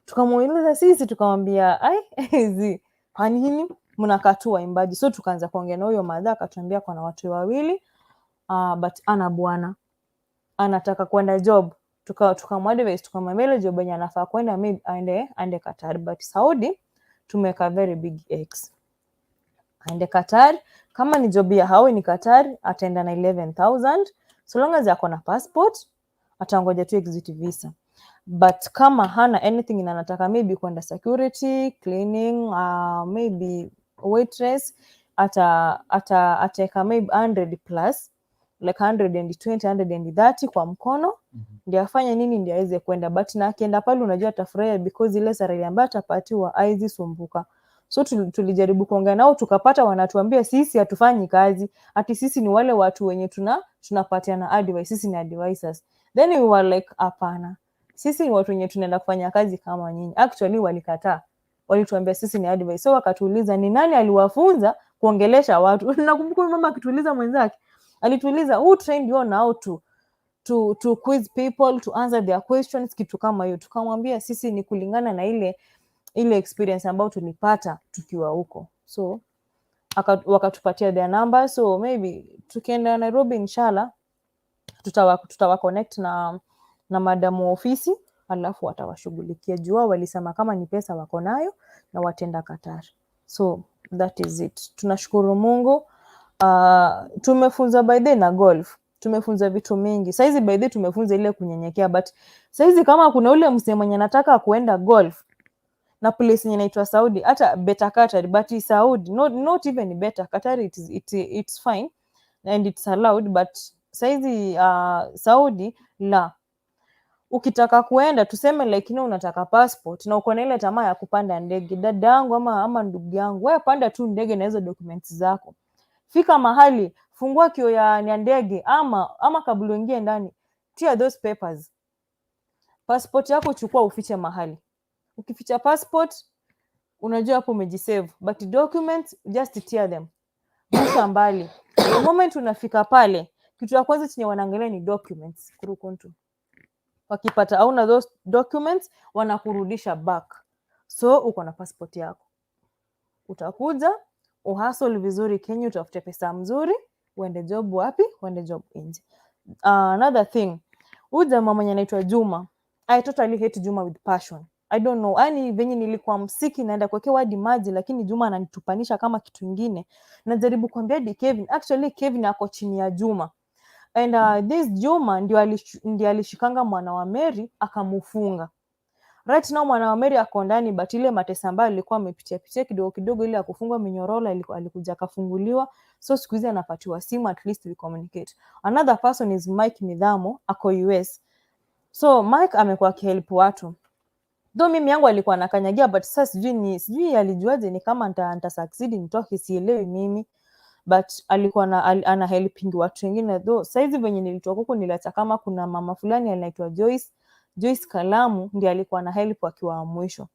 Tukamuuliza sisi, tukamwambia ai zi kwa nini mnakaa tu waimbaji? So tukaanza kuongea na huyo madha, akatuambia kuna watu wawili, but ana bwana, anataka kwenda job. Tukamwadvise, tukamwambia ile job yenye anafaa kwenda, maybe aende Qatar, but Saudi tumeweka very big X. Aende Qatar, kama ni job ya hawe ni Qatar, ataenda na 11,000, so long as ako na passport, atangoja tu exit visa. But kama hana anything na anataka maybe kwenda security, cleaning, maybe waitress, ata ataweka maybe 100 plus, like 120, 130 kwa mkono, ndio afanye nini, ndio aweze kwenda. But na akienda pale, unajua atafurahia because ile salary ambayo atapatiwa haizi sumbuka. So tulijaribu kuongea nao, tukapata wanatuambia sisi hatufanyi kazi, ati sisi ni wale watu wenye tunapatiana advice, sisi ni advisors. Then we were like, hapana, sisi ni watu wenye tunaenda kufanya kazi kama nyinyi. Actually walikataa, walituambia sisi ni advice. So wakatuuliza ni nani aliwafunza kuongelesha watu. Nakumbuka huyu mama akituuliza mwenzake, alituuliza who trained you on how to quiz people, to answer their questions, kitu kama hiyo. Tukamwambia sisi ni kulingana na ile experience ambayo tulipata tukiwa huko. So wakatupatia their number, so maybe tukienda Nairobi, inshallah, tutawa connect na madamu wa ofisi, alafu watawashughulikia, juu wao walisema kama ni pesa wako nayo na watenda Qatar. So that is it. Tunashukuru Mungu. Tumefunza by the na golf, tumefunza vitu mingi. Saizi by the tumefunza ile kunyenyekea, but saizi kama kuna ule msee mwenye anataka kuenda golf, Na place yenye inaitwa Saudi, hata better Qatar, but Saudi, not even better Qatar, it's fine and it's allowed, but saizi Saudi la ukitaka kuenda, tuseme like unataka passport na uko na ile tamaa ya kupanda ndege, dada yangu ama ndugu yangu, wewe panda tu ndege na hizo documents zako. Fika mahali, fungua kio ya ndege ama kabla uingie ndani, tia those papers. Passport yako chukua, ufiche mahali. Ukificha passport, unajua hapo umejisave, but documents, just tear them, rusha mbali. The moment unafika pale, kitu ya kwanza chenye wanaangalia ni documents. Kurukuntu wakipata hauna those documents, wanakurudisha back. So uko na passport yako, utakuja uhustle vizuri Kenya, utafute pesa mzuri, uende job wapi? Uende job nje. Another thing, huyu jamaa mwenye anaitwa Juma, I totally hate Juma with passion. I don't know, yani venye nilikuwa msiki naenda kuwekewa hadi maji, lakini Juma ananitupanisha kama kitu ingine. Najaribu kuambia hadi Kevin, actually Kevin ako chini ya Juma and this Juma ndio alishikanga mwana wa Mary akamufunga. Right now mwana wa Mary ako ndani, but ile mateso ambayo alikuwa amepitia pitia kidogo kidogo, ile ya kufungwa minyororo, alikuja akafunguliwa, so siku hizi anapatiwa simu, at least we communicate. Another person is Mike Midhamo, ako US. So Mike amekuwa akihelp watu, though mimi yangu alikuwa anakanyagia, but sasa sijui alijuaje ni kama nita succeed nitoke, sielewi mimi, but alikuwa ana helping watu wengine. Though saizi venye nilitoka huko, niliacha kama kuna mama fulani anaitwa Joyce Kalamu ndiye alikuwa na help akiwa wa mwisho,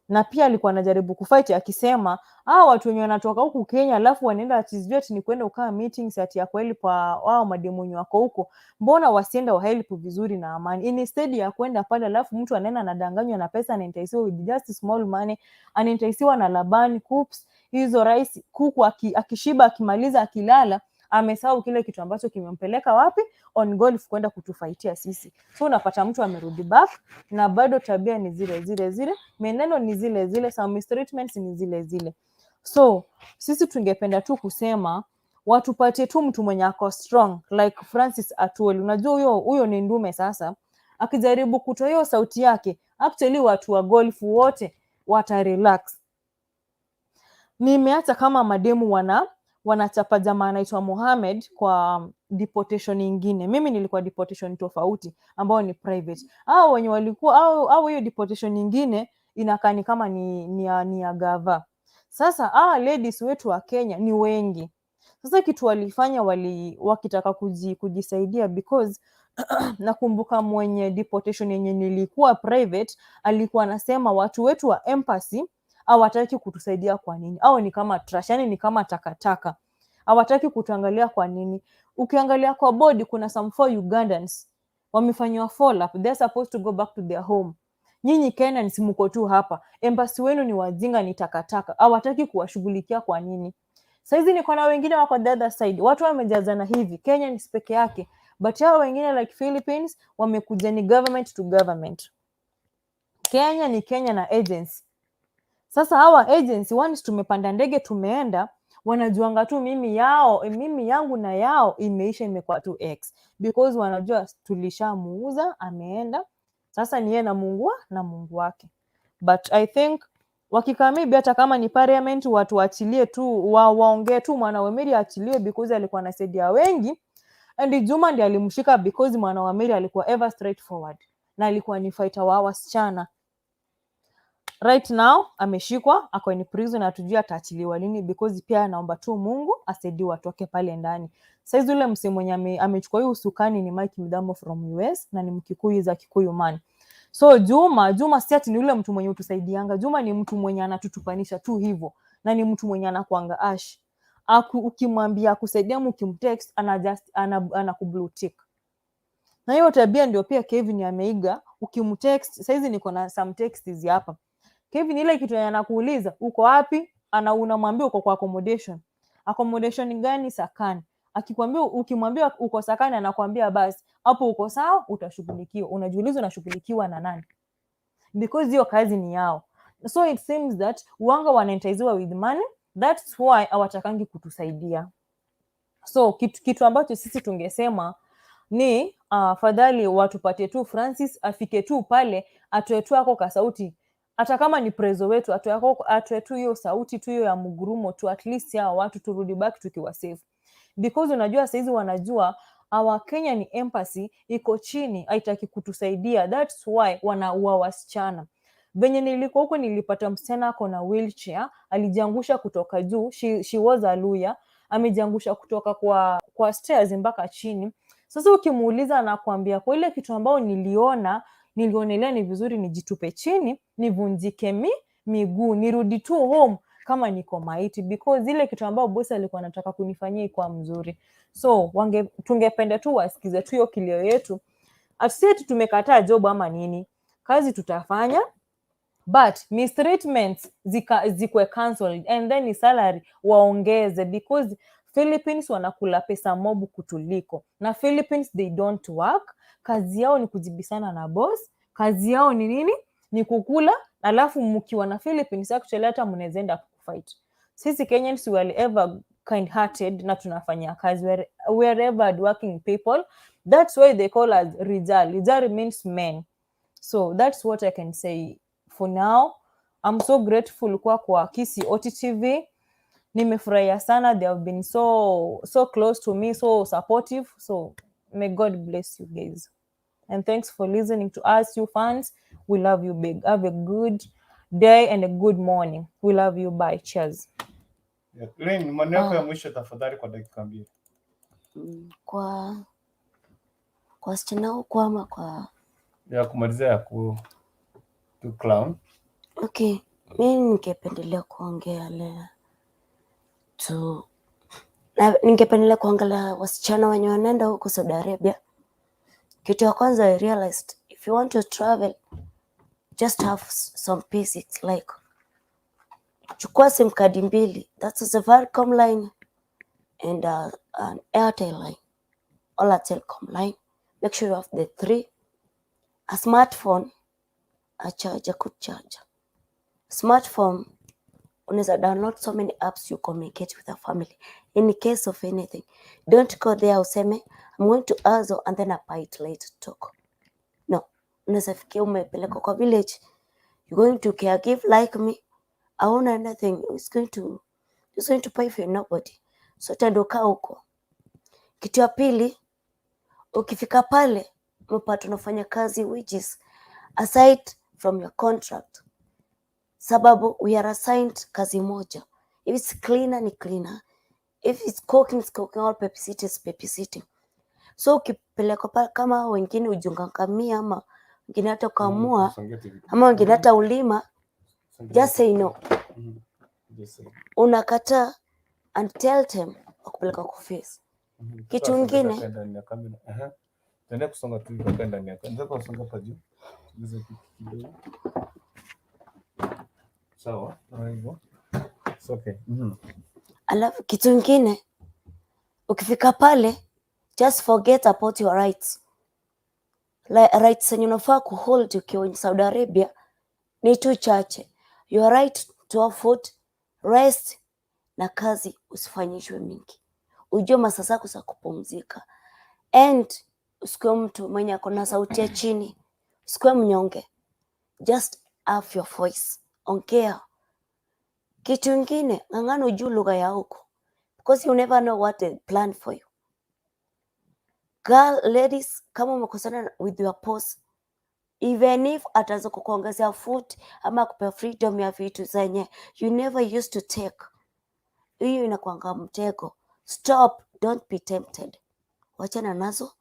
na pia alikuwa anajaribu kufight akisema watu wenye wanatoka huku Kenya alafu wanaenda ati sijui ati ni kwenda ukaa meetings ati ya kuhelp wao mademu wenye wako huko, mbona wasiende wahelp vizuri na amani instead ya kwenda pale alafu mtu anaenda anadanganywa na pesa, anaentaisiwa with just small money, anaentaisiwa na labani coops hizo rice, kuku akishiba, akimaliza, akilala, amesahau kile kitu ambacho kimempeleka wapi on Gulf kwenda kutufightia sisi. So unapata mtu amerudi back na bado tabia ni zile zile zile, meneno ni zile zile, some mistreatments ni zile zile. So sisi tungependa tu kusema watupatie tu mtu mwenye ako strong like Francis Atwoli. Unajua huyo ni ndume. Sasa akijaribu kutoa hiyo sauti yake, actually watu wa Gulf wote wata relax. Nimeacha kama mademu wanachapa jamaa anaitwa Mohamed kwa deportation ingine. Mimi nilikuwa deportation tofauti ambayo ni private. Hao wenye walikuwa au hiyo deportation nyingine inakaa ni kama ni ya gava. Sasa hawa ladies wetu wa Kenya ni wengi. Sasa kitu walifanya wakitaka kujisaidia, because nakumbuka mwenye deportation yenye nilikuwa private alikuwa anasema watu wetu wa embassy hawataki kutusaidia kwa nini? Au ni kama trash, yani ni kama takataka. Hawataki kutuangalia kwa nini? Ukiangalia kwa board kuna some four Ugandans wamefanyiwa follow up, they're supposed to go back to their home. Nyinyi Kenyans mko tu hapa, embassy wenu ni wajinga, ni takataka, hawataki kuwashughulikia kwa nini? Saizi niko na wengine wako the other side, watu wamejazana hivi, Kenya ni peke yake, but hao wengine like Philippines wamekuja ni government to government. Kenya ni Kenya na agency. Sasa hawa agency, once tumepanda ndege tumeenda, wanajuanga tu mimi yangu na yao imeisha, imekuwa tu X, because wanajua tulishamuuza, ameenda, sasa ni yeye na Mungu wake. But I think wakikaa, maybe hata kama ni parliament, watu waachilie tu waongee tu mwana wa Mary aachiliwe, because alikuwa anasaidia wengi and Juma ndiye alimshika, because mwana wa Mary alikuwa ever straightforward na alikuwa ni fighter wa wasichana. Right now ameshikwa, ako in prison, hatujui ataachiliwa lini, because pia anaomba tu Mungu asaidie watoke pale ndani. Saizi ule msee mwenye amechukua hiyo usukani ni Mike Mdamo from US na ni Mkikuyu, za Kikuyu man. So Juma si ati ni yule mtu mwenye utusaidianga. Juma ni mtu mwenye anatutupanisha tu hivyo na ni mtu mwenye anakuanga ash. Ukimwambia akusaidia ama ukimtext, ana just ana kublue tick. Na hiyo tabia ndio pia Kevin ameiga. Ukimtext saizi, niko na some texts hapa. Kevin ile kitu yenye anakuuliza, uko wapi? Ana unamwambia uko kwa accommodation. Accommodation gani? Sakani. Akikwambia, ukimwambia uko Sakani, anakwambia basi hapo uko sawa, utashughulikiwa. Unajiuliza unashughulikiwa na nani? Because hiyo kazi ni yao. So it seems that wanga wanaentiziwa with money, that's why hawatakangi kutusaidia. So kitu ambacho sisi tungesema ni afadhali watupatie tu Francis afike tu pale, atoe tu ako kasauti. Hata kama ni prezo wetu, atoe tu hiyo sauti tu hiyo ya mgurumo tu, at least hao watu turudi back tukiwa safe, because unajua saizi wanajua our Kenyan embassy iko chini, haitaki kutusaidia. That's why wanaua wasichana. Venye nilikuwa huko, nilipata msichana ako na wheelchair, alijiangusha kutoka juu. She was a Luya, amejiangusha kutoka kwa stairs mpaka chini. Sasa ukimuuliza, anakuambia, "Kwa ile kitu ambayo niliona, nilionelea ni vizuri nijitupe chini, nivunjike miguu, nirudi tu home kama niko maiti, because ile kitu ambayo bosi alikuwa anataka kunifanyia ikuwa mzuri." So tungependa tu wasikize tu hiyo kilio yetu. Ati ati tumekataa job ama nini, kazi tutafanya, but mistreatments zikwe cancelled and then ni salary waongeze, because Philippines wanakula pesa mob kutuliko. Na Philippines, they don't work. Kazi yao ni kujibisana na boss, kazi yao ni nini? Ni kukula. Alafu mkiwa na Philippines, actually hata mnaweza enda kufight. Sisi Kenyans, we are ever kind hearted na tunafanya kazi. We are ever working people. That's why they call us rijal. Rijal means men. So that's what I can say for now. I'm so grateful kwa Kisii OTTV. Nimefurahia sana. They have been so so close to me, so supportive. So may God bless you guys, and thanks for listening to us, you fans. We love you big. Have a good day and a good morning. We love you. Bye. Cheers. Yeah. Lynn, maneno yako ya Ah, mwisho tafadhali kwa dakika 2. Kwa wasichana huku ama kwa Ya kumalizia, ya ku to clown. Okay, mi ningependelea kuongelea tu na ningependelea kuangalia wasichana wenye wanaenda huko Saudi Arabia. Kitu ya kwanza I realized, if you want to travel, just have some basics, like chukua SIM card mbili, that's a Safaricom line and an Airtel line or a Telcom line. Make sure you have the three, a smartphone, a charger, good charger. Smartphone unaweza download so many apps, you communicate with your family in case of anything. Don't go there useme, "I'm going to Azo," and then I buy it later to talk. No, unaweza fikia umepelekwa kwa village, you're going to caregive like me, hauna anything. It's going to pay for nobody. So utaenda ukaa huko. Kitu ya pili, ukifika pale umepata unafanya kazi which is aside from your contract, sababu we are assigned kazi moja. If it's cleaner, ni cleaner. If it's cooking, it's cooking, or babysitting, is babysitting. So ukipelekwa pale, kama wengine ujunga ngamia, ama wengine hata ukamua, ama wengine hata ulima, just say no. Unakataa and tell them wakupeleka kwa office. Kitu ingine Ndani ya kamera. Aha. Tuendelee kusonga tu hivi ndani ya kamera. Kusonga hapa juu. Sogeza kitu kidogo. Sawa, na hivyo. It's okay. Alafu kitu ingine, ukifika pale, just forget about your rights. Like, rights zenye unafaa kuhold ukiwa in Saudi Arabia ni tu chache: your right to have food, rest na kazi usifanyishwe mingi, ujue masaa zako za kupumzika, and usikuwe mtu mwenye ako na sauti ya chini, usikuwe mnyonge, just have your voice, ongea. Kitu ingine, ng'ang'ana ujue lugha ya huko, because you never know what they plan for you. Girl, ladies, kama umekosana with your boss, even if ataanza kukuongezea food ama kupea freedom ya vitu zenye you never used to take, hiyo inakuanga mtego. Stop, don't be tempted, wachana nazo.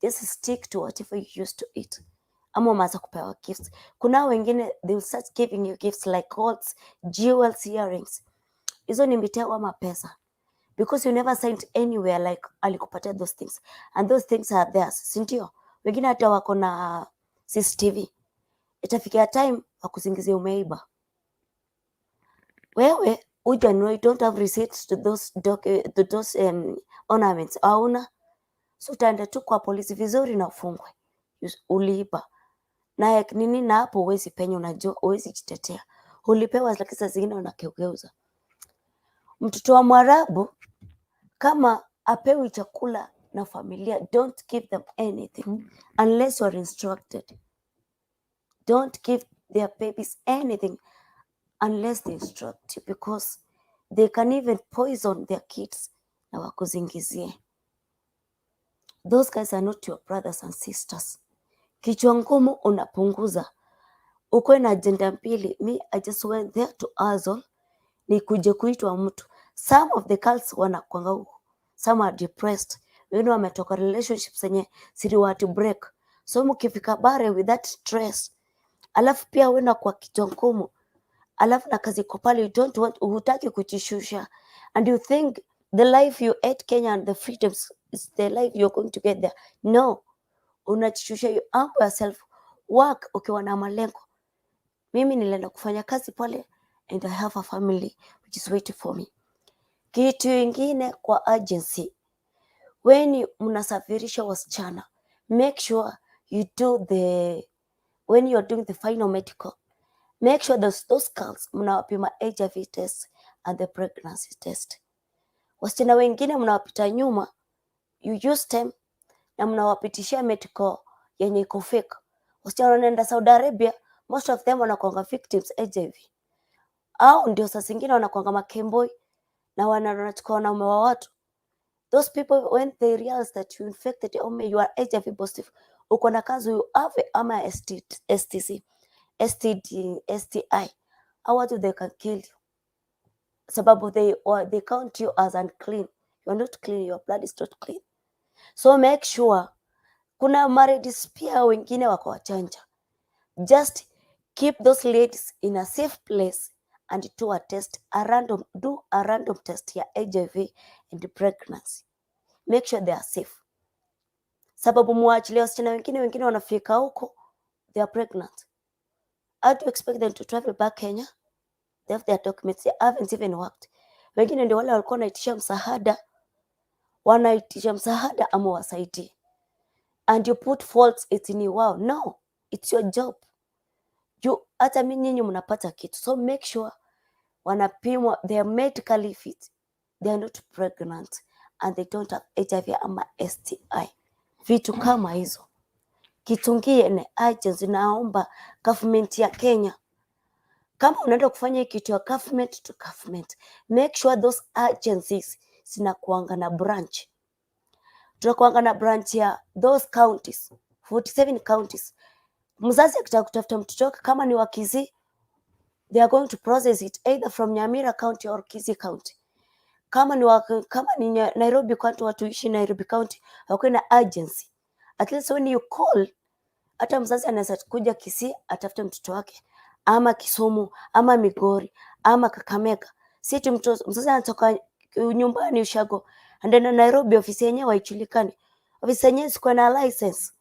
Just stick to whatever you used to eat. Ama umeanza kupewa gifts, kuna wengine they will start giving you gifts like golds, jewels, earrings. Hizo ni mitego ama pesa, because you never signed anywhere like alikupatia those things, and those things are theirs, si ndio? Wengine hata wako na CCTV. Itafikia time wakusingizia umeiba. Wewe hujanunua, you don't have receipts to those ornaments, hauna. So utaenda tu kwa polisi vizuri na ufungwe. Uliiba na nini, na hapo huwezi penya, unajua huwezi jitetea, ulipewa, lakini saa zingine wanakeugeuza. Mtoto wa Mwarabu kama apewi chakula na familia, don't give them anything unless you are instructed. Don't give. their babies anything unless they instruct you, because they can even poison their kids na wakuzingizie. Those guys are not your brothers and sisters. Kichwa ngumu unapunguza, ukuwe na agenda mbili. Me, I just went there to hustle, nikuje kuitwa mtu. Some of the girls wanakwanga huko, some are depressed, wengine wametoka relationships zenye ziliwa break. So mkifika bare with that stress, alafu pia wewe kwa kichwa ngumu, alafu na kazi iko pale, you don't want, hutaki kujishusha, and you think the life you ate Kenya and the freedoms is the life you're going to get there. No, unajishusha, you humble yourself, work ukiwa na malengo. Mimi nilienda kufanya kazi pale and I have a family which is waiting for me. Kitu ingine kwa agency, when mnasafirisha wasichana, make sure you do the when you are doing the final medical, make sure those girls mnawapima HIV test and the pregnancy test. Wasichana wengine mnawapita nyuma, you use them na mnawapitishia medical yenye iko fake. Wasichana wanaenda Saudi Arabia, most of them wanakuanga victims HIV, au ndio saa zingine wanakuanga makemboi na wanachukua wanaume wa watu. Those people, when they realize that you infected or you are HIV positive, uko na kazi, you have ama ST, STC, STD, STI, au watu they can kill you, sababu they count you as unclean. You are not clean, your blood is not clean. So make sure kuna marriages pia wengine wako wachanja. Just keep those ladies in a safe place and do a test, a random, do a random test ya HIV and pregnancy. Make sure they are safe. Sababu muachilie wasichana wengine, wengine wanafika huko they are pregnant. How do you expect them to travel back Kenya? They have their documents, they haven't even worked. Wengine ndio wale walikuwa wanaitisha msaada, wanaitisha msaada ama wasaidie. And you put faults it's in wao. No, it's your job. You, hata mi nyinyi mnapata kitu, so make sure wanapimwa, they are medically fit, they are not pregnant and they don't have HIV ama STI, vitu kama hizo. Kitu ngine agency, naomba government ya Kenya, kama unaenda kufanya hii kitu ya government to government, make sure those agencies zinakuanga na branch. Tunakuanga na branch ya those counties, 47 counties. Mzazi akitaka kutafuta mtoto wake kama ni wa Kisii, they are going to process it either from Nyamira County or Kisii County. Kama ni Nairobi County, watu ishi Nairobi County, wakuwe na agency. At least when you call, hata mzazi anaweza kuja Kisii atafute mtoto wake, ama Kisumu ama Migori ama Kakamega. Si eti mzazi anatoka nyumbani ushago anaenda Nairobi, ofisi yenyewe haijulikani, ofisi yenyewe sikuwa na license.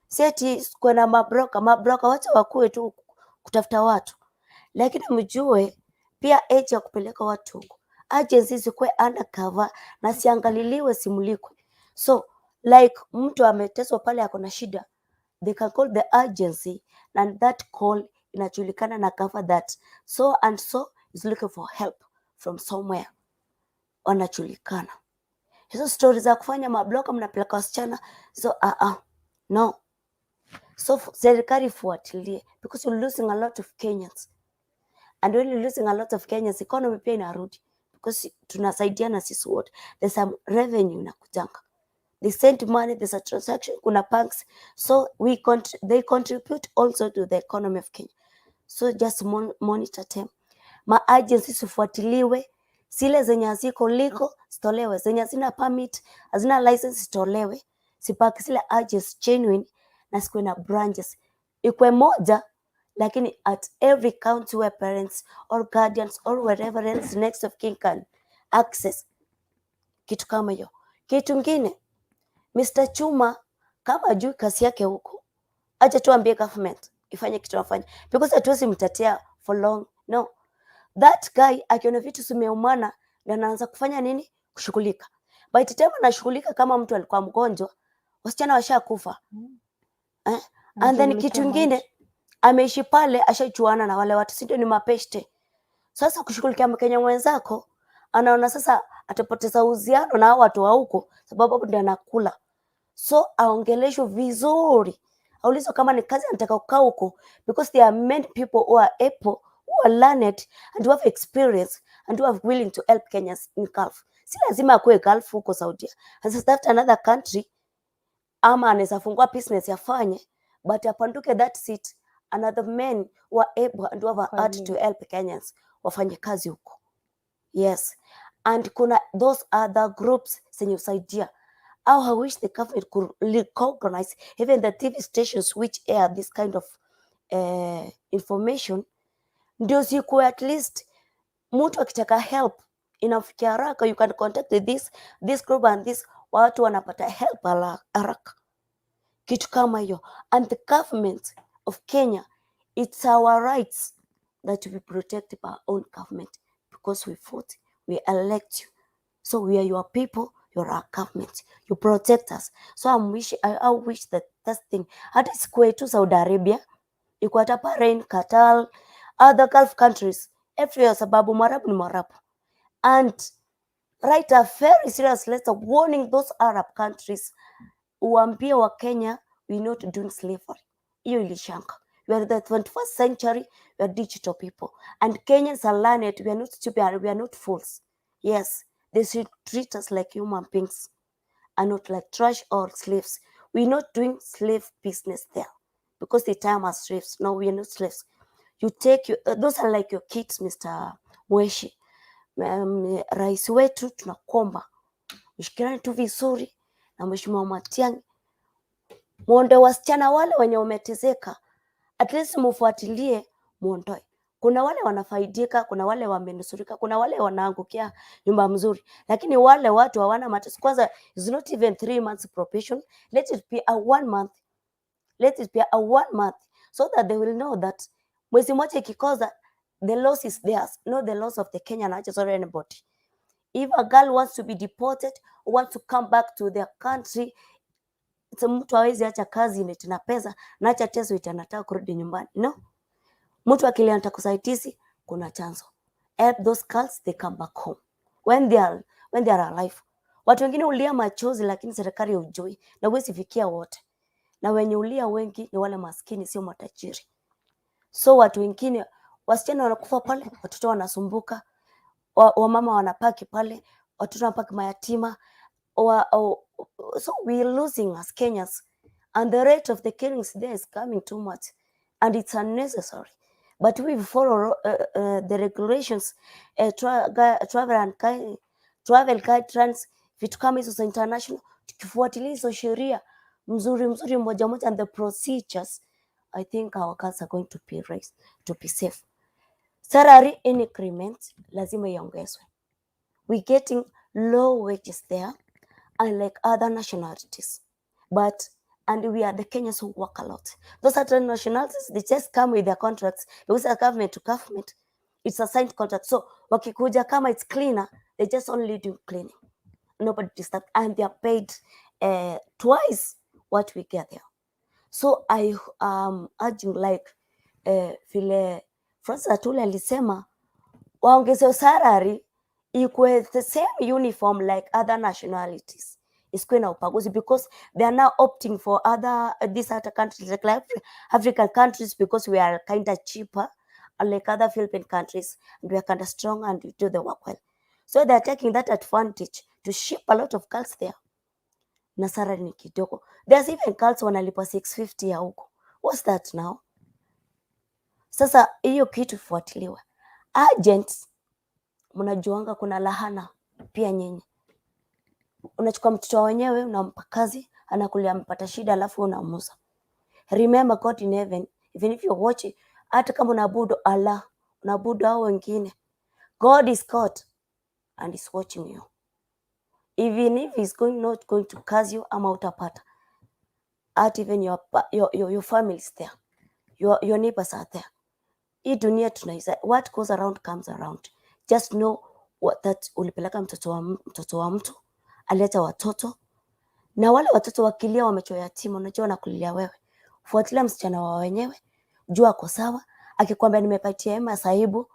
Si eti sikuwa na mabroka, mabroka wacha wakuwe tu kutafuta watu, lakini mjue pia age ya kupeleka watu huko, agencies zikuwe undercover na siangaliliwe, simulikwe. So like mtu ameteswa pale, ako na shida, they can call the agency and that call inajulikana na cover that so and so is looking for help from somewhere, wanajulikana. Hizo stori za kufanya mabloka mnapeleka wasichana, so no. So serikali ifuatilie because you're losing a lot of Kenyans, and when you're losing a lot of Kenyans, economy pia inarudi because tunasaidiana sisi wote, there's some revenue inakujanga, they send money, there's a transaction, kuna banks, so they contribute also to the economy of Kenya. So just monitor them. Ma agencies zifuatiliwe, zile zenye haziko legal zitolewe, zenye hazina permit, hazina license zitolewe, zibaki zile agencies genuine na zikuwe na branches, ikuwe moja lakini at every county where parents or guardians or wherever else next of kin can access kitu kama hiyo. Kitu ngine, Mr. Chuma kama ajui kazi yake huko, acha tuambie government ifanye kitu afanye, because hatuwezi mtetea for long. No, that guy akiona vitu zimeumana ndio anaanza kufanya nini, kushughulika. By the time anashughulika kama mtu alikuwa mgonjwa, wasichana washakufa, eh? And then kitu Anashughulikia ingine maiti. Ameishi pale, ashachuana na wale watu, si ndio? Ni mapeshte. Sasa kushughulikia Mkenya mwenzako, anaona sasa atapoteza uhusiano na hao watu wa huko, sababu hapo ndio anakula. So aongeleshwe vizuri, Aulizwe kama ni kazi anataka kukaa huko, because there are many people who are able, who are learned and who have experience and who are willing to help Kenyans in Gulf. Si lazima akuwe Gulf huko Saudia. Anaweza tafuta another country ama anaweza fungua business afanye, but apanduke that seat. Another men who are able and who have a heart to Kweli. Help Kenyans wafanye kazi huko. Yes. And kuna those other groups zenye husaidia. How I wish the government could recognize even the TV stations which air this kind of information, ndio zikuwe at least mtu akitaka help inamfikia haraka. You can contact this group and this, watu wanapata help haraka, kitu kama hiyo. And the government of Kenya, it's our rights that we protect by our own government, because we vote, we elect you, so we are your people, you're our government, you protect us. So I wish that that thing hata isikuwe tu Saudi Arabia, ikuwe hata Bahrain, Qatar, other Gulf countries, everywhere, sababu Mwarabu ni Mwarabu. And write a very serious letter warning those Arab countries, uambie wa Kenya we not doing slavery. Hiyo ilishanga. We are the 21st century, we are digital people. And Kenyans are learned, we are not stupid, we are not fools. Yes, they should treat us like human beings and not like trash or slaves. We're not doing slave business there because the time are slaves. No, we are not slaves. You take your, those are like your kids, Mr. Mweshi. Rais wetu tunakuomba mshikiliane tu vizuri na Mheshimiwa Matiang'i, muondoe wasichana wale wenye wameteseka, at least mufuatilie, muondoe. Kuna wale wanafaidika, kuna wale wamenusurika, kuna wale wanaangukia nyumba mzuri, lakini wale watu hawana mateso. Kwanza, it's not even 3 months probation, let it be a one month, let it be a one month so that they will know that mwezi mmoja ikikosa, the loss is theirs, not the loss of the Kenyan agents or anybody. If a girl wants to be deported or wants to come back to their country, mtu hawezi acha kazi eti na pesa na acha teso eti anataka kurudi nyumbani. No. Mtu akilia anataka usaidizi, kuna chanzo. Help those girls, they come back home when they are alive. Watu wengine ulia machozi, lakini serikali hujui na huwezi fikia wote, na wenye ulia wengi ni wale maskini, sio matajiri. So watu wengine, wasichana wanakufa pale, watoto wanasumbuka, wamama wanapaki pale, watoto wanapaki mayatima so we're losing as Kenyans, and the rate of the killings there is coming too much and it's unnecessary. But we follow the regulations, travel guidelines, vitu kama hizo za international, tukifuatilia hizo sheria mzuri mzuri moja moja and the procedures, I think our girls are going to be raised to be safe. Salary increment lazima iongezwe. We getting low wages there, unlike other nationalities, but and we are the Kenyans who work a lot. Those other nationalities, they just come with their contracts because they're government to government, it's a signed contract. So wakikuja kama it's cleaner, they just only do cleaning, nobody disturbed, and they are paid twice what we get there. So I am urging, like vile Francis Atwoli alisema, waongeze salary ikuwe the same uniform like other nationalities, isikuwe na ubaguzi, because they are now opting for other these other countries like African countries, because we are kind of cheaper, unlike other Philippine countries, and we are kind of strong and we do the work well. So they are taking that advantage to ship a lot of girls there na salary ni kidogo. There's even girls wanalipwa 650 ya huko. What's that now? Sasa hiyo kitu ifuatiliwe. Agents, mnajuanga kuna lahana pia nyinyi. Unachukua mtoto wa wenyewe unampa kazi, anakulia amepata shida, alafu unamuuza. Remember God in heaven, even if you watch it, hata kama unaabudu Allah, unaabudu hao wengine, God is God and is watching you. Even if he's going not going to curse you ama utapata, at even your family is there, your neighbors are there. Hii dunia tunaisa, what goes around comes around. Just know what that ulipeleka mtoto wa mtu, aleta watoto na wale watoto wakilia wamechoya yatima, unajua wanakulilia wewe. Fuatilia msichana wa wenyewe, jua ako sawa. Akikwambia nimepatia masaibu,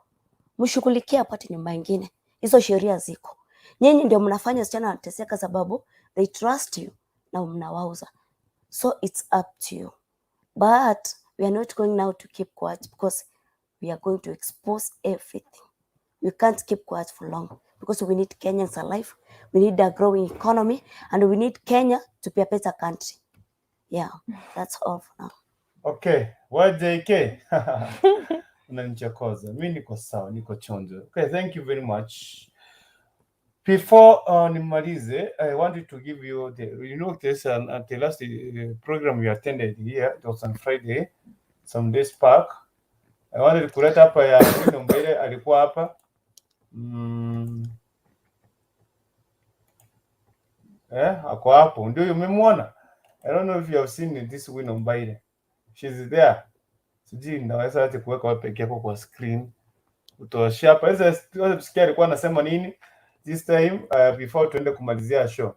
mshughulikie apate nyumba ingine. Hizo sheria ziko. Nyinyi ndio mnafanya wasichana wanateseka, sababu they trust you na mnawauza. So it's up to you. But we are not going now to keep quiet because we are going to expose everything. We can't keep quiet for long because we need Kenyans alive. We need a growing economy and we need Kenya to be a better country. Yeah, that's all for now. Okay, YJK. Unanichokoza. Mi niko sawa, niko chonjo. Okay, thank you very much. Before nimalize, I wanted to give you the, you know, this at the last program we attended here, it was on Friday, some days back. I wanted kuleta hapa ya Wino Mbaire alikuwa hapa. Ako hapo. Ndio umemwona? I don't know if you have seen this Wino Mbaire. She's there. Sijui naweza aje kuweka wapi peke yako kwa screen. Utoshia hapa. Sasa tusikie alikuwa anasema nini this time before tuende kumalizia show.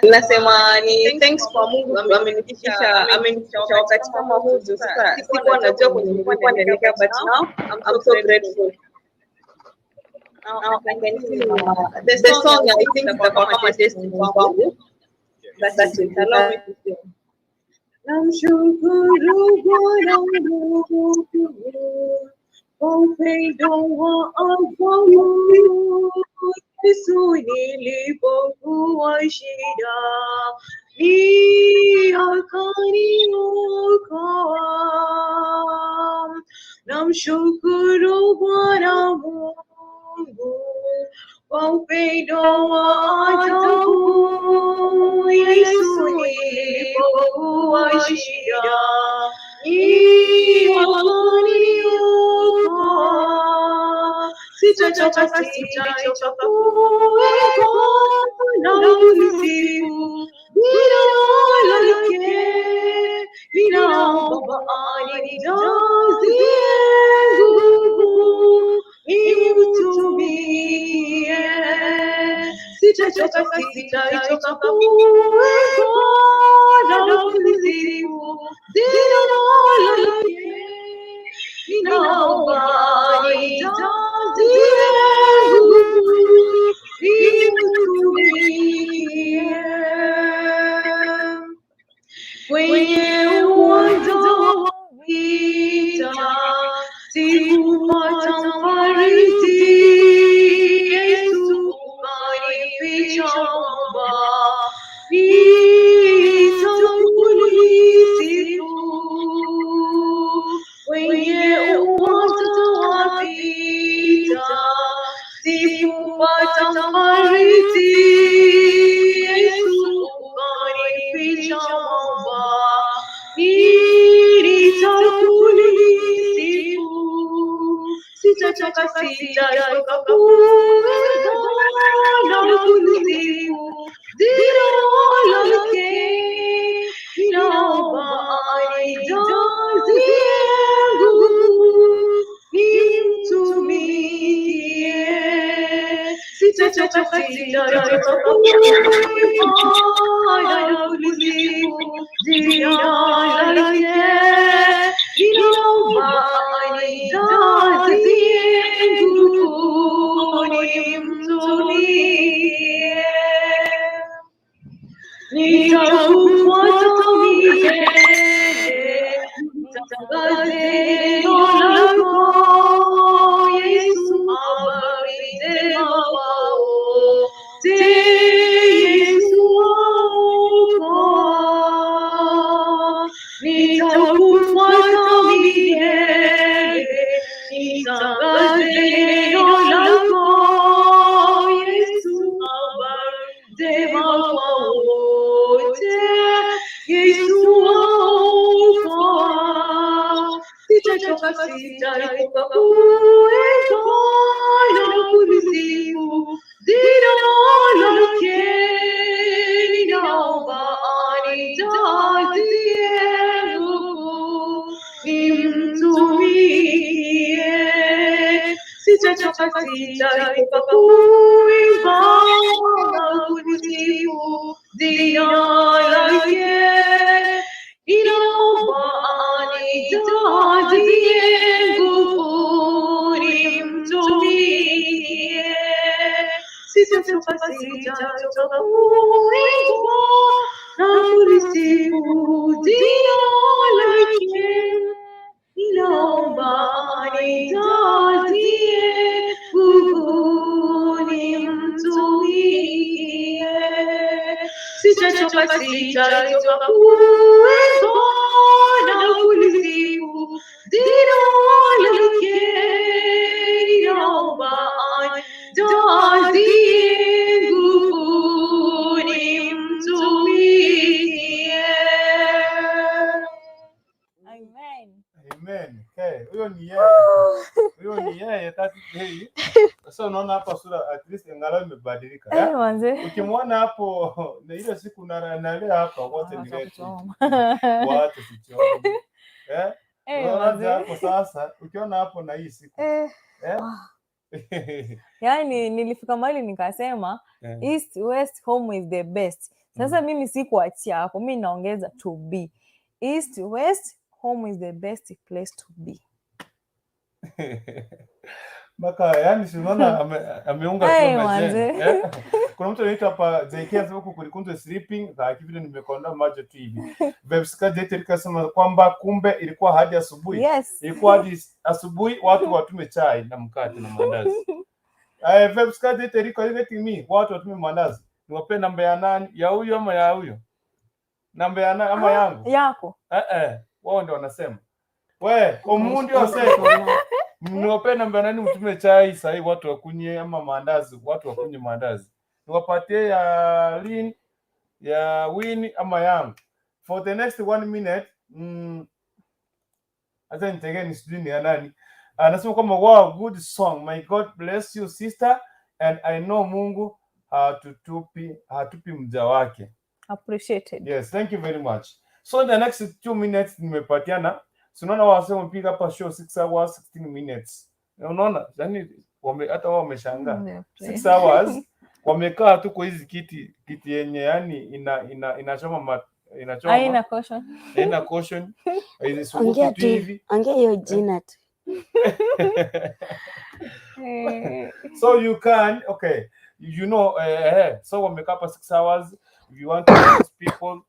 Nasema ni thanks kwa Mungu amenifikisha wakati kama huu. Juu sasa sikuwa najua kwenye nilikuwa naelekea, but now I'm so grateful. Now I can sing the song. I think itakuwa kama testimony kwangu. That's it. Allow me to sing. Namshukuru Bwana Mungu kwa upendo wa ajabu. Yesu nilipokuwa shida, ni akaniokoa. Namshukuru Bwana Mungu kwa upendo wa ajabu. Yesu nilipokuwa shida, ni akaniokoa. Sitachoka, sitachoka kuweka na kulisifu jina lake. Ninaomba anijazie nguvu nimtumie. Sitachoka, sitachoka kuweka na kulisifu jina lake. Ninaomba anijazie nguvu nimtumie. Kwenye uwanja wa vita sikupata mfariji, Yesu ukanificha mwamba, nitakulisifu. Kwenye uwanja wa vita sikupata mfariji, Yesu ukanificha mwamba, nitakulisifu. Sitachoka, sitachoka kuweka na kulisifu jina lake. Ninaomba anijazie nguvu nimtumikie. Sitachoka, sitachoka kuweka na kulisifu jina lake. Ninaomba anijazie nguvu nimtumikie. Nitakufuata milele, nitangaze neno lako. Yesu, habari njema kwao wote, Yesu waokoa. Nitakufuata milele, nitangaze neno lako. Yesu, habari njema kwa wote, Yesu waokoa. Sitachoka, sitachoka kuweka na kulisifu jina lake. Ninaomba anijazie nguvu nimtumie. Sitachoka, sitachoka kuimba na kulisifu jina lake. Ninaomba anijazie nguvu nimtumie. Sitachoka, sitachoka kuimba Na kulisifu jina lake. Ninaomba nijazie nguvu nimtumikie. Sitachoka, sitachoka kuimba na kulisifu jina lake. Ninaomba nijazie nguvu nimtumikie. Amen. Amen. Okay. Huyo ni yeye. Huyo ni yeye 30K. Sasa unaona hapa sura at least angalau imebadilika. Eh, Eh? manze. Ukimwona hapo na ile siku nalea hapa wote Ah, nilete. kuchoma. Wacha sichome. Eh? Eh, Unaona manze. hapo sasa ukiona hapo na hii siku. Eh. Eh? Yaani nilifika mahali nikasema Eh. East West home is the best. Sasa mimi sikuachia hapo, mi naongeza to be. East West home is the best place to be. Mpaka yani si unaona ameunga tu Hey, majengo. manze. Eh? Kuna mtu anaitwa hapa JK anasema huku kulikunzwe sleeping za vile nimekonda macho tu hivi. Vebska JT kasema kwamba kumbe ilikuwa hadi asubuhi. Yes. Ilikuwa hadi asubuhi watu watume chai na mkate na mandazi. Eh, Vebska JT iko getting me watu watume mandazi. Niwape namba ya nani? Ya huyo ama ya huyo? Namba ya nani ama yangu? Yako. Eh eh, wao ndio wanasema. We, omundi wase. Niwape namba nani mtume chai sahii watu wakunye ama maandazi, watu wakunye maandazi. Niwapatie ya Lin, ya Win ama yangu. For the next one minute, acha nitegee ni sijui ni ya nani. Anasema kwamba wow, good song. My God bless you sister and I know Mungu hatupi mja wake. Appreciated. Yes, thank you very much. So in the next 2 minutes nimepatiana. So unaona wase wamepiga hapa show 6 hours 16 minutes. Na unaona? Yaani hata wao wameshangaa. 6 hours wamekaa tu kwa hizi kiti yenye yani inachoma Haina caution. Haina caution. Haizisukuki Ongea tu tu, hivi. Ongea hiyo jina tu. Eh. So you can, okay, so wamekaa hapa 6 hours. If you want to reach these people,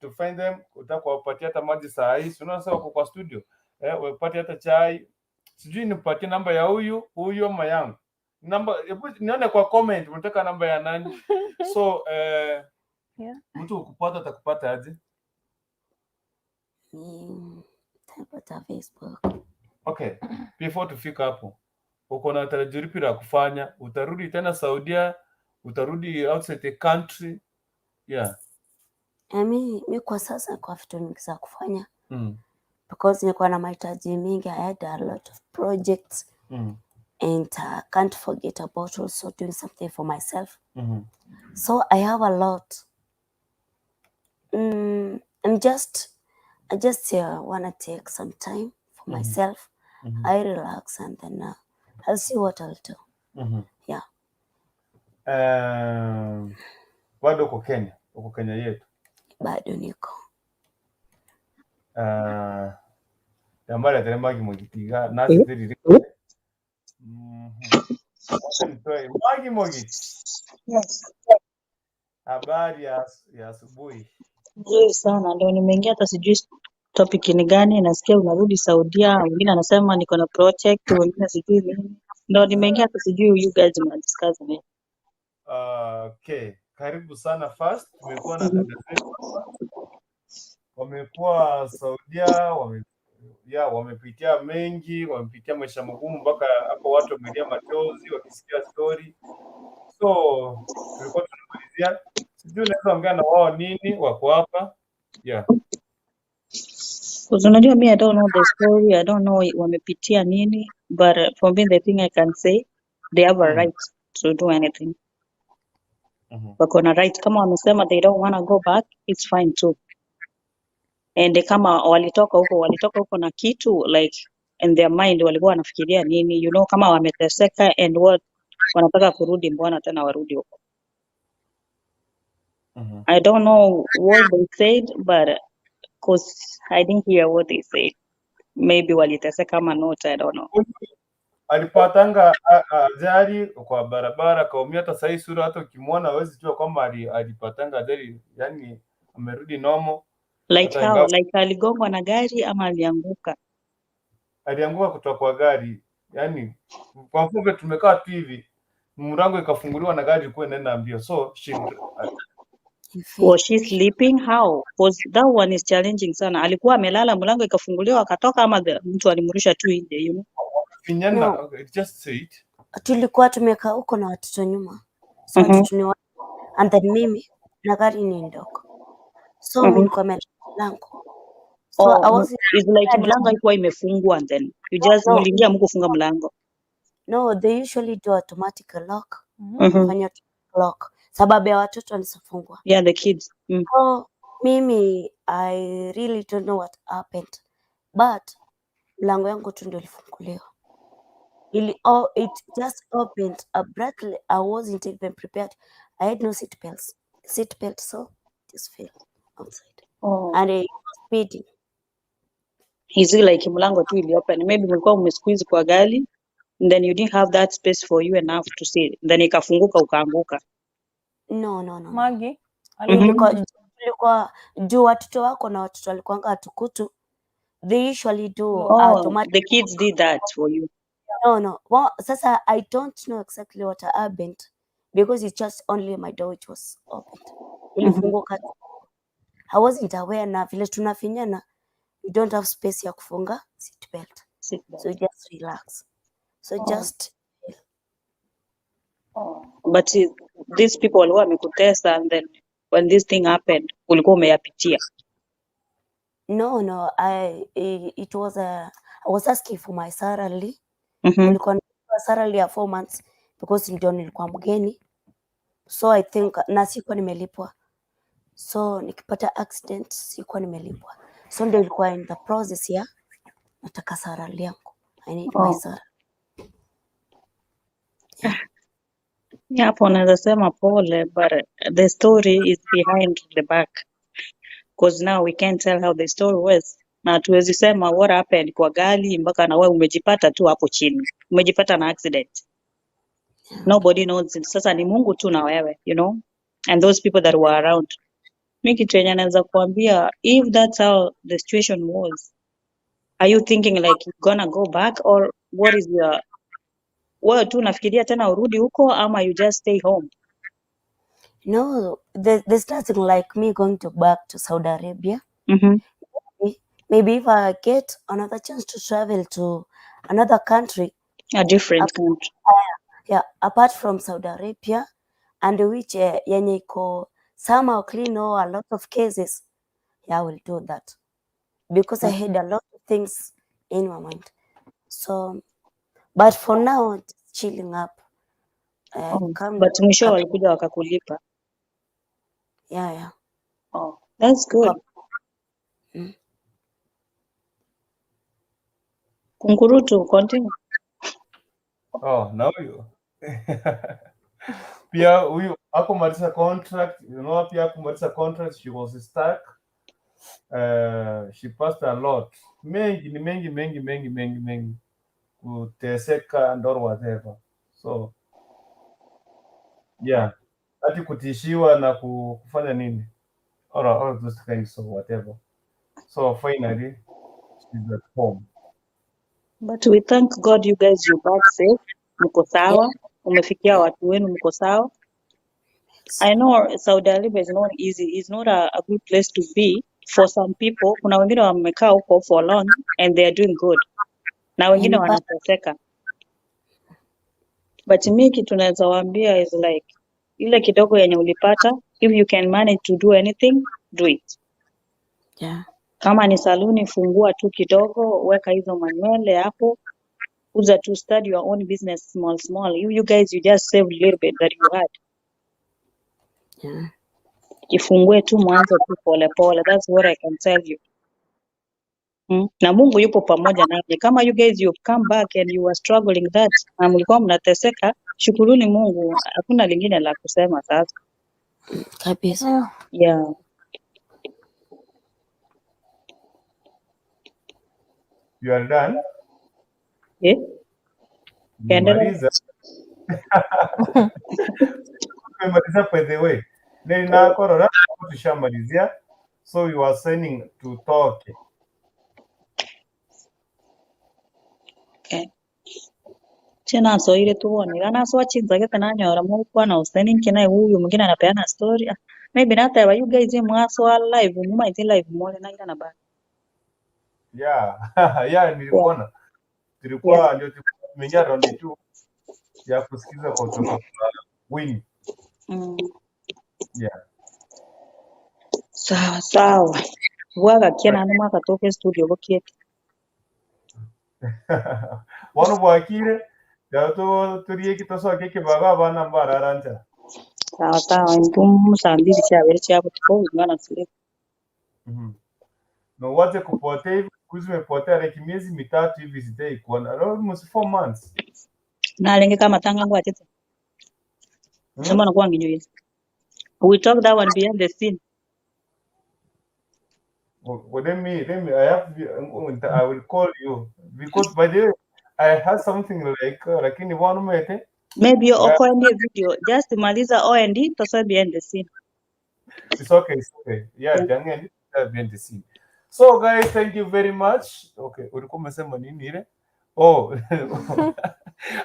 to find them, utaka kuwapatia hata maji saa hii, si unaona sasa wako kwa studio, eh, wapatie hata chai. Sijui nipatie namba ya huyu huyu ama yangu namba. Hebu nione kwa comment unataka namba ya nani. So mtu ukupata atakupata aje? Nitapata Facebook. Okay, before tufika hapo, uko na tarajio lipi la kufanya? Utarudi tena Saudia? Utarudi outside the country? Yeah. Mi kwa sasa kwa vitu mingi za kufanya because nilikuwa na mahitaji mingi. I had a lot of projects and can't forget about also doing something for myself. So I have a lot. I just wanna take some time for myself. I relax and then I'll see what I'll do. Yeah. Bado uko Kenya, uko Kenya yetu? Bado niko. Yambale tere Magi Mogitiga nasi. Wacha nitoe Magi Mogiti. Yes. Habari ya asubuhi. Nzuri sana, ndio nimeingia, hata sijui topic ni gani. Nasikia unarudi Saudia, wengine anasema niko na project, wengine sijui nini. Ndio nimeingia, hata sijui you guys mna discuss nini. Okay, karibu sana first. Tumekuwa na dada zetu hapa. Wamekuwa Saudia, wamepitia mengi, wamepitia maisha magumu mpaka hapo watu wamelia machozi wakisikia story. So tulikuwa tunamalizia, sijui unaweza ongea na wao nini, wako hapa, yeah. Because unajua me, I don't know the story, I don't know wamepitia nini, but for me the thing I can say, they have a right to do anything. Wako na right, kama wamesema they don't wanna go back, it's fine too. And kama walitoka huko na kitu like in their mind walikuwa wanafikiria nini, kama wameteseka and what wanataka kurudi, mbona tena warudi huko? I don't know what they said, but 'cause I didn't hear what they said. Maybe waliteseka ama not, I don't know. Alipatanga ajali kwa barabara akaumia. Hata sahii sura, hata ukimwona hawezi jua kwamba alipatanga ajali, yani Amerudi normal. Like Hata how? ingawa Like aligongwa na gari ama alianguka? Alianguka kutoka kwa gari, yani kwa mfupi tumekaa tu hivi, mlango ikafunguliwa na gari ilikuwa inaenda mbio, so she Was she sleeping? How? Was that one is challenging sana. Alikuwa amelala, mlango ikafunguliwa akatoka, ama mtu alimrusha tu nje? Finyana. No, Okay, just say it. Tulikuwa tumekaa huko na watoto nyuma, so watoto ni and then mimi na gari ni ndogo, so mi nilikuwa nimelala mlango, so Oh, I wasn't it's like prepared. mlango haikuwa imefungwa and then you No, just no, mliingia mkufunga mlango. No, they usually do automatic lock. Fanya automatic lock sababu ya watoto walisofungwa. Yeah, the kids. So mimi I really don't know what happened, but mlango yangu tu ndio ilifunguliwa. Oh, it just opened abruptly. I wasn't even prepared. I had no seat belt, so just fell outside. Oh. And it was speeding. Is it like mlango tu iliopen? Maybe mlikuwa umesqueeze kwa gari and then you didn't have that space for you enough to see. Then ikafunguka ukaanguka. No, no, no, no. Maggie, Tulikuwa juu watoto wako na watoto walikuwanga watukutu. They usually do Oh, automatic. The kids did that for you. No. Well, sasa I don't know exactly what happened because it's just only my door which was opened. Ilifunguka tu. I wasn't aware na vile tunafinyana, you don't have space ya kufunga seat belt. Seat belt. So you just relax. So Oh. just Oh. But these people walikuwa wamekutesa and then when this thing happened, ulikuwa umeyapitia. No, I it was a I was asking for my salary. Nilikuwa nalipa salary ya 4 months because ndio nilikuwa mgeni. So I think na sikuwa nimelipwa. So nikipata accident sikuwa nimelipwa. So ndio ilikuwa in the process ya nataka salary yangu. I need my salary. Yeah, hapo naweza sema pole, but the story is behind the back because now we can't tell how the story was, na hatuwezi sema what happened kwa gari mpaka na wewe umejipata tu hapo chini, umejipata na accident. Nobody knows. Sasa ni Mungu tu na wewe and those people that were around. Mi kitu yenye naweza kuambia, if that's how the situation was, are you thinking like you're gonna go back or what is your, wewe tu unafikiria tena urudi huko ama you just stay home? No, there's nothing like me going to back to Saudi Arabia. Maybe if I get another chance to travel to another country, A different country. Yeah, apart from Saudi Arabia, and which yenye iko somehow clean or a lot of cases, yeah, I will do that because I had a lot of things in my mind. So, but for now, just chilling up. Oh, Calm but mwisho down. walikuja wakakulipa. Yeah. Oh, that's good. Kungurutu, continue. Oh, na huyu pia, huyu hakumaliza contract, pia hakumaliza contract, she was stuck. She passed a lot. Mengi ni mengi mengi mengi mengi mengi. Kuteseka and or whatever. So yeah, hati kutishiwa na kufanya nini? All those kinds of whatever. So finally she's at home. But we thank God you guys, you back safe. Mko sawa. Umefikia watu wenu, mko sawa. I know Saudi Arabia is not easy. It's not a good place to be for some people. Kuna wengine wamekaa huko for long and they are doing good. Na wengine wanateseka. But mi kitu naweza waambia is like ile kidogo yenye ulipata, if you can manage to do anything, do it. Kama ni saluni, fungua tu kidogo, weka hizo manywele hapo, uza tu, start your own business small small. You guys, you just save a little bit that you had. Jifungue tu, mwanzo tu pole pole. That's what I can tell you. Na Mungu yupo pamoja nanyi. Kama you guys, you come back and you were struggling that na mlikuwa mnateseka, shukuruni Mungu, hakuna lingine la kusema sasa. Kabisa. Yeah. You are done? Eh? Endelea. Nimemaliza. Tumemaliza by the way. Ninakorora tushamalizia. So you are signing to talk. Okay. Chinasoire tuone ganasoa chinzagete nanyora mukwana useni nkina huyu mwingine anapeana story. Ah, maybe nateba you guys mwasoa live mumaite live mole naira na ba. Yeah. Yeah, nilikuona. Tulikuwa ndio tumeingia round 2 ya kusikiza kwa kutoka kwa Winnie. Yeah. Sawa sawa. Bwagakia nanu mwakatoka studio bokiete. Bono bwakire to turie kitosoke kibaga abana mbararanja. Sawa sawa, ntumu saa mbili chabere chabo tuko ngana sile. Na uache kupotea hivi, siku hizi umepotea like miezi mitatu hivi sijai kuona. Almost 4 months. Nalenge kama tanga ngwa tete. Sema na kwangi nyoye. We talk that one behind the scene. Well, let me I have I will call you because by the way I had something like lakini one mete maybe you okoende video just maliza OND tosa behind the scene. It's okay, it's okay. Yeah, jange behind the scene. So guys, thank you very much. Okay, ulikuwa umesema nini ile? Oh,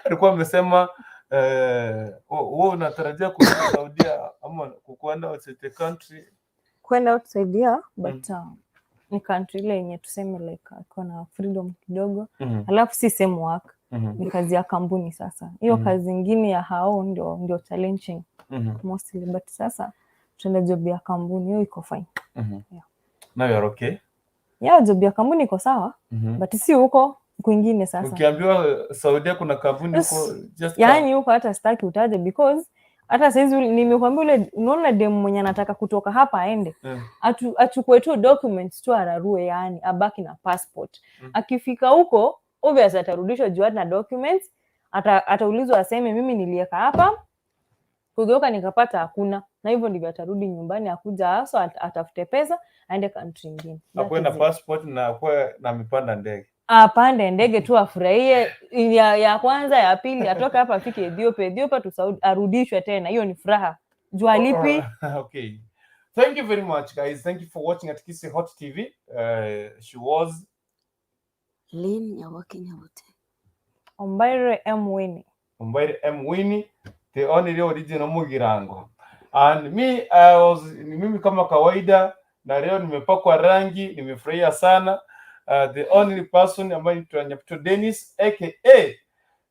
alikuwa amesema wewe unatarajia kurudi Saudia ama kukwenda outside the country? Kwenda outside, yeah, but ni country ile yenye tuseme like iko na freedom kidogo. Alafu si same work. Ni kazi ya kampuni sasa. Hiyo kazi nyingine ya hao ndio challenging mostly, but sasa tuenda job ya kampuni hiyo iko fine. Yeah. Now you are okay. Yeah, job ya kampuni iko sawa. But si huko kwingine sasa. Ukiambiwa Saudia kuna kampuni huko just yani huko hata sitaki utaje because hata saizi nimekwambia ule unaona demu mwenye anataka kutoka hapa aende. Achukue tu documents tu ararue, yani abaki na passport. Akifika huko obviously atarudishwa juu na documents, ataulizwa aseme mimi nilieka hapa, kugeuka nikapata hakuna, na hivyo ndivyo atarudi nyumbani akuja aso atafute pesa aende country nyingine. Akuwe na passport na akuwe na amepanda ndege. Apande ndege tu afurahie ya kwanza, ya pili, atoke hapa afike Ethiopia, tu Saudi arudishwe tena. Hiyo ni furaha. Juu alipi. Okay. Thank you very much guys. Thank you for watching at Kisii Hot TV. She was Lynn Nyaboke Nyabute. Ombaire M Winnie. Ombaire M Winnie, the only original Mugirango. And me, I was mimi kama kawaida, na leo nimepakwa rangi, nimefurahia sana. The only person ambaye ni Nyabuto Dennis aka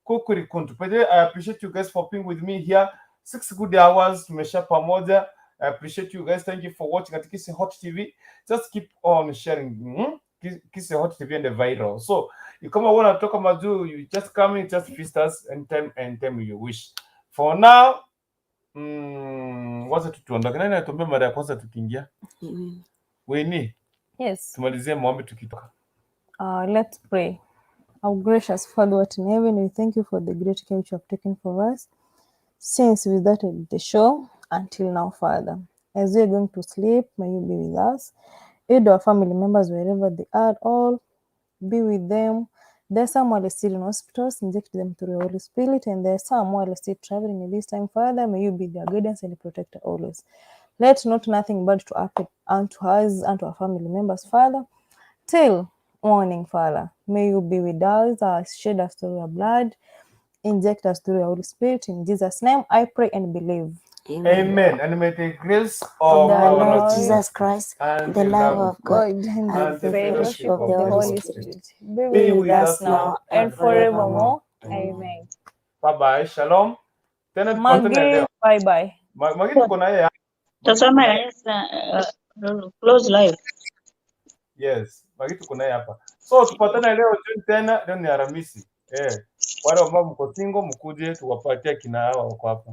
Kukuri Kuntu. By the way, I appreciate you guys for being with me here. 6 good hours tumesha pamoja. I appreciate you guys. Thank you for watching at Kisii Hot TV. Just keep on sharing Kisii Hot TV and the viral. So you come want to talk about you just come in, just visit us anytime you wish. For now, wacha tutuondoke. Nani atuambia mara ya kwanza tukiingia? Winnie. Yes. Tumalizie maombi tukitoka. Let's pray. Our gracious Father who art in heaven, we thank you for the great care which you have taken for us since we started the show until now, Father. As we are going to sleep, may you be with us. Aid our family members wherever they are, all be with them. There's some who are still in hospitals, inject them through your Holy Spirit, and there's some who are still traveling in this time, Father. May you be their guidance and protector always. Let not nothing bad to happen unto us and to our family members, Father. Till morning, Father, may you be with us, shed us through your blood, inject us through your Holy Spirit. In Jesus' name, I pray and believe. Amen. And may the grace of our Lord Jesus Christ, and the love of God, and the fellowship of the Holy Spirit be with us now and forevermore. Amen. Bye bye. Shalom. Tena Magi, bye bye. Magi tuko na yeye. Tazama close live. Yes, Magi tuko naye hapa. So tupatane leo jioni tena, leo ni Alhamisi. Wale ambao mko single mkuje tuwapatie kina hawa wako hapa.